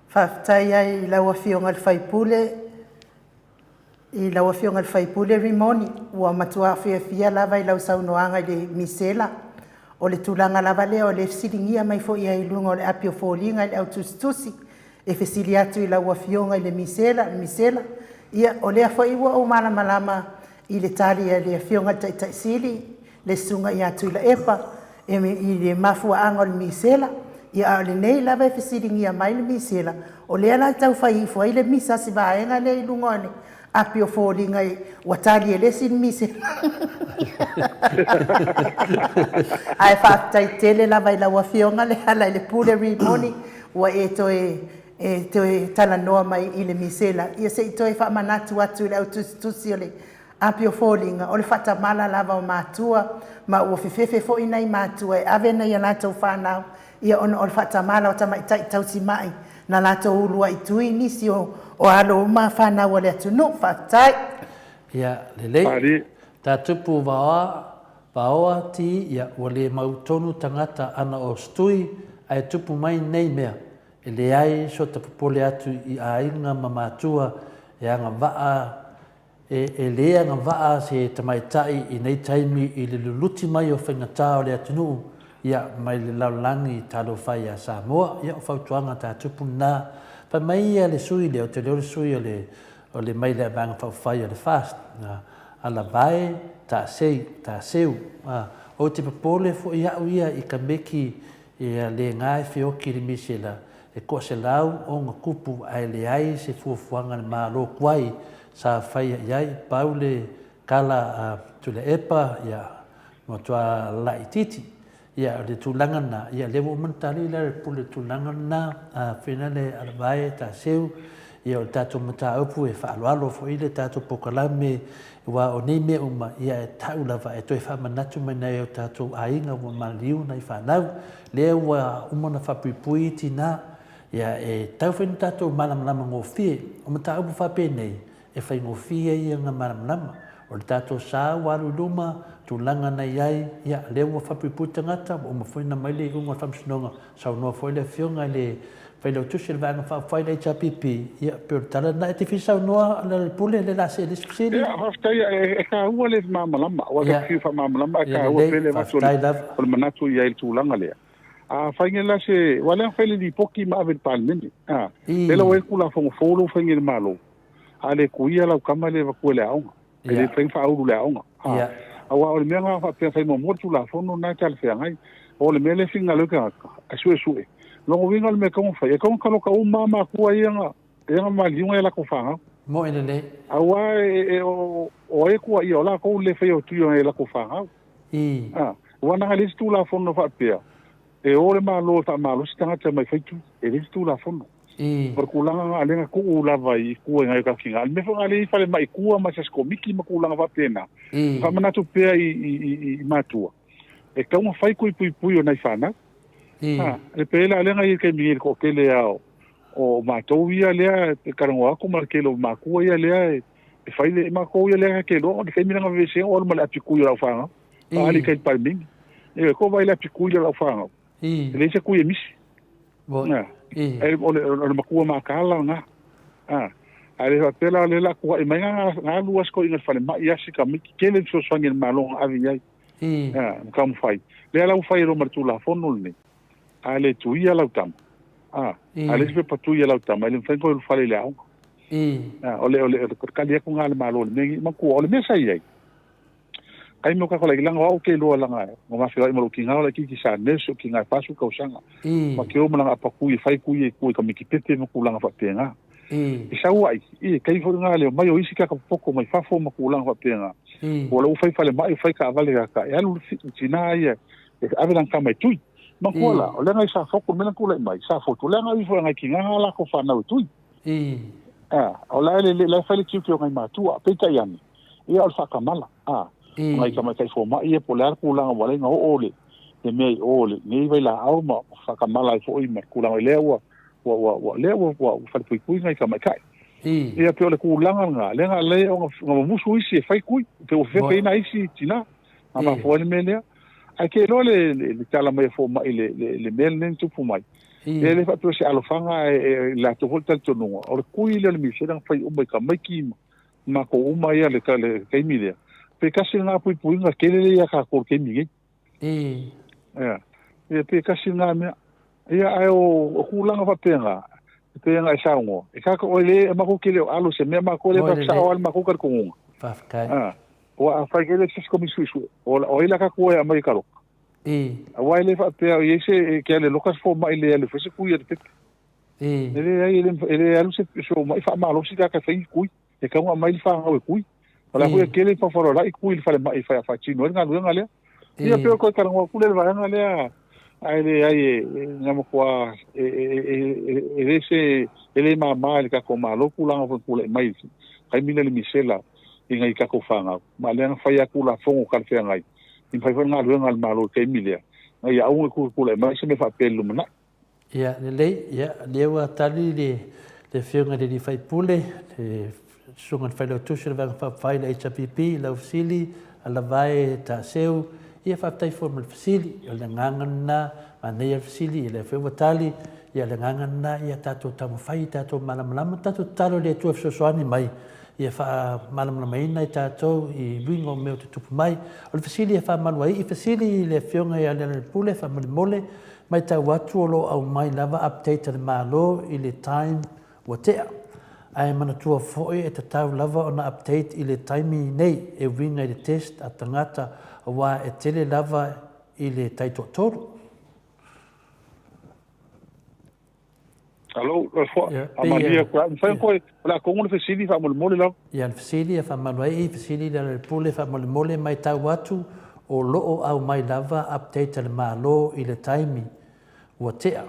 Faafetai ai i lau Afioga i le sui usufono, i lau Afioga i le sui usufono Rimoni, ua matua fiafia lava i lau saunoaga i le misela. O le tulaga lava lea o lea e fesiligia mai foi ai i luga o le api o foliga i le au tusitusi, e fesili atu i lau Afioga i le misela, le misela, ia, o lea foi ua ou malamalama i le tali a le Afioga i le Taitai Sili, le Susuga ia Tuilaepa, i le mafuaaga o le misela, ia a o lenei lava e fesiligia mai le misela, o lea la e tau fai ifo ai le misa a si vaega lea i luga o le Api o foliga ua tali e le isi le misela. Ae faafetai tele lava i lau Afioga Lealailepule Rimoni ua e toe e toe talanoa mai i le misela. Ia se i toe faamanatu atu i le au tusitusi o le api o foliga, o le faatamala lava o matua, ma ua fefefe foi nai matua e ave nai a latou fanau, ia ona o le faatamala o tamaitai tausimai na latou uluai tui nisi o o alo ma fanau a le atunuu. Faafetai. Ia, lelei. Malie. Ta tupu vaoa, vaoa ti, ia, ua le mautonu tagata ana o Stui, ae tupu mai nei mea. E leai so ta popole atu i aiga ma matua e agavaa E, e le agavaa se tamaitai i nei taimi i le luluti mai o faigata o le atunuu, ia, mai le lalolagi talofa iā Samoa. Ia, o fautuaga ta tupu lena. Fai mai ia le sui lea, ou te leo le sui o le, o le mai le Vaega Faaupufai o le FAST, a, Alavae Taasei, Taaseu, a, ou te popole foi au ia i ka meki Ia le ga e feoki le misela e toaselau ona tupu ae leai se fuafuaga a le Malo tuai sa faia i ai, pau le tala a Tuilaepa, ia, matua laitiiti. Ia, o le tulaga lena, ia, lea ua uma ona tali le pule tulaga lena, a fina le alavae taseu, ia, o le tatou mataupu e faaaloalo foi le tatou polokalame, aua o nei mea uma, ia, e tau lava e toe faamanatu mai nai o tatou aiga ua maliliu nai fanau, lea ua uma ona faapuipui tinā, ia, e tau foi ona tatou malamalama gofie. O mataupu faapenei, e faigofie ia ona malamalama. O le tatou sa ua alu i luma, tulaga na i ai, ia, lea ua faapuipui tagata, ua uma foi ona aumai le iuga o le Faamasinoga, Saunoa foi le Afioga i le Failautusi o le Vaega Faaupufai le HRPP, ia, pei o le tala lena. E te fia saunoa Lealailepule, lea o le a see i le isi fesili? Ia, faafetai. E taua le malamalama, aua ta te fiu faamalamalama, ae taua pea le avatu o le manatu i ai i le tulaga lea. A fai nei la se, aua o lea na fai le lipoti ma ave i le Palemene, a, lea la ua i ai le Tulafono fou lea ua fai nei e le Malo, a le tuia lau tama e le avatua i le aoga. E le mafai ona faaulu i le aoga. Aua o le mea lena faapea fai muamua le Tulafono lena e talafeagai. O le mea lea e finagalo ai tagata, e suesue. Lona uiga o le mea e tatau ona fai, e tatau ona taloka uma lava matua ia na ia na maliu nai a latou fanau. Moe lelei. Aua e, e, o, o ai e tuuaia, o latou le faia o tui o nai a latou fanau. I. Aua na le isi Tulafono faapea, e o le Malo e faamalosi tagata mai fai tui. E leai se Tulafono. O le tulaga lena lea na tuu lava i tua i nai o tatou tina. O le mea foi lena lea e i ai falemai tua ma se asi komiti ma tulaga faapena, e faamanatu pea i matua, e tatau ona fai tui puipui o nai fanau. E pei la lea na i ai i le taimi nei i le toatele lava o matou ia lea e talanoa atu ma le tele o matua ia lea e fai le matou ia lea ta te iloa o le taimi lea na vevesi ai o alu ma le api tui o lau fanau. Faaali i tai i le Palemene. Ioe, ko vai le api tui lea o lau fanau. E leai se tui e misi. Ai o le matua mataala lena. Ae le faapea la o lea o le a tuuai mai na alu lava si toeaina i le falemai asi tamaiti tele le fesoasoani a le Malo na ave i ai. Ma taumafai. Lea la ua fai ai loa ma le Tulafono lenei, a le tuia lau tama, a leai se pepa tui a lau tama, e le mafai ona toe ulufale i le aoga. O le tali atu lena a le Malo i le mea lenei. Manatua, o le mea sa i ai, Taimi o tatou laiti, leaga o au ou te iloa leaga na ma feoai ma lou tina o laitiiti sa nurse lou tina e 40 tausaga. Ma te o ma lana apatui e fai tui ai i tua i tamaiti pepe ma tulaga faapena. E sau ai, i taimi foi lena le omai o isi tagata popoto mai fafo ma tulaga faapena. Ua la ua fai falemai, ua fai taavale kaka, e alu le tina ia e ave lana tama e tui. Manatua la, o lea na i Safotu, le mea na tulai mai, Safotu, leaga ifo e nai tina na latou fanau e tui. O la e fai le tiute o nai matua, peitai ane, ia o le faatamala, a, o nai tamaitai fomai ia po o le a le tulaga ua ala ai ona oo le mea i o lenei vailaau ma faatamala ai foi ma le tulaga lea ua ua lea ua ua falepuipui nai tamaitai. Ia pei o le tulaga lena, lea na ala ai ona mumusu isi e fai tui, pei ua fefefe ai nai isi tina, na mafua ai le mea lea. Ae te iloa le tala mai a fomai i le mea lenei na tupu mai, e le faapea o se alofaga ae i latou foi le talitonuga, o le tui lea o le misela na fai uma i tamaiti ma matou uma ia le taimi lea, pe tasi lena puipuiga tele lea ia tatou i le taimi nei. Ia, ia pe tasi lena mea. Ia, ae o tulaga faapena, e pei ona e saunoa, e tatou, e le, matou te le o alo i se mea, matou le sao lava le matou talitonuga. Faafetai. Aua afai e leai se isi komisi suesue, o ai la tatou e aumai e taloka? Aua e le faapea o i ai se, e te alu e loka se fomai le alu e fai se tui a le pepe. E leai, e le alu se fomai faamalosi tagata e fai ni tui. E tatau ona aumai le fanau e kui. O la foi e tele faufaulalai kui i le falemai e faatino ai le galuega lea. Ia pei o toe talanoa atu lea i le vaega lea, ae leai e na matua e le se e le mama i le tatou Malo tulaga foi na tulai mai i le taimi lea i le misela i nai tatou fanau. Ma lea na fai atu Tulafono talafeagai i mafai foi le galuega a le Malo i le taimi lea, ina ia aua ne i tulai mai se mea faapea i le lumanai. Ia, lelei, ia, lea ua tali le, le Afioga i le Alii Faipule, le Susuga i le Failautusi o le Vaega Faaupufai le HRPP, lau fesili, Alavae Taaseu, ia faafetai foi mo le fesili. O le agaga lena, manaia le fesili, ia lea foi ua tali, ia o le agaga lena, ia tatou taumafai, ia tatou malamalama, tatou tatalo i le Atua e fesoasoani mai, ia faamalamalamaina i tatou i uiga o mea o tutupu mai. O le fesili e faamalu ai i fesili i le Afioga ia Lealailepule, faamolemole, Matau atu o lo o aumai lava update a le Malo i le time ua tea. Ae manatua foi e tatau lava ona update i le taimi nei e uiga i le test a tagata aua e tele lava i le taitoatolu. Alo, Toleafoa, faamalie atu ai. Mafai ona toe, o le a togo le fesili faamolemole lava. Ia, le fesili e faamalu ai i, fesili i Lealailepule faamolemole, matau atu o lo o aumai lava update a le Malo i le taimi ua tea.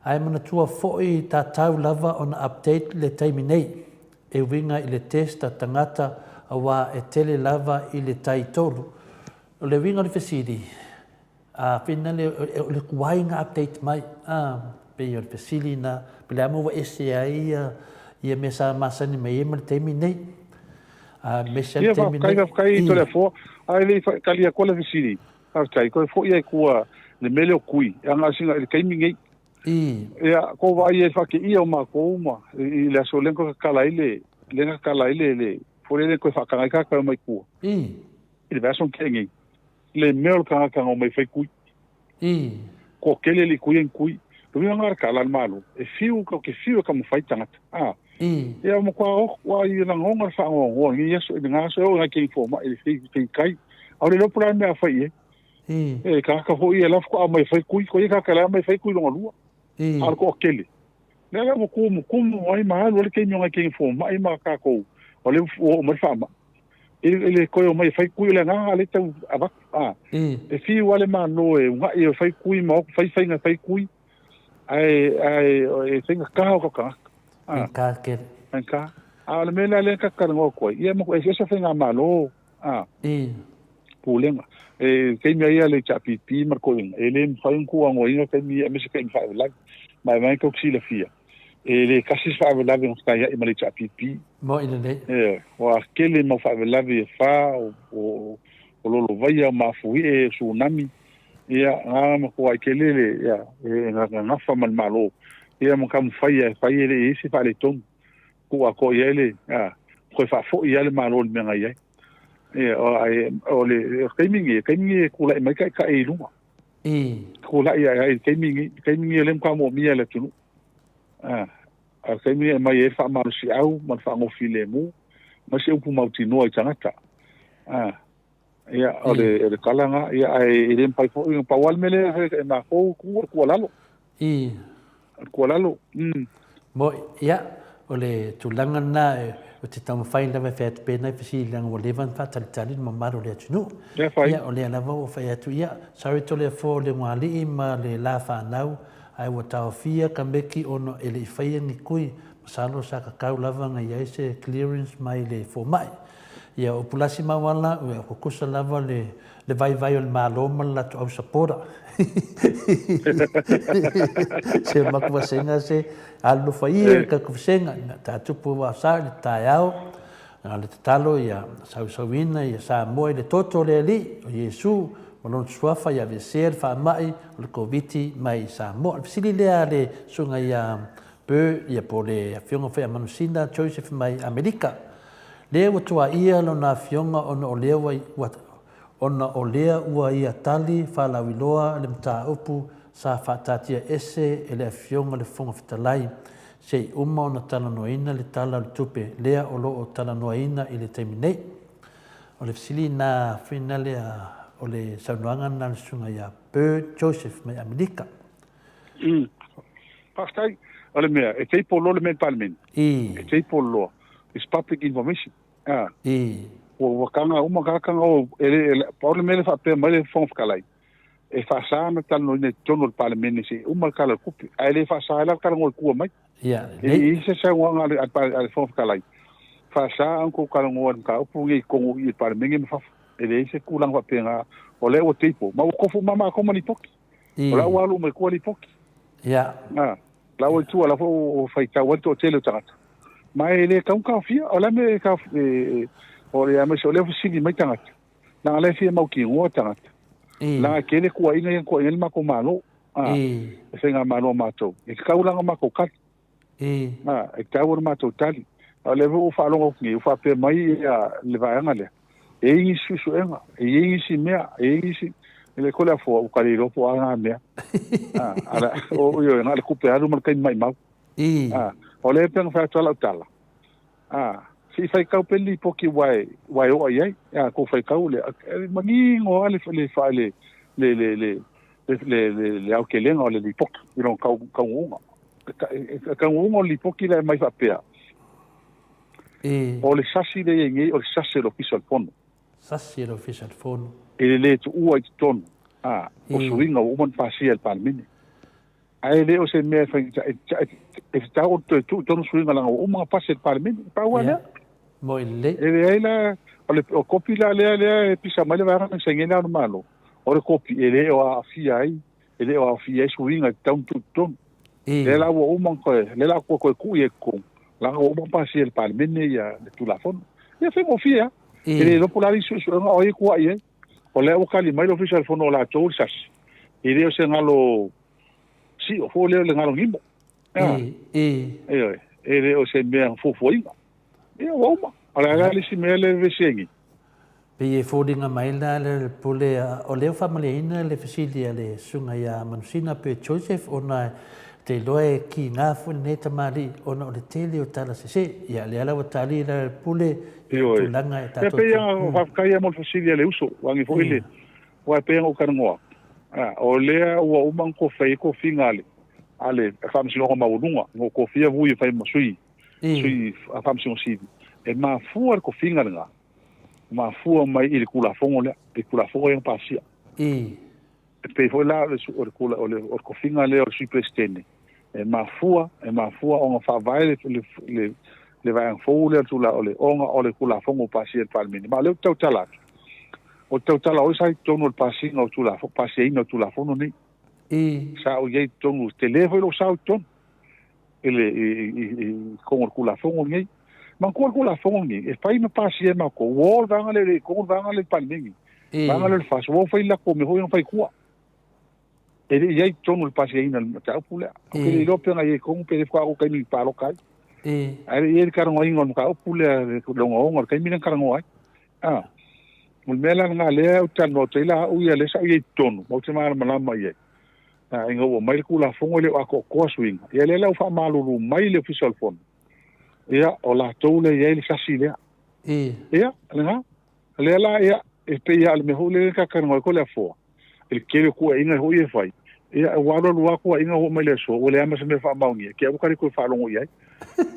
Ae manatua foi tatau lava ona update le taimi nei e uiga i le test a tagata aua e tele lava i le tai tolu. O le uiga o le fesili, A pena le o le tuai na update mai a pei o le fesili na pe le a mea ua ese ai ia ia mea sa masani mai ai ma le taimi nei. A aemaise lava le taimi nei. Ia faafetai faafetai Toleafoa. Ae le i tali atu le fesili, faafetai toe foi ai tua le mea lea o kui e agai sina i le taimi nei. Ia ko vaai ai faateia o matou ma i le aso lea na toe tatala ai le lea na tatala ai le le foi lele toe faataga ai tagata mai tua. I le vaiaso na tea nei. Le mea o le tagata na omai fai kui. Kua tele le kui e kui. Le uiga lena o le tala a le Malo, e fiu, tatou te fiu e taumafai tagata. A. Ia matua o ai lagona le faanoanoa i lenei aso, i lena aso, e oo i nai taimi fomai i le fei kai. A o le iloa po o le a le mea a fai i ai. E tagata foi ia la faatoa aumai e fai kui, ko ia tagata la e aumai e fai kui lona lua. A o le toatele, lea la ua tumutumu ai ma alu ai le taimi o nai taimi fomai ma tatou, o lea ua oo mai le faamai. I le toe omai e fai kui, o le agaga lea e tau avatu, a. E fiu lava le Malo e una'i e fai kui ma o atu fai faiga e fai kui, ae, ae e faigata o tatou tagata. Faigata tele. Faigata. A o le mea la lea ta te talanoa atu ai, ia e eseese faigamalo, a. Pulega. E taimi lava ia a le HRPP ma le toeaina, e le mafai ona tuuagoaina taimi ia aemaise taimi faalavelave. Ma e vaai tou te silafia, e le tasi se faalavelave na fetaiai ma le HRPP. Moi lelei. Ioe, ua tele mau faalavelave e fa, o lolovaia, o mafuie, o tsunami, ia, na matuai tele le, ia, e gagafa ma le Malo, ia ma taumafai e fai e le i ai se faaletonu. Tuu atoa i ai le, a, toe faafoi lava le Malo i le mea na i ai. Ia, o le taimi lenei, o le taimi lenei e tulai mai taitai i luga. Tulai ae ai i le taimi lenei, le taimi lenei o lea e matua moomia e le atunuu. A, a o le taimi lenei e aumai ai le faamalosiau ma le faagofilemu ma se upu mautinoa i tagata. A, ia, o le, o le tala lena, ia, ae e le mafai foi, na pau lava le mea lea e matou tu o le tuualalo. O le tuualalo. Moi, ia, o le tulaga lena ou te taumafai lava e fai atu pea nai fesili leaga ua leva ona faatalitali le mamalu o le atunuu. Ia fai. Ia, o lea lava ua fai atu, ia, sorry Toleafoa o Legoalii ma le la fanau, ae ua taofia ka meki ona e le i faia ni kui, masalo sa tatau lava ona i ai se clearance mai le fomai. Ia, o Pulasi Mauala, ua kukusa lava le le vaivai o le Malo ma le latou au sapota. Se maku vasenga se alolofa ia le tatou vasenga ina ta tupu ua sa i le taeao a le tatalo ia sausauina ia Samoa i le toto o le Alii o Iesu ma lona suafa ia aveesea le faamai o le Koviti mai i Samoa. O le fesili lea a le susuga ia Burr ia po o le afioga foi a Manusina Joseph mai Amerika. Lea ua tuaia lona afioga ona o lea ua ona o lea ua ia tali faalauiloa le mataupu sa faataatia ese e le Afioga le Fofoga Fetalai se i uma ona talanoaina le Tala o le Tupe lea o lo o talanoaina i le taimi nei. O le fesili na finale o le saunoaga lena a le Susuga ia Bird Joseph mai Amerika. Faafetai. O le mea, e table loa le mea i le Palemene. E table loa. It's public information. Ah. Ua ua kanga uma ka kanga o e le pau le mea le faapea mai le Fofoga Fetalai e faasa ona talanoaina i totonu o le Palemene se i uma le Tala o le Tupe, ae le faasa ai la le talanoa i tua mai. E le i ai se saunoaga a le a le Fofoga Fetalai, faasa ona tou talanoa i le mataupu lenei i totonu i le Palemene ma fafo. E leai se tulaga faapena, o lea ua table, ma ua tofu uma matou ma lipoti. O la ua alu uma i tua lipoti. A, la ua i tua, la foi ua faitau ai le toatele o tagata. Ma e le tatau ona taofia, o le a le mea e taofia, o le aemaise o lea ua fesili mai tagata, leaga o la e fia mautinoa tagata, leaga e tele tuuaiga ia na tuuaia ai le matou Malo, a, le faigamalo a matou, e tatau la ona matou tali. A, e tatau ona matou tali. A o lea foi ua ou faalogo atu nei, ua faapea mai le vaega lea, e i ai nisi suesuega, e i ai nisi mea, e i ai nisi, e le kole afoa, ua ka le iloa po o a na mea. A, a, o, ioe, na o le tupe alu ma le taimi maimau. A, o lea e pei ona fai atu lava lau tala, a, se i faitau pea le lipoti ua e, ua e oa i ai, a, tou faitau le, e manino lava le, le, le, le, le, le, le, le, le aotelega o le lipoti i lona tau, taunuuga. E taunuuga o le lipoti la e aumai faapea, o le sasi lea e i ai nei, o le sasi o le Ofisa o le Fono. Sasi o le Ofisa o le Fono. E le le tuua i totonu, a, o suiga ua uma ona pasia e le Palemene. Ae le o se mea e faigata, e tatau ona toe tuu i totonu suiga leaga ua uma ona pasi e le Palemene. E pau lava lea. Moe lelei. E leai la, o le o kopi la lea lea e pisa mai le vaega na saini ai le Ao o le Malo, o le kopi e le o aafia ai, e le o aofia ai suiga e tatau ona tuu i totonu. Lea la ua uma ona toe, lea la ua toe tuu i ai i totonu, leaga ua uma ona pasia e le Palemene ia le Tulafono. Ia faigofie lava. E le iloa po o le a le isi suesuega o ai e tuuai ai. O lea ua tali mai le Ofisa o le Fono o latou le sasi, e le o se galo sio foi lea o le galo nimo. Ioe, e le o se mea fuafuaina. Ia ua uma. O le a le isi mea lea e vevesi ai nei? Pei e foliga mai la le pule o lea ua faamalieina le fesili a le susuga ia Manusina pe Joseph ona te iloa e kiga foi lenei tamalii ona o le tele o tala sese. Ia lea la ua tali la le pule i le tulaga e tatou te. Ia pei lava faafetai lava mo le fesili a le uso, ua foi le aua e pei ona ou talanoa atu, o lea ua uma ona fai ai tofiga a le a le Faamasinoga Maualuga, na ou tofia Vui e fai ma sui sui Faamasino Sili, e mafua le tofiga lena, mafua mai i le Tulafono lea, i le Tulafono lea na pasia. E pei foi la o le, o le, o le tofiga lea o le Sui Peresetene, e mafua, e mafua ona faavae le, le, le, le vaega fou lea o le, ona o le Tulafono ua pasia e le Palemene. Ma o lea ou te tautala atu, o le tautala o sa i totonu o le pasiga o Tulafono, pasiaina o Tulafono nei. Sa ou i ai i totonu, tele foi lou sao i totonu i le, i, i, i, i totonu o le Tulafono lenei. Manatua le Tulafono lenei, e fai ma pasia e matou, ua o le vaega lea i totonu le vaega lea i le Palemene. Vaega lea o le FAST, ua o fai le latou mea foi na fai i tua. E le i ai i totonu o le pasiaina o le mataupu lea. Ou te le iloa pe na i ai i totonu pe le faatoa oo i le taimi i palota ai. Ae le i i ai le talanoaina o le mataupu lea, le ogaoga o le taimi lea na talanoa ai. A, o le mea la lena lea ou te talanoa atu ai la au ia lea sa ou i ai i totonu, ma ou te malamalama i ai. A, ina ua aumai le Tulafono e le o atoatoa suiga, ia lea la ua faamalulu mai le Ofisa o le Fono, ia, o latou lea e i ai le sasi lea. Ia, lena. Lea la, ia, e pei lava o le mea foi lea ta talanoa ai koe le afoa, i le tele o tuuaiga foi ia e fai, ia, ua alu alu lava tuuaiga oo mai le aso, ua leai ma se mea faamaonia, te i ua ta le toe faalogo i ai.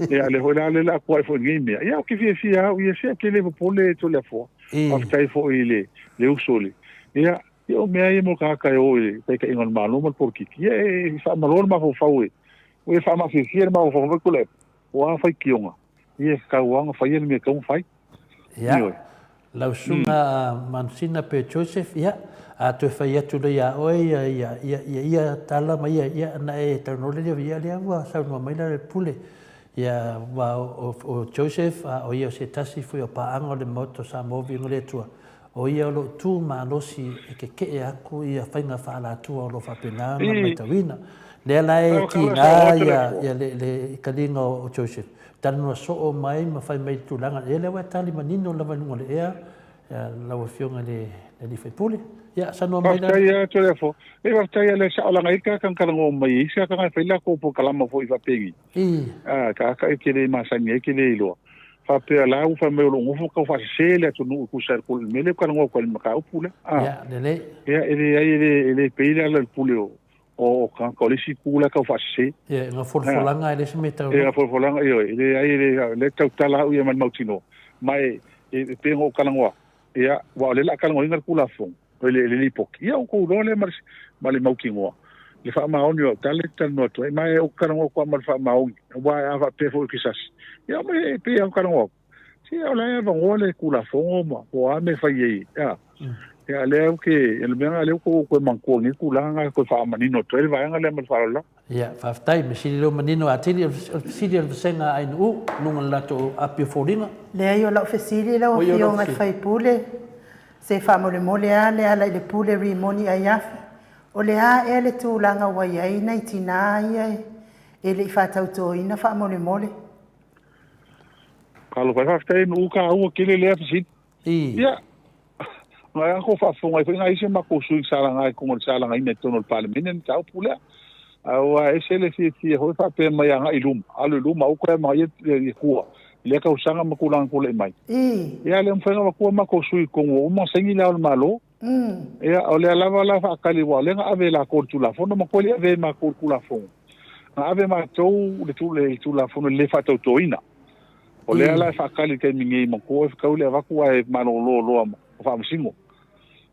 Ia, lea foi la lea o le a tuuai foi i lenei mea. Ia, ou te fiafia lava au ia, se ou te le popole tole afoa. Faafetai foi i le, le uso i le, ia, ia o mea ia mo le tagata e o i le taitaiga o le Malo ma le polokiki, ia e faamalo le mafaufau e, ua e faamafiafia le mafaufau mai tole, ua faitioga, ia e tatau lava ona faia le mea e tatau ona fai. Ia, lau susuga Manusina pe Joseph, ia, a toe fai atu lea ia oe ia, ia, ia, ia, ia tala ma ia, ia, na e talanoa lea, ia, lea ua saunoa mai la le pule. Ia, ua o, o Joseph, a o ia o se tasi foi o paaga o le Maota o Samoa Viiga o le Atua, o ia o lo o tu malosi e keke'e aku ia faiga faaalatua o lo o faapena ona matauina. Lea la e tiga ia, ia le, le kaliga o Joseph. Talanoa soo mai ma fai mai tulaga ia lea ua e tali manino lava i luga o le ea lau Afioga i le alii faipule. Ia saunoa mai la. Faafetai lava Toleafoa. E faafetai lava le sao leaga e i ai tagata na talanoa mai e isi lava tagata e fai latou polokalama foi faapeni. A tagata e te le masani ai te le iloa. Faapea la ua fai mai o lo o nofo ma tau faasese le atunuu e tusa ai le mea lea ua talanoa atu ai i le mataupu lea. Ia lelei. Ia e leai e le e le pei le ala i le pule o O tagata o le isi itu la e tau faasese. Ia, e gafolafolaga e le isi mea tau. E gafolafolaga, ioe, e leai, e le, lea e tautala au ia ma le mautinoa, ma e, e pei ona ou talanoa atu, ia, aua o lea o le a talanoaina le Tulafono, le, le Lipoti, ia ona outou iloa lea ma le, ma le mautinoa, le faamaoni o au tala e te talanoa atu ai, ma e ou te talanoa atu lava ma le faamaoni, aua a faapea foi ou te sasi, ia, e pei lava ona talanoa atu, Se o la e avanoa le Tulafono ma po o a mea e fai ai, a. Ia, lea ou te, o le mea lena lea ua ou toe manatua i lenei tulaga na toe faamanino atu ai le vaega lea ma le faaaloalo lava. Ia, faafetai, mea sili lea ua manino atili, o le fesili a le vasega a ANU i luga o le latou api o foliga. Leai, o lau fesili lau Afioga i le sui usufono, se faamolemole lava le ala i le pule rimoni aiafi, o le a ea le tulaga ua i ai nai tina ia e le i faatautoina faamolemole? Talofa e, faafetai e nuu taua tele lea fesili. Ia, na ia kou faafofoga ai foi nai isi o matou sui sa laga i totonu o le sa lagaina i totonu o le Palemene le mataupu lea. Aua e ese le fiafia foi faapea mai agai i luma, alu i luma, aua toe amanaia i tua i lea tausaga ma tulaga tulai mai. Ia, le mafai ona avatua matou sui i totonu ua uma ona saini Le Ao o le Malo. Ia, o lea lava la faatali, aua o lea na ave e latou le Tulafono, ma toe le avea e matou le Tulafono. Na ave e matou le Tulafono le faatautoina. O lea la e faatali i le taimi nei, matua e fetau le avatu ae malolo loa ma faamasino.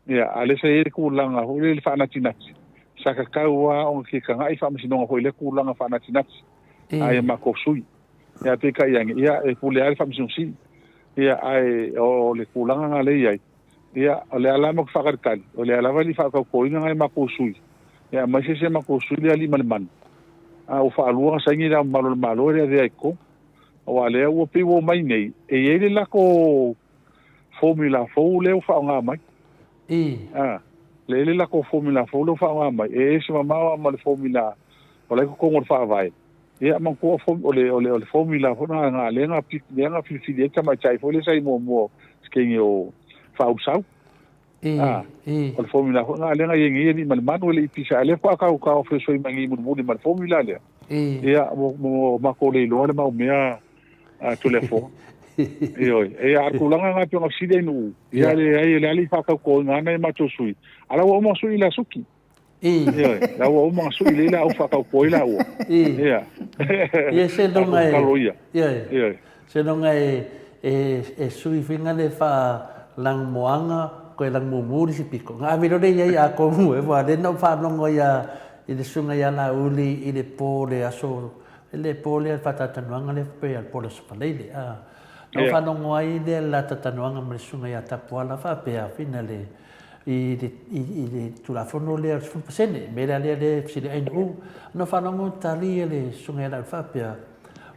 Ia, a o lea sa i ai le tulaga foi lea i le faanatinati, sa tatau lava ona tilitagai faamasinoga foi i lea tulaga faanatinati a ia matou sui. Ia, peitai ane, ia, e pule lava le Faamasino Sili. Ia, ae o le tulaga lena lea e i ai. Ia, o le a la matou faatalitali, o lea lava e le i faatautoina nai matou sui, ia aemaise si a matou sui lea Aliimalemanu, a ua faalua ona saini Le Ao Mamalu o le Malo e le avea i totonu. Aua o lea ua pei ua omai nei, e i ai le latou formula fou lea ua faaaoga mai. A, lea e i ai le latou formula fou lea ua faaaoga mai, e ese mamao lava ma le formula o la e i totonu o le Faavae. Ia, manatua o le, o le, o le formula foi lena lea na, lea na filifili ai le tamaitai foi lea sa i muamua o se teine o Faaulesau. A, o le formula foi lena lea na i ai nei Aliimalemanu e le i pisa, a o lea faatoa tau taofeoso mai nei mulimuli ma le formula lea. Ia, ua matou le iloa le mau mea a Toleafoa. Ioe. Ia, a o le tulaga lena e pei ona fesili ai Nu'u, ia leai, o le a le i faatautoina lava nai a matou sui, a o la ua uma ona sui le Asuki. Ioe, la ua uma ona sui lelei la au faatauto ai laua. Ia. Ia seiloga e. Talo ia. Ioe. Seiloga e e sui foi le fa lanumoana koe lanumumu le isi pito. Na ave loa lea i ai atonu e ua lea na ou faalogo ia i le susuga ia Laauli i le po o le aso le po lea le faatalatalanoaga lea pei o le po o le aso Faraile. Na ou faalogo ai lea i le la talatalanoaga ma le susuga ia Tapuala faapea fina le i le, i, i le Tulafono lea o le 10%, mea la lea lea e fesiliai Nu'u. Na faalogo tali a le Susuga ia Laauli faapea,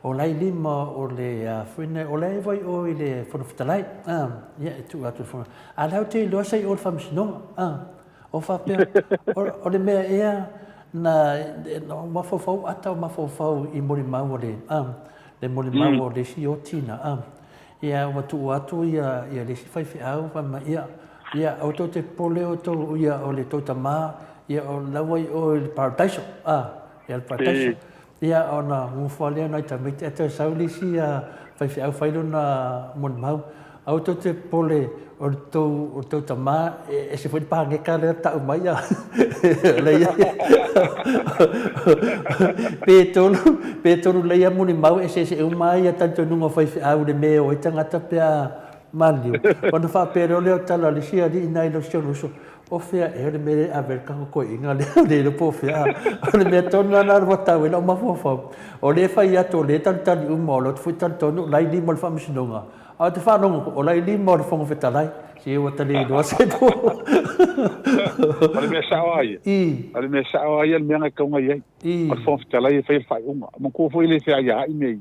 o la e i lima o le, a foi nei, o la e vai o i le Fofoga Fetalai, a, ia e tuu atu i le Fofoga, a o la e ou te iloa sa i o i le Faamasinoga, a, o faapea, o, o le mea ea na, na mafaufau ata o mafaufau i molimau a le, a, le molimau o le isi oti na, a, Ia, ua tuu atu ia, ia le isi faifeau, fai mai, ia, ia, aua tou te popole outou, ia, o le tou tama, ia, o la ua i o i le paradaiso, a, ia, le paradaiso. Ia, ona nofo lava lea o nai tamaiti, ae toe sau le isi faifeau fai lona molimau, aua tou te popole, o le tou, o le tou tama, e ese foi le paneta lea na tau mai, a, o la e i ai. Pe pe tolu lelei lava molimau e eseese uma lava talitonuga o faifeau i le mea e o ai tagata pe a maliliu. Ona faapea loa lea o tala a le isi alii na i lou si ona uso, o fea ea le mea lea e ave ai le tatou toeaina lea, e le iloa po o fea. O le mea tonu lava lena ua tau ai lou mafaufau, o lea e fai atu o lea e talitali uma, o lea foi e talitonu o la e i lima o le Faamasinoga. Ae ou te faalogo atu, o la e i lima o le Fofoga Fetalai. Se ua ta le iloa se po. O le mea sao lava ia. O le mea sao lava ia le mea na e tatau ona i ai. O le Fofoga Fetalai e faia le faaiuga. Manatua foi e le feaiaai mea ia.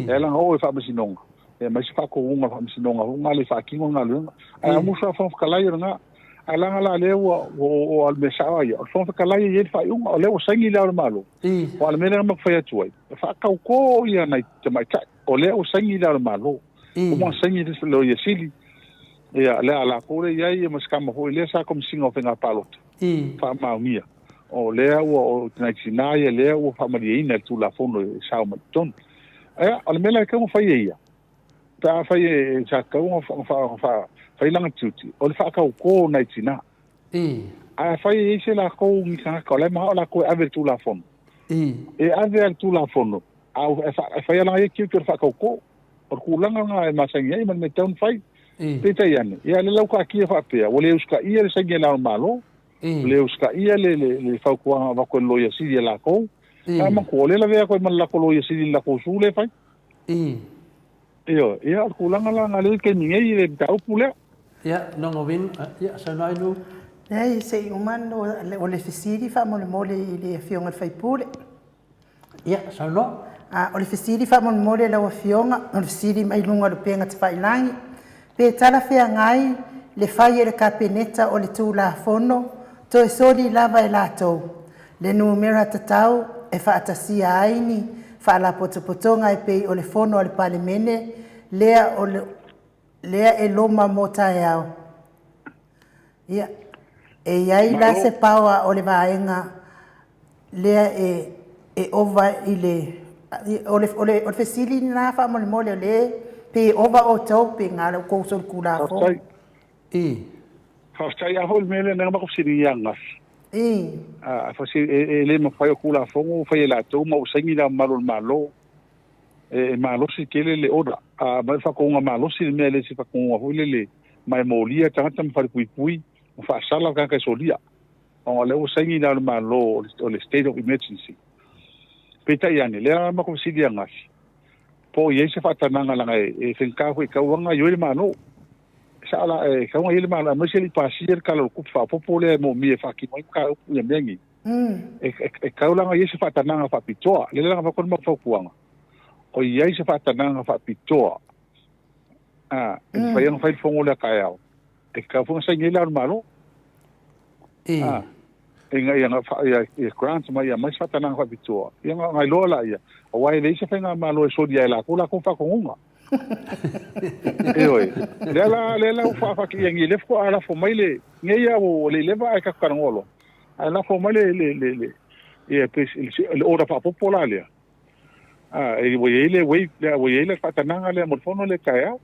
E ala ona oo i Faamasinoga, e aumai se faatonuga a le Faamasinoga foi lena le faatino le galuega. Ae a musu lava le Fofoga Fetalai o lena. Ae leaga la lea ua, o le mea sao lava ia, o le Fofoga Fetalai e i ai le faaiuga, o lea ua saini Le Ao o le Malo. Aua o le mea lea na matou fai atu ai, e faatauto ia nai tamaitai. O lea ua saini Le Ao o le Malo. Uma ona saini le Loia Sili, ia, lea a latou lea i ai, ia ma si tama foi lea sa Komesina o Faiga Palota, faamaonia. O lea ua, o nai tina ia lea ua faamalieina i le Tulafono e sao mai i totonu. Ia, o le mea la e tatau ona fai e ia, pe afai e, sa tatau ona fai lana tiute, o le faatauto o nai tina. Ae afai e i ai se lakou ni tagata o la e manao lakou e ave i le Tulafono, e ave lava i le Tulafono, a e fai lava lana ia tiute o le faatautō. O le tulaga lena e masani ai ma le mea e tatau ona fai. Peitai ane, ia o lea la ua taatia faapea, ua le usitaia le saini a Le Ao o le Malo, ua le usitaia le fautuaga na avatu e le Loia Sili a latou. Ae manatua, o lea e lavea atu ai ma le latou Loia Sili i le latou usu lea e fai. Ioe, ia o le tulaga la lena lea i le taimi nei i le mataupu lea. Ia, lona uiga, ia, saunoa ai Lu. Leai, se i uma o le fesili faamolemole i le Afioga i le sui usufono. Ia, saunoa. A, o le fesili faamolemole lau Afioga, o le fesili mai luga o le upega tafailagi, pe talafeagai le fai e le Kapeneta o le Tulafono toe soli lava e latou le numera tatau e faatasia ai ni faalapotopotoga e pei o le Fono a le Palemene lea o lea e loma mo taeao. Ia, e i ai la se power o le vaega lea e e ova i le o le o le o le fesili lena faamolemole o lea pe ova outou pe na o le outou solitulafono. Faafetai. Faafetai. A foi le mea lea na matou fesiligia ananafi. A e le mafai o Tulafono ua fai e latou ma ua saini Le Ao Mamalu o le Malo. E malosi tele le order. A aumai le faatonuga malosi le mea e le o se faatonuga foi lele ma e molia tagata ma falepuipui ma faasala le tagata e solia. Ona o lea ua saini Le Ao o le Malo o le state of emergency. Peitai ane, lea na matou fesili ananafi, po o i ai se faatanaga leaga e faigata foi e tatau lava ona gaoioi le Malo. E sao la, e tatau ona i ai le Malo aemaise e le i pasia le Tala o le Tupe Faaopoopo lea e moomia e faatino ai mataupu ia mea nei. E tatau la ona i ai se faatanaga faapitoa. Lea la na avatu ai le matou fautuaga, o i ai se faatanaga faapitoa e mafai ai ona fai le fono lea taeao, e tatau foi ona saini ai Le Ao o le Malo. Ina ia ia grant mai ia aumai se faatanaga faapitoa, ia ona iloa laia, aua e leai se faigamalo e solia e latou latou faatonuga. Ioe. Lea la lea la ua faafatia nei, lea faatoa lafo mai le nei a ua le i leva ae tatou talanoa loa. Ae lafo mai le le le le ia pe le order faaopoopo la lea. A e ua i ai le wave lea ua i ai le faatanaga lea mo le fono lea taeao.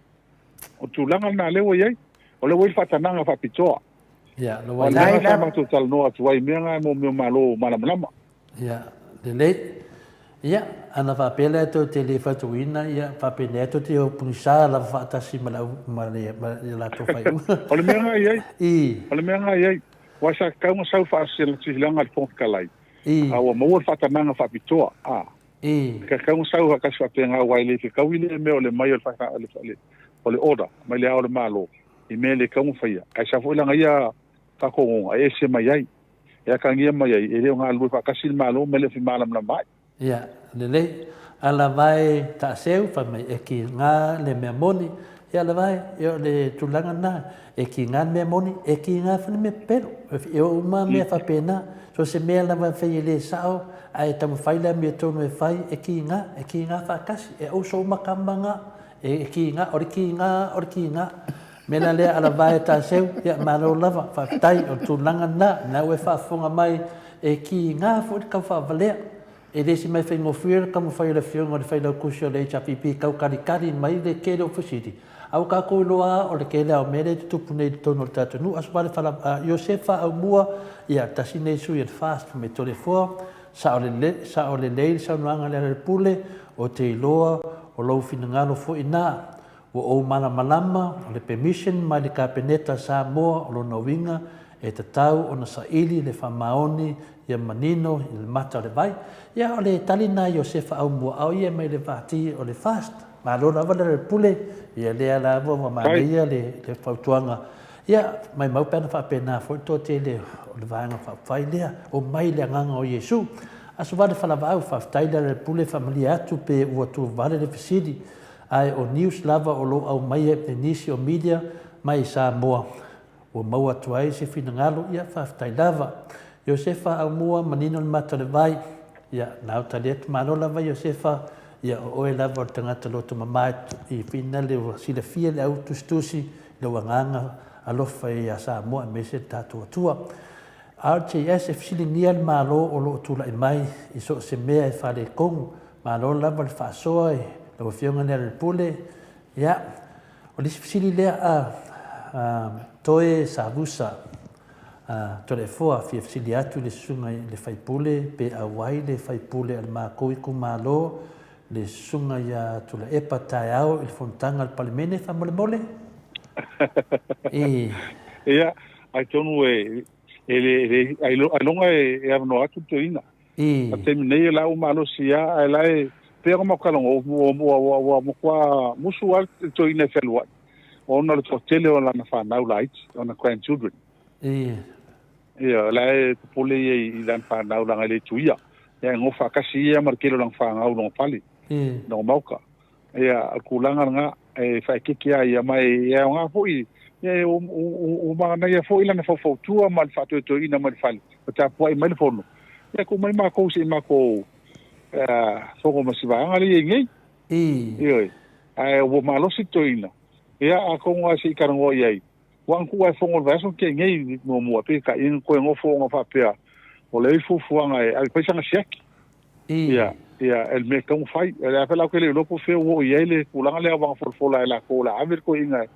O le tulaga lena lea ua i ai. O lea ua i ai le faatanaga faapitoa. Ia, lo ua i ai. O le matou talanoa atu ai i mea na mo mea o Malo malamalama. Ia, lelei. Ia, ana faapea lea tou te le fautuaina, ia, faapenei tou te o pugisa lava faatasi ma le au, ma le, ma le latou faaiuga. O le mea lena e i ai. O le mea lena e i ai. Aua sa tatau ona sau le faasilasilaga a le Fofoga Fetalai, a ua maua le faatanaga faapitoa, a. Sa tatau ona sau faatasi faapena, aua e le fetaui lea mea o le mai o le, o le order mai le Ao o le Malo i mea e le tatau ona faia. Ae sa foi lana ia faatonuga e ese mai ai. E atagia mai ai, e le o galulue faatasi le Malo ma e le o fimalamalama ai. Ia, lelei. Ala vae taaseu, fai mai, e ki nga le mea moni. Ia ala vae, ia o le tulaga lena. E ki nga le mea moni, e ki nga foi le mea pepelo. E o uma mea faapena. So se mea lava e fai e le sao, ae taumafai le amiotonu e fai, e ki nga, e ki nga faatasi. E auso uma kama nga, e ki nga, o le ki nga, o le ki nga. Mea la lea ala vae taseu, ia malo lava, faafetai, o le tulaga lena, lena ua e faafofoga mai, e kiga foi le tau faavalea. E le se mea faigofie le taumafai o le Afioga i le Failautusi o le HRPP tau kalikali mai le tele o fesili, a ua tatou iloa lava o le tele lava o mea lea e tutupu nei i totonu o le tatou nuu. Aso Fale Fala, Iosefa Aumua, ia, tasi lenei sui o le FAST mai Toleafoa, sao lelei, sao lelei le saunoaga a Lealailepule, ou te iloa o lou finagalo foi ina. Ua ou malamalama, o le permission mai le Kapeneta a Samoa o lona uiga e tatau ona saili le faamaoni ia manino i le mata o le vai. Ia o le tali lena a Iosefa Aumuaao ia mai le Pati o le FAST. Malo lava le Pule, ia lea lava ua manaia le fautuaga. Ia maimau pe ana faapena foi le toatele o le Vaega Faaupufai lea, omai i le Agaga o Iesu. Aso Vale Falavaau, faafetai le Pule faamalie atu pe ua tuuvale le fesili. Ae o news lava o lo o aumaia e nisi o media mai Samoa ua maua atu ai se finagalo, ia faafetai lava. Iosefa Aumua manino le mata o le vai, ia nau tali atu malo lava Iosefa, ia o oe lava o le tagata loto mama i finale ua silafia le au tusitusi i lou agaga alofa ia Samoa aemaise le tatou Atua. RJS e fesiligia le Malo o lo o tulai mai i so o se mea e faaletonu Malo lava le faasoa i lau Afioga Lealailepule. Ia, o le isi fesili lea a, a Toe Savusa. A Toleafoa fia fesili atu i le susuga i le faipule pe auai le faipule a le makou itumalo le susuga ia Tulaepa taeao i le fonotaga a le Palemene faamolemole? I. Ia, atonu e e le e ailoga e avanoa atu le toeaina. I. A le taimi nei o la ua malosi lava ae la e pei ona matou talanoa ua ua ua matua musu lava le toeaina e fealuai ona o le toatele o lana fanau laiti, ona grandchildren. I. Ia, o la e popole ia i lana fanau leaga e le tuia. Ia e nofo faatasi ia ma le tele o lana fanau i lona fale, lona maota. Ia, o le tulaga lena, e faaeteete lava ia, ma e aoga foi, ia ua manaia foi lana faufautua ma le faatoetoeina mai le fale, o tapuai mai le fono. Ia tuu mai matou se i matou fono ma si vaega lea e i ai nei. Ioe. Ae ua malosi le toeaina. Ia, atonu lava se i talanoa i ai. Ua ana tuu lava e fono i le vaiaso na tea nei muamua, peitai na toe nofo ona faapea, o lea e i fuafuaga e ave fai sana siaki. Ia, ia, e le mea e tatau ona fai. O le a foi la ou te le iloa po o fea ua oo i ai le tulaga lea ua folafola e latou o le a ave le toeaina e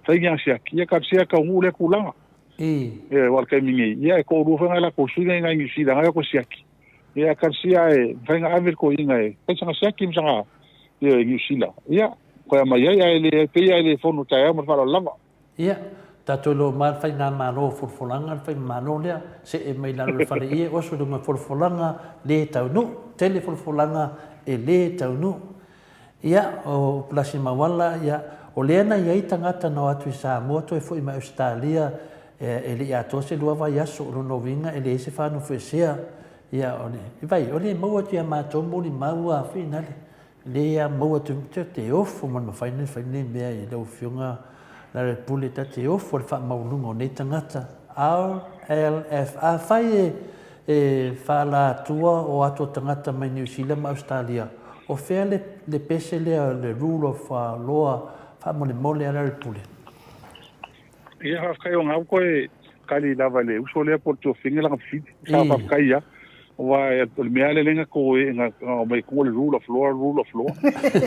fai ni ana siaki, ia talosia e taunuu lea tulaga. Ia, aua o le taimi nei, ia e toalua foi nai latou sui na i ina i Niu Sila na e o toe siaki. Ia, talosia e mafai ona ave le toeaina e fai sana siaki ma sana, ia, i Niu Sila. Ia, toe aumai ai, ae le, pei lava e le fono taeao ma le faaaloalo lava. Ia, tatou iloa uma lava le faigamalo o folafolaga, le faigamalo lea, see mai lalo i le fale ie, oso i luga o folafolaga le taunuu, tele folafolaga e le taunuu. Ia, o Pulasi Mauala, ia, o lea na i ai tagata na o atu i Samoa toe foi mai Ausetalia, e le i atoa se lua vaiaso, o lona uiga e leai se faanofoesea. Ia, o le, vai, o le maua atu ia matou molimau a finale. Le a maua atu te te ofo ma le mafai ona fai lenei mea i lau Afioga Lealailepule, ta te ofo i le faamaualuga o nei tagata. RLF, Afai e e faalatua o atu o tagata mai Niu Sila ma Ausetalia, o fea le le pese lea le rule of law faamolemole a Lealailepule? Ia faafetai o gau koe kali lava i le uso lea po o le tuafine lana fesili. Sa faafetai ia. Aua o le mea lea na to e na aumai i tua le rule of law, rule of law.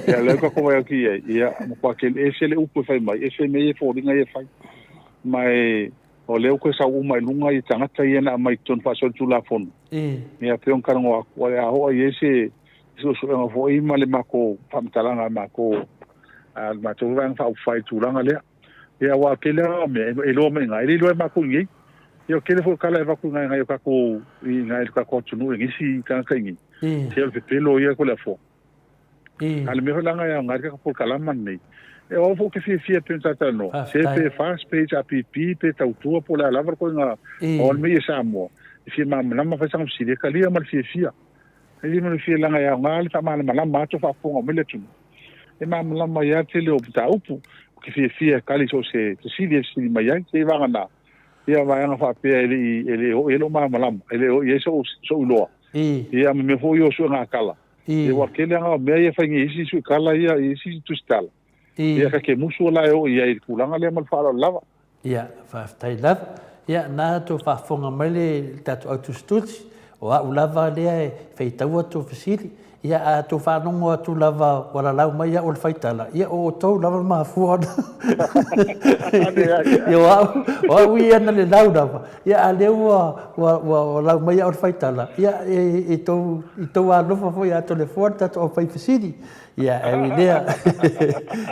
Ia lea ka ko atu i ai. Ia matua tele ese le upu e fai mai, ese mea ia e foliga ia e fai. Ma e o lea ua toe sau uma i luga ia tagata ia na aumai i totonu faasolitulafono. Ia pei ona talanoa atu, o le a oo i ai se suesuega foi ma le matou faamatalaga a matou a le matou vaega faaupufai i le tulaga lea. Ia aua o le tele lava o mea e iloa mai i ina, e le iloa e matou i inei. Ia o le tele foi o tala e avatu i nai o tatou i nai le tatou atunuu e nisi tagata i inei. Se o le pepelo ia ko le afoa. A le mea foi leaga e aoga ai le tatou polokalama lenei, e o au foi ou te fiafia pei ona ta talanoa, se pe FAST pe HRPP pe tautua po o le a lava le koiga o le mea ia Samoa, e fia malamalama fai sana fesili, e talia ma le fiafia. E le ma le fiafia leaga e aoga le faamalamalama atu o faafofoga mai le atunuu. E malamalama ai lava le tele o mataupu, ou te fiafia e tali so o se fesili e fesili mai ai, seiavagana ia vaega faapea e le i e le oo i ai lou malamalama, e le oo i ai so'u so'u iloa. Ia ma mea foi ia o suega tala. Ia aua o le tele lava o mea ia e fai nei e isi suitala ia i isi tusitala. Ia ta te musu la e oo i ai i le tulaga lea ma le faaaloalo lava. Ia, faafetai lava. Ia, na tou faafofoga mai le tatou au tusitusi, o au lava lea e faitaua tou fesili. Ia, a tou faalogo atu lava ua lalau mai au o le faitala, ia o outou lava le mafua ona. Ia, o au, o au ia na le lau lava. Ia, a lea ua, ua, ua lau mai au o le faitala, ia, e, e tou, i tou alofa foi ia Toleafoa le tatou au fai fesili. Ia, e ui lea,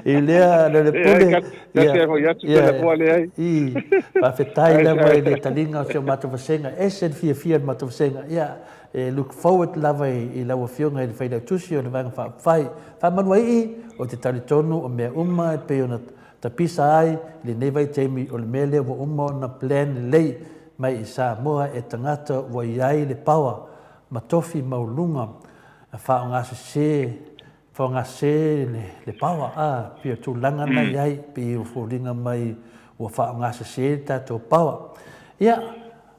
e ui lea, Lealepule, ia, ia, i, faafetai lava i le taliga o si o matou vasega, ese le fiafia o le matou vasega, ia, e look forward lava i lau Afioga i le Failautusi o le Vaega Faaupufai. Faamanuaii, ou te talitonu o mea uma e pei ona tapisa ai i lenei vaitaimi o le mea lea ua uma ona plan lelei mai i Samoa e tagata ua i ai le power ma tofi maualuga faaaogasese faaaogasese le power a pei o tulaga na i ai pei ua foliga mai ua faaaogasese le tatou power. Ia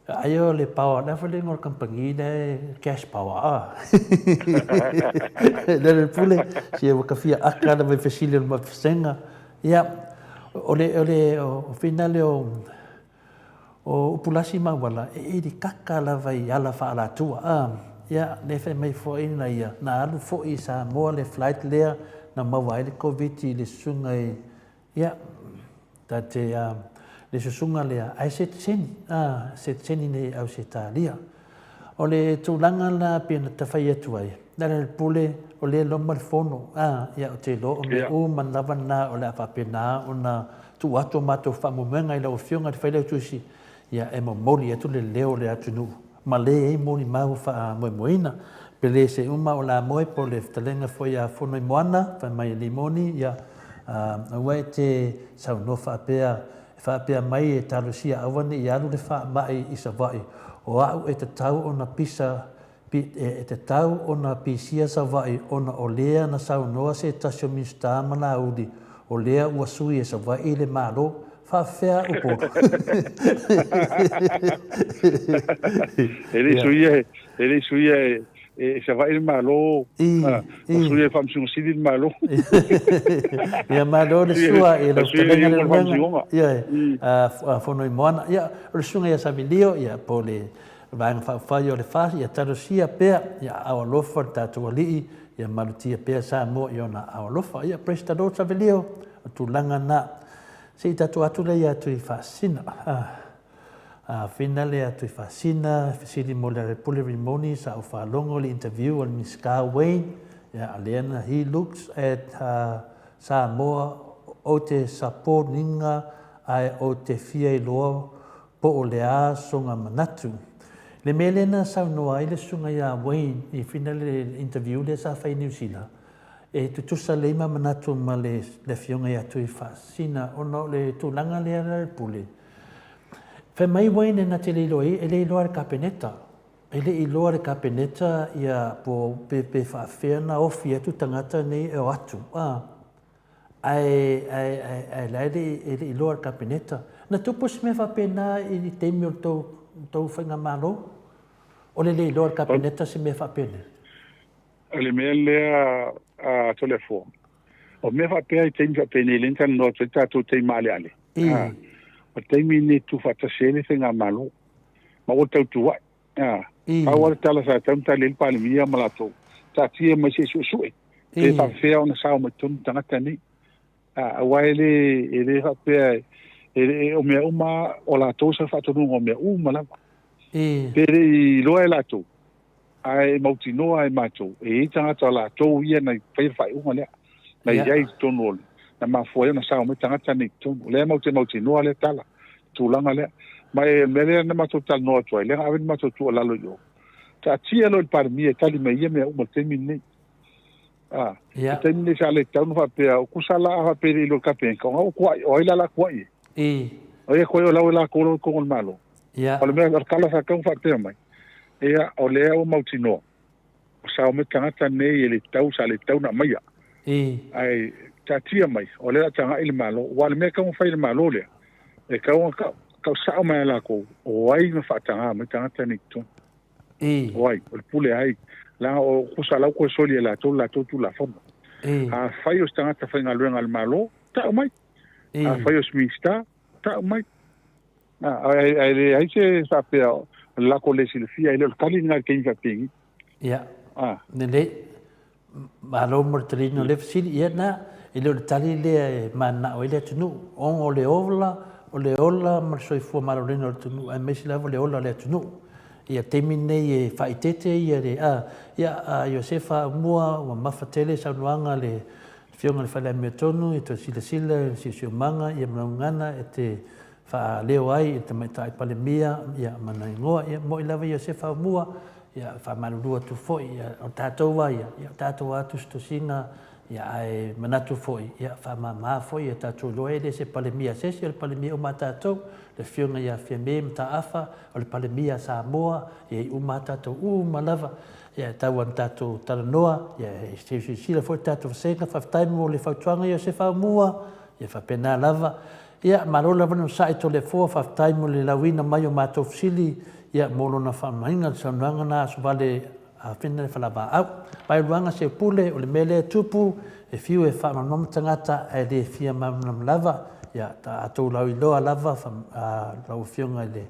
ai o le power le a foi le igoa o le kamupani lea e cash power a le le pule sia ua tafia aka lava i fesili o le vasega. Ia o le o le o finale o O upu lasi ma auala, e ilikaka lava i ala faaalatua. A, ia, lea fai mai foi na ia, na alu foi i Samoa le flight lea na maua ai le Koviti i le susuga i, ia, ta te, a, le susuga lea ae setiseni, a, setiseni nei Ausetalia. O le tulaga la pei ona ta fai atu ai, le ala o le pule, o lea e loma le fono, a, ia ou te iloa o mea uma lava na o le a faapena ona tuu atu o matou faamoemoega i lau Afioga i le Failautusi, ia e momoli atu le leo o le atunuu ma le i ai molimau faamoemoeina. Pe le se uma o le a moe po o le fetalaiga foi ia Fonoimoana, fai mai e Limoni, ia, aua e te saunoa faapea, e faapea mai e talosia aua ne i alu le faamai i Savaii, o au e tatau ona pisa, e tatau ona pisia Savaii ona o lea na saunoa se tasi o Minisita ma Laauli o lea ua sui e Savaii le Malo. Faafefea Upolu? E le i suia, e le i suia e Savaii le Malo, ua suia e Faamasino Sili le Malo. Ia malo le sua i lau fetalaiga Leulumoega, ioe, Fonoimoana. Ia, o le susuga ia Savilio, ia, po o le Vaega Faaupufai o le FAST, ia talosia pea, ia aao alofa le tatou Alii, ia malutia pea Samoa i ona aao alofa. Ia, praise the Lord Savilio, o tulaga na. Se i tatou atu lea ia Tuifaasisina. A fina lea Tuifaasisina, fesili mo le Alepule Rimoni, sa ou faalogo i le interview a le Minisita Wayne, ia, a lea na he looks at Samoa, ou te supportinga ae ou te fia iloa Po o le a sona manatu. Le mea lea na saunoa ai le susuga ia Wayne i fina le interview lea sa fai i Niu Sila, e tutusa lelei ma manatu ma le afioga ia Tuifaasisina ona o le tulaga lea le pule. Fai mai Wayne na te le iloa ai, e le iloa e le Kapeneta. E le iloa e le Kapeneta ia po pe faafefea na ofi atu tagata nei e o atu. Ae, ae, ae, ae la e le, e le i iloa e le Kapeneta. Na tupu se mea faapena i le taimi o le tou, tou faigamalo? O le le iloa e le Kapeneta se mea faapenei? O le mea lea a Toleafoa, o mea faapea i taimi faapenei lea na talanoa atu ai tatou i taimi maaleale. I. O le taimi lenei e tuufaatasi ai le faigamalo ma ua tautuai. I. Pau lava le tala sa tatau ona tali ai le Palemia ma latou, taatia mai se i suesue, pe faapefea ona sao mai totonu tagata nei. Aua e le, e le faapea, e, o mea uma, o latou sa faatonuga o mea uma lava. I. Pe le i iloa e latou, ae mautinoa e matou, e i ai tagata o latou ia na faia le faaiuga lea, na i ai i totonu o le, na mafua ai ona sao mai tagata nei i totonu. O lea matou te mautinoa lea tala, tulaga lea. Ma o le mea lea na matou talanoa atu ai, lea na ave le matou tuualalo i o, taatia loa i le Palemia e tali mai ia mea uma i le taimi lenei. A, le taimi lenei sa le tatau ona faapea, o kusa la a faapea e le i iloa i le Kapeneta, o kuai, o ai la la kuai e? I. O ai e kuai o la ua lakou la i totonu o le Malo. Ia. O le mea, o le tala sa tatau ona faapea mai, ia, o lea ua mautinoa, o sao mai tagata nei e le tatau, sa le tatau ona aumaia. I. Ae taatia mai, o lea o le a tagai le Malo, aua o le mea e tatau ona fai e le Malo lea, e tatau ona tau sao mai ia latou, o ai na faataga mai tagata nei i totonu. I. O ai, o le pule a ai. Leaga o kusa la ua toe soli e latou le latou Tulafono. I. Afai o se tagata faigaluega a le Malo, tau mai. I. Afai o se Minisita, tau mai. Ae leai se faapea o le lako le silafia, e le o le tali lena i le taimi faapeni. Ia, lelei. Malo mo le taliina o lea fesili. Ia na, e le o le tali lea e mananao ai le atunuu. Ona o le ola, o le ola ma le soifua maloloina o le atunuu, aemaise lava le ola o le atunuu. Ia taimi nei e faaeteete ia le, a, ia, a Iosefa Aumua, ua mafa tele saunoaga a le Afioga i le Fale Amiotonu i toe silasila i le siosiomaga ia ma lau gagana e te faaleo ai i le Tamaitai Palemia ia ma na igoa. Ia mo'i lava Iosefa Aumua, ia faamalulu atu foi, ia o tatou lava ia, ia o tatou lava tusitusiga, ia ae manatu foi, ia faamama foi ia tatou iloa e le se Palemia a se isi, o le Palemia uma a tatou, le Afioga ia Fiame Mataafa, o le Palemia a Samoa, ia i uma lava tatou uma lava. Ia e tau ona tatou talanoa, ia e silasila foi le tatou vasega, faafetai mo le fautuaga Iosefa Aumua, ia faapena lava. Ia malo lava le onosai Toleafoa, faafetai mo le lauina mai o matou fesili, ia mo lona faamamaina le saunoaga na Aso Vale Afena le Falavaau. Vaeluaga Seupule, o le mea lea e tupu, e fiu e faamalamalama tagata ae le fia malamalama lava, ia ta tou lauiloa lava lau Afioga i le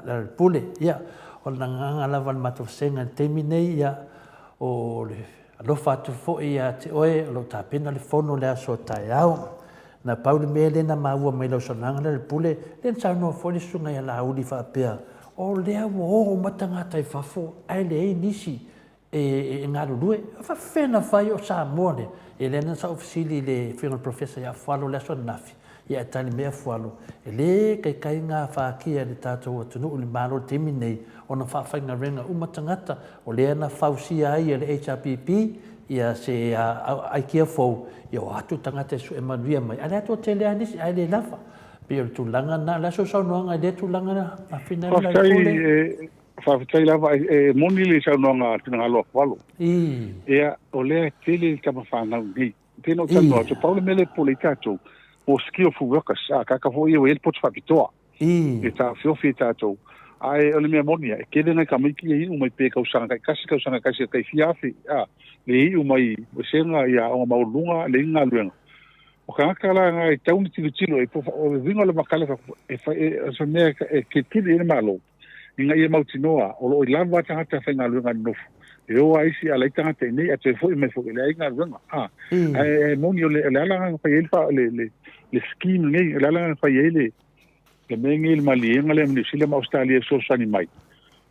le pule. Ia, o le agaga lava o le matou vasega i le taimi nei, ia, o le alofa atu foi ia te oe o lo o tapena le fono i le aso a taeao. Na pau le mea lea na maua mai lau saunoaga lea le pule, lea na saunoa foi le susuga ia Laauli faapea, o lea ua o uma tagata i fafo ae leai nisi e galulue. E faafefea ona fai o Samoa lea? Ia lea na sa ou fesili i le Afioga i le Professor ia Fualo i le aso ananafi, ia ae tali mai Fualo, e le taitai gafatia e le tatou atunuu i le Malo i le taimi lenei ona faafaigaluega uma tagata, o lea na fausia ai e le HRPP ia se aikia fou, ia o atu tagata e sue manuia mai, ae o le a toatele lava nisi ae le lava. E pei o le tulaga lena, o le a sau saunoaga i lea tulaga lea, Mafina Lalapole? Faafetai lava, e moni le saunoaga a le finagalo a Fualo. Ia, o lea e tele le tama fanau nei. E pei ona ou talanoa atu, pau le mea lea e popole ai tatou, o skillful workers, a tagata foi ia ua i ai le poto faapitoa e taofiofi e tatou. Ae o le mea moni lava, e tele nai tamaiti ia e iu mai pe tausaga taitasi, tausaga taitasi e tai fia afe, a, le iu mai vasega i aoga maualuluga, leai ni galuega. O tagata la na e tatau ona tilotilo i ai, o le uiga o le matala e fai, o se mea e tilotilo i ai le Malo, ina ia mautinoa o lo o i lava tagata faigaluega nonofo, e o lava isi a leai tagata i inei ae toe foi mai foi e leai galuega. A, ae moni o le ala lena na fai ai le scheme lenei, o le ala lena na fai ai le mea lenei, le maliega lea ma Niu Sila ma Ausetalia e fesoasoani mai,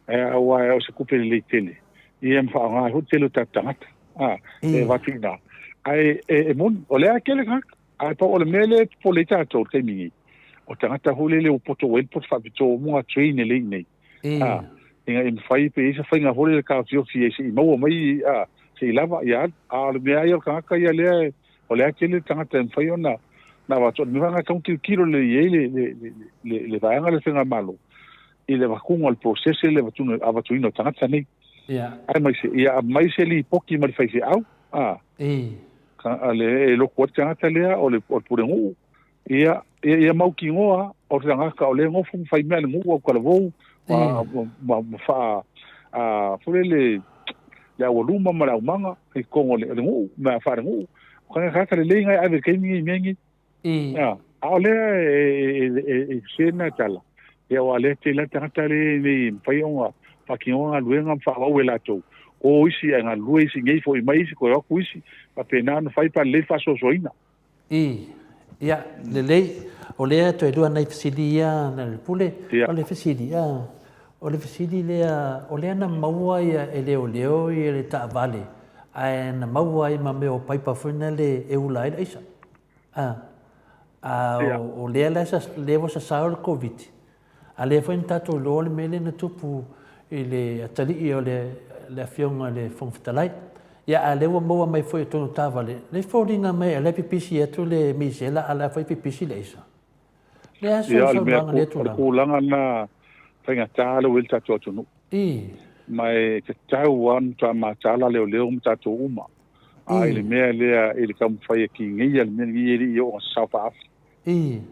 aua o se tupe lelei tele ia ma faaaoga ai foi le tele o tatou tagata, a, e avatu i ina. Ae e moni, o lea e tele tagata. Ae pau o le mea lea e popole ai tatou i le taimi nei, o tagata foi lele ua poto ua i ai le poto faapitoa ua uma ona train lelei i inei, a, ina ia mafai pe i ai se faiga foi lele e taofiofi ai se i maua mai, a, se i lava ia alu. A o le mea lava ia o le tagata ia lea, o lea e tele le tagata e mafai ona na avatu. O le mea foi lena e tatau ona tilotilo lelei i ai le, le, le, le, le vaega lea o le faigamalo i le avatuga o le process le avatuina o tagata nei. Aemaise, ia aumai se lipoti ma le faifeau, a. Le e loku ai le tagata lea o le pulenuu, ia, ia mautinoa o le tagata o lea e nofo ma fai mea i le nuu au talavou, ma faa, foi lele, le aualuma ma le aumaga i totonu o le nuu, mea faalenuu. O tagata lelei na e ave i le taimi nei i mea nei. A o lea e sese lena tala, ia aua o lea e tele lava tagata lea e le mafai ona faatinoa galuega ma faaauau e latou. O isi ae galulue isi nei, foi mai isi, toe o atu isi, faapena ona fai pe a lelei le faasoasoaina. I, ia, lelei. O lea toe lua nai fesili ia na le pule. O le fesili, a, o le fesili lea, o lea na maua ia e leoleo ia le taavale, ae na maua ai ma mea o paipa foi na le e ula ai le aisa. A, a o lea la sa, lea ua sasao le Koviti, a lea foi na tatou iloa le mea lea na tupu i le atalii o le, le Afioga i le Fofoga Fetalai. Ia, a lea ua maua mai foi i totonu o taavale, le foliga mai o lea e pipisi atu le misela a o la foi e pipisi le aisa. Le a sau saunoaga lea tulaga? O le tulaga lena faigata lea ua i ai le tatou atunuu. I. Ma e tatau lava ona matua mataala leoleo ma tatou uma. A i le mea lea i le taumafai e kigeia le mea lenei e le i oo ina sasao faaafi.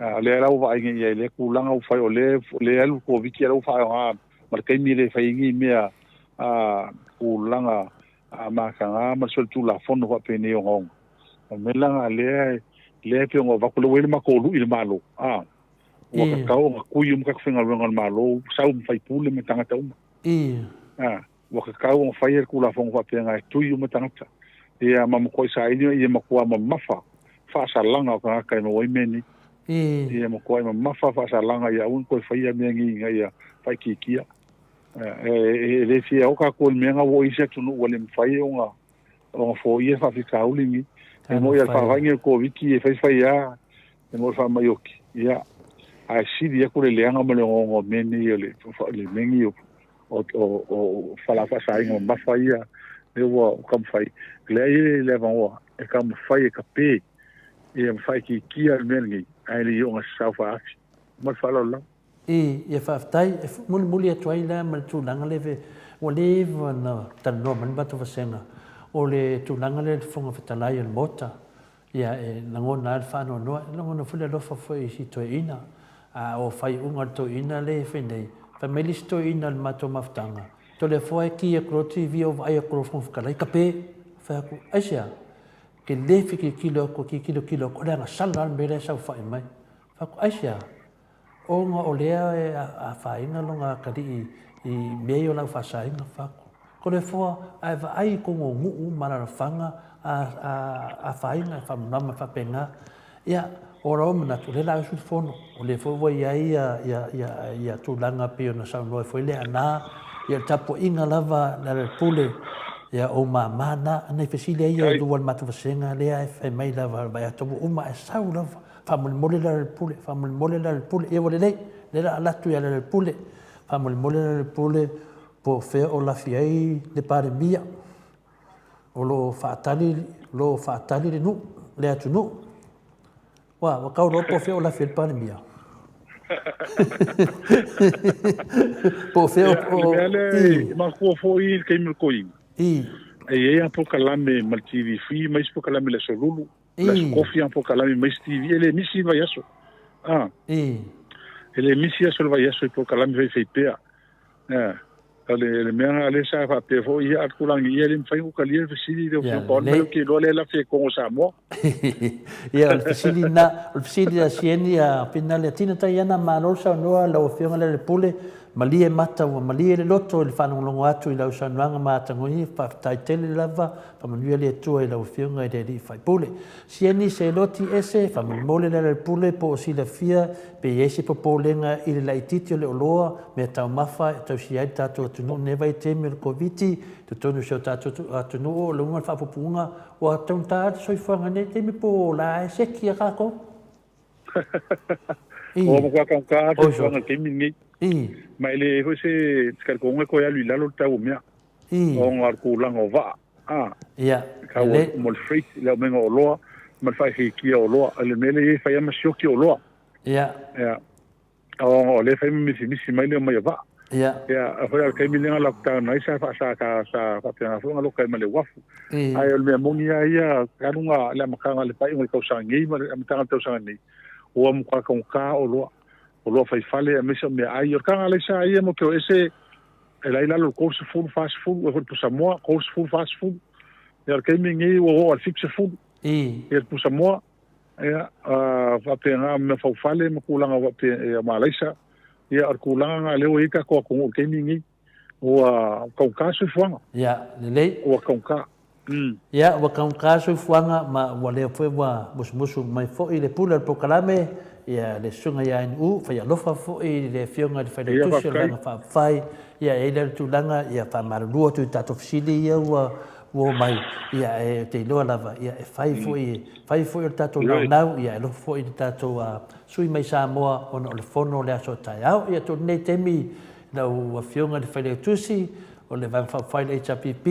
A o lea la ua vaai nei i ai i lea tulaga ua fai o lea e alu le Koviti a o lea ua faaaoga ma le taimi lea e fai ai nei mea tulaga mataga ma le solitulafono faapenei ogaoga. O le mea la lena lea lea e pei ona avatu lea ua i ai le matou lui i le Malo, a ua tatau ona tui uma tagata faigaluega a le Malo, sau ma faipule ma tagata uma. A ua tatau ona faia le Tulafono faapena e tui uma tagata. Ia ma matuai saili ia matua mamafa faasalaga o tagata e maua ai mea nei. Ia matuai mamafa faasalaga ia aua ne i toe faia mea nei ina ia faaitiitia. E le fia o tatou i le mea na ua oo i isi atunuu ua le mafai ona ona foia faafitauli nei. E moni a le faavae o le Koviti e faifai lava, e moni faamai oti, ia, ae sili atu le leaga ma le ogaoga o mea nei o le mea nei o fala faasaina mamafa ia lea ua taumafai. Lea e i ai le avanoa e taumafai e tape ia ma faaitiitia le mea lenei, ae le i oo ina sasao faaafi. Ma le faaaloalo lava. I, ia faafetai. E mulimuli atu ai la ma le tulaga lea ua leva ona talanoa mai le matou vasega, o le tulaga lea i le Fofoga Fetalai o le Maota, ia e lagona lava le faanoanoa, e lagona foi le alofa foi i si toeaina. A o faaiuga a le toeaina lea e fai nei, fai mai le isi toeaina o le matou mafutaga, Toleafoa e ki atu loa le TV ou vaai atu loa i le Fofoga Fetalai, kape! Fai atu, aisea? Ke le fitilotilo atu, ke tilotilo atu, o le agasala lava le mea la e saofai mai. Fai atu, aisea? Ona o lea e afaina lona atalii i mea ia o lau faasaina, fatu. Toleafoa, ae vaai i totonu o nuu ma alalafaga a afaina e faamalamalama faapena. Ia, O lou manatu, o lea o le a usu le fono, o lea foi ua i ai ia tulaga pei ona saunoa ai foi Leaana, ia o le tapuaiga lava Lealailepule, ia o ou mama na, nai fesili lava ia e lua a le matou vasega lea e fai mai lava, vaai atu ua uma ae sau lava, faamolemole Lealailepule, faamolemole Lealailepule, ia ua lelei, o lea o le a alu atu ia Lealailepule, faamolemole Lealailepule po o fea o lafi ai le Palemia. O lo o faatali, o lo o faatali le nuu, le atunuu. Ua, ua tau loa po o fea o lafi ai le Palemia. Po o fea o... O le mea lea, e mafua foi i le taimi o le toeaina. E i ai lava polokalame ma le TV3 ma isi polokalame i le Aso Lulu, le Aso Kofi lava polokalame ma isi TV, e le misi le vaiaso. E le misi aso o le vaiaso i polokalame faifaipea. O le mea lena lea sa faapea foi, ia a tulaga ia e le mafai ona talia le fesili lea o Filipa ona ou te iloa lea e lafi e Kogo Samoa. Ia o le fesili lena, o le fesili a Sieni a Finale Tina Taiana, malo le saunoa lau Afioga Lealepule, malie mata ua malie le loto i le faalogologo atu i lau saunoaga matagofie, faafetai tele lava, faamanuia le Atua i lau Afioga i le Alii Faipule. Sieni se loti ese, faamolemole Lealailepule po o silafia pe i ai se popolega i le laitiiti o le oloa, mea taumafa e tausia ai le tatou atunuu i lenei vaitaimi o le Koviti, i totonu o si o tatou atunuu, o le uiga o le faapupuga, ua taugata le soifuaga i lenei taimi po o la e seki a tatou? Ua matua taugata lava le soifuaga i le taimi lenei. Ma e leai foi se talitonuga e toe alu i lalo le tau o mea, ona o le tulaga o vaa. A, tau mo le freight, le aumaiga o oloa ma le faaitiitia o oloa. O le mea lea e i ai, e fai lava ma sioki oloa. Ia. Ona o lea e fai ma misimisi mai le omai o vaa. Ia, a foi o le taimi lea na lockdown ai, sa sa sa faapena foi ona loka ai ma le uafu. Ae o le mea moni lava ia, talu na le amataga le faaiuga o le tausaga nei ma le amataga o le tausaga nei, ua matua taugata oloa, oloa faifale aemaise o meaai. O le taga alaisa ia mo te o ese e la i lalo o le 30, 40, e foi le pusamoa, 30, 40. Ia o le taimi lenei ua oo i le 70. Ia le pusamoa, ia, faapena mea faufale ma tulaga faapea ma alaisa. Ia o le tulaga lena lea ua i ai tatou atunuu i le taimi lenei. Ua taugata le soifuaga. Ia, lelei. Ua taugata. Ia, ua taugata soifuaga ma ua lea foi ua musumusu mai foi le pule o le polokalame, ia le Susuga ia NU, fai alofa foi i le Afioga i le Failautusi o le Vaega Faaupufai, ia e i ai lea tulaga, ia faamalulu atu i tatou fesili ia ua omai, ia ae ou te iloa lava, ia e fai foi, fai foi o le tatou naunau, ia e alofa foi i le tatou sui mai Samoa ona o le fono o le aso a taeao. Ia atu i lenei taimi lau Afioga i le Failautusi, o le Vaega Faaupufai o le HRPP,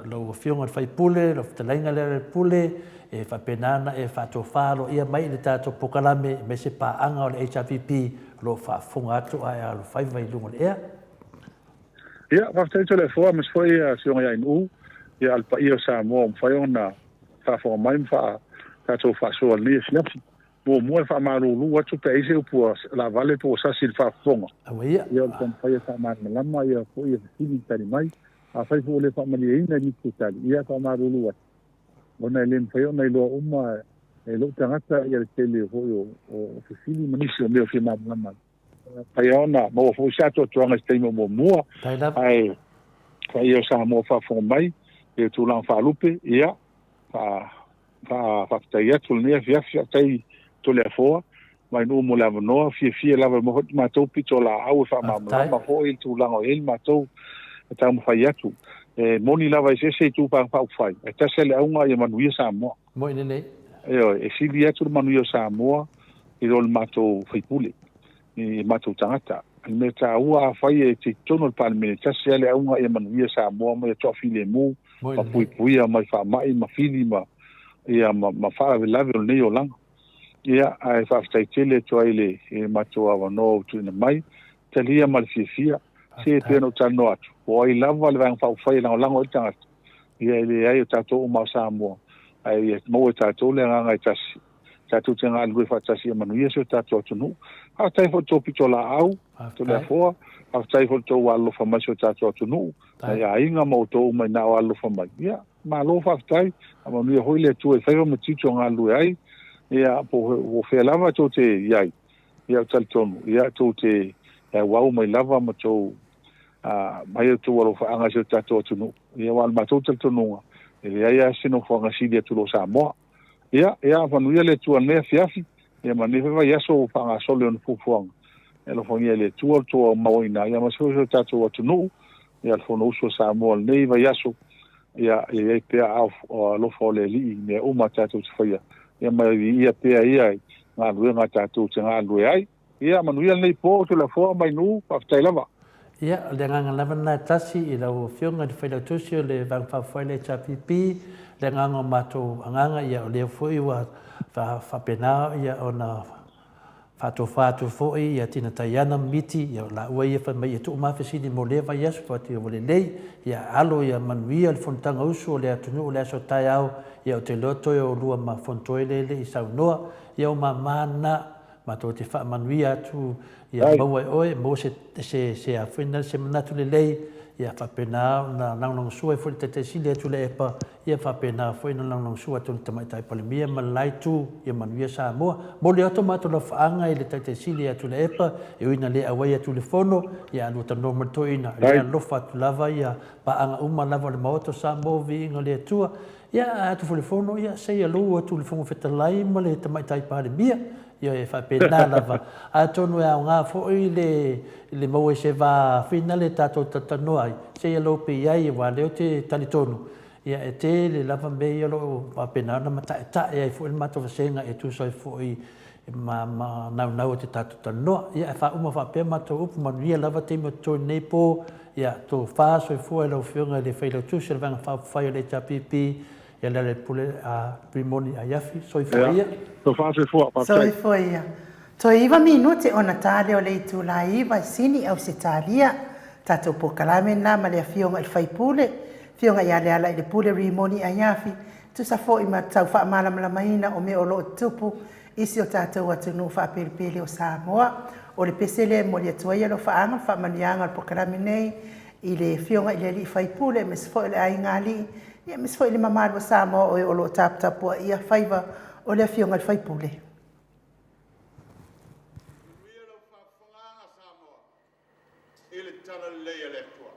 lau Afioga i le Faipule, lau Fetalaiga Lealailepule, e faapena ona e faatofa aloaia mai i le tatou polokalame aemaise paaga o le HRPP o lo o faafofoga atu ae alofaiva i luga o le ea. Ia, faafetai Toleafoa aemaise foi le Afioga ia Ainuu, ia a le paia o Samoa ua mafai ona faafofoga mai ma tatou faasoa i lenei afiafi. Muamua e faamalulu atu pe a i ai se upu ua laavale po ua sasi i le faafofoga. Ia, o le taumafai e faamalamalama ia foi ia fesili ma tali mai. Afai foi ua le faamalieina i nisi o tali, ia e faamalulu atu, ona e le mafai ona iloa uma e lou tagata ia le tele foi o fesili ma nisi o mea o fia malamalama ai. Mafai lava ona maua foi se atoatoaga i se taimi o muamua, ae paia o Samoa faafofoga mai i le tulaga faalupe, ia, faafetai atu i lenei afiafi, faafetai Toleafoa mai nuu mo le avanoa, fiafia lava e maua foi matou pitolaau e faamalamalama foi le tulaga o i ai le matou e taumafai atu. E moni lava e eseese itu faaupufai, ae tasi lava le auga ia manuia Samoa. Moi lelei. Ioe, e sili atu le manuia o Samoa i lo le matou faipule, i matou tagata. O le mea taua, afai e te i totonu o le Palemene, tasi lava le auga ia manuia Samoa ma ia toafilemu, ma puipuia mai faamai ma fili ma, ia, ma, ma faalavelave o lenei olaga. Ia, ae faafetai tele atu ai i le, i le matou avanoa ua tuuina mai, talia ma le fiafia. Se e pei ona ou talanoa atu, po o ai lava le Vaega Faaupufai e lagolago ai le tagata, ia e leai o tatou uma o Samoa, ae ia maua e tatou le agaga e tasi, tatou te galulue faatasi ia manuia si o tatou atunuu. Faafetai foi i le tou pitolaau, Toleafoa, faafetai foi i le tou alolofa mai i si o tatou atunuu, nai aiga ma outou uma ina o alolofa mai. Ia, malo faafetai, faamanuia foi le Atua i faiva ma tiute o galulue ai, ia, po o fea lava tou te i ai, ia, ou te talitonu, ia, tou te auau mai lava ma tou mai outou alofaaga i si o tatou atunuu. Ia, aua o le matou talitonuga, e leai lava se nofoaga sili atu i lo Samoa. Ia, ia, manuia le Atua i lenei afiafi. Ia ma lenei foi vaiaso ua faagasolo i ona fuafuaga, e alofagia e le Atua le tou aumauina, ia aemaise foi si o tatou atunuu, ia le Fonousu a Samoa i lenei vaiaso, ia ia i ai pea aao alofa o le Alii i mea uma tatou te faia, ia ma ia viia pea Ia i galuega tatou te galulue ai. Ia manuia lenei po, Toleafoa ma Inu, faafetai lava. Ia, o le agaga lava lena e tasi i lau Afioga i le Failautusi o le Vaega Faaupufai a le HRPP, le agaga o matou agaga, ia o lea foi ua faapena ona faatofa atu foi ia Tina Taiana Miti, ia o laua ia fai mai ia tuu ma fesili mo lea vaiaso, fai atu ia ua lelei, ia alo ia manuia le fonotaga usu o le atunuu o le aso taeao, ia ou te iloa toe o oulua ma Fonotoe lea e le i saunoa, ia o mama na. Matou te faamanuia atu ia maua e oe, maua se, se, se, a foi na, se manatu lelei, ia faapena ona lagolagosua ai foi le Taitai Sili atu Tuilaepa, ia faapena foi ona lagolagosua atu le Tamaitai Palemia ma le la itu, ia manuia Samoa. Momoli atu matou lafaaga i le Taitai Sili ia Tuilaepa, e ui ina le auai atu i le fono, ia a lua talanoa ma le toeaina, e alofa atu lava ia paaga uma lava o le Maota o Samoa, viiga o le Atua. Ia, a atu foi i le fono, ia, se i alou atu i le Fofoga Fetalai ma le Tamaitai Palemia. Ia, e faapena lava. Atonu e aoga foi le, le maua i se va finale tatou talatalanoa ai, se i alou pea i ai, aua o lea ou te talitonu, ia, e tele lava mea ia o lo o faapena ona mata'eta'e ai foi le matou vasega e tusa ai foi ma, ma naunau o te tatou talanoa. Ia, ae faauma faapea matou upu, manuia lava taimi o totoe i lenei po, ia, tofa soifua i lau Afioga i le Failautusi o le Vaega Faaupufai o le HRPP, ia Lealailepule Rimoni Aiafi. Soifua ia. Tofa soifua, faafetai. Soifua ia. Toe iva minute ona ta lea o le itula 9 i Sini, Ausetalia. Tatou polokalame lena ma le Afioga i le Faipule, Afioga ia Lealailepule Rimoni Aiafi, tusa foi ma tau faamalamalamaina o mea o lo o tutupu i si o tatou atunuu faapelepele o Samoa. O le pese lea e momoli atu ai alofaaga ma faamanuiaga o le polokalame nei i le Afioga i le Alii Faipule aemaise foi o le Aiga Alii, ia aemaise foi le mamalu o Samoa o e o lo o taputapuaia faiva o le Afioga i le Faipule. Manuia lau faafofogaaga Samoa i le Talalelei a le Atua.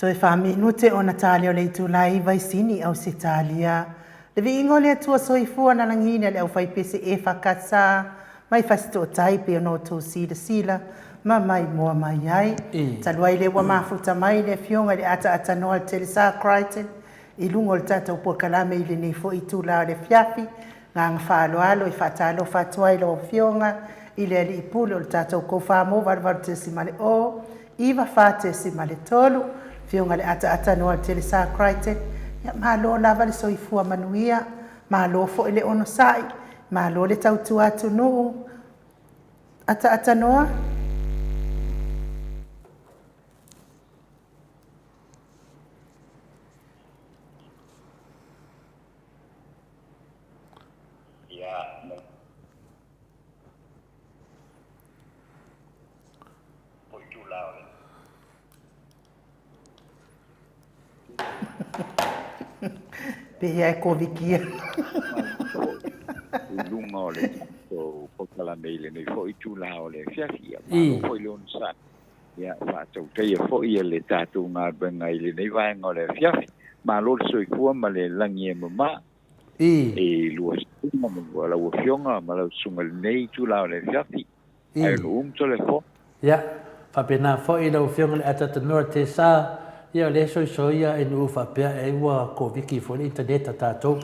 Toe faaminute ona tali o le itula e 9 i Sini, Ausetalia. Le viiga o le Atua Soifua na lagiina le aufaipese EFKS mai Fasitootai pei ona outou silasila ma maimoa mai ai. Talu ai lea ua mafuta mai le Afioga i le Ataaatanoa Telesa Crichton i luga o le tatou polokalame i lenei foi itula o le afiafi, agaga faaaloalo e faatalofa atu ai lau Afioga i le Alii Pule o le tatou Kofamo 88.0 94.3, Afioga i le Ataaatanoa Telesa Crichton. Ia malo lava le soifua manuia, malo foi le onosai, malo le tautua atunuu. Ataaatanoa. Pehea e Koviki i luga o le tatou polokalame i lenei foi itula o le afiafi. Ia, malo foi le onosai. Ia, faatautaia foi le tatou galuega i lenei vaega o le afiafi. Malo le soifua ma le lagi e mama. E lua susuga ma lau afioga ma lau susuga i lenei itula o le afiafi. Ae o le telefoni. Ia, faapena foi lau Afioga i le Atatanoa Tesa, ia o lea e soisoia e nuu faapea ai ua Koviki foi le internet a tatou.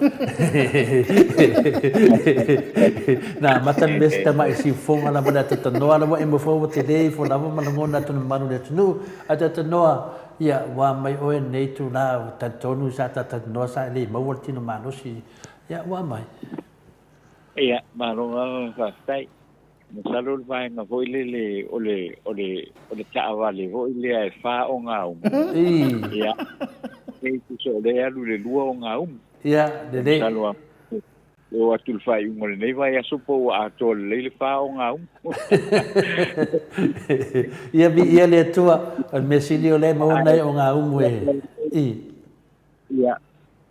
Na amata le mea si tamai siufoga lava le Atatanoa la ua emo foi ua tele ifo lava ma lagona atu le mamalu o le atunuu. Atatanoa, ia ua mai oe lenei itula ua talitonu sa tatalanoa sa e le maua le tino malosi. Ia ua mai. Ia, malo lava faafetai. Masalo le vaega foi lele o le, o le, o le taavale foi lea e fa ogaumu. Ia, e tusa o lea e alu i le lua ogaumu. Ia, lelei. Masalo e oo atu i le faaiuga o lenei vaiaso po ua atoa lelei le fa ogaumu. Ia, viia le Atua, o le mea sili o lea e maua nai ogaumu e. Ia,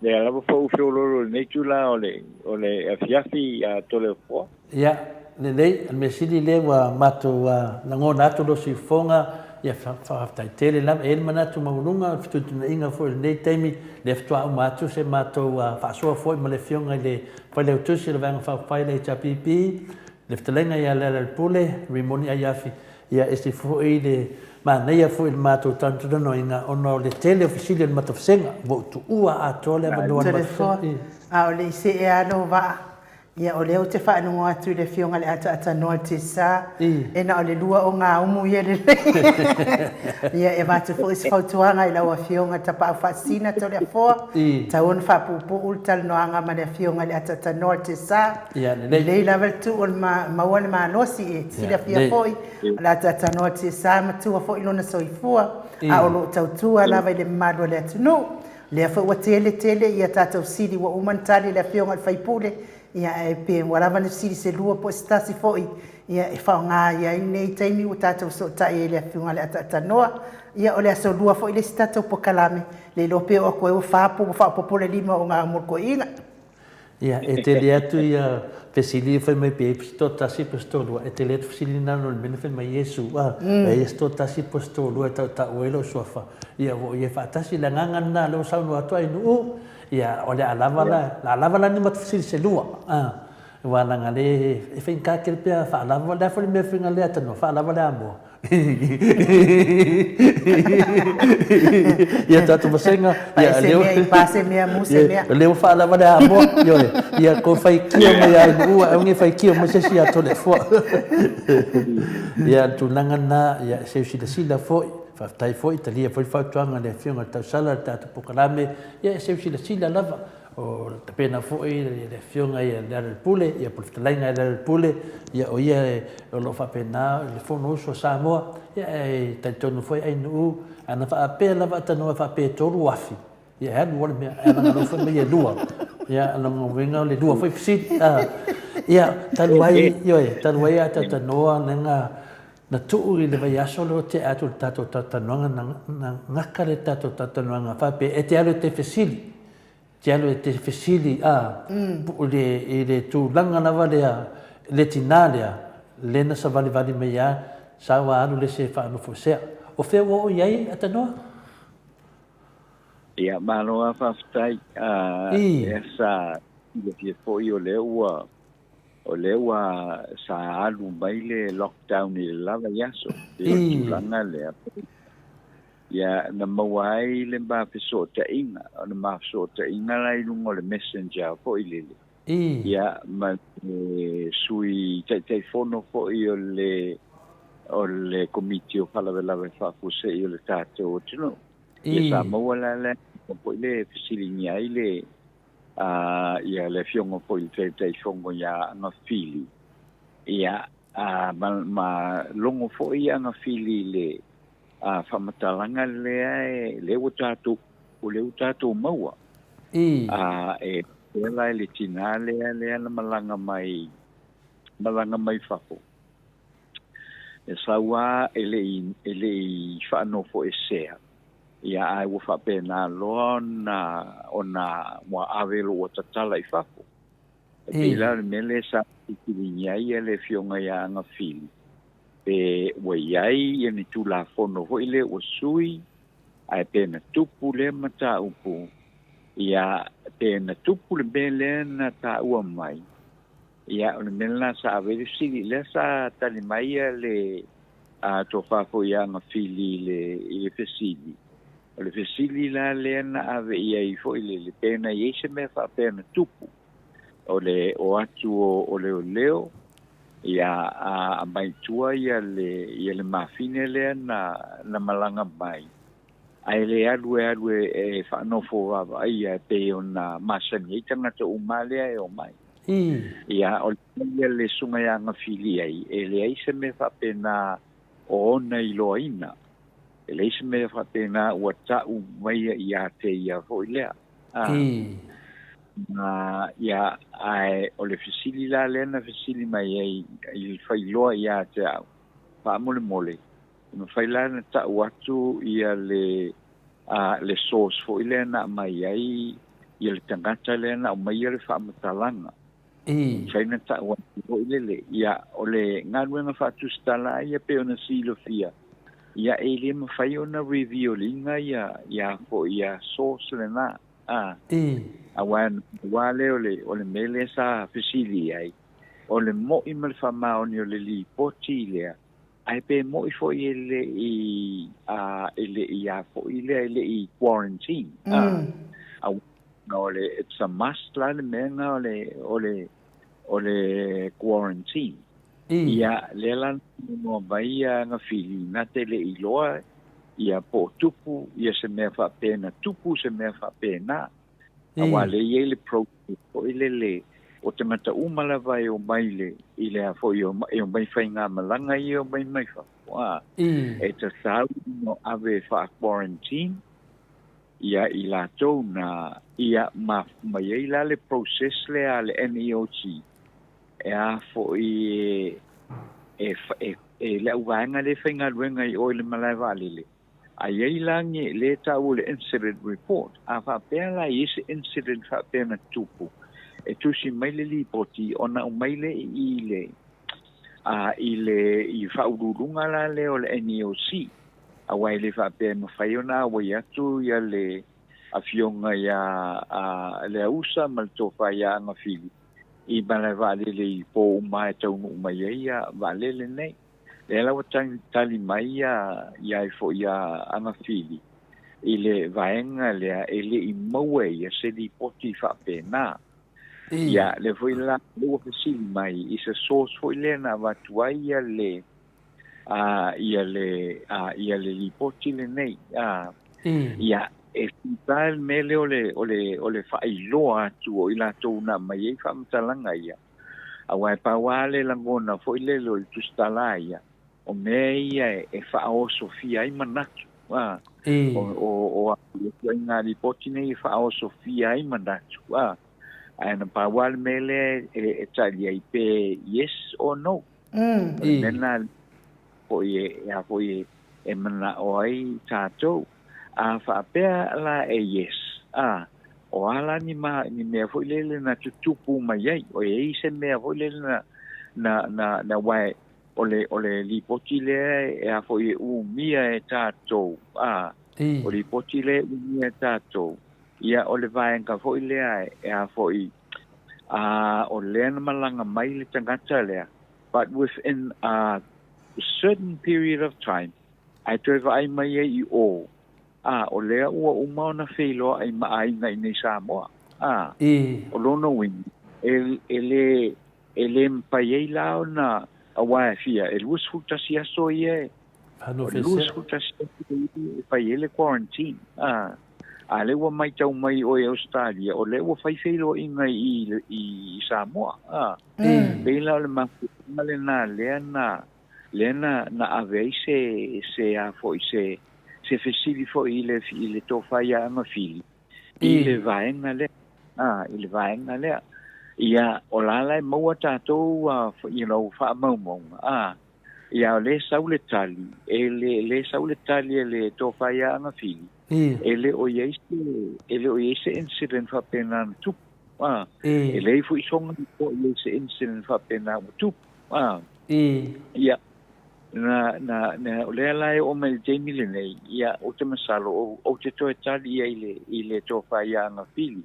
lea lava foi ua feoloolo i lenei itula o le, o le afiafi a Toleafoa. Ia, lelei, o le mea sili lea ua matou lagona atu lou siufofoga, ia faafetai tele lava. E i ai le manatu maualuga o le fetuutuunaiga foi i lenei taimi, lea faatoa uma atu se matou faasoa foi ma le Afioga i le Failautusi o le Vaega Faaupufai a le HRPP, le fetalaiga ia Lealailepule Rimoni Aiafi, Ia ese foi le manaia foi i le matou talanoaina ona o le tele o fesili a le matafasega ua ou tuua atoa le avanoa i le matafasega. A o le i see lava lou vaa, ia o lea ou te faalogo atu i le Afioga i le Ataatanoa i le Tesa, e na o le lua ogaumu ia lelei. Ia e avatu foi se fautuaga i lau Afioga Tapaau Faasisina Toleafoa, tatau ona faapuupuu le talanoaga ma le Afioga i le Ataatanoa i le Tesa. Ia lelei. Lelei lava le tuu o le maua le malosi e silafia foi o le ataatanoa Tesa matua foi lona soifua a o lo o tautua lava i le mamalu o le atunuu. Lea foi ua tele tele ia tatou sili ua uma ona tali le afioga i le sui usufono ia ae pe ua lava le sili se lua po o se tasi foi ia e faaaoga ai lenei taimi ua tatou fesootai ai i le afioga i le ataatanoa. Ia o le aso lua foi le isi tatou polokalame le iloa pe oo atu ai ua fa po ua faaopoopo le lima o ga mo le toeaina. Ia, e tele atu ia fesili e fai mai pe se toatasi po se toalua, e tele atu fesili na no le mea na fai mai Iesu, a, e i ai se toatasi po se toalua e tautau ai lou suafa, ia ua o ia faatasi. Le agaga lena lea ua saunoa atu ai Nu'u, ia, o le a lava la, le a lava la ni matou fesili se lua, a, aua leaga le, e faigata tele pe a faalava, o le a foi le mea e faiga lea tanoa, faalava le amoa. Ia tatou vasega, ia lea ua pa se mea mu se mea. Lea ua faalava le amoa, ioe. Ia ko faitio mai ia Nu'u ae aua ne i faitio mai se isi ia Toleafoa. Ia le tulaga lena, ia seu silasila foi, faafetai foi, talia foi le fautuaga a le Afioga i le Tausala i le tatou polokalame, ia seu silasila lava. O le tapena foi le Afioga ia Lealailepule, ia po o le fetalaiga ia Lealailepule, ia o ia o lo o faapena i le Fonousu a Samoa, ia e talitonu foi Ainuu, ana faapea lava a tanoa faapea e 3,000, ia e alu lava le mea, ae ana galo foi mai e lua, ia o lona uiga o le lua foi fesili. Ia, talu ai, ioe, talu ai a talanoa lena na tuu i le vaiaso lea ua tea atu i le tatou talatalanoaga, na gata le tatou talatalanoaga faapea e te alu e te fesili, te alu e te fesili a i le tulaga lava lea le tinā lea lea na savalivali mai a sa ua alu le isi e faanofoesea. O fea ua oo i ai Atanoa? Ia, malo lava faafetai. Lea sa silafia foi o lea ua o lea ua sa alu mai le lockdown i le la vaiaso. E pei o le tulaga lea. Ia, na maua ai le ma fesootaiga, o le ma fesootaiga la i luga o le messenger foi lele. Ia, ma le Sui Taitaifono foi o le o le Komiti o Faalavelave Faafuasei o le tatou atunuu. Ia, sa maua la le foi le fesiligia ai le ia le afioga foi i le Taitaifono ia Agafili. Ia, ma logo foi ia Agafili i le faamatalaga lea e lea ua tatou o lea ua tatou maua. E pea la i le tinā lea lea na malaga mai malaga mai fafo. E sau lava e le i e le i faanofoesea, ia ae ua faapena loa ona ona ua ave lou tatala i fafo. E pei la o le mea lea sa fesiligia ai le afioga ia Agafili, pe ua i ai ia ni Tulafono foi lea ua sui, ae pe na tupu lea mataupu, ia pe na tupu le mea lea na taua mai, ia o le mea lena sa ave ai le fesili. Lea sa tali mai ia le tofa foi ia Agafili i le fesili. O le fesili la lea na ave i ai foi lele, pe na i ai se mea faapea na tupu, o le o atu o leoleo, ia a aumai i tua ia le ia le mafine lea na na malaga mai, ae le alu e alu e faanofo vaavaaia e pei ona masani ai tagata uma lea e omai. Ia o le ia le susuga ia Agafili ai, e leai se mea faapena o ona iloaina. E leai se mea faapena ua ta'u maia ia te ia foi lea. Ia, ae o le fesili la lea na fesili mai ai i le failoa ia te au, faamolemole, e mafai la na ta'u atu ia le le source foi lea na aumai ai ia le tagata lea na aumaia le faamatalaga. E mafai na ta'u atu foi lele. Ia, o le galuega faatusitala ia pei ona silafia, ia e le mafai ona reveal ina ia ia foi ia source lena. Aua aua lea o le mea lea sa fesili ai, o le mo'i ma le faamaoni o le lipoti lea, ae pe mo'i foi e le i e le i a foi lea e le i quarantine. O le it's a must la le mea na o le o le o le quarantine. Ia lea la no mai ia Agafili na te le iloa ia po o tupu ia se mea faapena tupu se mea faapena. Aua lea e i ai le process foi lele o tagata uma lava e omai le i le a foi e omai faigamalaga ia e omai mai fafo e tatau ona ave faa-quarantine ia i latou na ia ma mai ai la le process lea a le NEOC e a foi e e e le auvaega lea e faigaluega i o i le malae vaalele. A i ai la ni lea e taua o le incident report, a faapea la e i ai se incident faapea na tupu, e tusi mai le lipoti ona aumai lea i i le i le i faauluuluga la lea o le NEOC. Aua e le faapea e mafai ona auai atu ia le afioga ia Leausa ma le tofa ia Agafili i malae vaalele i po uma e taunuu mai ai ia vaalele nei. Lea la ua tali mai ia ia ai foi ia Agafili i le vaega lea e le i maua e ia se lipoti faapena. Ia lea foi la ua fesili mai i se source foi lea na avatu ai ia le ia le ia le lipoti lenei. Ia e fita le mea lea o le o le o le faailoa atu o i latou na aumai ai faamatalaga ia. Aua e pau lava le lagona foi lele o le tusitala ia, o mea ia e faaosofia ai manatu. O o o ituaiga lipoti nei e faaosofia ai manatu. Ae na pau lava le mea lea e tali ai pe yes or no. O le mea lena foi e a foi e manao ai tatou. A faapea la e yes, o a la ni ma ni mea foi lele na tutupu mai ai, o e i ai se mea foi lele na na na na wae o le o le lipoti lea e a foi e umia e tatou. O lipoti lea e umia e tatou, ia o le vaega foi lea e a foi, a o lea na malaga mai le tagata lea, but within a certain period of time, ae toe vaai mai ai i o, a o lea ua uma ona feiloai ma aiga i nei Samoa. A o lona uiga, e, e le, e le mafai ai la ona, aua e fia, e 21 aso ia e, o le 21 aso ia e fai ai le quarantine. A, a lea ua matau mai oe i Ausetalia, o lea ua fai feiloaiga i, i, i Samoa. A, pei la o le mafuaaga lena lea na, lea na, na ave ai se, se a foi, se, se fesili foi i le, i le tofa ia Agafili, i le vaega lea. A, i le vaega lea. Ia, o la la e maua tatou, you know, faamaumauga. A, ia, o lea e sau le tali, e le, lea e sau le tali a le tofa ia Agafili, e le o i ai se, e le o i ai se incident faapena na tupu. A, e leai foi soga o i ai se incident faapena ua tupu. A, ia, na, na, na, o lea la e oo mai i le taimi lenei, ia, ou te masalo, ou, ou te toe tali ai i le, i le tofa ia Agafili,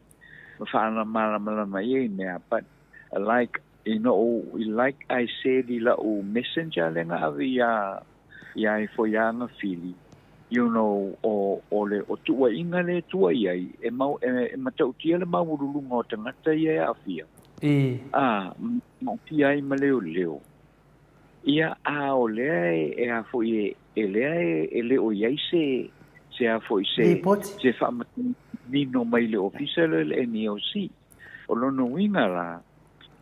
ma faamalamalama ai i mea, but like, you know, like I said i lau messenger lea na ave iā, iā ifo ia Agafili, you know, o, o le, o tuuaiga lea e tuuai ai, e mau, e, e matautia le maualuluga o tagata ia e aafia, a, ma aafia ai ma leoleo. Ia, a o lea e, e a foi e, e lea e, e le o i ai se, se a foi se, Lipoti. se faamanino mai le ofisa lea le NEOC. O lona uiga la,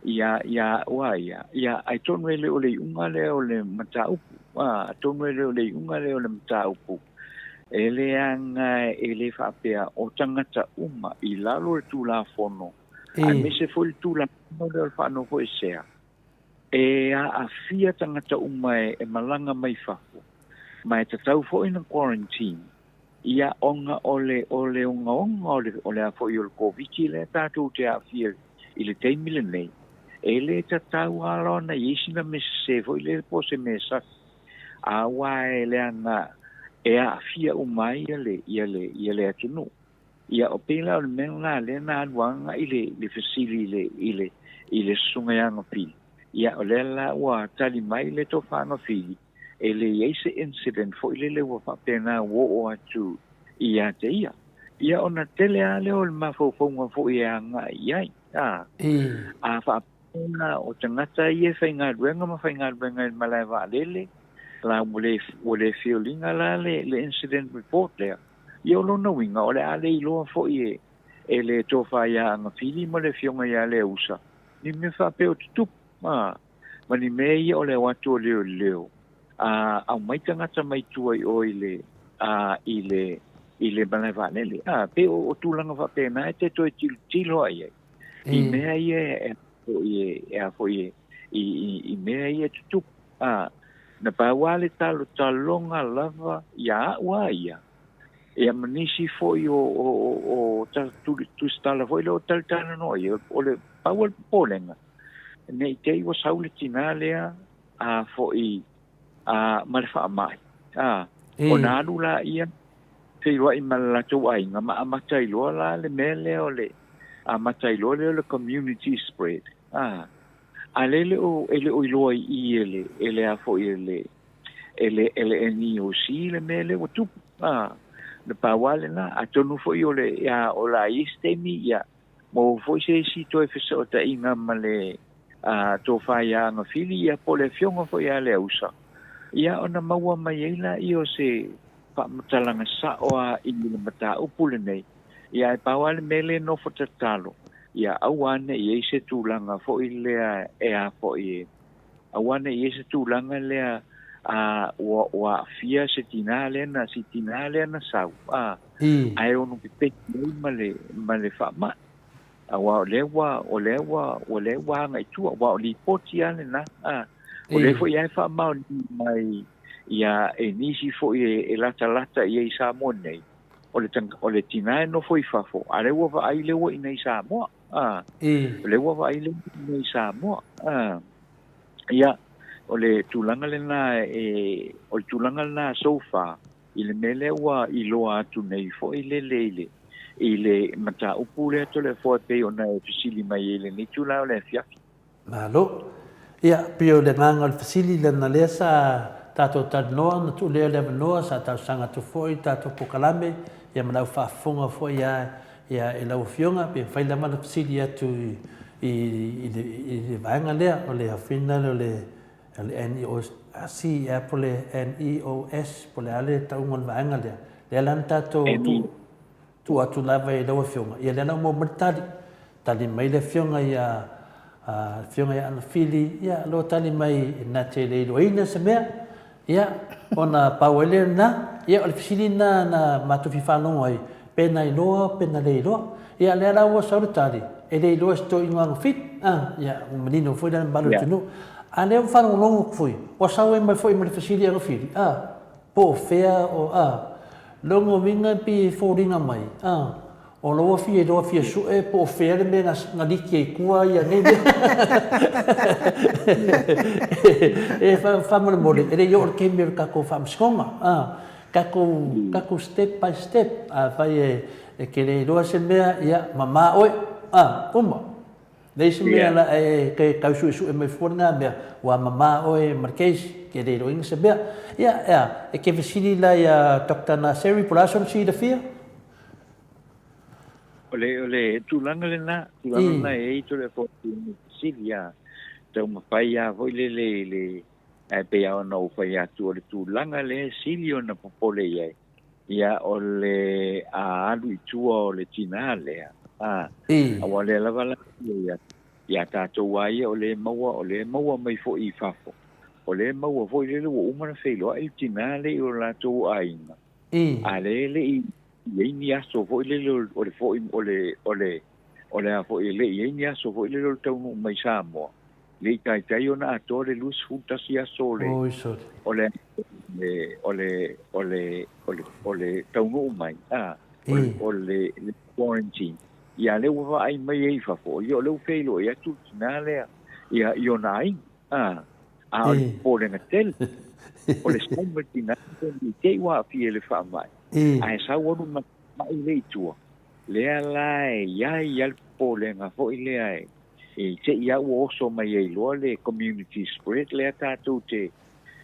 ia, ia a'u a ia, ia, atonu e le o le iuga lea o le mataupu, a, atonu e le o le iuga lea o le mataupu, e leaga e le faapea o tagata uma i lalo o le Tulafono, aemaise foi le Tulafono lea o le Faanofoesea, E aafia tagata uma e malaga mai fafo, ma e tatau foi ona quarantine, ia ona o le o le ogaoga o le o le a foi o le Koviti lea tatou te aafia i le taimi lenei, e le tatau lava la ona i ai sina mea sese foi lele po o se mea sasi, aua e leaga e aafia uma ai ia le ia le ia le atunuu. Ia, o pei la o le mea lena lea na alu agai le, le fesili i le, i le, i le susuga ia Agafili. Ia, o lea la ua tali mai le tofa Agafili, e le i ai se incident foi lele ua faapena ua oo atu ia te ia. Ia, ona tele lava lea o le mafaufauga foi e agai i ai. A, a faapea o tagata ia e faigaluega ma faigaluega i le malae vaalele, la ua le, ua le fill ina la le, le incident report lea. Ia o lona uiga, o le a le iloa foi e, e le tofa ia Agafili ma le afioga ia Leausa, ni mea faapea o tutupu, a, ma ni mea ia o le o atu o leoleo, a, aumai tagata mai tua i o i le, a, i le, i le malae vaalele. A, pei o, o tulaga faapena e te toe tilotilo ai ai, i mea ia e, e, e, a foi e, i, i, i mea ia e tutupu. A, na pau lava le talotaloga lava ia a'u a ia, ia ma nisi foi o, o, o, o tusitala foi lea o talitalanoa ia, o le pau o le popolega, ne i te i ua sau le tinā lea a foi a, ma le faamai. A, ona alu laia feiloai ma le latou aiga ma amata ai loa la le mea lea o le amata ai loa lea o le community spread. A, A lea e le o, e le o iloa i i e le, e le a foi e le, e le, e le NEOC le mea lea ua tupu. A, na pau lava lena. Atonu foi o le, ia, o le a i ai se taimi, ia, maua foi se isi toe fesootaiga ma le, a, tofa ia Agafili, ia, po o le afioga foi ia Leausa, ia, ona maua mai ai laia o se faamatalaga sao lava i le mataupu lenei. Ia, ae pau lava le mea lea e nofo tatalo, ia aua ne i ai se tulaga foi lea e a foi e, aua ne i ai se tulaga lea a ua, ua aafia se tinā lea na, si tinā lea na sau, a, ae ono pepesi ai ma le, ma le faamai. Aua o lea ua, o lea ua, o lea ua agai i tua, aua o lipoti lava lena, a. O lea foi lava e faamaoni mai ia e nisi foi e, e latalata i ai i Samoa nei, o le, o le tinā e nofo i fafo, a lea ua vaai lea ua i inei i Samoa. A, o lea ua vaai lea ua i inei i Samoa. A, ia, o le tulaga lena e, o le tulaga lena so far, i le mea lea ua iloa atu nei foi lele i le i le mataupu lea Toleafoa e pei ona e fesili mai ai i lenei itula o le afiafi. Malo. Ia, pei o le agaga o le fesili lana lea sa tatou talanoa na tuu lea o le avanoa sa talosaga atu foi i le tatou polokalame ia ma le au faafofoga foi ia ia i lau Afioga pe mafai lava ona fesili atu i i i i le vaega lea o le aofina lea o le o le NEOC ea po o le NEOS po o le a le tauga o le vaega lea. Lea la na tatou tuu tuu atu lava i lau Afioga, ia lea la ua maua mai le tali. Tali mai le Afioga ia le Afioga ia Anafili, ia o lo o tali mai na te le iloaina se mea, ia ona pau ai lea lena. Ia o le fesili lena na matou fia faalogo ai, pe na iloa pe na le iloa. Ia lea la ua sau le tali, e le iloa e se toeaina o Anafili, a, ia ua manino foi la le mamalu o le atunuu. A lea ua faalogologo atu foi, ua sau ai mai foi ma le fesili Anafili, a, Po o fea o a. Lona uiga pei e foliga mai a o lou fia iloa fia sue po o fea le mea na liki ai tua ia nei mea. E faamolemole e le i oo le taimi o le tatou faamasinoga a, tatou tatou step by step, afai e te le iloa se mea ia mama oe a, uma. Leai se mea la e toe tau suesue mai fua lena mea, ua mama oe ma le case, ke le iloaina se mea. Ia, ea, e te fesili la ia Doctor Naseri po o le a sona silafia? O le, o le tulaga lena, tulaga lena e i tole fo fesili a taumafai a foi lele i le ae pei lava ona ou fai atu o le tulaga lea e sili ona popole i ai Ia, o le a alu i tua o le tinā lea, a, aua o lea lava la ia, ia tatou a ia o lea e maua, o lea e maua mai foi i fafo, o lea e maua foi lele ua uma ona feiloai le tinā lea i o latou aiga, a lea e le i i ai ni aso foi lele o le foi, o le, o le, o le a foi e le i i ai ni aso foi lele o le taunuu mai i Samoa, le i taitai ona atoa le 21 aso o le, o le, o le, o le, o le, o le taunuu mai, a, o le, o le, le quarantine. Ia, lea ua vaai mai ai i fafo, ia, o lea ua feiloai atu le tinā lea, ia, i ona aiga, a, a o le popolega tele, o le sau mai tinā lea, i te i ua aafia i le faamai, ae sau alu ma mai lea i tua, lea la e i ai lava le popolega foi lea e, I te i a ua oso mai ai loa le community spread lea tatou te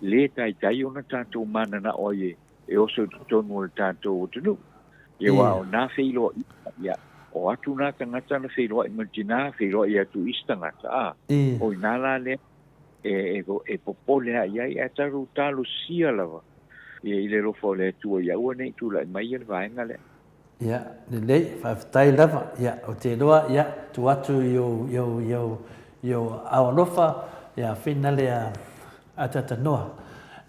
le taitai ona tatou mananao ai e oso i totonu o le tatou atunuu. Ia aua o na feiloaiga, ia, o atu na tagata na feiloai ma le tina, feiloai atu i isi tagata, a, o ina la lea e, e, e popole a i ai, ae tatou talosia lava ia i le alofa o le Atua ia aua ne i tulai mai le vaega lea. Ia, lelei, faafetai lava. Ia, ou te iloa, ia, tuu atu i ou, i ou, i ou, i ou ao alofa, ia, whina lea ataatanoa.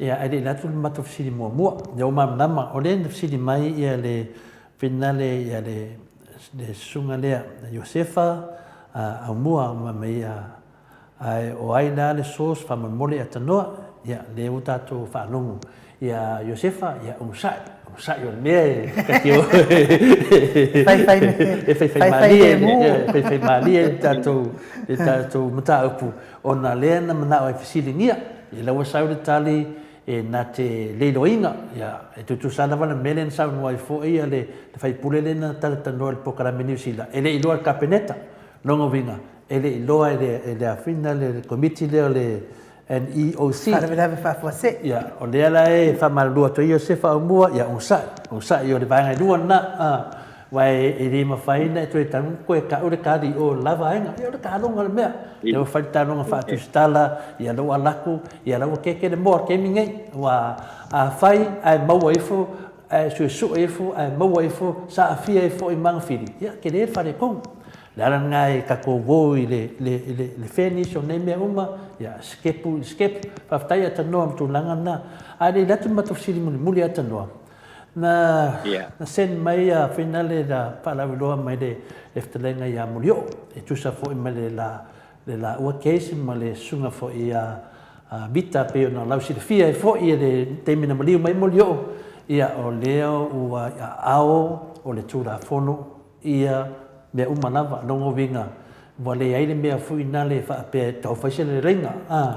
Ia, ae le i atu le matou fesili muamua. Ia, ua malamalama, o lea na fesili mai ia le whina le, ia le, le susuga lea, Iosefa, Aumua, ma mai ia, Ae o ai la le source faamolemole ia tanoa? Ia, lea ua tatou faalogo ia Iosefa, ia onosai, onosai o le mea e kati o e faifai malie, e faifai malie le tatou, le tatou mataupu, ona lea na manao e fesiligia, ia la ua sau le tali e na te le iloaina, ia, e tutusa lava le mea lea na saunoa ai foi ia le faipule lea na talatalanoa i le polokalame Niu Sila, e le iloa e le Kapeneta, lona uiga, E le i iloa e le afina le Komiti lea o le NEOC. Faalavelave faafuasei. Ia, o lea la e faamalulu atu ai Iosefa Aumua, ia onosai, onosai, o le vaega e lua lena, a, aua e le mafai ona e toe tago toe tau le kali i o le la vaega. Ia o le taaloga le mea. Lea ua fai le taaloga faatusitala, ia lea ua alu atu, ia la ua keke le moa o le taimi nei. Aua afai ae maua ifo, ae suesue ifo, ae maua ifo, sa aafia ifo i Magafili, ia tele le faaletonu. Le ala lena e tatou uo i le, le, le, le fairness o nei mea uma, ia, sikepu i le sikepu. Faafetai ia tanoa ma tulaga lena. Ae le i alu atu le matou fesili mulimuli ia tanoa, na, na send mai ia finale la faalauiloa mai le, le fetalaiga ia Molioo, e tusa foi ma le la, le laua case ma le susuga foi ia Mita pei ona lausilafia ai foi i le taimi na maliu mai Molioo, ia o lea ua i aao o le Tulafono ia mea uma lava, lona uiga, ua leai le mea foi nale e faapea e tau fai se leleiga, a.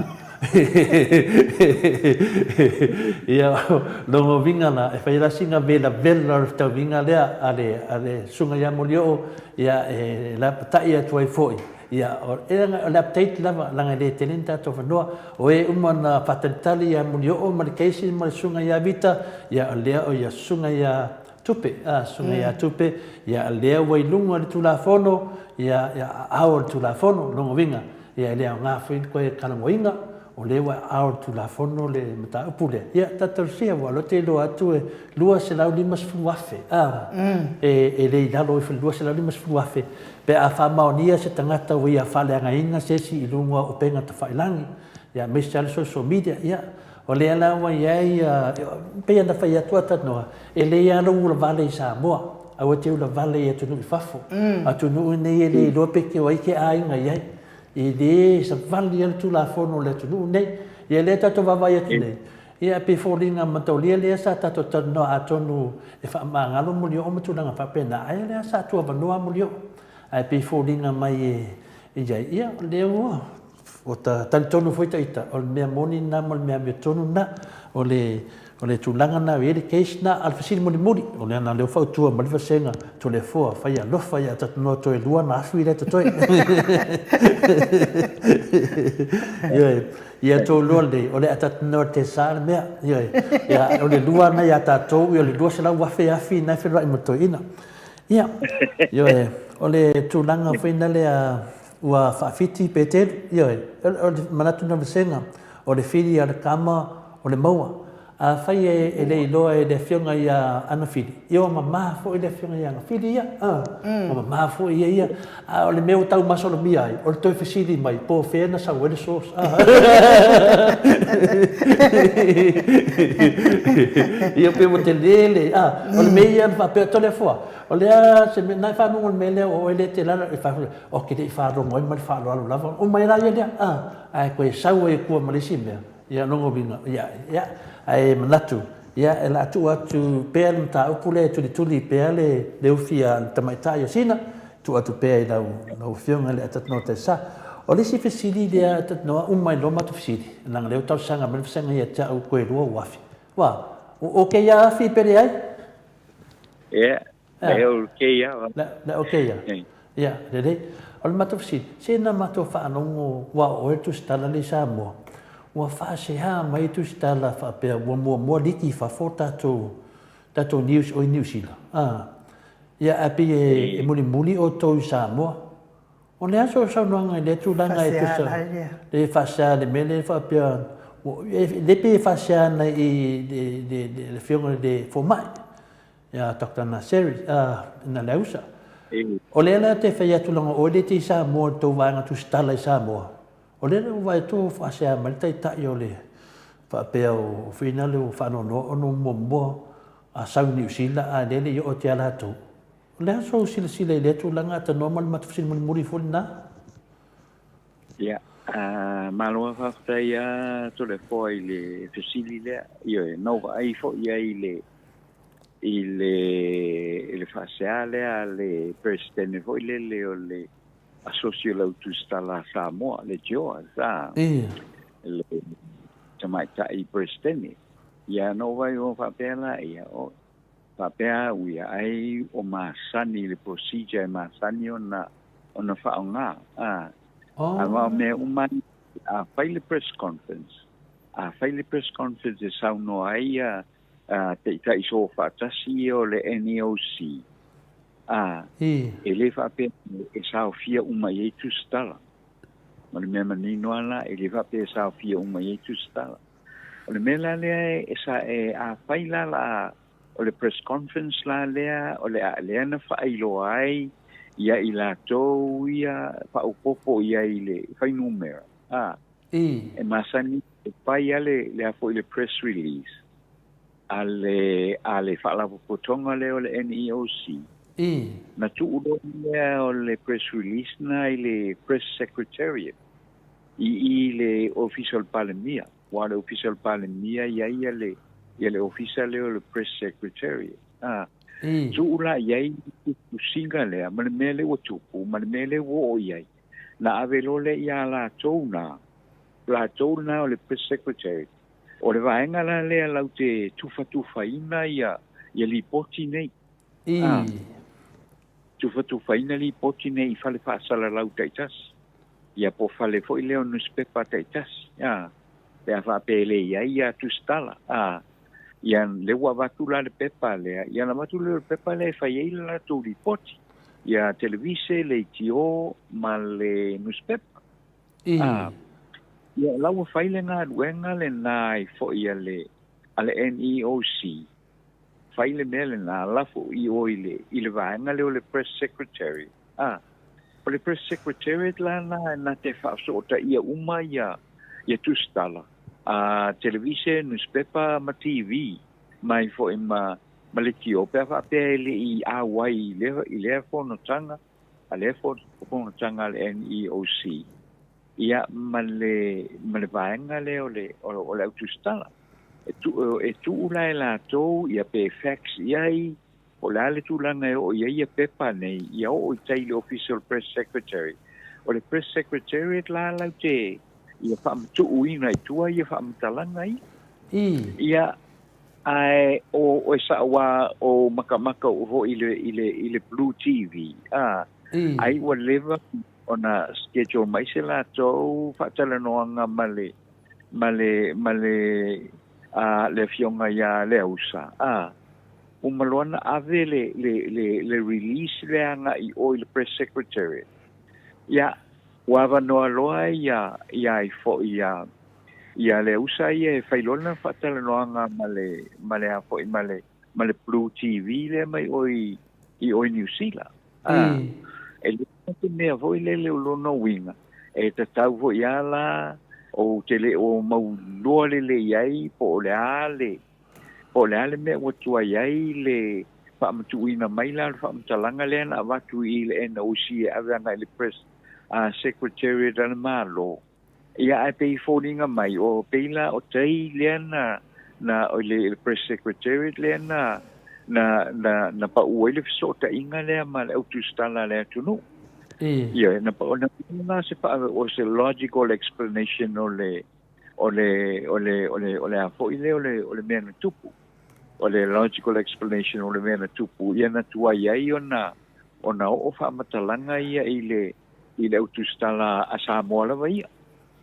Ia, lona uiga la, e fai la sina velavela o le fetauiga lea a le, a le Susuga ia Molioo, ia, e lapatai atu ai foi. Ia, o, e leaga o le update lava, leaga e le tele ni tatou avanoa. O e uma na faatalitali ia Molioo ma le Casey ma le Susuga ia Vita, ia, o lea o ia Susuga ia Tupe, a, Susuga ia Tupe, ia, lea ua i luga o le Tulafono, ia, ia, aao o le Tulafono, lona uiga, ia, e le aoga foi le toe talanoaina, o lea ua aao o le Tulafono le mataupu lea. Ia, tatou sia, aua o lea ou te iloa atu e $250,000, a, e, e le i lalo ifo i le $250,000 pe a faamaonia se tagata ua ia faaleagaina se isi i luga o upega tafailagi, ia, aemaise lava le social media, ia, O lea la ua i ai, pei ona fai atu a talanoa, e lelei lava lou ulavale i Samoa, aua e te ulavale i atunuu i fafo. Atunuu nei e le iloa pe te o ai ke aiga i ai. E le savali lava le Tulafono o le atunuu nei. Ia lea tatou vaavaai atu nei, ia pei e foliga mataulia lea sa tatou talanoa atonu e faamagalo Molioo ma tulaga faapena, ae o lea sa tuuavanoa Molioo. Ae pei e foliga mai e i ai, ia o lea ua Ua talitonu foi ita, o le mea moni lena ma le mea amiotonu lena. O le, o le tulaga lena e i ai le case lena. A o le fesili mulimuli, o lea na o lea ua fautua mai le vasega Toleafoa, fai alofa ia tatou toe lua na afi lea e totoe. Ioe, ia tou lua lelei, o le a tatou noa te sa le mea. Ioe, ia, o le lua lena ia tatou, ia o le 200,000 afi lena e feiloai ma toeaina. Ia, ioe, o le tulaga foi na lea, Ua faafiti Petelu, ioe, o le manatu na vasega, o le fili a le kama o le maua. Afai e le iloa e le afioga ia ana fili, ia ua mama foi le afioga ia ana fili ia, a, ua mama foi ia ia. A o le mea ua tau masalomia ai, o le toe fesili mai, po o fea na sau ai le source, a. Ia pei ua tele le, a, o le mea ia na faapea, Toleafoa, o le a se mea, na e faalogo i le mea lea o oe lea e te alaala, e fai, Ou te le i faalogo ai ma le faaaloalo lava. Uma ai la ia lea, a, ae toe sau ai i tua ma le isi mea, ia lona uiga, ia, ia, ae manatu, ia, e la tuu atu pea le mataupu lea e tulituli pea le, le ufi a le tamaitai o Sina, tuu atu pea i lau, lau Afioga i le Atatinoa Taisa. O le isi fesili lea Atatinoa, uma ai loa matou fesili, leaga o lea ua talosaga mai le vasega ia te au toe lua ou afi. Ua, o kēia afi pe leai? Ia, Le o keia. Le o keia. Ia, lelei. O le matou fesili, se na matou faalogo ua oo ai le tusitala lea i Samoa, ua faasea mai tusitala faapea ua muamua liki i fafo tatou tatou news o i Niu Sila. Ah. Ia, ae pei e, e mulimuli outou i Samoa. O le a sou saunoaga i lea tulaga e tusa le faasea le mea lea faapea le pei e faasea ana i le afioga i le fomai ia Doctor Naseri, na Leausa. O lea la te fai atu leaga oe le te i Samoa i le tou vaega tusitala i Samoa. O lea la ua vaai atu ua faasea mai le taitai o le faapea o Fina le ua faanoanoa ona ua muamua a sau i Niu Sila a lea le i oo atu ia latou. O le a sou silasila i lea tulaga atanoa ma le matou fesili mulimuli foi lena? Ia, malo lava faafetai a Toleafoa i le fesili lea. Ioe, na ou vaai foi i ai i le i le i le faasea lea a le Peresetene foi lele o le Asosi o le Au Tusitala a Samoa, le JOA, sa le tamaitai Peresetene. Ia, na ou vaai ua faapea la ia, o faapea au ia, ai o masani le procedure e masani ona ona faaaoga. A, oh. A mea uma a fai le press conference, a fai le press conference e saunoa ai ia taitai soofaatasi ia o le NEOC, a, e le faapea e saofia uma i ai tusitala. Ma le mea manino lava la, e le faapea e saofia uma i ai tusitala. O le mea la lea e sa e afai la la o le press conference la lea o le a lea na faailoa ai ia i latou ia faaopoopo i ai i le fuainumera. A, e masani e fai a le le a foi le press release a le a le faalapotopotoga lea o le NEOC. Na tuu loa lea o le press release na i le press secretariat i i le ofisa o le Palemia, aua o le ofisa o le Palemia i ai ia le ia le ofisa lea o le press secretariat. A, tuu la i ai tusiga lea ma le mea lea ua tupu ma le mea lea ua oo i ai, na ave loa lea ia latou na. Latou lena o le Press Secretary. O le vaega la lea lau te tufatufaina ia ia lipoti nei. A, tufatufaina lipoti nei i fale faasalalau taitasi. Ia po fale foi lea o nusipepa taitasi. A, pe a faapea e le i ai ia tusitala. A, ia lea ua avatu la le pepa lea, ia ona avatu lea o le pepa lea e fai ai le latou lipoti. Ia televise, leitio ma le nusipepa. A, ia la ua fai le galuega lena ai foi a le, a le NEOC, fai le mea lena, lafo i o i le, i le vaega lea o le Press Secretary. A, o le Press Secretariat la na, na te faafesootaia uma ia, ia tusitala, a televise, nusipepa ma TV, mai foi ma, ma leitio, pe a faapea e le i auai i lea, i lea fonotaga, a lea fonotaga a le NEOC, ia, ma le, ma le vaega lea o le, o le au tusitala. E tu, e tuu la e latou, ia pe fax i ai, po o le a le tulaga e oo i ai ia pepa nei, ia oo i tai i le Ofisa o le Press Secretary. O le Press Secretariat la lau te, ia faamatuuina i tua ia faamatalaga ia. Ia, Ae o e sao a o makamaka o foi i le i le i le Blue TV a ai ua leva ona schedule mai se latou faatalanoaga ma le ma le ma le a le afioga ia Leausa a uma loa na ave le le le le release lea agai i o i le Press Secretariat ia ua avanoa loa ia ia ai foi ia Ia Leausa ia e fai loa lana faatalanoaga ma le, ma le a foi, ma le, ma le Blue TV lea mai o i, i o i Niu Sila. A, e le se mea foi lele o lona uiga, e tatau foi a la ou te le o mauiloa lelei ai po o le a le, po o le a le mea ua tuai ai le faamatuuina mai la o le faamatalaga lea na avatu i le NOC e ave agai i le Press Secretariat a le Malo. Ia ae pei foliga mai o pei la o tai lea na na o le Press Secretariat lea na na na na pau ai le fesootaiga lea ma le au tusitala a le atunuu. Ia na pau na na se pa o se logical explanation o le o le o le o le o le a foi lea o le o le mea na tupu. O le logical explanation o le mea na tupu ia na tuai ai ona ona oo faamatalaga ia i le i le au tusitala a Samoa lava ia.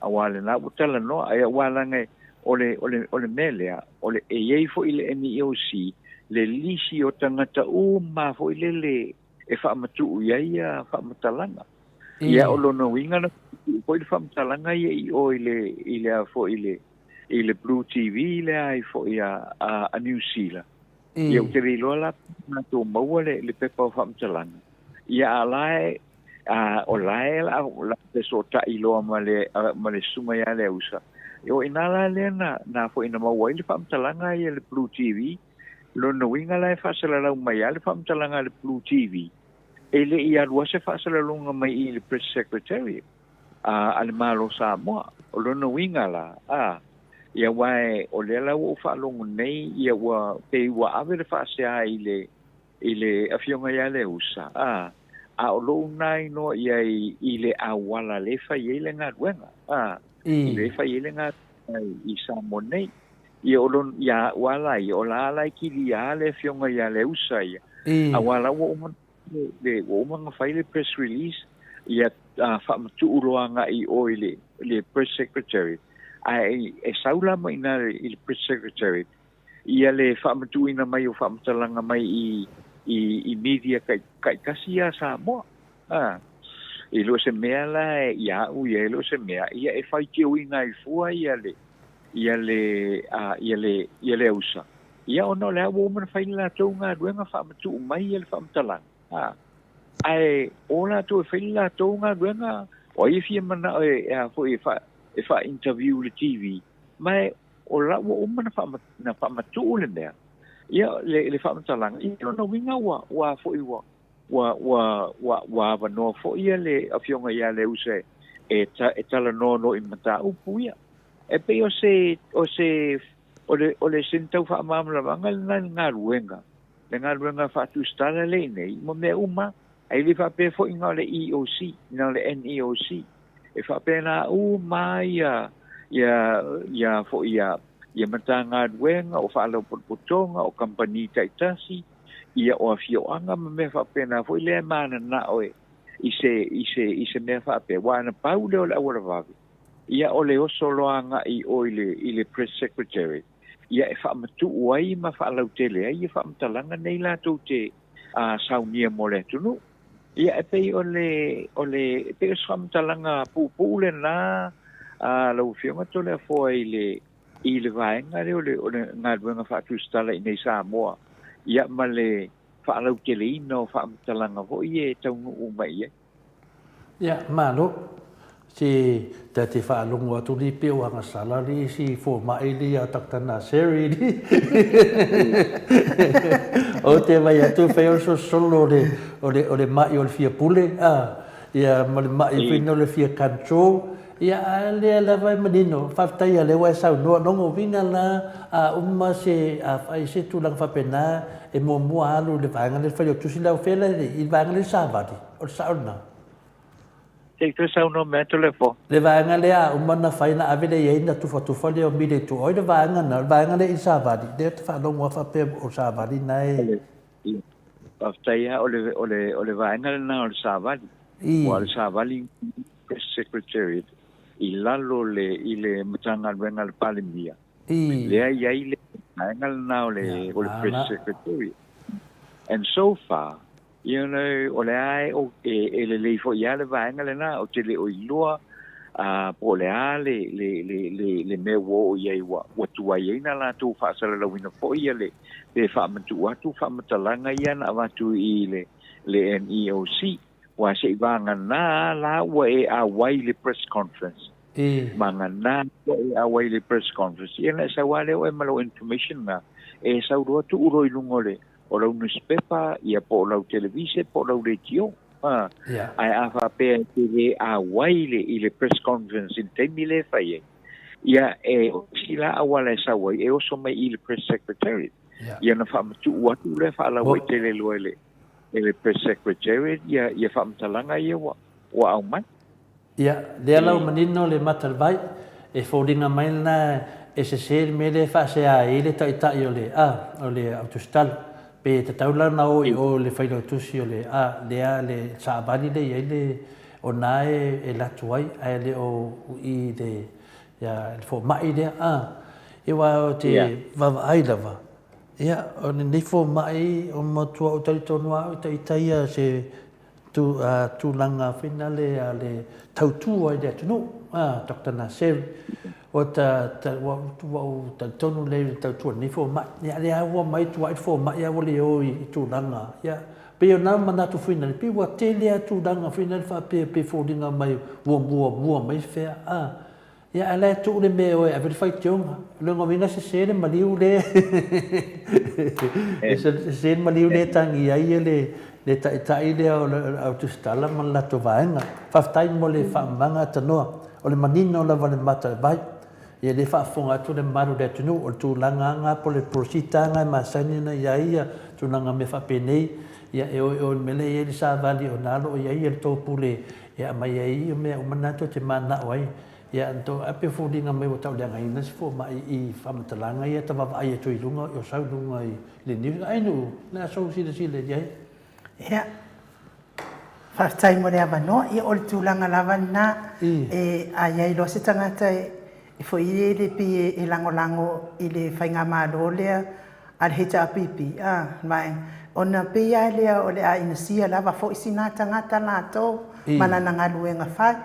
Aua lena ua talanoa, ae aua laga o le, o le, o le mea lea, o le, e i ai foi le NEOC, le lisi o tagata uma foi lele e faamatuu i ai ia faamatalaga. Ia o lona uiga na faamatuu foi le faamatalaga ia i o i le, i le a foi i le, i le Blue TV lea ai foi a, a, a Niu Sila. Ia ou te le iloa la pe matou maua le, le pepa o faamatalaga. Ia a la e, a o la e la, la fesootai loa ma le, ma le susuga ia Leausa. Ia o ina la lea na, na foi na maua ai le faamatalaga ia le Blue TV. Lona uiga la e faasalalau mai lava le faamatalaga a le Blue TV. E le i alu lava se faasalalauga mai i le Press Secretariat a, a le Malo o Samoa. O lona uiga la, a, ia aua e, o lea la ua ou faalogo nei, ia ua, pei ua ave le faasea i le, i le Afioga ia Leausa, a, a o lou na inoa i ai i le auala le fai ai le galuega, a, i le fai ai le galuega i Samoa nei. Ia o lon, ia ua ala ia, o la ala e kilia le Afioga ia Leausa ia, aua la ua uma, le, ua uma ona fai le press release, ia faamatuu loa agai i o i le, le press secretary, ae e sau la mai ina i le press secretary, ia le faamatuuina mai o faamatalaga mai i, i, i media kai, taitasi ia Samoa. A, e le o se mea la ia au ia, e le o se mea, ia e faitioina ai fua ia le, ia le, a, ia le, ia le ausa. Ia ona o le a ua uma ona fai le latou galuega faamatuu mai ia le faamatalaga. A, ae o latou e fai le latou galuega, o ai e fia manao e, e a foi e fa, e fa-interview i le TV, ma e o la ua uma na faamatuu le mea, ia, le, le faamatalaga, ia lona uiga ua, ua foi ua, ua, ua, ua, ua avanoa foi ia le Afioga ia Leausa e, ta, e talanoa loa i mataupu ia. E pei o se, o se, o le, o le sini tau faamalamalamaga lena i le galuega, le galuega faatusitala lea i nei, ma mea uma, ae le faapea foi na o le EOC, na o le NEOC. E faapena uma ia Ia, ia foi ia, ia Matagaluega, o Faalapotopotoga, o Kamupani taitasi, ia o afioaga ma mea faapena foi lea e mananao e, i se, i se, i se mea faapea. Aua ana pau lea o le auala vave, ia o le oso loa agai i o i le, i le Press Secretary, ia e faamatuu ai ma faalautele ai ia faamatalaga nei latou te a, saunia mo le atunuu. Ia e pei o le, o le, e pei o se faamatalaga puupuu lena a lau Afioga Toleafoa i le, i le vaega lea o le, o le galuega faatusitala i nei Samoa, ia ma le faalauteleina o faamatalaga foi e taunuu mai i ai. Ia, malo. Se ta te faalogo atu li pe o agasala li isi fomai li a Doctor Naseri li. O te vai atu fai o le solosolo o le, o le, o le mai o le fia pule, a, ia ma le mai foi o le fia control. Ia, a lea lava e manino, faafetai ia lea ua e saunoa, logo uiga la a uma se, a fai se tulaga faapena, e muamua alu i le vaega lea le failautusi le aufela i le vaega lea le savali, o le sao lena. Se i toe saunoa mai atu le fo. Le vaega lea a uma ona fai ona ave lea i ai ona tufatufa lea o mile i tua. Oi le vaega lena, o le vaega lea i le savali, lea ou te faalogo lava faapea o le savali lena e. Faafetai lava, o le, o le, o le vaega lena o le savali. Aua o le savali Press Secretariat i lalo le, i le Matagaluega a le Palemia. Lea e i ai le vaega lena o le, o le Press Secretariat. And so far, you know, o lea e, e, e lelei foi lava le vaega lena, ou te le o iloa po o le a le, le, le, le, le mea ua oo i ai ua, ua tuai ai na latou faasalalauina foi ia le, pe faamatuu atu faamatalaga ia na avatu i le, le NEOC. Aua se i vagana la ua e auai i le press conference. Vagana ua e auai i le press conference, ia ona e sau lava lea oe ma lau information lena, e sau loa tuu loa i luga o le, o lau nusipepa, ia po o lau televise po o lau leitio. A, ae a faapea e te le auai i le, i le press conference i le taimi lea e fai ai, ia e, o isi la auala e sau ai, e oso mai i le press secretariat. Ia ona faamatuu atu lea faalauaitele loa e le, e le Press Secretariat ia, ia faamatalaga ia ua, ua aumai. Ia, lea la ua manino le mata o le vai, e foliga mai lena e sese le mea lea e faasea ai le taitai o le, a, o le Autusitala. Pe tatau la ona o i o i le failautusi o le, a, lea le saavali lea e i ai le, o na e, e latu ai, ae le o i le, ia, le fomai lea, a. Ia aua ou te vaavaai lava, Ia, o lenei fomai o matua ou talitonu lava au i ta ia se tu, a, tulaga foi nale a le tautu ai le atunuu, a, Doctor Naseri. Ua ta, ta, ua, ua ou talitonu lelei i le tautu a lenei fomai. Ia, lea ua mai tuai le fomai a ua le o i, i tulaga, ia, pei o na manatu foi nale, pei ua tele a tulaga foi nale faapea pei foliga mai ua muamua mai fea, a. Ia ae la e tuu le mea e o e ave le faitioga. O lona uiga sese le maliu le sese le maliu le tangi ai le le taitai lea o le au tusitala ma le latou vaega. Faafetai mo le faamamaga tanoa. O le manino lava o le mata o le vai. Ia lea e faafofoga atu le mamalu o le atunuu, o le tulaga lava po o le prosita lava e masani ona i ai ia tulaga mea faapenei, ia e o e o i le mea lea e i ai le savali o na o lo o i ai le tou pule e aumai ai ia mea uma na tou te mananao ai. Ia na tou ape foliga mai ua tauleagaina se fomai i faamatalaga ia ta vaavaai atu i luga o sau i luga i le news. Ai nuu, le a sou silasila i ai? Ia, faafetai mo le avanoa. Ia, o le tulaga lava lena, e, a i ai loa se tagata e, e foi i le pei e lagolago i le faigamalo lea a le HRPP, a, vaega, ona pei lava lea o le a inosia lava foi sina tagata latou ma lana galuega fai.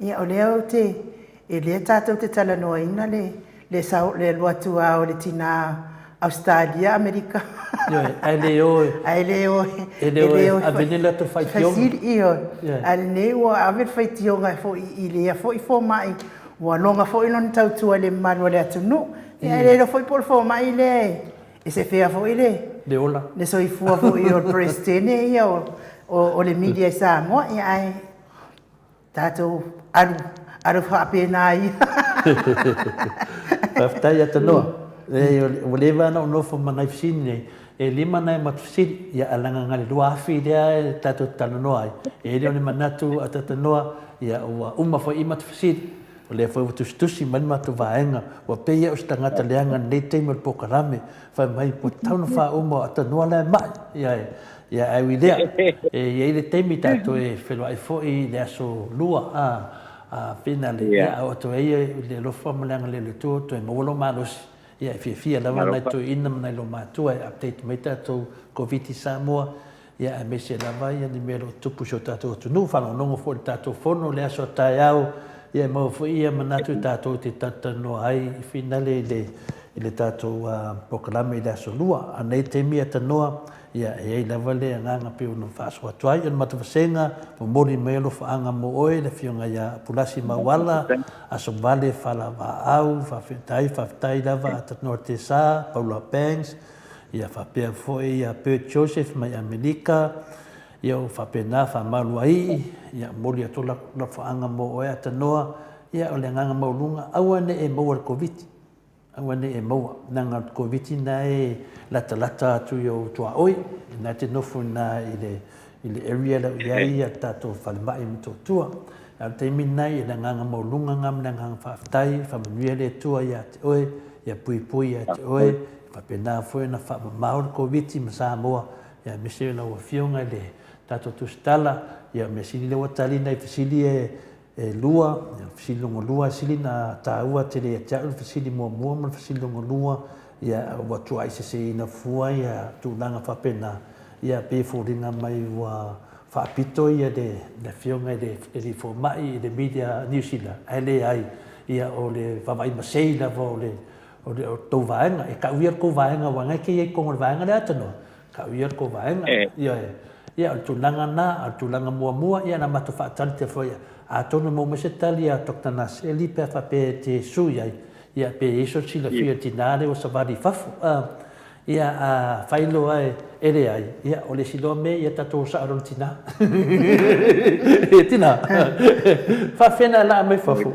Ia, o lea ou te, e lea tatou te talanoaina le, le sau, le alu atu lava o le tina Ausetalia, Amerika. Ioe, ae le o e. Ae le o e. E le o e ave ni latou faitioga. Fesili, ioe. Ae lenei ua ave le faitioga foi i lea foi fomai, ua loga foi lona tautua i le mamalu o le atunuu. Ia e le iloa foi po o le fomai lea e sefea foi le. Le ola. Le soifua foi o le Peresetene ia o le media i Samoa, ia ae tatou alu, alu faapena ia. Faafetai ia Tanoa. Ua leva ona ou nofo ma nai fesili nei. E lima nai matou fesili, ia ae leaga na o le 2000 lea e tatou te talanoa ai. E le o le manatu a Tanoa, ia ua uma foi i matou fesili. O lea foi ua tusitusi mai le matou vaega, ua pei ia o se tagata leaga i lenei taimi o le polokalame, fai mai ua tatau ona faauma o Atanoa la e mai. Ia, ia ae ui i lea, e i ai le taimi tatou e feiloai foi i le aso Lua, a, a finale, ia a oo atu ai i le alofa ma le agalelei o le Atua, toe maua lou malosi. Ia e fiafia lava nai toeaiina ma nai lomatua e update mai tatou Koviti Samoa, ia aemaise lava ia ni mea o lo o tutupu i si o tatou atunuu. Faalogologo foi i le tatou fono i le aso a taeao, ia e maua foi ia manatu e tatou te talatalanoa ai i finale i le i le tatou polokalame i le aso Lua. A o nei taimi atanoa, ia e i ai lava le agaga pei ona faasoa atu ai. O le matou vasega, momoli mai alofaaga mo oe le Afioga ia Pulasi Mauala, Aso Vale Falavaau, faafetai, faafetai lava Atanoa Tesa, Paula Banks, ia faapea foi ia Bert Joseph mai Amerika, ia o faapena Faamaluaii, ia momoli atu alofaaga mo oe Atanoa, ia o le agaga maualuga, aua ne i e maua i le Koviti. Aua ne i e maua, leaga o le Koviti lena e latalata atu i ou tuaoi, lena e te nofo i ina i le, i le area lea o i ai le tatou falemai i Motootua. A o le taimi lena, ia le agaga maualuga lena ma le agaga faafetai, faamanuia le Atua ia te oe, ia puipui ia te oe, faapena foi ona faamamao le Koviti ma Samoa, ia aemaise lau Afioga i le tatou Tusitala, ia mea sili lea ua tali nai fesili e E lua, ia, fesili lona lua e sili ona taua tele ia te au le fesili muamua ma le fesili lona lua, ia, ua tuuaiseseina fua ia tulaga faapena, ia, pei e foliga mai ua faapito ia le, le Afioga i le Alii Fomai i le media a Niu Sila, ae leai, ia, o le vaavaai masei lava o le, o le, o le tou vaega. E kau ia le tou vaega aua o lena e te i ai i totonu o le vaega lea Atanoa. Kau ia le tou vaega. Ioe. Ia, o le tulaga lena, a o le tulaga muamua, ia na matou faatali te foi, atonu e maua mai se tali a Doctor Naseli pe a faapea e te sui ai, ia, pe i ai sona silafia i le tina lea ua savali i fafo. Ia, a fai loa e leai, ia, o le isi loa mea, ia tatou o sao loa i le tina. Ia, tina, faafefea ona e laa mai fafo?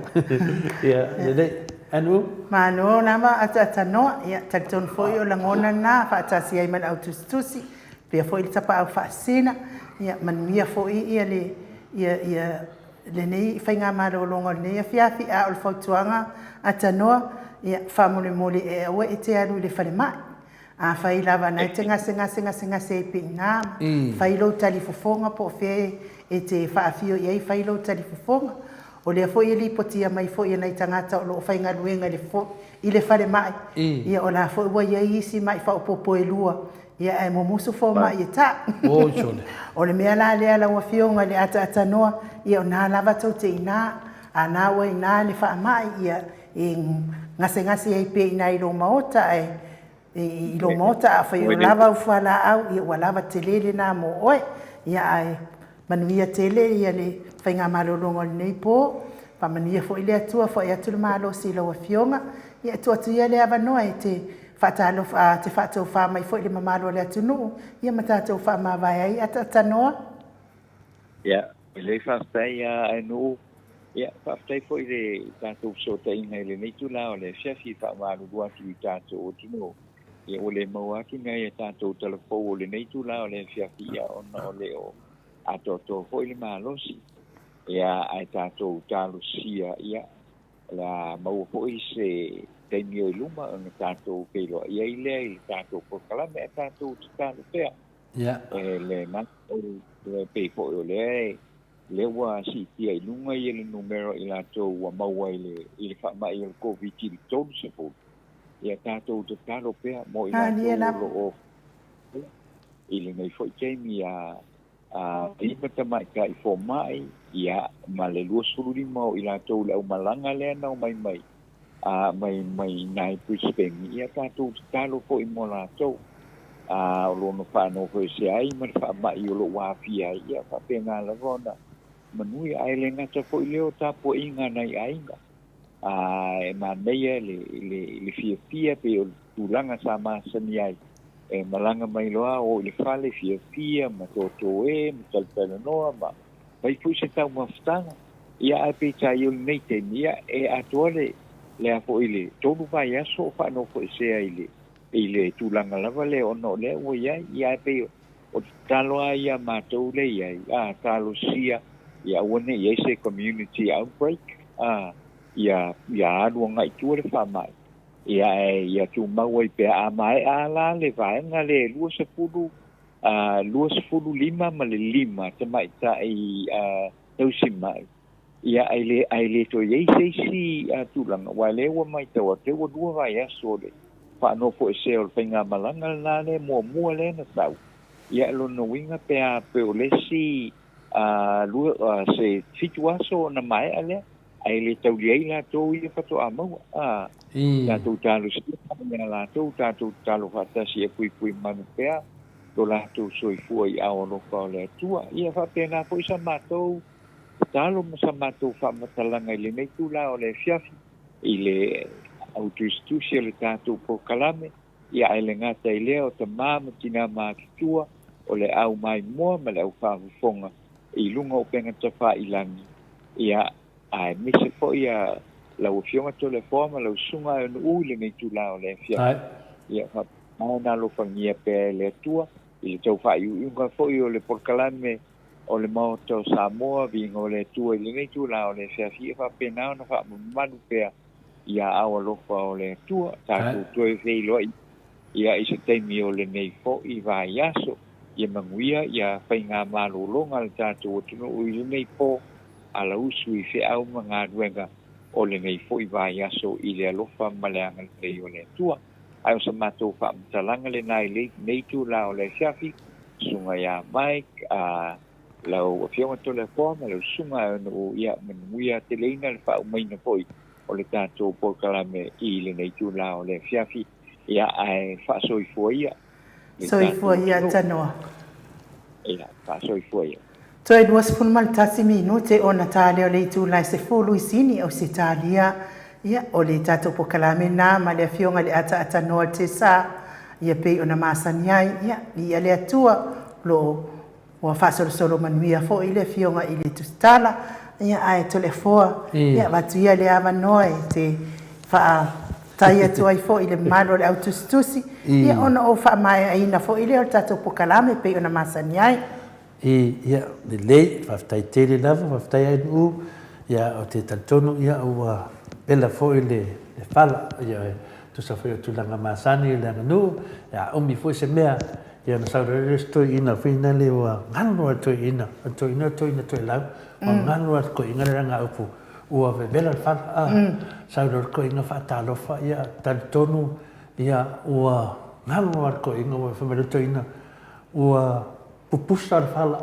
Ia, lelei. Anu? Malo lava ataatanoa, ia talitonu foi o lagona na faatasi ai ma le autusitusi, pea foi le tapaau faasina, ia manuia foi ia le ia ia lenei faigamalologa o lenei afiafi, a o le fautuaga atanoa, ia faamolemole e aua e te alu i le falemai. Afai lava na e te gasegase gasegase ai pea i ina, fai lou talifofoga po o fea e te faafio i ai, fai lou talifofoga. O lea foi e lipotia mai foi e nai tagata o lo o faigaluega i le falemai, ia o la foi ua i ai isi mai faaopoopo e lua, ia ae mumusu fomai e ta. O le mea la lea lau Afioga i le ataatsanoa, ia o na lava tou te i ina, a na ua i ina le faamai, ia e gasegase ai pea i ina i lou maota, ae i lou maota, afai o lava au fualaau, ia ua lava tele lena mo oe. Ia ae manuia tele ia le faigamalologa o lenei po. Faamanuia foi le Atua, foi atu le malosi i lau Afioga. Ia e tuu atu ia le avanoa e te faatalofa, te faatofā mai foi i le mamalu o le atunuu, ia ma tatou faamavae ai ataatanoa. Ia, lelei faafetai a Ainuu. Ia, faafetai foi i le tatou fesootaiga i lenei itula o le afiafi e faamalulu atu i tatou atunuu. Ia, ua le maua atu nai a tatou talafou o lenei itula o le afiafi, ia, ona o le o atoatoa foi le malosi. Ia, ae tatou talosia, ia, o le a maua foi se taimi o i luma ona tatou feiloai ai lea i le tatou polokalame, ae tatou tatalo pea. E le gata e pei foi o lea lea ua siitia i luga ia le numera i latou ua maua i le i le faamai o le Koviti i le 30, ia tatou tatalo pea mo i latou o lo o i lenei foi taimi a 5 tamaitai fomai, ia, ma le 25 o i latou le aumalaga lea na omai mai mai mai i ina i Brisbane, ia tatou tatalo foi mo latou. A o lo o faanofoesea ai ma le faamai o lo o aafia ai, ia faapena lava ona manuia. Ae le gata foi lea o tapuaiga a nai aiga. A e manaia le, le, le fiafia pei o le tulaga sa masani ai. E malaga mai loa o i le fale fiafia ma totoe ma talatalanoa ma fai foi se taumafataga. Ia ae peitai o lenei taimi, ia e atoa le, le a foi le tolu vaiaso o faanofoesea i le, i le tulaga lava lea ona o lea ua i ai. Ia ae pei o le tatalo lava ia a matou lea i ai, a talosia ia aua ne i i ai se community outbreak, a. ia ia alu agai i tua le faamai, ia ae ia tumau ai pea. A maea lava la le vaega lea e 20, 25 ma le 5 tamaitai tausimai, ia ae le ae le toe i ai se isi tulaga, aua o lea ua matau atu ua 2 vaiaso o le faanofoesea o le faigamalaga lena lea muamua lea na sau. Ia o lona uiga pe a pe o le isi se 7 aso ona maea lea, ae le taulia ai latou ia faatoa maua. A tatou talosia ia latou, tatou tatalo faatasi ia puipui manu pea lo latou soifua i ao alofa o le Atua. Ia faapena foi sa matou tatalo ma sa matou faamatalaga i lenei itula o le afiafi i le autusitusi o le tatou polokalame. Ia ae le gata i lea o tama ma tina matutua o le au maimoa ma le au faafofoga i luga o upega tafailagi, ia aemaise foi ia lau Afioga Toleafoa ma lau Susuga Aeonuu i lenei itula o le afiafi. Ia faapena ona alofagia pea e le Atua i le tau faaiuiuga foi o le polokalame o le Maota o Samoa, viiga o le Atua i lenei itula o le afiafi, ia faapena ona faamamalu pea ia ao alofa o le Atua, tatou toe feiloai ia i se taimi o lenei foi vaiaso. Ia manuia ia faigamalologa a le tatou atunuu i lenei po, alausu i feau ma galuega o lenei foi vaiaso i le alofa ma le agalelei o le Atua. Ae o sa matou faamatalaga lena i lenei itula o le afiafi, Susuga ia Mike, a lau Afioga Toleafoa ma lau Susuga Aeonuu, ia manuia teleina le faaumaina foi o le tatou polokalame i lenei itula o le afiafi, ia ae faasoifua ia le tatou Soifua ia atunuu. Tanoa. Ia, faasoifua ia. Toe 21 minute ona ta lea o le itula e 10 i Sini, Ausetalia. Ia, o le tatou polokalame lena ma le Afioga i le Ataatanoa o le Tesa, ia pei ona masani ai, ia, viia le Atua, o lo o ua faasolosolo manuia foi le Afioga i le Tusitala, ia, ae Toleafoa, ia, avatu ia le avanoa e te faatai atu ai foi i le mamalu o le au tusitusi, ia, ona ou faamaeaina foi lea o le tatou polokalame pei ona masani ai. Ia, lelei, faafetai tele lava, faafetai Ainuu, ia, ou te talitonu, ia, ua pela foi le fala, ia, e tusa foi o tulaga masani i le aganuu, ia, a umi foi se mea, ia, ona sau loa lea o se toeaina foi lea ua galo lava le toeaina, o le toeaina o le toeaina toelau, ua galo lava le toeaina lea i lana upu, ua vevela le fala, a, sau loa le toeaina faatalofa, ia, talitonu, ia, ua galo lava le toeaina, ua fai mai loa le toeaina, ua pupusa le fala.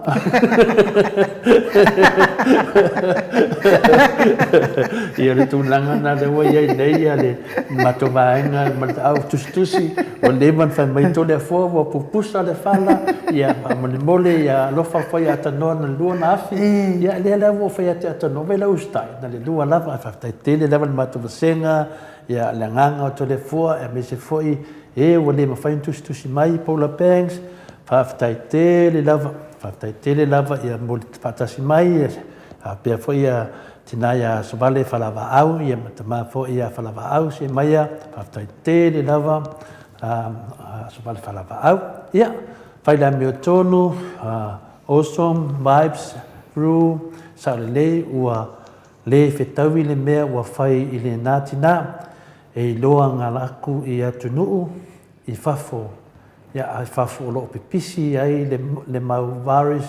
Ia le tulaga lena lea ua i ai nei le matou vaega ma le au tusitusi, ua leva ona fai mai Toleafoa ua pupusa le fala, ia faamolemole ia alofa foi ia Tanoa na lua na afi. Ia lea la ua ou fai atu ia Tanoa, vaai lau usitai, na le lua lava, ae faafetai tele lava i le matou vasega, ia le agaga o Toleafoa, aemaise foi e ua le mafai ona tusitusi mai Paula Banks, Faafetai tele lava, faafetai tele lava ia mo le faatasi mai, faapea foi ia tina ia Sovale Falavaau ia ma tama foi ia Falavaau Semaia, faafetai tele lava Sovale Falavaau. Ia, fai le amiotonu, awesome vibes, ru, sao lelei ua le fetaui le mea ua fai i lena tina, e iloa galaku i atunuu i fafo, ia, i fafo o lo o pipisi ai le mau virus,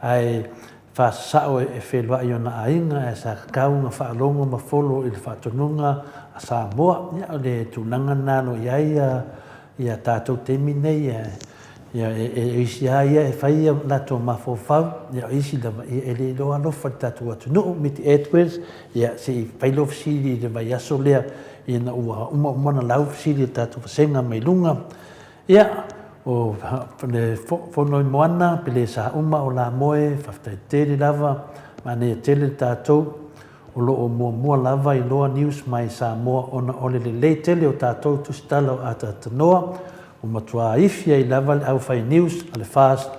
ae faasasao e feiloai i ona aiga, ae sa tatau ona faalogo ma follow i le faatonuga a Samoa. Ia, o le tulaga lena o lo o i ai ia tatou taimi nei, ia, e isi lava ia e fai o latou mafaufau, ia o isi lava, ia e le iloa alofa i le tatou atunuu. Miti Edwards, ia, se i fai lou fesili i le vaiaso lea ina ua uma uma ona lau fesili i le tatou vasega mai luga. Ia, o le Fonoimoana, Pelesa uma o Lamoe, faafetai tele lava, manaia tele le tatou, o lo o muamua lava iloa news mai Samoa ona o le lelei tele o tatou tusitala o Ataatanoa, ua matua ifi ai lava le au fai news a le FAST,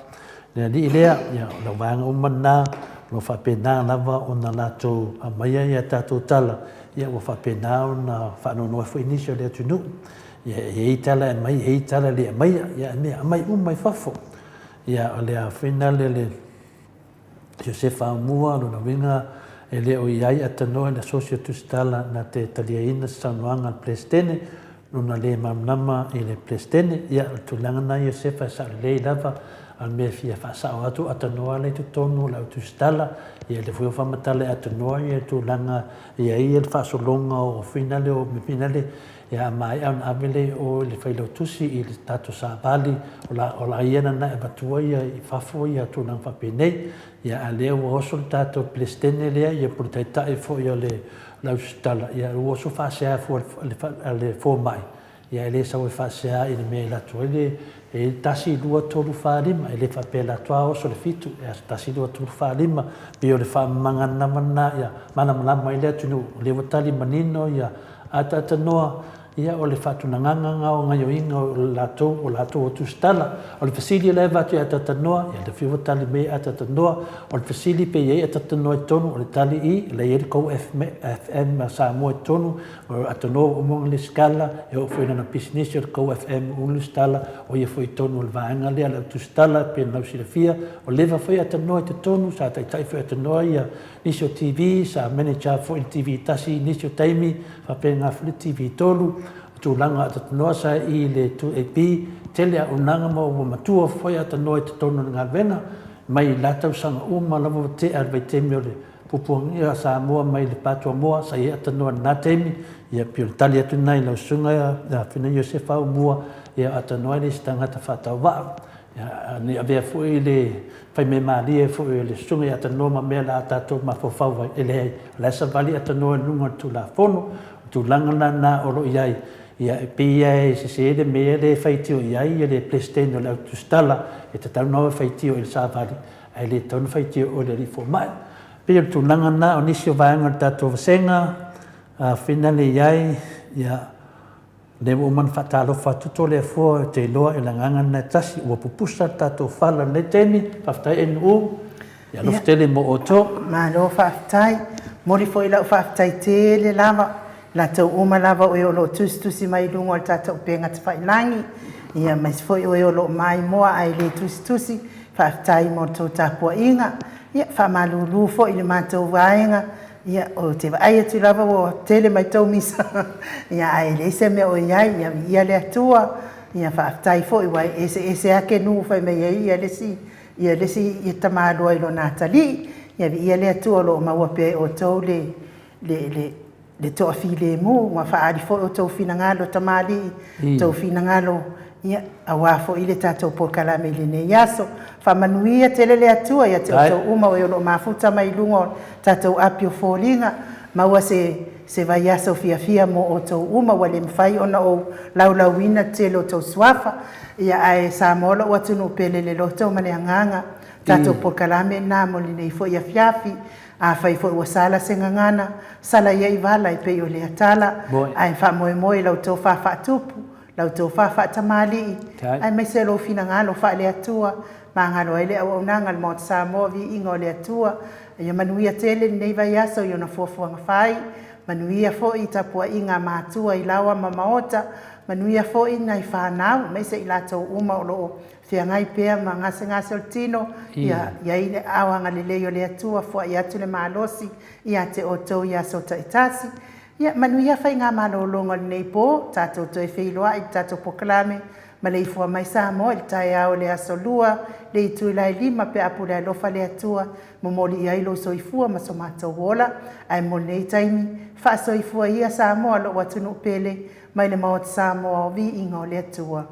le alii lea, ia, o lau vaega uma lena, o lo o faapena lava ona latou aumaia ia tatou tala, ia ua faapena ona faanoanoa foi nisi o le atunuu. Ia, e i ai tala e aumai, e i ai tala e le aumaia, ia, e mea aumai uma i fafo. Ia, o le a foi nale le Josefa Aumua, lona uiga, E le o i ai atanoa i le Asosi o Tusitala na te taliaina se saunoaga a le Peresetene, lona le malamalama i le Peresetene. Ia, o le tulaga lena Iosefa e sao lelei lava, a o le mea e fia faasao atu, atanoa la i totonu o le au tusitala, ia lea foi ua faamatala e atanoa ia tulaga e i ai le faasologa o finale o finale, ia a maea ona ave lea i o i le Failautusi i le tatou Savali, o la, o la ia lena e avatua ia i fafo ia tulaga faapenei. Ia a lea ua oso le tatou Peresetene lea ia po o le Taitai foi o le Ausitala, ia ua oso faasea fua a le fomai, ia e le sau e faasea i le mea e alu atu ai le, e i ai le 1, 2, 3, 4, 5, e le faapea e alu atu lava oso le 7, e 1, 2, 3, 4, 5, pei o le faamamagaga lena ia malamalama ai le atunuu, o lea ua tali manino ia ataatanoa Ia, o le faatulagaga na o gaioiga o latou, o latou o tusitala. O le fesili la e avatu i Atatanoa, ia le fiu tali mai e Atatanoa. O le fesili pe i ai Atatanoa i totonu, o le tali i, la i ai le tou FM a Samoa i totonu, o Atanoa ua uma ona lesitala, e oo foi i lana pisinisi o le tou FM ua uma ona lesitala, o ia foi i totonu o le vaega lea o le au tusitala e pei ona lausilafia. Ua leva foi Atanoa i totonu, sa taitai foi e Atanoa ia nisi o TV, sa manager foi i le TV tasi i nisi o taimi, faapena foi le TV 3, o tulaga atatanoa sa i le 2AP, tele auaunaga ma ua matua foi atanoa i totonu o le galuega, mai la tausaga uma lava ua tea le vaitaimi o le puapuagia a Samoa mai le Patuamoa, sa i ai atanoa i lena taimi, ia pei o le tali atu lena i lau susuga ia Fina Iosefa Aumua, ia atanoa e le se tagata faatauvaa. Ia, ne i avea foi le fai mea malie foi o le susuga ia Tanoa ma mea la a tatou mafaufau ai, e leai, o la e savali a Tanoa i luga o le Tulafono, o le tulaga la lena o lo o i ai, ia e pei lava e sese le mea lea e faitio i ai le Peresetene o le Au Tusitala, e tatau ona o e faitio i le savali, ae le tatau ona faitio i o i le alii fomai. E pei o le tulaga lena o nisi o vaega o le tatou vasega, finale i ai, ia, Lea ua uma ona faatalofa atu to le Afua ou te iloa e le agaga lena e tasi ua pupusa le tatou fala i lenei taimi. Faafetai NU, ia alofa tele mo outou. Malo faafetai. Momoli foi lau faafetai tele lava i latou uma lava o e o lo o tusitusi mai i luga o le tatou upega tafailagi, ia aemaise foi o e o lo o maimoa ae le tusitusi, faafetai mo le tou tapuaiga. Ia faamalulu foi i le matou vaega Ia, ou te vaai atu lava ua tele mai tou misa, ia, ae leai se mea o i ai, ia viia le Atua, ia faafetai foi ua eseese ake nuu fai mai ai ia le isi, ia le isi ia tamaloa i lona atalii, ia viia le Atua o lo o maua pea e outou le, le, le, le toafilemu ma faaali foi outou finagalo tamalii, outou finagalo Ia, aua foi le tatou polokalame i lenei aso. Faamanuia tele le Atua ia te outou uma o e o lo o mafuta mai i luga o tatou api o foliga. Maua se se vaiaso fiafia mo outou uma ua le mafai ona ou laulauina le tele o tou suafa. Ia, ae Samoa lou atunuu pele le loto ma le agaga. Tatou polokalame lena mo lenei foi afiafi. Afai foi ua sala se gagana, sala ia i vala e pei o lea tala, ae faamoemoe i la outou faafatupu Lau tofa faatamalii, aemaise lou finagalo faale-Atua, magalo ai le auaunaga a le Maota Samoa, viiga o le Atua. Ia manuia tele lenei vaiaso i ona fuafuaga fai, manuia foi i tapuaiga a matua i laoa ma maota, manuia foi nai fanau, aemaise i latou uma o lo o feagai pea ma gasegase o le tino, ia i ai le aao agalelei o le Atua, foai atu le malosi ia te outou i aso taitasi. Ia manuia faigamalologa o lenei po, tatou toe feiloai i le tatou polokalame Maleifua Mai Samoa i le taeao o le aso Lua, le itula e 5 pe a pule alofa le Atua, momoli i ai lou soifua ma so matou ola. Ae mo lenei taimi, faasoifua ia Samoa lou atunuu pele, mai le Maota Samoa o Viiga o le Atua.